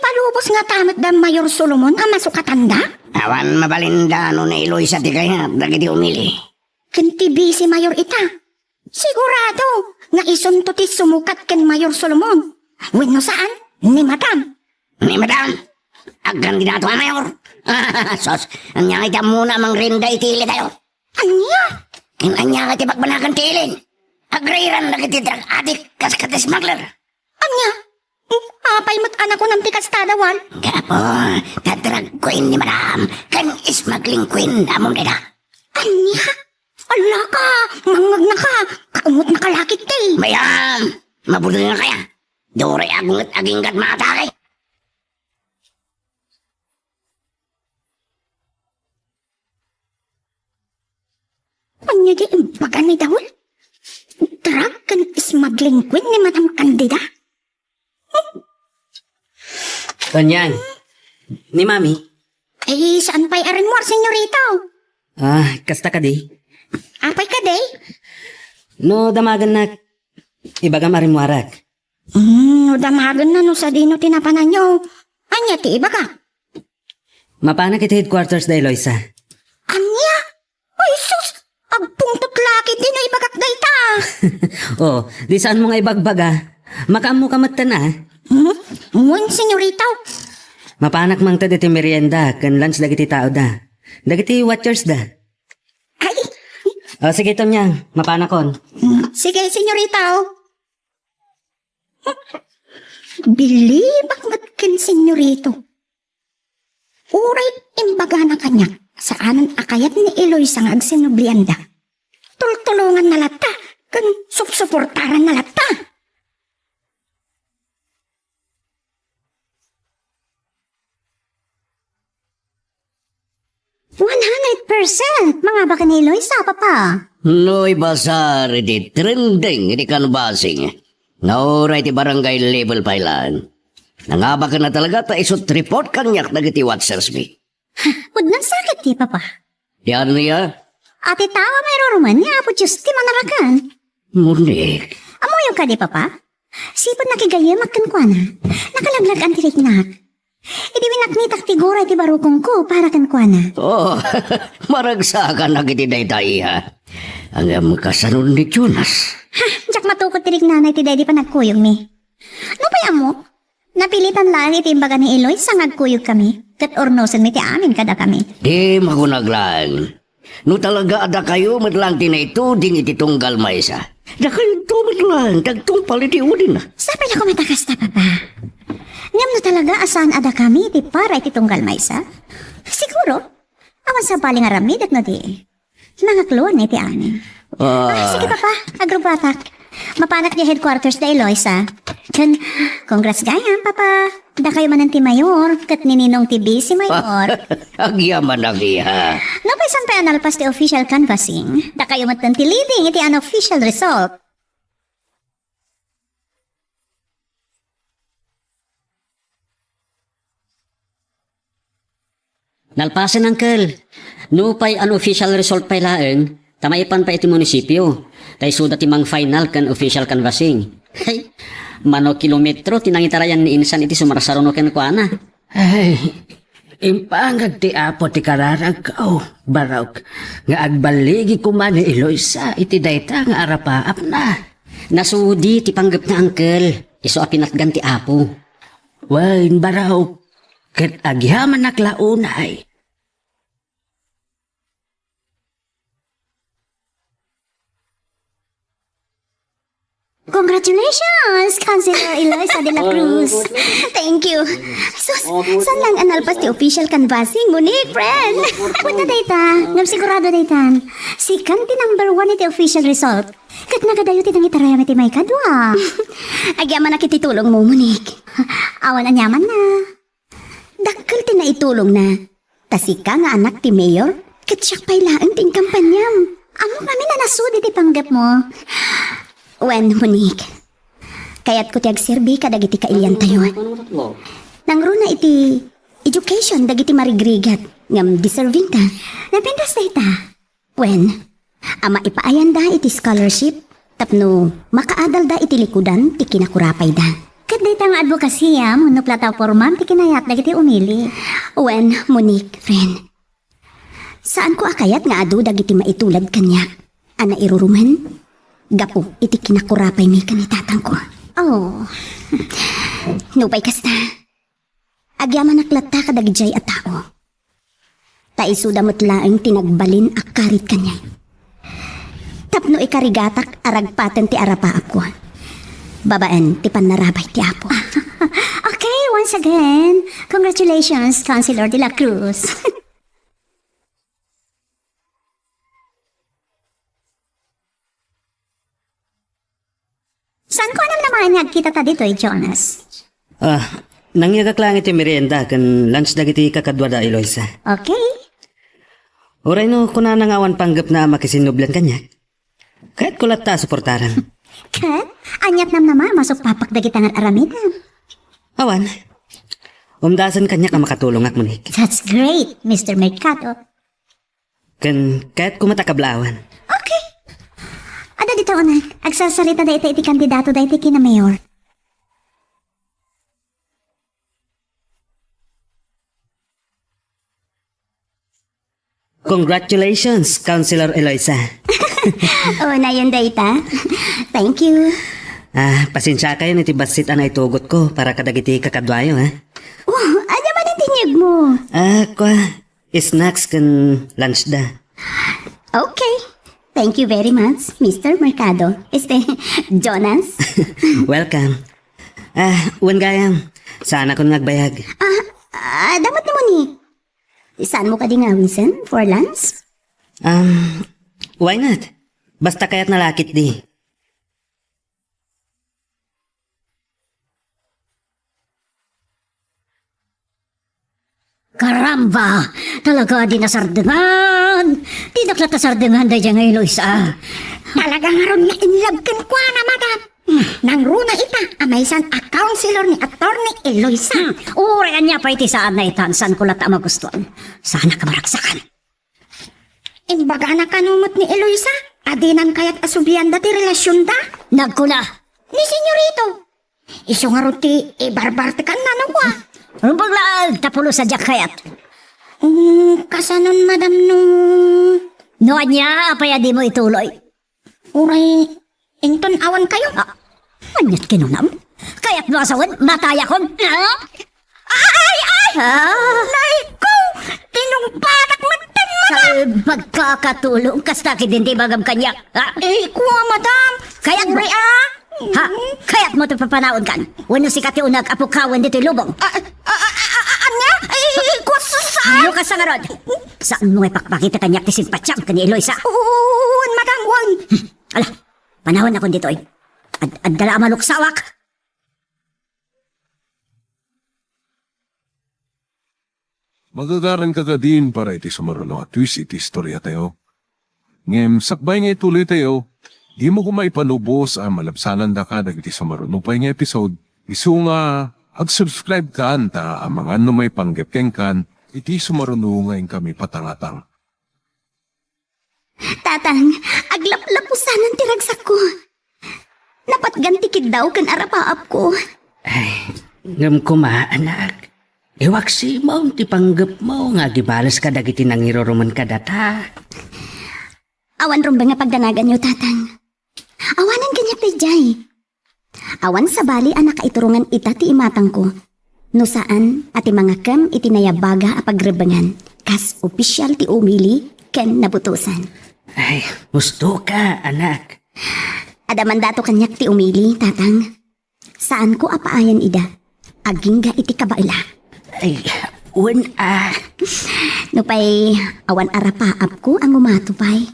Palubos ngata met da Mayor Solomon a masukatanda? Awan mabalinda no ni Eloisa ti kayat dagiti umili. Ken ti Vice Mayor ita. Sigurado nga isunto ti sumukat ken Mayor Solomon. Wenno saan, ni Madam. Ni Madam, agkandidato a mayor. Sos, ania nga iti ammona a mangrinda iti ili tayo? Ania? Ken ania nga iti bagbanagan ti ilin? Agriran dagiti drug addict kas ket smuggler. Ania? Apay met a nakunam ti kasta, Dawal? Gapu, ta drug queen ni Madam, ken smuggling queen amon dida. Ania? Ala ka, mangngegna ka, kaungot na ka lakit ti. Mayam! Mabudol na kaya? Duray agunget aginggat maatake. Ania di imbaga ni Dawal? Drug ken smuggling queen ni Madam Candida? Kanian? Ni Mami? Ay, saan pay a rimmuar, senyorito? Ah, kasta kadi? Apay kadi? No damagennak, ibagam a rimmuarak. Hmm, no damagenna no sadino ti napananyo. Ania ti ibaga? Mapanak iti headquarters da Eloisa. Ania? Ay, sus! Agpungtot lakit ti naibagak dayta! Oh, di saanmo nga ibagbaga? Makaammo ka metten, a? Hmm? Wen, senyorito. Mapanak mangted iti merienda ken lunch dagiti tao da. Dagiti watchers da. Ay! Oh, sige, Tonyang. Mapanakon. Hmm, sige, senyorito. Bilibak met ken senyorito. Uray imbagana kaniak, saanen a kayat ni Eloisa nga agsinublianda. Tultulonganna latta, ken supsuportaranna latta. One hundred percent! Mangabak ni Eloisa, Papa. No ibasar iti trending iti canvassing, nga uray ti barangay level pay laeng. Nangabakenna talaga ta isut report kaniak dagiti watchers mi. Pudno a sakit ti, Papa. Ti ania? A ti tao a mairurumen ni Apo Dios ti manaraken. Monique. Ammoyo kadi, Papa? Sipud nakigayyemak kenkuana, nakalaglag-an ti riknak. Idi winaknitak ti gura iti barukongko para kenkuana. Oh, maragsakanak iti dayta, iha. Ngem kasano ni Jonas? Ha, diak matukod ti riknana iti daydi panagkuyogmi. Nupay ammo, napilitan laeng iti imbaga ni Eloisa nga agkuyogkami, ket urnosenmi ti amin kadakami. Di magunag laeng. No talaga a dakayo met laeng ti naituding iti tunggal maysa, dakayonto met laeng ti agtungpal iti udinna. Sapay la koma ta kasta, Papa. Ngem no talaga a saan a dakami ti para iti tunggal maysa, siguro, awan sabali nga aramidek no di mangakluan iti amin. Ah. Ah, sige, Papa, agrubbuatak. Mapanak di headquarters da Eloisa. Ken, congrats gayam, Papa. Dakayo manen ti mayor, ket ni Ninong ti vice mayor. Agyamanak, iha. Nupay saan pay a nalpas ti official canvassing, dakayo metten ti leading iti unofficial result. Nalpasen, Uncle. Nupay unofficial result pay laeng, ta maipan pay iti munisipio, ta isuda ti mangfinal ken official canvassing. Hey, mano kilometro ti nangitarayan ni insan iti sumarsaruno kenkuana. Ay, impangag ti Apo ti kararagko, Barok, nga agballigi koma ni Eloisa iti dayta nga arapaapna. Nasudi ti panggepna, Uncle. Isu a pinatgan ti Apo. Wen, Barok, ket agyamanak la unay. Congratulations, Councilor Eloisa de la Cruz. Thank you. Sus, saan lang a nalpas ti official canvassing, Monique, friend? Apo na dayta, ngem sigurado daytan. Sikan ti number one iti official result. Ket nagadayo ti nangitarayam iti maikadua. Agyamanak iti tulongmo, Monique. Awan aniamanna. Dakkel ti naitulongna. Ta sika nga anak ti mayor, ket siak pay laeng ti inkampaniam. Ammok amin a nasudi ti panggepmo. Wen, Monique, kayatko ti agserbi kadagiti kailiantayo. Nangruna iti education dagiti marigrigat ngem deserving ta. Napintas dayta. Wen, a maipaayanda iti scholarship tapno makaadalda iti likudan ti kinakurapayda. Ket dayta Nga advocacy, ah, no platapormam ti kinayat dagiti umili. Wen, Monique, friend. Saanko a kayat nga adu dagiti maitulad kaniak a nairurumen gapu iti kinakurapaymi ken ni tatangko. Oh. Nupay kasta, agyamanak latta kadagijay a tao. Ta isuda met laeng ti nagbalin a karit kaniak. Tapno ikarigatak a ragpaten ti arapaapko babaen ti pannarabay ti Apo. Okay, once again, congratulations, Councilor de la Cruz. Saanko a namnama nga agkitata ditoy, Jonas? Ah, nangyegak laeng iti merienda ken lunch dagiti kakaduada, Eloisa. Okay. Uray no kunana nga awan panggepna a makisinnublen kaniak, kayatko latta a suportaran. Ket, aniat namnama a masukpapak dagiti ngar-aramidem? Awan. Umdasen kaniak a makatulongak, Monique. That's great, Mister Mercado. Ken kayatko met a kablaawan. Okay. Adda dita unay, agsasarita dayta iti kandidato dayta iti kinamayor. Congratulations, Councilor Eloisa. Oh, nayon dayta. Thank you. Ah, pasensiakayon iti bassit a naitugotko para kadagiti kakaduayo, ha? Oh, ania man ti inyegmo? Ah, kua, snacks ken lunch da. Okay. Thank you very much, Mister Mercado. Este, Jonas. Welcome. Ah, wen gayam, saanakon nga agbayag. Ah, ah, adda met ni Monique. Saanmo kadi nga awisen for lunch? Um, why not? Basta kayatna la ketdi. Karamba! Talaga a di nasardengan! Dinak latta sardengan daydiay nga Eloisa. Talaga ngarud nga in love kenkuana, madam. Nangruna ita a maysan a counselor ni Attorney Eloisa. Hmm, uray ania pay ti saanna ita, saanko latta a magustuan. Saanak a maragsakan. Imbagana kano met ni Eloisa a dinan kayat a sublianda ti relasionda? Nagkuna. Ni Senyorito. Isu ngarud ti ibarbartekanna no kua. Rumbeng laeng ta pulos a diak kayat. Mm, kasanon, madam, no? No ania, apay a dimo ituloy? Uray, inton awan kayo. Ah, aniat kinunam? Kayatmo a sawen, matayakon? Ah? Ay, ay! Ah? Nay ko! Tinungpatak met, madam! Salbag ka, Katulong. Kasta ketdin ti ibagam kaniak, ha? Eh, kua, madam. Kayatmo? Uray, ah. Ha? Kayatmo ti papanawenkan? Wenno sika ti uneg a pukawen ditoy lubong? Ah, ah, ah, ah, ah, ania? Eh, kua, sa-, saan? Lukas sa ngarud. Saanmo nga ipakpakita kaniak ti simpatiam ken ni Eloisa? Wen, madam, wen. Hmm. Ala, panawennakon ditoy. Ad-, adda la a maluksawak. Magagaran ka kadin para iti sumaruno a twist iti istoriatayo. Ngem sakbay nga ituloytayo, dimo koma ipalubos a malabsanandaka dagiti sumaruno pay nga episode. Isu nga ag-subscribe kan ta amangan no maipanggep kenkan iti sumaruno nga inkami patangatang. Tatang, aglaplapusanan ti ragsakko. Napatgan ti kiddaw ken arapaapko. Ay, ngem koma, anak, iwaksimon ti panggepmo nga agibales kadagiti nangirurumen kadata. Awan rumbeng a pagdanaganyo, Tatang. Awanen kaniak daydiay. Awan sabali a nakaiturongan ita ti imatangko, no saan a ti mangakem iti nayabaga a pagrebbengan, kas opisial ti umili ken nabutosan. Ay, hustoka, anak. Adda mandato kaniak ti umili, Tatang. Saanko a paayan ida. Agingga iti kabaela. Ay, wen a. Nupay awan arapaapko a ngumato pay.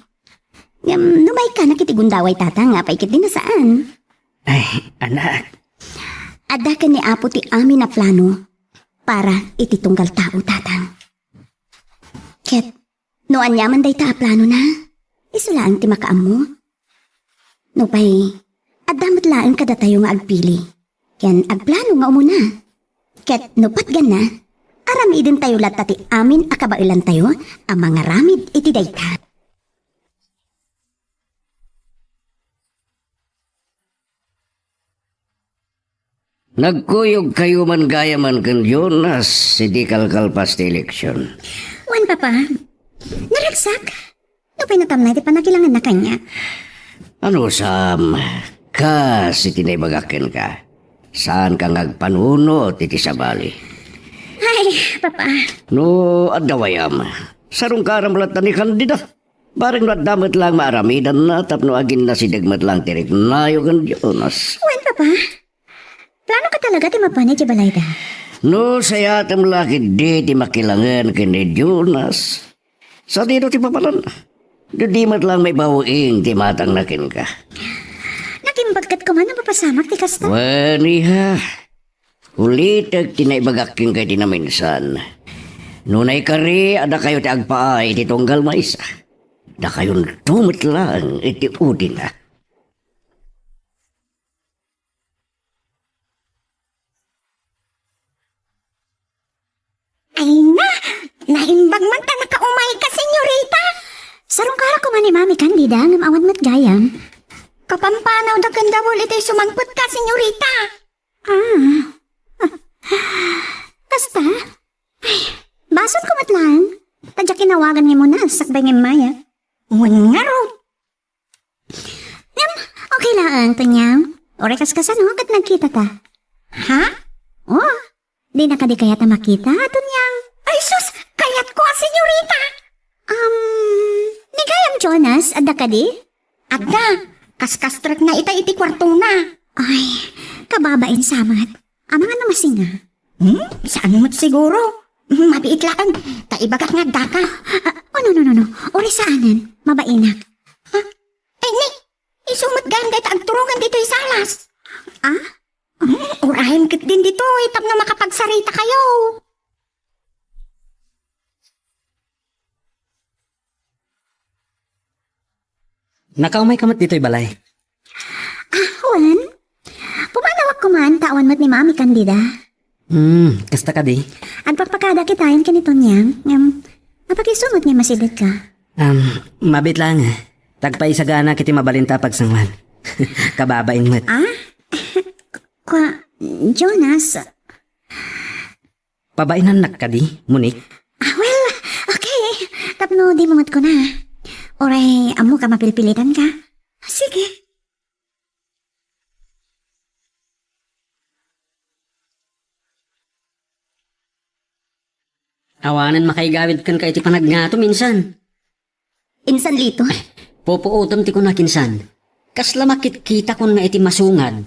Ngem no maikkanak iti gundaway, Tatang, apay ketdi no saan? Ay, anak. Adda ken ni Apo ti amin a plano para iti tunggal tao, Tatang. Ket no aniaman dayta a planona, isu laeng ti makaammo. Nupay, adda met laeng kadatayo nga agpili ken agplano nga umuna. Ket no patganna, aramidentayo latta ti amin a kabaelantayo a mangaramid iti dayta. Nagkuyogkayo man gayamen ken Jonas iti kalkalpas ti eleksyon. Wen, Papa. Naragsak. Nupay natamnay ti panakilangenna kaniak. Ano, Sam? Kas iti naibagak kenka, saanka nga agpanunot iti sabali. Ay, Papa. No adda wayam, sarungkaram latta ni Candida. Bareng no adda met laeng maaramidanna tapno aginnasideg met laeng ti riknayo ken Jonas. Wen, Papa. Planoka talaga ti mapan idiay balayda? No sayatem la ketdi ti makilangen ken ni Jonas, sadino ti papananna? Di met laeng maibaw-ing ti imatangna kenka. Nakimbag ket koma no mapasamak ti kasta. Wen, iha. Ulitek ti naibagak kenka iti naminsan. No naikari a dakayo ti agpaay iti tunggal maysa, dakayonto met laeng iti udina. Ay na, naimbag man ta nakaumayka, senyorita. Sarungkarak koma ni Mami Candida ngem awan met gayam. Kapampanawda ken Dawel iti sumangpetka, senyorita. Ah. Kasta? Ay, basonko met laeng. Ta diak inawagan nga imuna, sakbay nga immayak. Wen ngarud. Ngem, okay laeng, Tonyang. Uray kaskasano ket nagkitata. Ha? Oh, dina kadi kayat a makita, Tonyang? Ay sus, kayatko a senyorita. Um, ni gayam Jonas, adda kadi? Adda, kaskastrekna ita iti kuartona. Ay, kababain sa met. Amangan no masinga. Hmm? Saan met siguro? Mabiit laeng, ta ibagak nga addaka. Ah, oh, no, no, no, no. Uray saanen, mabainak. Ha? Ay, ni, isu met gayam dayta agturongan ditoy salas. Ah? Hmm, urayem ketdin ditoy tapno makapagsarita kayo. Nakaumayka met ditoy balay? Ah, wen. Pumanawak koma ta awan met ni Mami Candida. Hmm, kasta kadi? Agpakpakada kitaen ken ni Tonyang, ngem, apag-isu met nga immasidegka? Um, mabiit laeng, eh. Ta agpaisagana iti mabalinta a pagsangoan. Kababain met. Ah? Kua, Jonas, Pabainannak kadi, Monique? Ah, well, okay. Tapno dimo met kuna. Uray, ammoka mapilpilitanka. Sige. Awanen makaigawid kenka iti panagngatom, insan. Insan Lito? Pupuotem ti kunak, insan. Kasla makitkitakon nga iti masungad,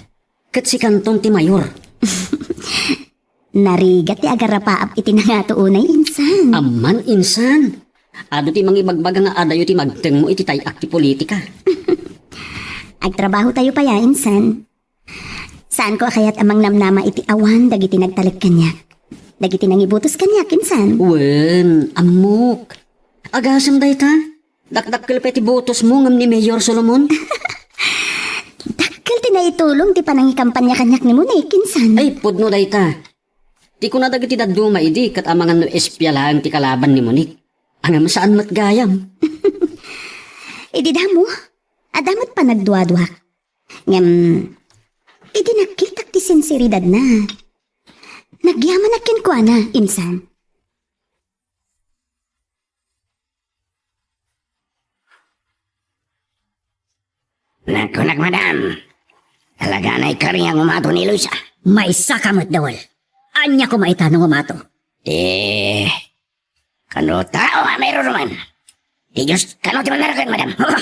ket sikanton ti mayor. Narigat ti agarapaap iti nangato unay, insan. Amman, insan. Adu ti mangibagbaga nga adayo ti magtengmo iti tay-ak ti politika. Agtrabahotayo pay a, insan. Saanko a kayat a mangnamnama iti awan dagiti nagtalek kaniak, dagiti nangibotos kaniak, insan. Wen, ammok. Agasem dayta. Dakdakkel pay ti botosmo ngem ni Mayor Solomon. Dakkel ti naitulong ti panangikampanya kaniak ni Monique, insan. Ay, pudno dayta. Ti kuna dagiti dadduma idi ket amangan no espia laeng ti kalaban ni Monique. Ngem saan met gayam. Idi damo, adda met panagduaduak. Ngem, idi nakitak ti sinseridadna, nagyamanak kenkuana, insan. Nakunak, madam. Talaga naikari nga umato ni Luisa. Maysa ka met, Dawel. Ania koma ita no umato? Eh, Kano tao a mairuruman? Ti Dios kano ti mannaraken, madam? Oh,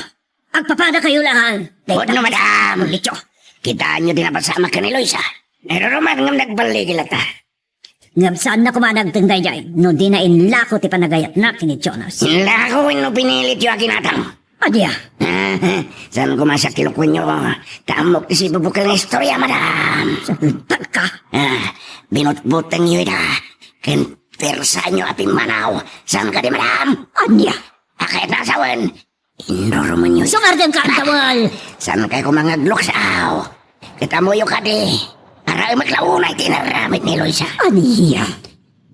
agpapada kayo laeng. Pudno, madam. Litio. Kitaenyo ti napasamak ken ni Luisa. Nairuruman ngem nagballigil latta. Ngem saanna koma nagteng daydiay no dina inlako ti panagayatna ken ni Jonas. Inlako wenno pinilityo a kinatang? Adia. Saan koma siak ti lukuenyo? Ta ammok ti sibubukel nga istorya, madam. Saltagka. Ah, binutbutengyo ida. Ken persaenyo a pimmanaw. Saan kadi, madam? Ania? Akayat na asawen. Inurumenyo ida. Sungardeng ka, Antawal. Saan kay koma nga agluksaw? Ket ammoyo kadi. Araemek la unay ti inaramid ni Luisa. Ania?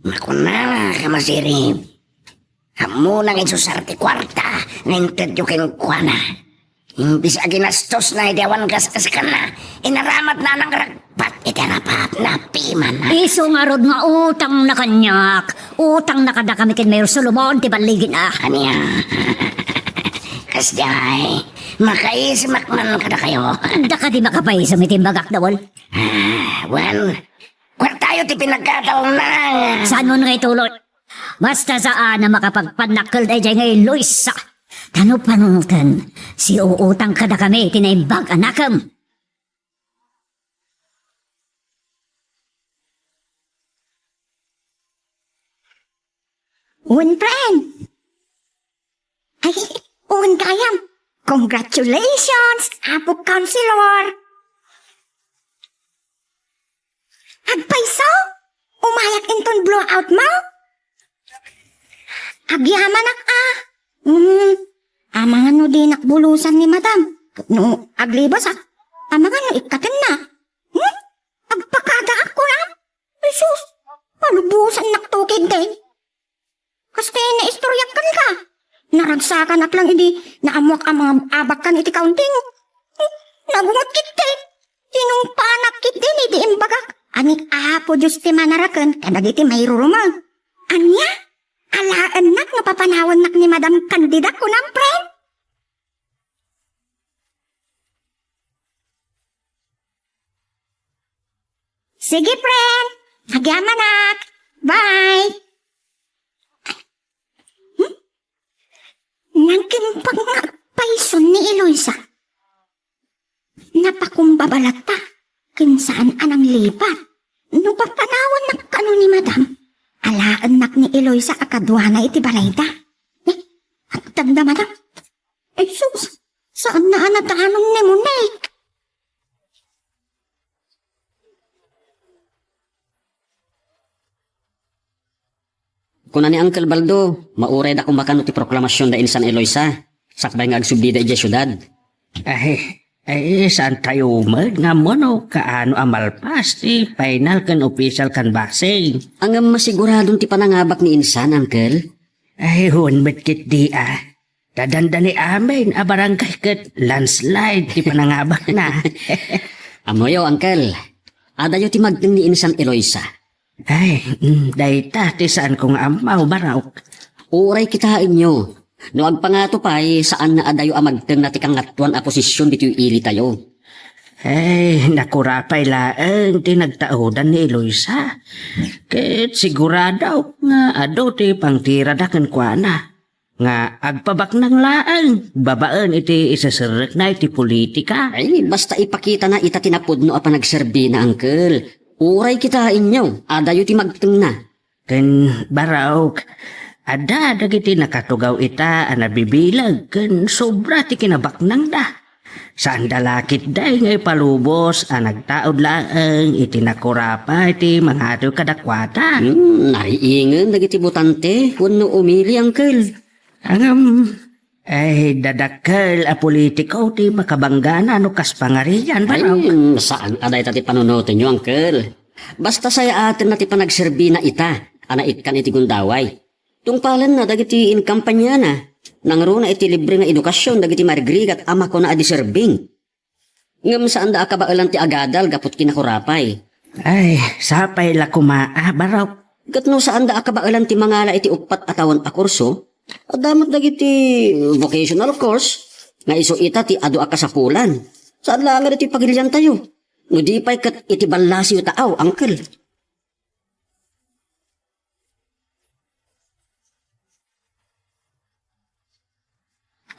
Makunana ka masirib. Ammona nga insusar ti kuarta nga intedyo kenkuana. Imbis a ginastosna iti awan kaskaskanna, inaramatna a nangragpat iti Napapnapi man. Isu ngarud nga utangna kaniak. Utangna kadakami ken Mayor Solomon ti balligin a. Ania? Kasdiay, makaisimak man kadakayo. Daka di makapaisum iti imbagak, Dawol. Ah, wen, kuartayo ti pinagkataonna. Saan mo nga ituloy? Basta saan a makapagpannakkel daydiay nga Eloisa. Ta no panunoten, siuutang kadakami ti naimbag a nakem. Wen, friend. Ay, wen gayam. Congratulations, Apo Councilor. Agpayso? Umayak inton blowout mo? Agyamanak a. Hmm, amangan no dinak bulusan ni Madam. No aglibasak, amangan no ikkatenna. Hmm? Agpakadaak kunam? Jesus, palubosannak to ketdi. Kasta naistoriak kenka. Naragsakanak lang idi naammoak a mangabakkan iti kaunting. Nagungot ketdi. Tinungpanak ketdi iti imbagak a ni Apo Dios ti manaraken kadagiti mairurumeng. Ania? Alaennak no papanawannak ni Madam Candida kunam, friend? Sige, friend. Agyamanak. Bye. Hmm? Nagkimpag nga agpayson ni Eloisa. Napakumbaba latta ken saan a nanglipat. No papanawannak kano ni Madam, alaennak ni Eloisa a kaduana iti balayda. Eh, agtagda, Madam. Jesus, saanna a nadanon ni Monique. Kuna ni Uncle Baldo, maurayda koma kano ti proklamasion da insan Eloisa, sakbay nga agsublida idiay siudad. Ay, ay, saan tayo met nga ammo no kaano a malpas ti final ken official canvassing? Ngem masiguradon ti panangabak ni insan, Uncle. Ay, wen met ketdi a. Dandani amin a barangay ket landslide ti panangabakna. Ammoyo, Uncle, adayo ti magteng ni insan Eloisa. Ay, mm, dayta ti saanko nga ammo, Barok. Uray kitaenyo. No agpangato pay, saan nga adayo a magtengna ti kangatoan a posision ditoy ilitayo. Ay, nakurapay laeng ti nagtaudan ni Eloisa. Ket sigurado nga adu ti pangtirada kenkuana nga agpabaknang laeng babaen iti iseserrekna iti politika. Ay, basta ipakitana ita ti napudno a panagserbina, Uncle. Uray kitaenyo, adayo ti magtengna. Ken Barok, adda dagiti nakatugaw ita a nabibileg ken sobra ti kinabaknangda. Saanda la ketdi nga ipalubos a nagtaud laeng iti nakurapay ti mangatoy kadakuada. Hmm, nariingen dagiti botante wenno umili, Uncle. Ngem, ay, dadakkel a politiko ti makabanggana no kas pangarian, Barok. Ay, saan a dayta ti panunotenyo, Uncle. Basta sayaatenna ti panagserbina ita a naikkan iti gundaway. Tungpalenna dagiti inkampaniana, nangruna iti libre nga edukasion dagiti marigrigat a makuna a deserving. Ngem saanda a kabaelan ti agadal gapu ti kinakurapay. Ay, sapay la koma a, Barok. Ket no saanda a kabaelan ti mangala iti uppat a tawen a kurso, adda met dagiti vocational course nga isu ita ti adu a kasapulan. Saan la met iti pagiliantayo. No di pay ket iti ballasiyo taaw, Uncle.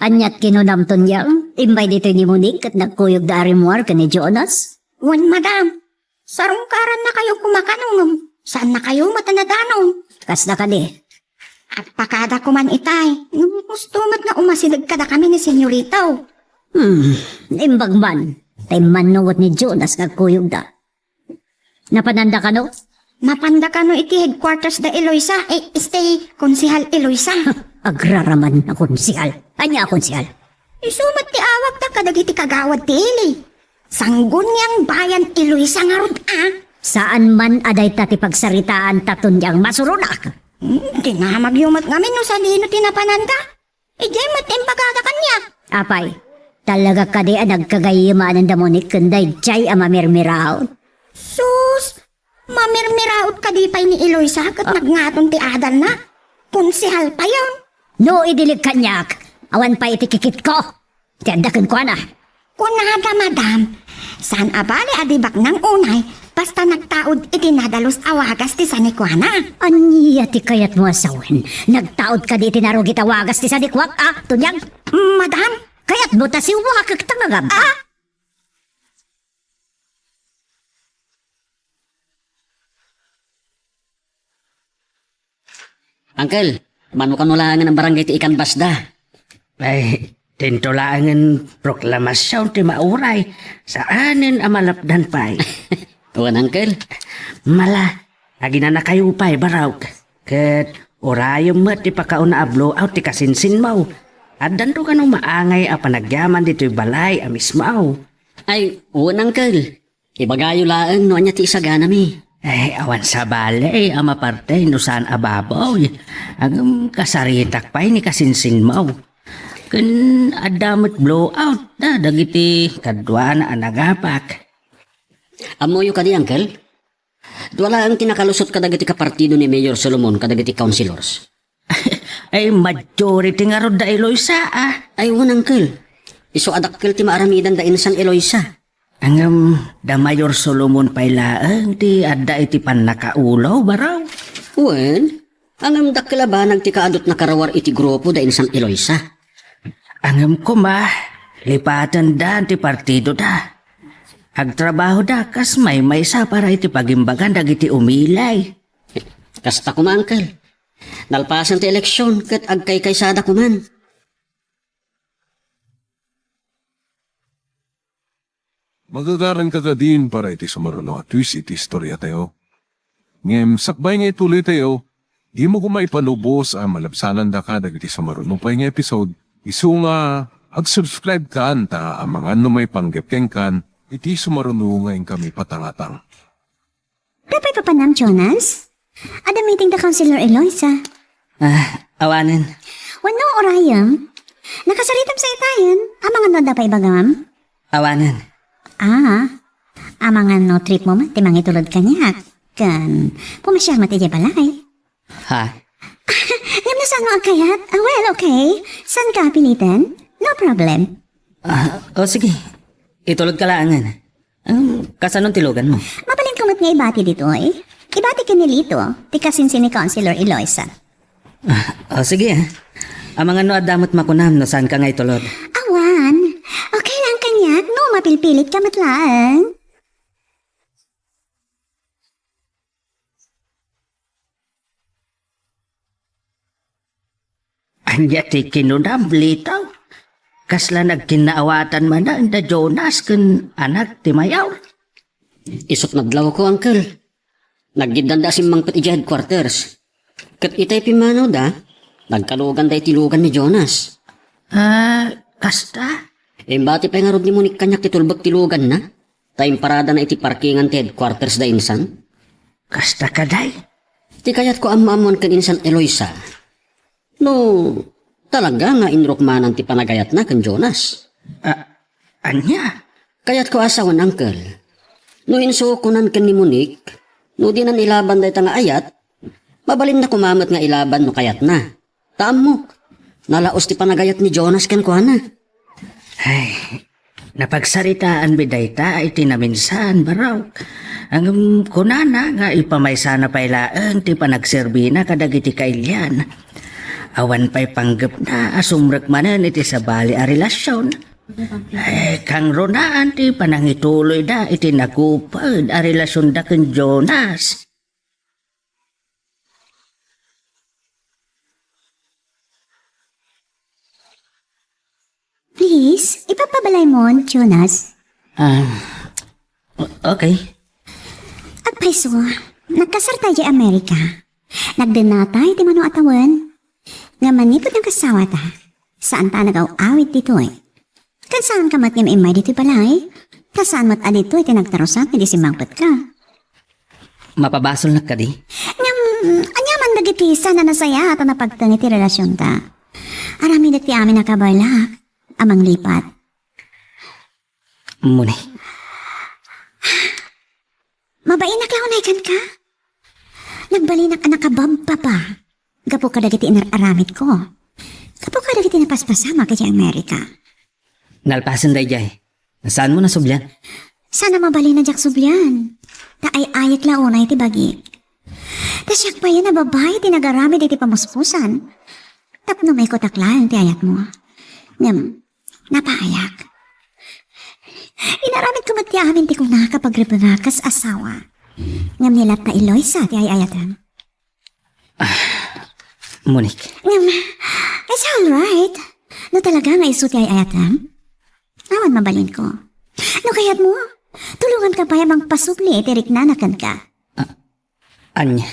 Aniat kinunam, Tonyang? Imbay ditoy ni Monique ket nagkuyogda a rimmuar ken ni Jonas? Wen, madam. Sarungkarannakayo koma kano ngem saannakayo met a nadanon. Kasta kadi. Agpakada koman itay, ngem husto met nga umasideg kadakami ni Senyorito. Hmm, imbag man. Ta immannugot ni Jonas nga agkuyogda. Napananda kano? Mapanda kano iti headquarters da Eloisa, eh, este, Konsehal Eloisa. Agraraman a konsehal. Ania a konsehal? Isu met ti awagda kadagiti kagawad ti ili. Sangguniang Bayan Eloisa ngarud a. Saan man a dayta ti pagsaritaan ta, Tonyang, masuronak. Hmm, dinamagyo met ngamin no sadino ti napananda. Idiay met imbagada kaniak. Apay, talaga kadi a nagkagayyem manen da Monique ken daydiay a mamirmiraw? Sus, mamirmiraot kadi pay ni Eloisa ket nagngaton ti adalna. Konsehal payen. No idilig kaniak, awan pay iti kikitko. Ti adda kenkuana. Kunada, madam, saan a bale a di baknang unay, basta nagtaud iti nadalus a wagas ti sanikuana. Ania ti kayatmo a sawen? Nagtaud kadi iti narugit a wagas ti sanikuak, a, Tonyag? Madam? Kayatmo ta siwakek ta ngagab-, a? Uncle, mano kano laengen a barangay ti ikanbasda? Ay, dinto laengen proklamasion ti mauray. Saanen a malapdan pay. Wen, Uncle. Mala, aginanakayo pay, Barok. Ket urayem met ti pakauna a blowout ti kasinsinmo. Addanto kano maangay a panagyaman ditoy balay a mismo. Ay, wen, Uncle. Ibagayo laeng no ania ti isaganami. Eh, awan sabali a maparte no saan a baboy. Ngem kasaritak pay ni kasinsinmo. Ken adda met blowout da dagiti kaduana a nagapak. Ammoyo kadi, Uncle? Dua laeng ti nakalusot kadagiti kapartido ni Mayor Solomon kadagiti councilors. Ay, majority ngarud da Eloisa, a. Ay, wen, Uncle. Isu a dakkel ti maaramidan da insan Eloisa. Ngem, da Mayor Solomon pay laeng ti adda iti pannakaulo, Barok. Wen, ngem dakkel a banag ti kaadutna karuar iti grupo da insan Eloisa. Ngem koma, lipatenda ti partidoda. Agtrabahoda kas maymaysa para iti pagimbagan dagiti umilay. Kasta koma, Uncle. Nalpasen ti eleksion ket agkaykaysada koman. Magagaranka kadin para iti sumaruno a twist iti istoriatayo. Ngem sakbay nga ituloytayo, dimo koma ipalubos a malabsanandaka dagiti sumaruno pay nga episode, isu nga ag-subscribe kan ta amangan no maipanggep kenkan iti sumaruno nga inkami patangatang. Apay papanam, Jonas? Adda meeting da Councilor Eloisa. Ah, awanen. Wenno, urayem. Nakasaritam sa itayen. Amangan no adda pay ibagam? Awanen. Ah, amangan no trip mo met ti mangitulod kaniak. Ken, pumasyal met idiay balay. Ha? Ngem no saan mo agkayat? Ah, well, okay. Saan ka apiliten? No problem. Ah, o sige. Itulod ka laengen. Ang kasanon ti lugan mo? Mabalin ko met nga ibati ditoy. Ibati ken ni Lito, ti kasinsin ni Councilor Eloisa. Ah, o sige, ah. Amangan no adda met makunam no saan ka nga itulod. Awan. Okay lang kaniak no mapilpilit ka met laeng. Ania ti kinunam, Lito? Kasla nagkinnaawatan manen da Jonas ken anak ti Mayor? Isut' nadlawko, Uncle. Naggiddanda a simmangpet idiay headquarters. Ket itay pimmanawda, nagkaluganda iti lugan ni Jonas. Ah, kasta? Imbati pay ngarud ni Monique kaniak ti tulbek ti luganna, ta imparadana iti parkingan ti headquarters da insan. Kasta kadi? Ti kayatko ammoammoan ken insan Eloisa, no talaga nga inrukmanan ti panagayatna ken Jonas. Ah, ania? Kayatko a sawen, Uncle. No insukunan ken ni Monique, no dinan ilaban dayta nga ayat, mabalinna koma met nga ilaban no kayatna. Ta ammok, nalaus ti panagayat ni Jonas kenkuana. Ay, napagsaritaanmi dayta iti naminsan, Barok. Ngem kunana nga ipamaysana pay laeng ti panagserbina kadagiti kailian. Awan pay panggepna a sumrek manen iti sabali a relasion. Eh, kangrunaan ti panangituloyda iti nakuped a relasionda ken Jonas. Please, ipapabalaymon, Jonas. Ah, o-, okay. Agpayso, nagkasarta idiay Amerika. Nagdennata iti mano a tawen. Nga manipud nagkasawata, saanta a nagaw-awid ditoy. Ken saanka met nga immay ditoy balay, ta saan met a ditoy ti nagtarusan idi simmangpetka. Mapabasolnak kadi? Ngem, ania man dagiti saan a nasayaat a napagteng iti relasionta? Aramidek ti amin a kabaelak a manglipat. Muni. Mabainak la unay kenka? Nagbalinak a nakababba pa gapu kadagiti inar-aramidko. Gapu kadagiti napaspasamak idiay Amerika. Nalpasen daydiay. Saanmo nasublian? Saan a mabalin a diak sublian. Ta ay-ayek la unay ti bagik. Ta siak pay a babai ti nagaramid iti pamuspusan. Tapno maikutak laeng ti ayatmo. Ngem, napaayak. Inaramidko met ti amin ti kunaka pagrebengak kas asawa. Ngem ni latta Eloisa ti ay-ayatem. Monique. Ngem, it's all right. No talaga nga isu ti ay-ayatem, awan mabalinko. No kayatmo, tulonganka pay a mangpasubli iti riknana kenka. Ania?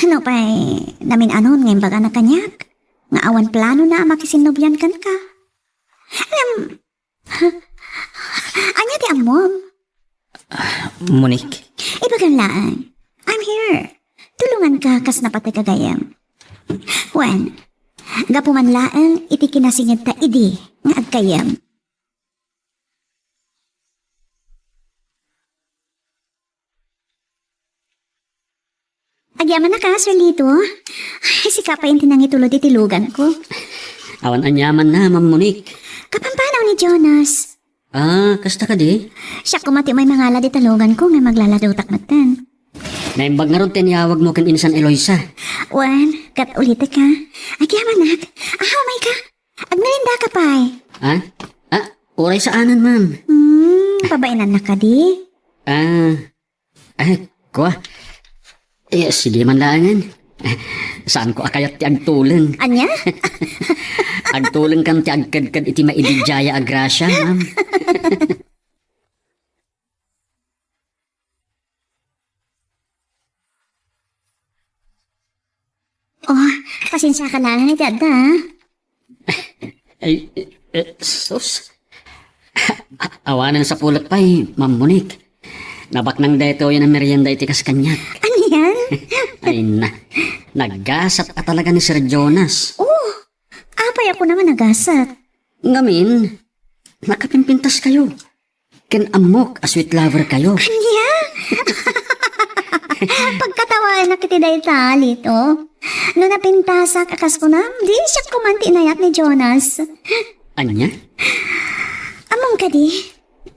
No pay, namin-anon nga imbagana kaniak nga awan planona a makisinnobian kenka. Ngem, ania ti ammom? Monique. Ibagam laeng. I'm here. Tulonganka kas napateg a gayyem. Wen, gapu man laeng iti kinasingedta idi nga aggayyem. Agyamanak a, Sir Lito. Ay, sika pay ti nangitulod iti luganko. Awan aniamanna, Ma'am Monique. Kapampanaw ni Jonas. Ah, kasta kadi? Siak koma ti umay mangala di ta luganko nga maglaladutak metten. Naimbag ngarud ti aniawagmo ken insan Eloisa. Wen, ket ulitek a. Agyamanak. Aha, umayka? Agmerendaka pay. Ha? Ah, uray saanen, ma'am. Hmm, pabainannak kadi? Ah, eh, kua. Eh, sige man laengen. Saanko a kayat ti agtuleng. Ania? Agtulengkan ti agkedked iti maididiaya a grasia, ma'am. Oh, pasensiaka laeng iti adda, ah. Ay, eh, sus. Awanen sapulek pay, Ma'am Monique. Nabaknang daytoyen a merienda iti kas kaniak. Anian? Ay na, naggasat a talaga ni Sir Jonas. Oh, apay a kuna nga naggasat? Ngamin, nakapimpintaskayo. Ken ammok a sweet lover kayo. Ania? Pagkatawanak iti dayta, Lito. No napintasak a kas kunam, di siak koma ti inayat ni Jonas. Ania? Ammom kadi,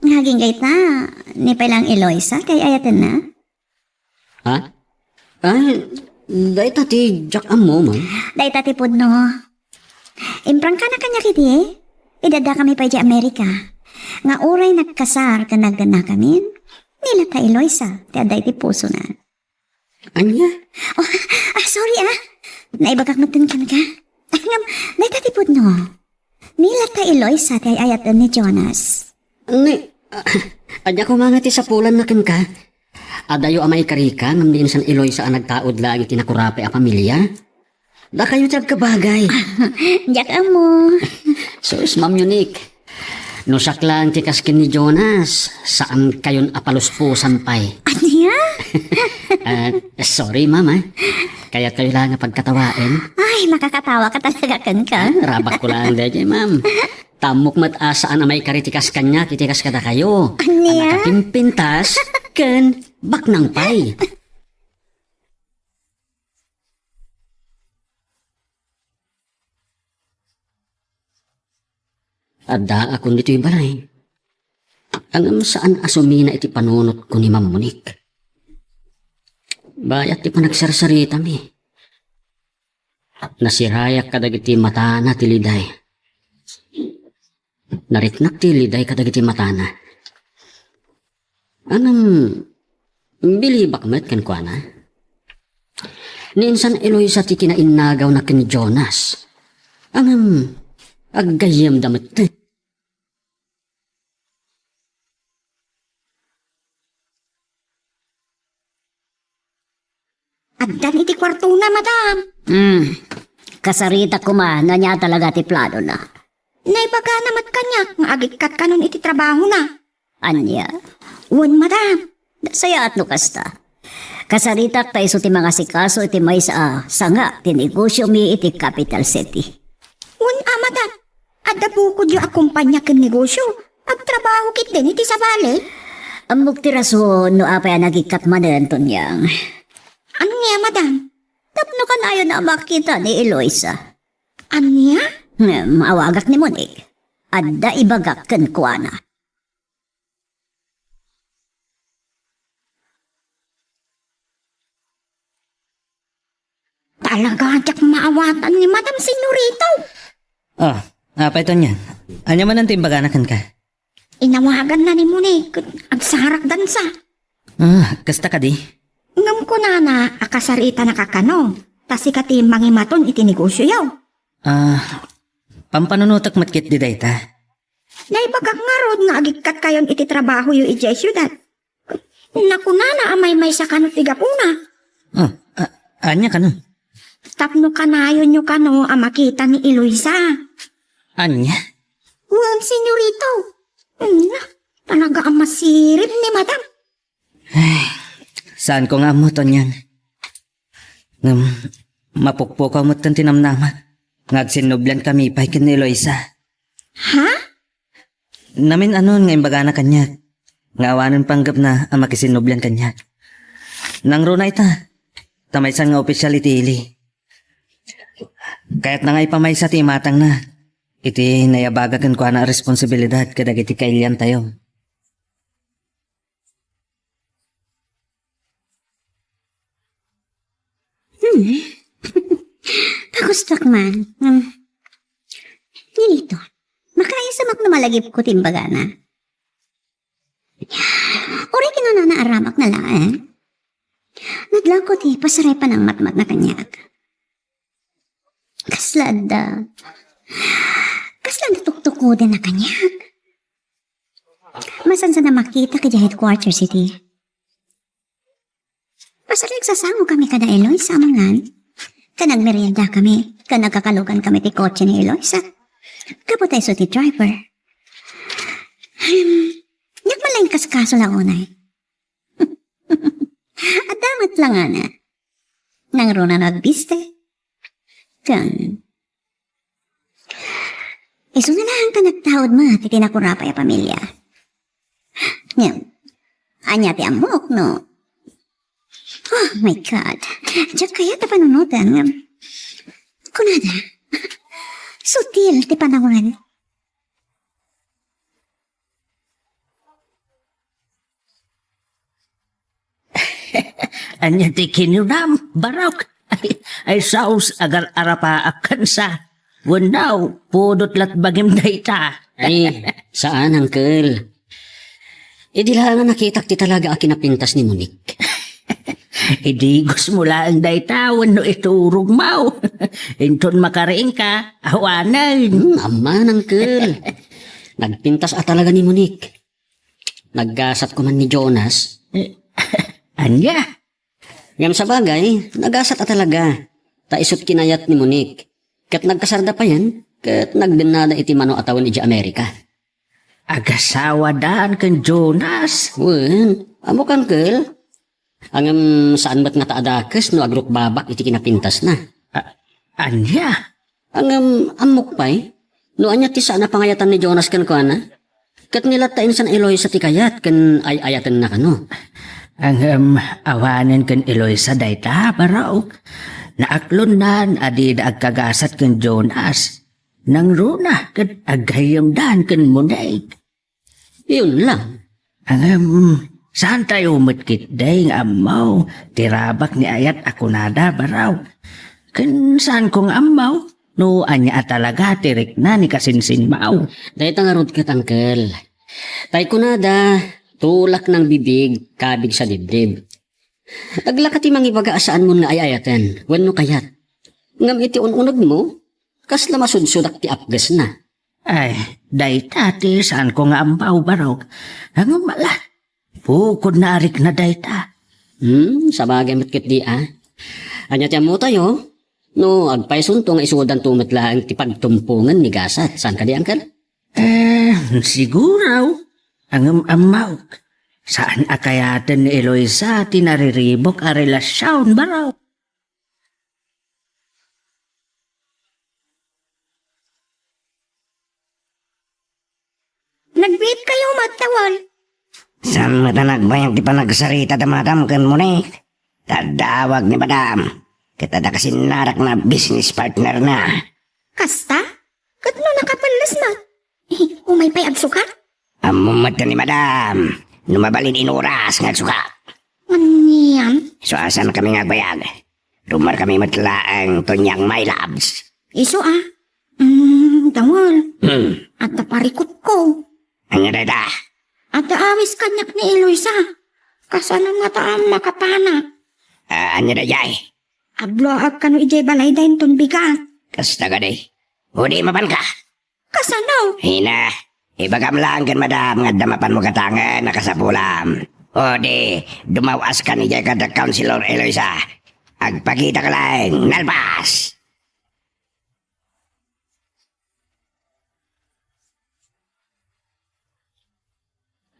nga agingga ita, ni pay laeng Eloisa ti ay-ayatenna? Ha? Ay, dayta ti diak ammo, ma'am. Dayta ti pudno. Imprangkana kaniak idi, idi addakami pay idiay Amerika, nga uray nagkasar ken naggannakamin, ni latta Eloisa ti adda iti pusona. Ania? Oh, ah, sorry, ah. Naibagak metten kenka. Ngem, dayta ti pudno. Ni latta Eloisa ti ay-ayaten ni Jonas. Ni, ania koma nga ti sapulanna kenka? Adayo a maikarika ngem ni insan Eloisa a nagtaud laeng iti nakurapay a pamilia? Dakayo ti agkabagay. Diak ammo. Sus, Ma'am Monique. No siak laeng ti kas ken ni Jonas, saan kayon a paluspusan pay. Ania? Ah, sorry, ma'am, ah. Kayat kayo laeng a pagkatawaen. Ay, makakatawa ka talaga kenka. Ah, rabak ko laeng daydiay, ma'am. Ta ammok met a saan a maikari ti kas kaniak iti kas kadakayo. Ania? A nakapimpintas ken baknang pay. Addaakon ditoy balay. Ngem saan a sumina iti panunotko ni Ma'am Monique. Bayat ti panagsarsaritami. Nasirayak kadagiti matana ti liday. Nariknak ti liday kadagiti matana. Ngem, bilibak met kenkuana. Ni insan Eloisa ti kinainnagawna ken Jonas. Ngem, aggayyemda met. Addan iti kuartona, madam. Hmm. Kasaritak koma no ania talaga ti planona. Naibagana met kaniak nga agikkat kanon iti trabahona. Ania? Wen, madam. Nasayaat no kasta. Kasaritak ta isu ti mangasikaso iti maysa a sanga ti negosiomi iti capital city. Wen a, madam. Adda bukodyo a kompania ken negosio. Agtrabaho ketdin iti sabali. Ammok ti rason no apay a nagikkat manen, Tonyang. Ania, madam? Tapno kanayon a makita ni Eloisa. Ania? Ngem, awagak ni Monique. Adda ibagak kenkuana. Talaga, diak maawatan ni Madam Senyorito. Ah, apay, Tonyang? Ania manen ti imbagana kenka? Inawaganna ni Monique, agsarakdansa. Ah, kasta kadi? Ngem kunana a kasaritanaka kano, ta sika ti mangimaton iti negosioyo. Ah, pampanunotek met ketdi dayta. Naibagak ngarud nga agikkat kayon iti trabahoyo idiay siudad. Nakunana a maymaysa kano ti gapuna. Oh, a-, ania kano? Tapno kanayonyo kano a makita ni Eloisa. Ania? Wen, senyorito. Ania? Talaga a masirib ni madam. Ay, saanko nga ammo, Tonyang. Ngem, mapukpukaw metten ti namnamak nga agsinnubliankami pay ken ni Eloisa. Ha? Namin-anon nga imbagana kaniak nga awanen panggepna a makisinnublian kaniak. Nangruna ita, ta maysa nga opisyal iti ili. Kayatna nga ipamaysa ti imatangna iti nayabaga kenkuana a responsibilidad kadagiti kailiantayo. Hmm. Pagustuak man. Hmm. Nilito, makaisam ak no malagipko ti imbagana. Uray kinunana a ramak na laeng. Nadlawko ti pasaray panangmatmatna kaniak. Kasla adda. Kasla adda tuktukodenna kaniak. Masansan a makitak idiay headquarters iti. Pasaray agsasangokami kada Eloisa amangan. Ken agmeriendakami, ken agkakalokankami ti kotse ni Eloisa. Kaputa isu ti driver. Hmm, diak man la inkaskaso la unay. Adda met la ngana. Nangruna no agbiste. Ken isuna laeng ta nagtaud met iti nakurapay a pamilia. Ngem, ania ti ammok no? Oh my God. Diak kayat a panunoten, ngem kunada, sutil ti panawen. Ania ti kinunam, Barok? Ay, ay, saos agar-arapaak kensa. Wenno, pudot latbagim dayta. Ay, saan, Uncle. Idi la nga nakitak ti talaga a kinapintas ni Monique. Idigosmo laeng dayta wenno iturogmo. Inton makariingka, awanen. Hmm, ammo, Uncle. Nagpintas a talaga ni Monique. Naggasat ko man ni Jonas. Eh, ania? Ngem sabagay, nagasat a talaga. Ta isut' kinayat ni Monique. Ket nagkasarda payen, ket nagbennada iti mano a tawen idiay Amerika. Agasawadan ken Jonas? Wen, ammok, Uncle. Ngem saan met ngata a dakes no agrukbabak iti kinapintasna. A-, ania? Ngem ammok pay no ania ti saan a pangayatan ni Jonas kenkuana. Ket ni latta insan Eloisa ti kayat ken ay-ayatenna kano. Ngem awanen ken Eloisa dayta, Barok. Naaklonnan a dida agkagasat ken Jonas. Nangruna ket aggayyemdan ken Monique. Iyon lang. Ngem, saantayo met ketdi nga ammo ti rabak ni ayat a kunada, Barok. Ken saanko nga ammo no ania a talaga ti rikna ni kasinsinmo. Dayta ngarud ket, Uncle. Tay kunada, tulak nang bibig, kabig sa dibdib. Aglaka ti mangibaga a saanmon nga ay-ayaten wenno kayat. Ngem iti un-unegmo, kasla masudsudak ti apgesna. Ay, dayta ti saanko nga ammo, Barok. Ngem ala, bukodna a rikna dayta. Hmm, sabagay met ketdi a. Ania ti ammotayo? No agpaysonto nga isudanto met laeng ti pagtumpongen ni gasat, saan kadi, Uncle? Eh, siguro. Ngem ammok, saan a kayaten ni Eloisa ti nariribuk a relasion, Barok. Nagbiit kayo, Magtawal. Sa Ammok ta nagbayag ti panagsarita da madam ken Monique. Taddawag ni madam. Ket adda kasinnarak na business partner na. Kasta? Ket no nakapelles met? Umay pay agsukat? Ammom met ni madam, no mabalin in oras nga agsukat. Anian? Isu a saan kami nga agbayag. Rumar kami met laeng tuniang my loves. Isu a? Mm, dawel. Hmm. Adda parikutko. Ania dayta? Adda awis kaniak ni Eloisa. Kasano ngata a makapanak? Ah, ania daydiay? Abloaak kano idiay balayda inton bigat. Kasta kadi. O di mapanka. Kasano? Ina, ibagam laeng ken madam nga adda mapanmo gatangen a kasapulam. O di, dumaw-askan idiay kada Councilor Eloisa. Agpakitaka laeng, nalpas!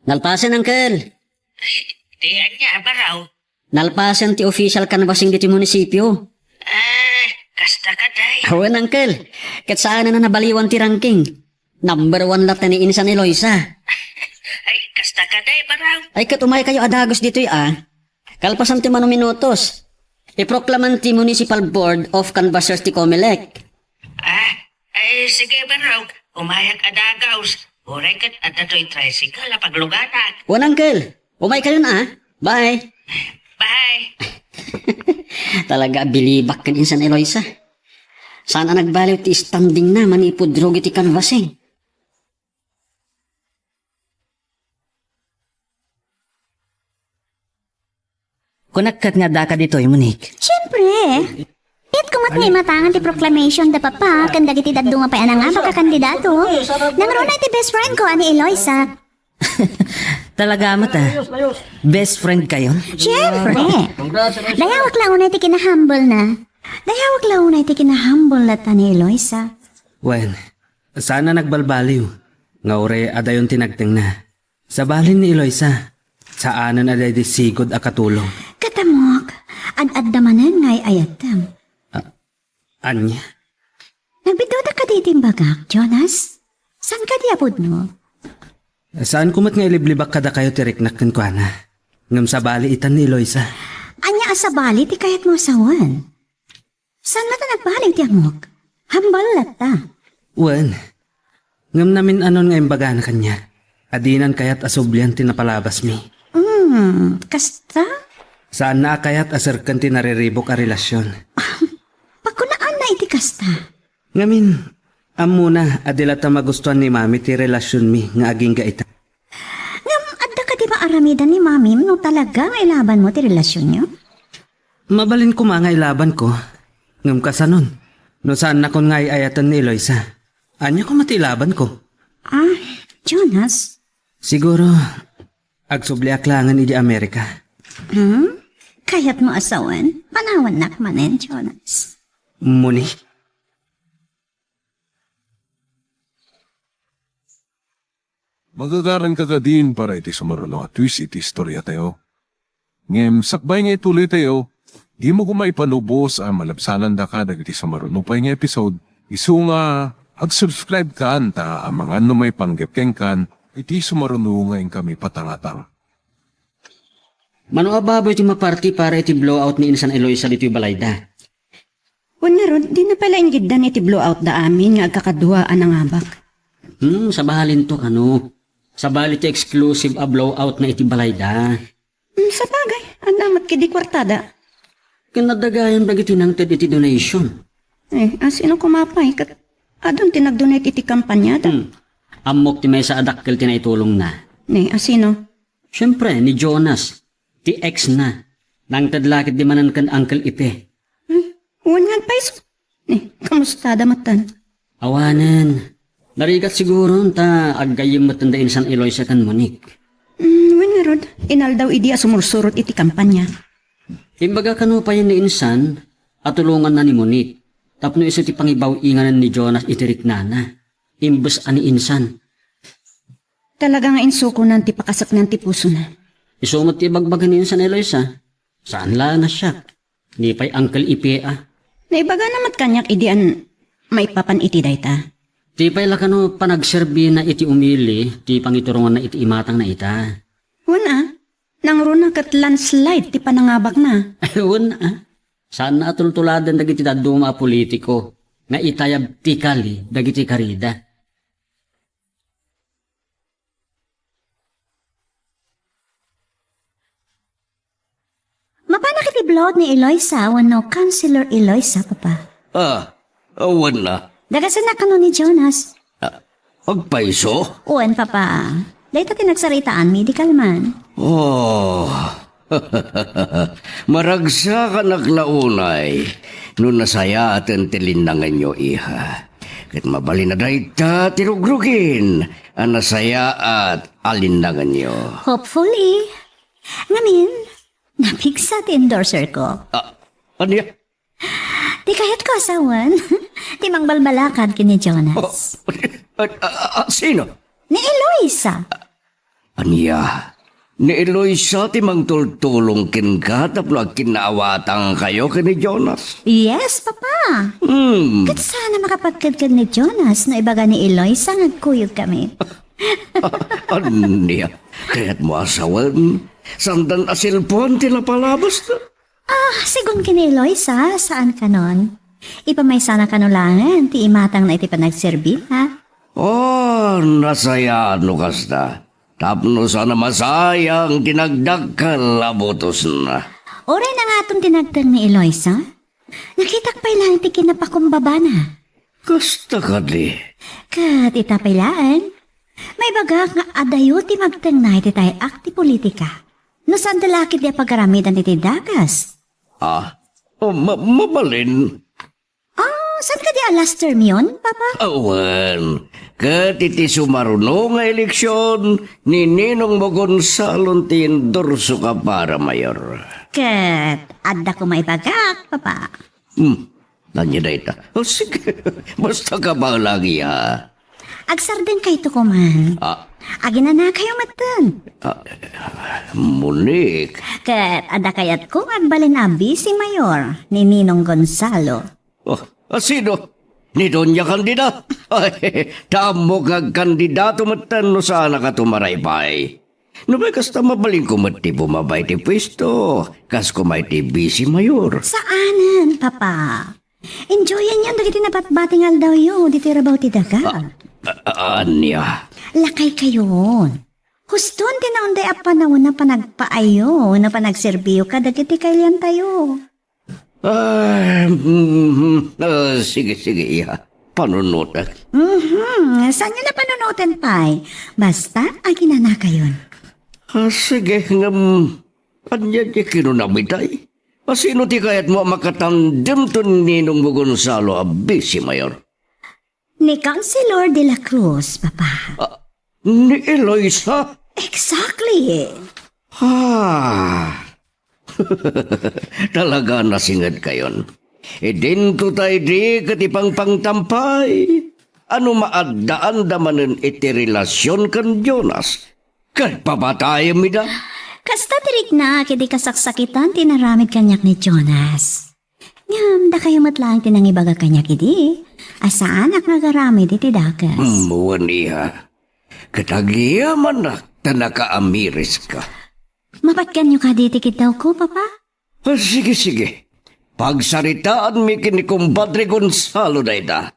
Nalpasen, Uncle. Ay, di ania, Baraw? Nalpasen ti official canvassing ditoy munisipio. Ah, kasta kadi. Wen, Uncle. Ket saanen a nabaliwan ti ranking. Number one latta ni insan Eloisa. Ay, kasta kadi, Baraw. Ay, ket umaykayo a dagus ditoy a. Kalpasan ti mano minutos, iproklaman ti Municipal Board of Canvassers ti Comelec. Ah, ay, sige, Barok. Umayak a dagus. Uray ket adda toy tricycle a pagluganak. Wen, Uncle. Umaykayon a. Bye. Bye. Talaga a bilibak ken insan Eloisa. Saan a nagbaliw ti standing na manipud rugi ti canvassing. Kunak ket nga addaka ditoy, Monique. Siempre. Ket kumat nga imatangan ti proclamation da Papa ken dagiti dadduma pay a nangabak a kandidato. Nangruna iti best friend ko a ni Eloisa. Talaga met a. Best friend kayon? Siempre. Dayawak la unay ti kinahambol na. Dayawak la unay ti kinahambol latta ni Eloisa. Wen, saan a nagbalbaliw nga uray adayon ti nagtengna. Sabali ni Eloisa, saanen a daydi sigud a katulong. Ket ammok, ad-adda manen nga ay-ayatem. Ah, ania? Nagbiddutaka kadi iti imbagak, Jonas? Saan kadi a pudno? Saanko met nga iliblibak kadakayo ti riknak kenkuana. Ngem sabali itan ni Eloisa. Ania a sabali ti kayatmo a sawen? Saan met a nagbaliw ti ammok? Hambal latta. Wen. Ngem namin-anon nga imbagana kaniak a dinan kayat a sublian ti napalabasmi. Hmm, kasta? Saanna a kayat a serken ti nariribuk a relasion. Pakunaanna iti kasta. Ngamin, ammona a di latta magustuan ni Mami ti relasionmi nga agingga ita. Ngem adda kadi maaramidan ni Mamim no talaga nga ilabanmo ti relasionyo? Mabalin koma nga ilabanko. Ngem kasanon, no saannakon nga ay-ayaten ni Eloisa? Ania koma ti ilabanko? Ah, Jonas. Siguro, agsubliak laengen idiay Amerika. Hmm? Kayatmo a sawen? Panawannak manen, Jonas. Moni? Magagaranka kadin para iti sumaruno a twist iti istoriatayo. Ngem sakbay nga ituloytayo, dimo koma ipalubos a malabsanandaka dagiti sumaruno pay nga episode, isu nga ag-subscribe kan ta amangan no maipanggep kenkan iti sumaruno nga inkami patangatang. Mano a baboy ti maparti para iti blowout ni Insan Eloisa ditoy balayda? Wen ngarud, dina pay la inggiddan iti blowout da amin nga agkakadua a nangabak. Hmm, sabalinto kano. Sabali ti exclusive a blowout na iti balayda. Hmm, sabagay, adda met kadi kuartada. Ken adda gayam dagiti nangted iti donation. Eh, asino koma pay ket adun ti nagdonate iti kampaniada? Hmm. Ammok ti maysa a dakkel ti naitulongna. Ne, asino? Siempre, ni Jonas, ti ex na. Nangted la ketdi manen ken Uncle Ipe. Hmm? Wen nga agpayso. Eh, kamustada metten? Awanen. Narigat siguron ta aggayyem metten da Insan Eloisa ken Monique. Hmm, wen ngarud, inaldaw idi a sumursurot iti kampanya. Imbaga kano payen ni Insan a tulonganna ni Monique tapno isu ti pangibaw-inganen ni Jonas iti riknana. Imbes a ni Insan. Talaga nga insukonan ti pakaseknan ti pusona. Isu met ti ibagbaga ni Insan Eloisa. Saan la a nasiak. Ni pay Uncle Ipe a. Naibagana met kaniak idi an maipapan iti dayta. Ti pay la kano panagserbina iti umili ti pangituronganna iti imatangna ita. Wen a, nangruna ket landslide ti panangabakna. Wen a, saanna a tultuladen dagiti dadduma a politiko nga itayab ti kali dagiti karida. Mapanak iti blood ni Eloisa wenno Councilor Eloisa, Papa? Ah, awan na. Dagasennak kano ni Jonas. Ah, agpayso? Wen, Papa. Dayta ti nagsaritaanmi idi kalman. Oh, maragsakanak la unay no nasayaaten ti linnangenyo, iha. Ket mabalin a dayta ti rugrugin a nasayaat a linnangenyo. Hopefully. Ngamin, napigsa ti endorser ko. Ah, ania? Ti kayatko a sawen, ti mangbalbalakad ken ni Jonas. Oh, ah, ah, ah, sino? Ni Eloisa. Ania? Ni Eloisa ti mangtultulong kenka tapno agkinnaawatangkayo ken ni Jonas? Yes, Papa. Hmm. Ket saan a makapagkedked ni Jonas no ibaga ni Eloisa nga agkuyogkami. Ania? Kayatmo a sawen? Saandan a cellphone ti napalabasna? Ah, segun ken ni Eloisa, saan kanon. Ipamaysana kano laengen ti imatangna iti panagserbina. Oh, nasayaan no kasta. Tapno saan a masayang ti nagdakkel a butosna. Uray nangaton ti nagteng ni Eloisa? Nakitak pay laeng ti kinapakumbabana. Kasta kadi. Ket ita pay laeng, maibagak nga adayo ti magtengna iti tay-ak ti politika. No saan da la ketdi a pagaramidan iti dakes. Ah, oh, ma-, mabalin. Ah, saan kadi a last term yon, Papa? Awan. Ket iti sumaruno nga eleksion, ni Ninongmo Gonzalo ti endorsoka para mayor. Ket adda koma ibagak, Papa. Hmm. Ania dayta? Oh, sige. Basta kabaelak, iha. Agsardengkayto koman. Ah. Aginanakayo metten. Ah, Monique. Ket adda kayatko nga agbalin a vice mayor ni Ninong Gonzalo. Oh, a sino? Ni Doña Candida? Ay, ta ammok nga agkandidato metten no saanak a tumaraypay. Nupay kasta, mabalinko met ti bumaba iti puesto, kas koma iti vice mayor. Saanen, Papa. Enjoyanyon dagiti nabatbati nga aldawyo, ditoy rabaw ti daga. Ah, ah, ania? Lakaykayon. Huston ti naunday a panawen a panagpaayyo wenno panagserbiyo kadagiti kailantayo. Ah, mhm. Ah, sige, sige, iha. Panunotek. Mhm. Saanyo la panunoten pay. Basta, aginanakayon. Ah, sige, ngem, ania ti kinunam itay? A sino ti kayatmo a makatandem ken Ninongmo Gonzalo a vice mayor? Ni Councilor de la Cruz, Papa. Ah, ni Eloisa? Exactly. Ah. Talaga a nasingedkayon. Idinto ta idi ket ipangpangtam pay. Ano maaddaan da manen iti relasion ken Jonas? Ket papatayem ida? Kasta ti riknak idi kasaksakitan ti inaramid kaniak ni Jonas. Ngem dakayo met laeng ti nangibaga kaniak idi a saanak nga agaramid iti dakes. Hmm, wen, iha. Ket agyamanak ta nakaamiriska. Mapatganyo kadi ti kiddawko, Papa? Ah, sige, sige. Pagsaritaanmi ken ni Compadre Gonzalo dayta.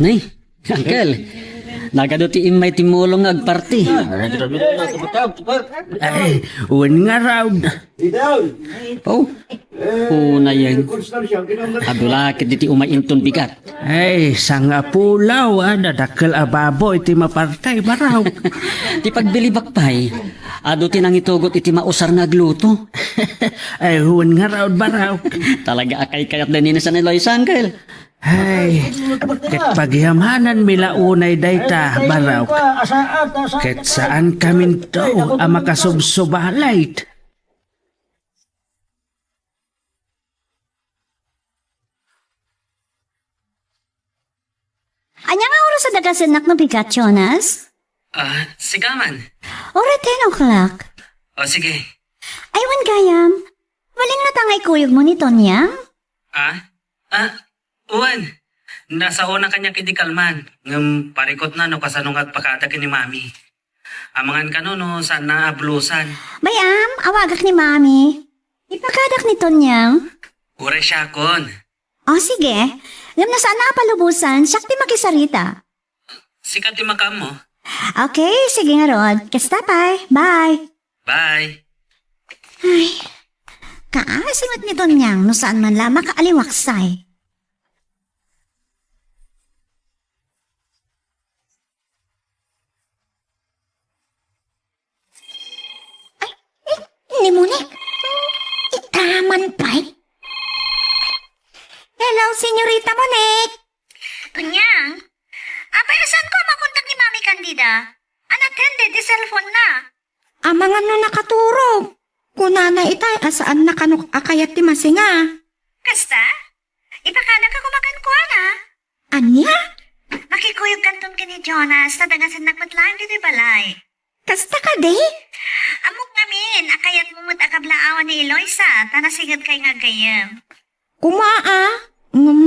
Nay, Uncle, nagadu ti immay ti mulong nga agparti. Ay, wen ngarud. Oh, unayen. Adu la ketdi ti umay inton bigat. Ay, sangapulaw, a, nadakkel a baboy ti maparti, Baraw. Ti pagbilibak pay, adu ti nangitugot iti mausar nga agluto. Ay, wen ngarud, Baraw. Talaga a kaykayat da ni San Eloy, Uncle. Ay, ket pagyamananmi la unay dayta, Baraw. Ket saankaminto a makasubsubalit. Ania nga oras a dagasennak no bigat, Jonas? Ah, sigaman. Uray ten o'clock. O, sige. Ay, wen gayam. Malinglata nga ikuyogmo ni Tonyang? Ah? Ah, wen. Nasaona kaniak idi kalman, ngem parikutna no kasano nga agpakada ken ni Mami. Amangan kano no saanna a bulusan. Bay-am, awagak ni Mami. Ipakadak ni Tonyang. Uray siakon. O, sige. Ngem no saanna a palubosan, siak ti makisarita. Sika ti makaammo. Okay, sige ngarud. Kasta pay. Bye. Bye. Ay, kaasi met ni Tonyang no saan man la makaaliwaksay. Ay, eh, ni Monique. Ita man pay. Hello, Senyorita Monique. Tonyang, apay, saanko a makontak ni Mami Candida? Unattended ti cellphone na. Amangan no nakaturog. Kunana itay a saanna kano a kayat ti masinga. Kasta? Ipakadaka koma kenkuana. Ania? Makikuyogkanton ken ni Jonas, ta dagasennak met laeng ditoy balay. Kasta kadi? Ammok ngamin a kayatmo met a kablaawan ni Eloisa, ta nasingedkay nga aggayyem. Koma a, ngem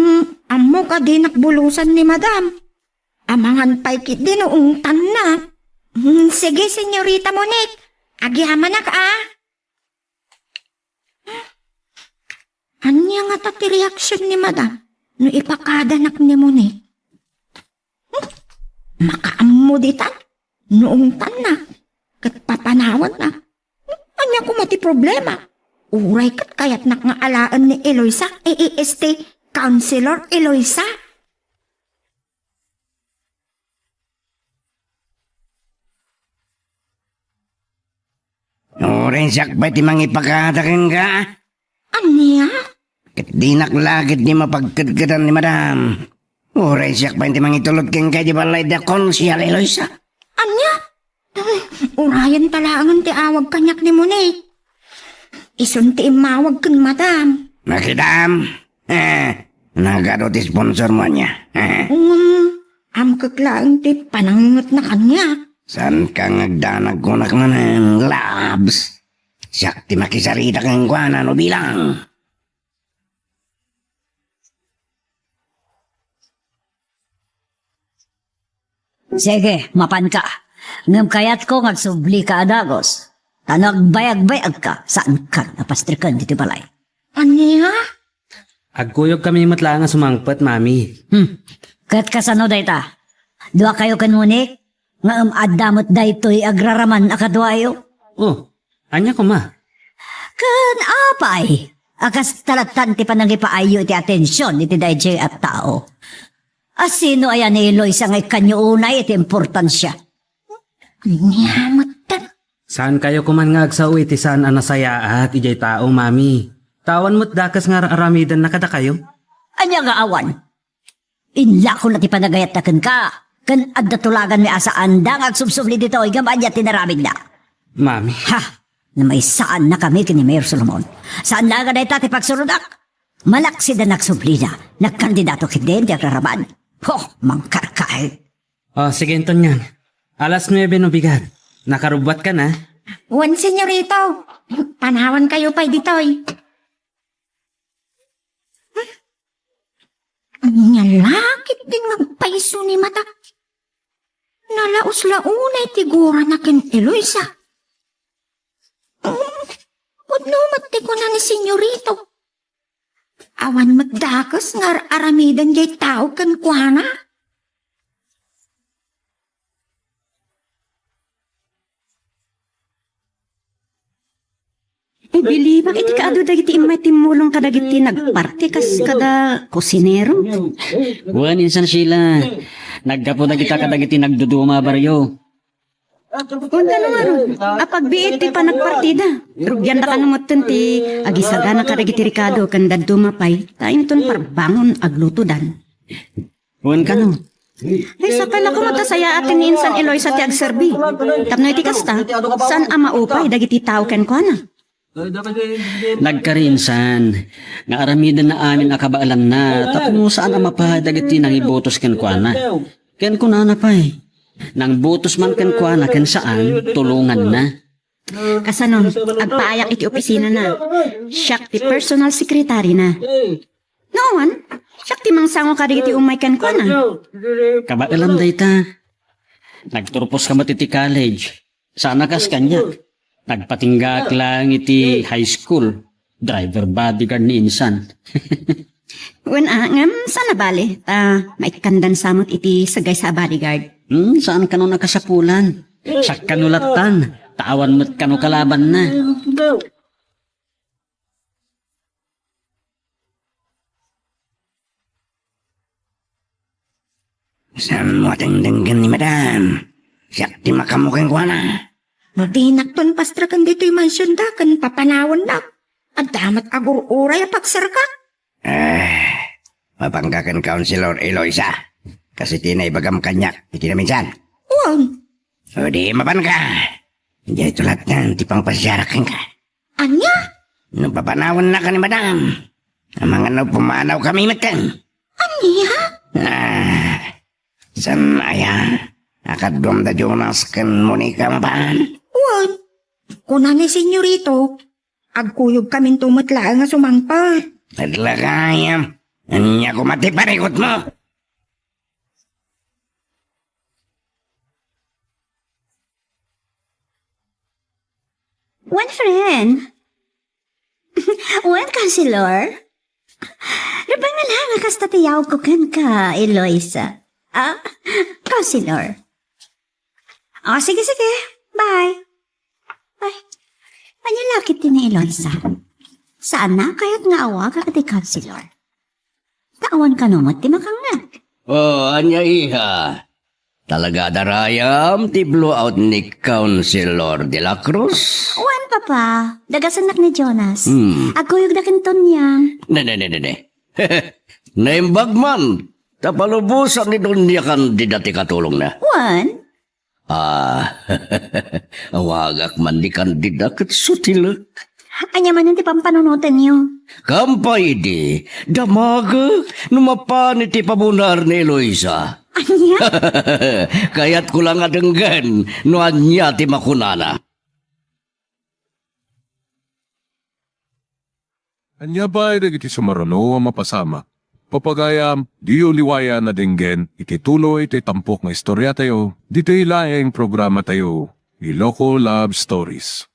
ammok a dinak bulusan ni Madam. Amangan pay ketdi no ungtanna. Hmm, sige, Senyorita Monique. Agyamanak a. Ania ngata ti reaksion ni Madam no ipakadanak ni Monique? Hmm? Makaammo ditan no ungtanna ket papanawanna. Hmm? Ania koma ti problema? Uray ket kayatnak nga alaen ni Eloisa, A A S T, Counselor Eloisa. Uray siak pay ti mangipakada kenka. Ania? Ket dinak la ketdi mapagkedkedan ni Madam. Uray siak pay ti mangitulod kenka iti balay da Konsehal Eloisa. Ania? Ay, urayen ta laengen ti awag kaniak ni Monique. Isun ti immawag ken Madam. Nakitam? Eh, nagadu ti sponsormo ania? Eh. Ngem, amkek laeng ti panangngetna kaniak. Saanka nga agdanag kunak manen, Labs? Siak ti makisarita kenkuana no bilang. Sige, mapanka. Ngem kayatko nga agsublika a dagus. Ta no agbayagbayagka, saankan a pastreken ditoy balay. Ania? Agkuyogkami met laeng a sumangpet, Mami. Hmm. Ket kasano dayta? Duakayo ken Monique? Ngem adda met daytoy agraraman a kaduayo. Oh, ania koma? Ken apay a kasta lattan ti panangipaayyo iti atension iti daydiay a tao? A sino aya ni Eloisa nga ikkanyo unay iti importansia? Ania met? Saankayo koman nga agsao iti saan a nasayaat idiay tao, Mami. Ta awan met dakes nga ar-aramidenna kadakayo. Ania nga awan? Inlakona ti panagayatna kenka, ken adda tulaganmi a saanda nga agsubsubli ditoy ngem ania ti inaramidna? Mami. Ha! Namaysaannakami ken ni Mayor Solomon. Saan laeng a dayta ti pagsurodak. Malaksid a nagsublina, nagkandidato ketdin ti agraraman. Ho, mangkarkaet. Oh, sige, Antonio. Alas nuebe no bigat. Nakarubbuatka na? Wen, senyorito. Panawankayo pay ditoy. Ania la ketdin nga agpayso ni Mata? Nalaos la unay ti gurana ken Eloisa. Mm, pudno met ti kuna ni senyorito. Awan met dakes nga ar-aramiden diay tao kenkuana. Ibilibak iti kaadu dagiti immay timmulong kadagiti nagparti kas kada kusinero. Wen, insan Sheila, naggapu dagita kadagiti nagduduma a barrio. Wen, kano ngarud, apagbiit ti panagpartida. Rugianda kano metten ti agisagana kadagiti rikado ken dadduma pay, ta inton parbangon aglutodan. Wen kano. Ay, sakay la koma ta sayaaten ni insan Eloisa ti agserbi. Tapno iti kasta, saan a maupay dagiti tao kenkuana. Nagkari insan, nga aramidenna amin a kabaelanna, tapno saan a mapaay dagiti nangibotos kenkuana. Ken kunana pay, nangbotos man kenkuana ken saan, tulonganna. Kasano, agpaayak iti opisinana. Siak ti personal secretary na. No awan, Siak ti mangsango kadagiti umay kenkuana. Kabaelam dayta. Nagturposka met iti college. Saan a kas kaniak. Nagpatinggaak laeng iti high school. Driver bodyguard ni insan. Wen a, ngem saan a bale, ta maikkandan sa met iti sagaysa a bodyguard. Hmm, saan kano nakasapulan. Siak kano lattan, ta awan met kano kalabanna. Saanmo a dengdenggen ni Madam? Siak ti makaammo kenkuana. No dinakton pastreken ditoy mansionda ken papanawennak, adda met agur-uray a pagserkak. Eh, mapanka ken Councilor Eloisa, kas iti naibagam kaniak iti naminsan. Wen. O di mapanka. Daytoy lattan ti pangpasiarak kenka. Ania? No papanawennaka ni Madam, amangan no pumanawkami metten. Ania? Ah, saan aya a kaduam da Jonas ken Monica mapan? Wen, kuna ni Senyorito, agkuyogkaminto met laeng a sumangpet. Adlakayam, ania koma ti parikutmo? Wen, friend. Wen, Councilor. Rubay nga lang a kasta ti yaw ko kenka, Eloisa. Ah, Councilor. Oh, sige, sige. Bye. Ay, ania la ketdi ni Eloisa? Saan a kayat nga awagak ti Councilor? Ta awan kano met ti makangngeg. Oh, ania, iha? Talaga darayam ti blowout ni Councilor de la Cruz? Wen, Papa. Dagasennak ni Jonas. Hmm. Agkuyogda ken Tonyang. Ne, ne, ne, ne, ne. Naimbag man. Ta palubosan ni Doña Candida ti katulongna. Wen? Ah, awagak man ni Candida ket sutilek. Ania manen ti pampanunotenyo? Kampay idi, damagek no mapan iti pabunar ni Eloisa. Ania? Kayatko lang a denggen no ania ti makunana. Ania pay dagiti sumaruno a mapasamak? Papagayam, diyo liwayan a denggen iti tuloy ti tampok nga istoriatayo, ditoy laeng programatayo, Iloko Love Stories.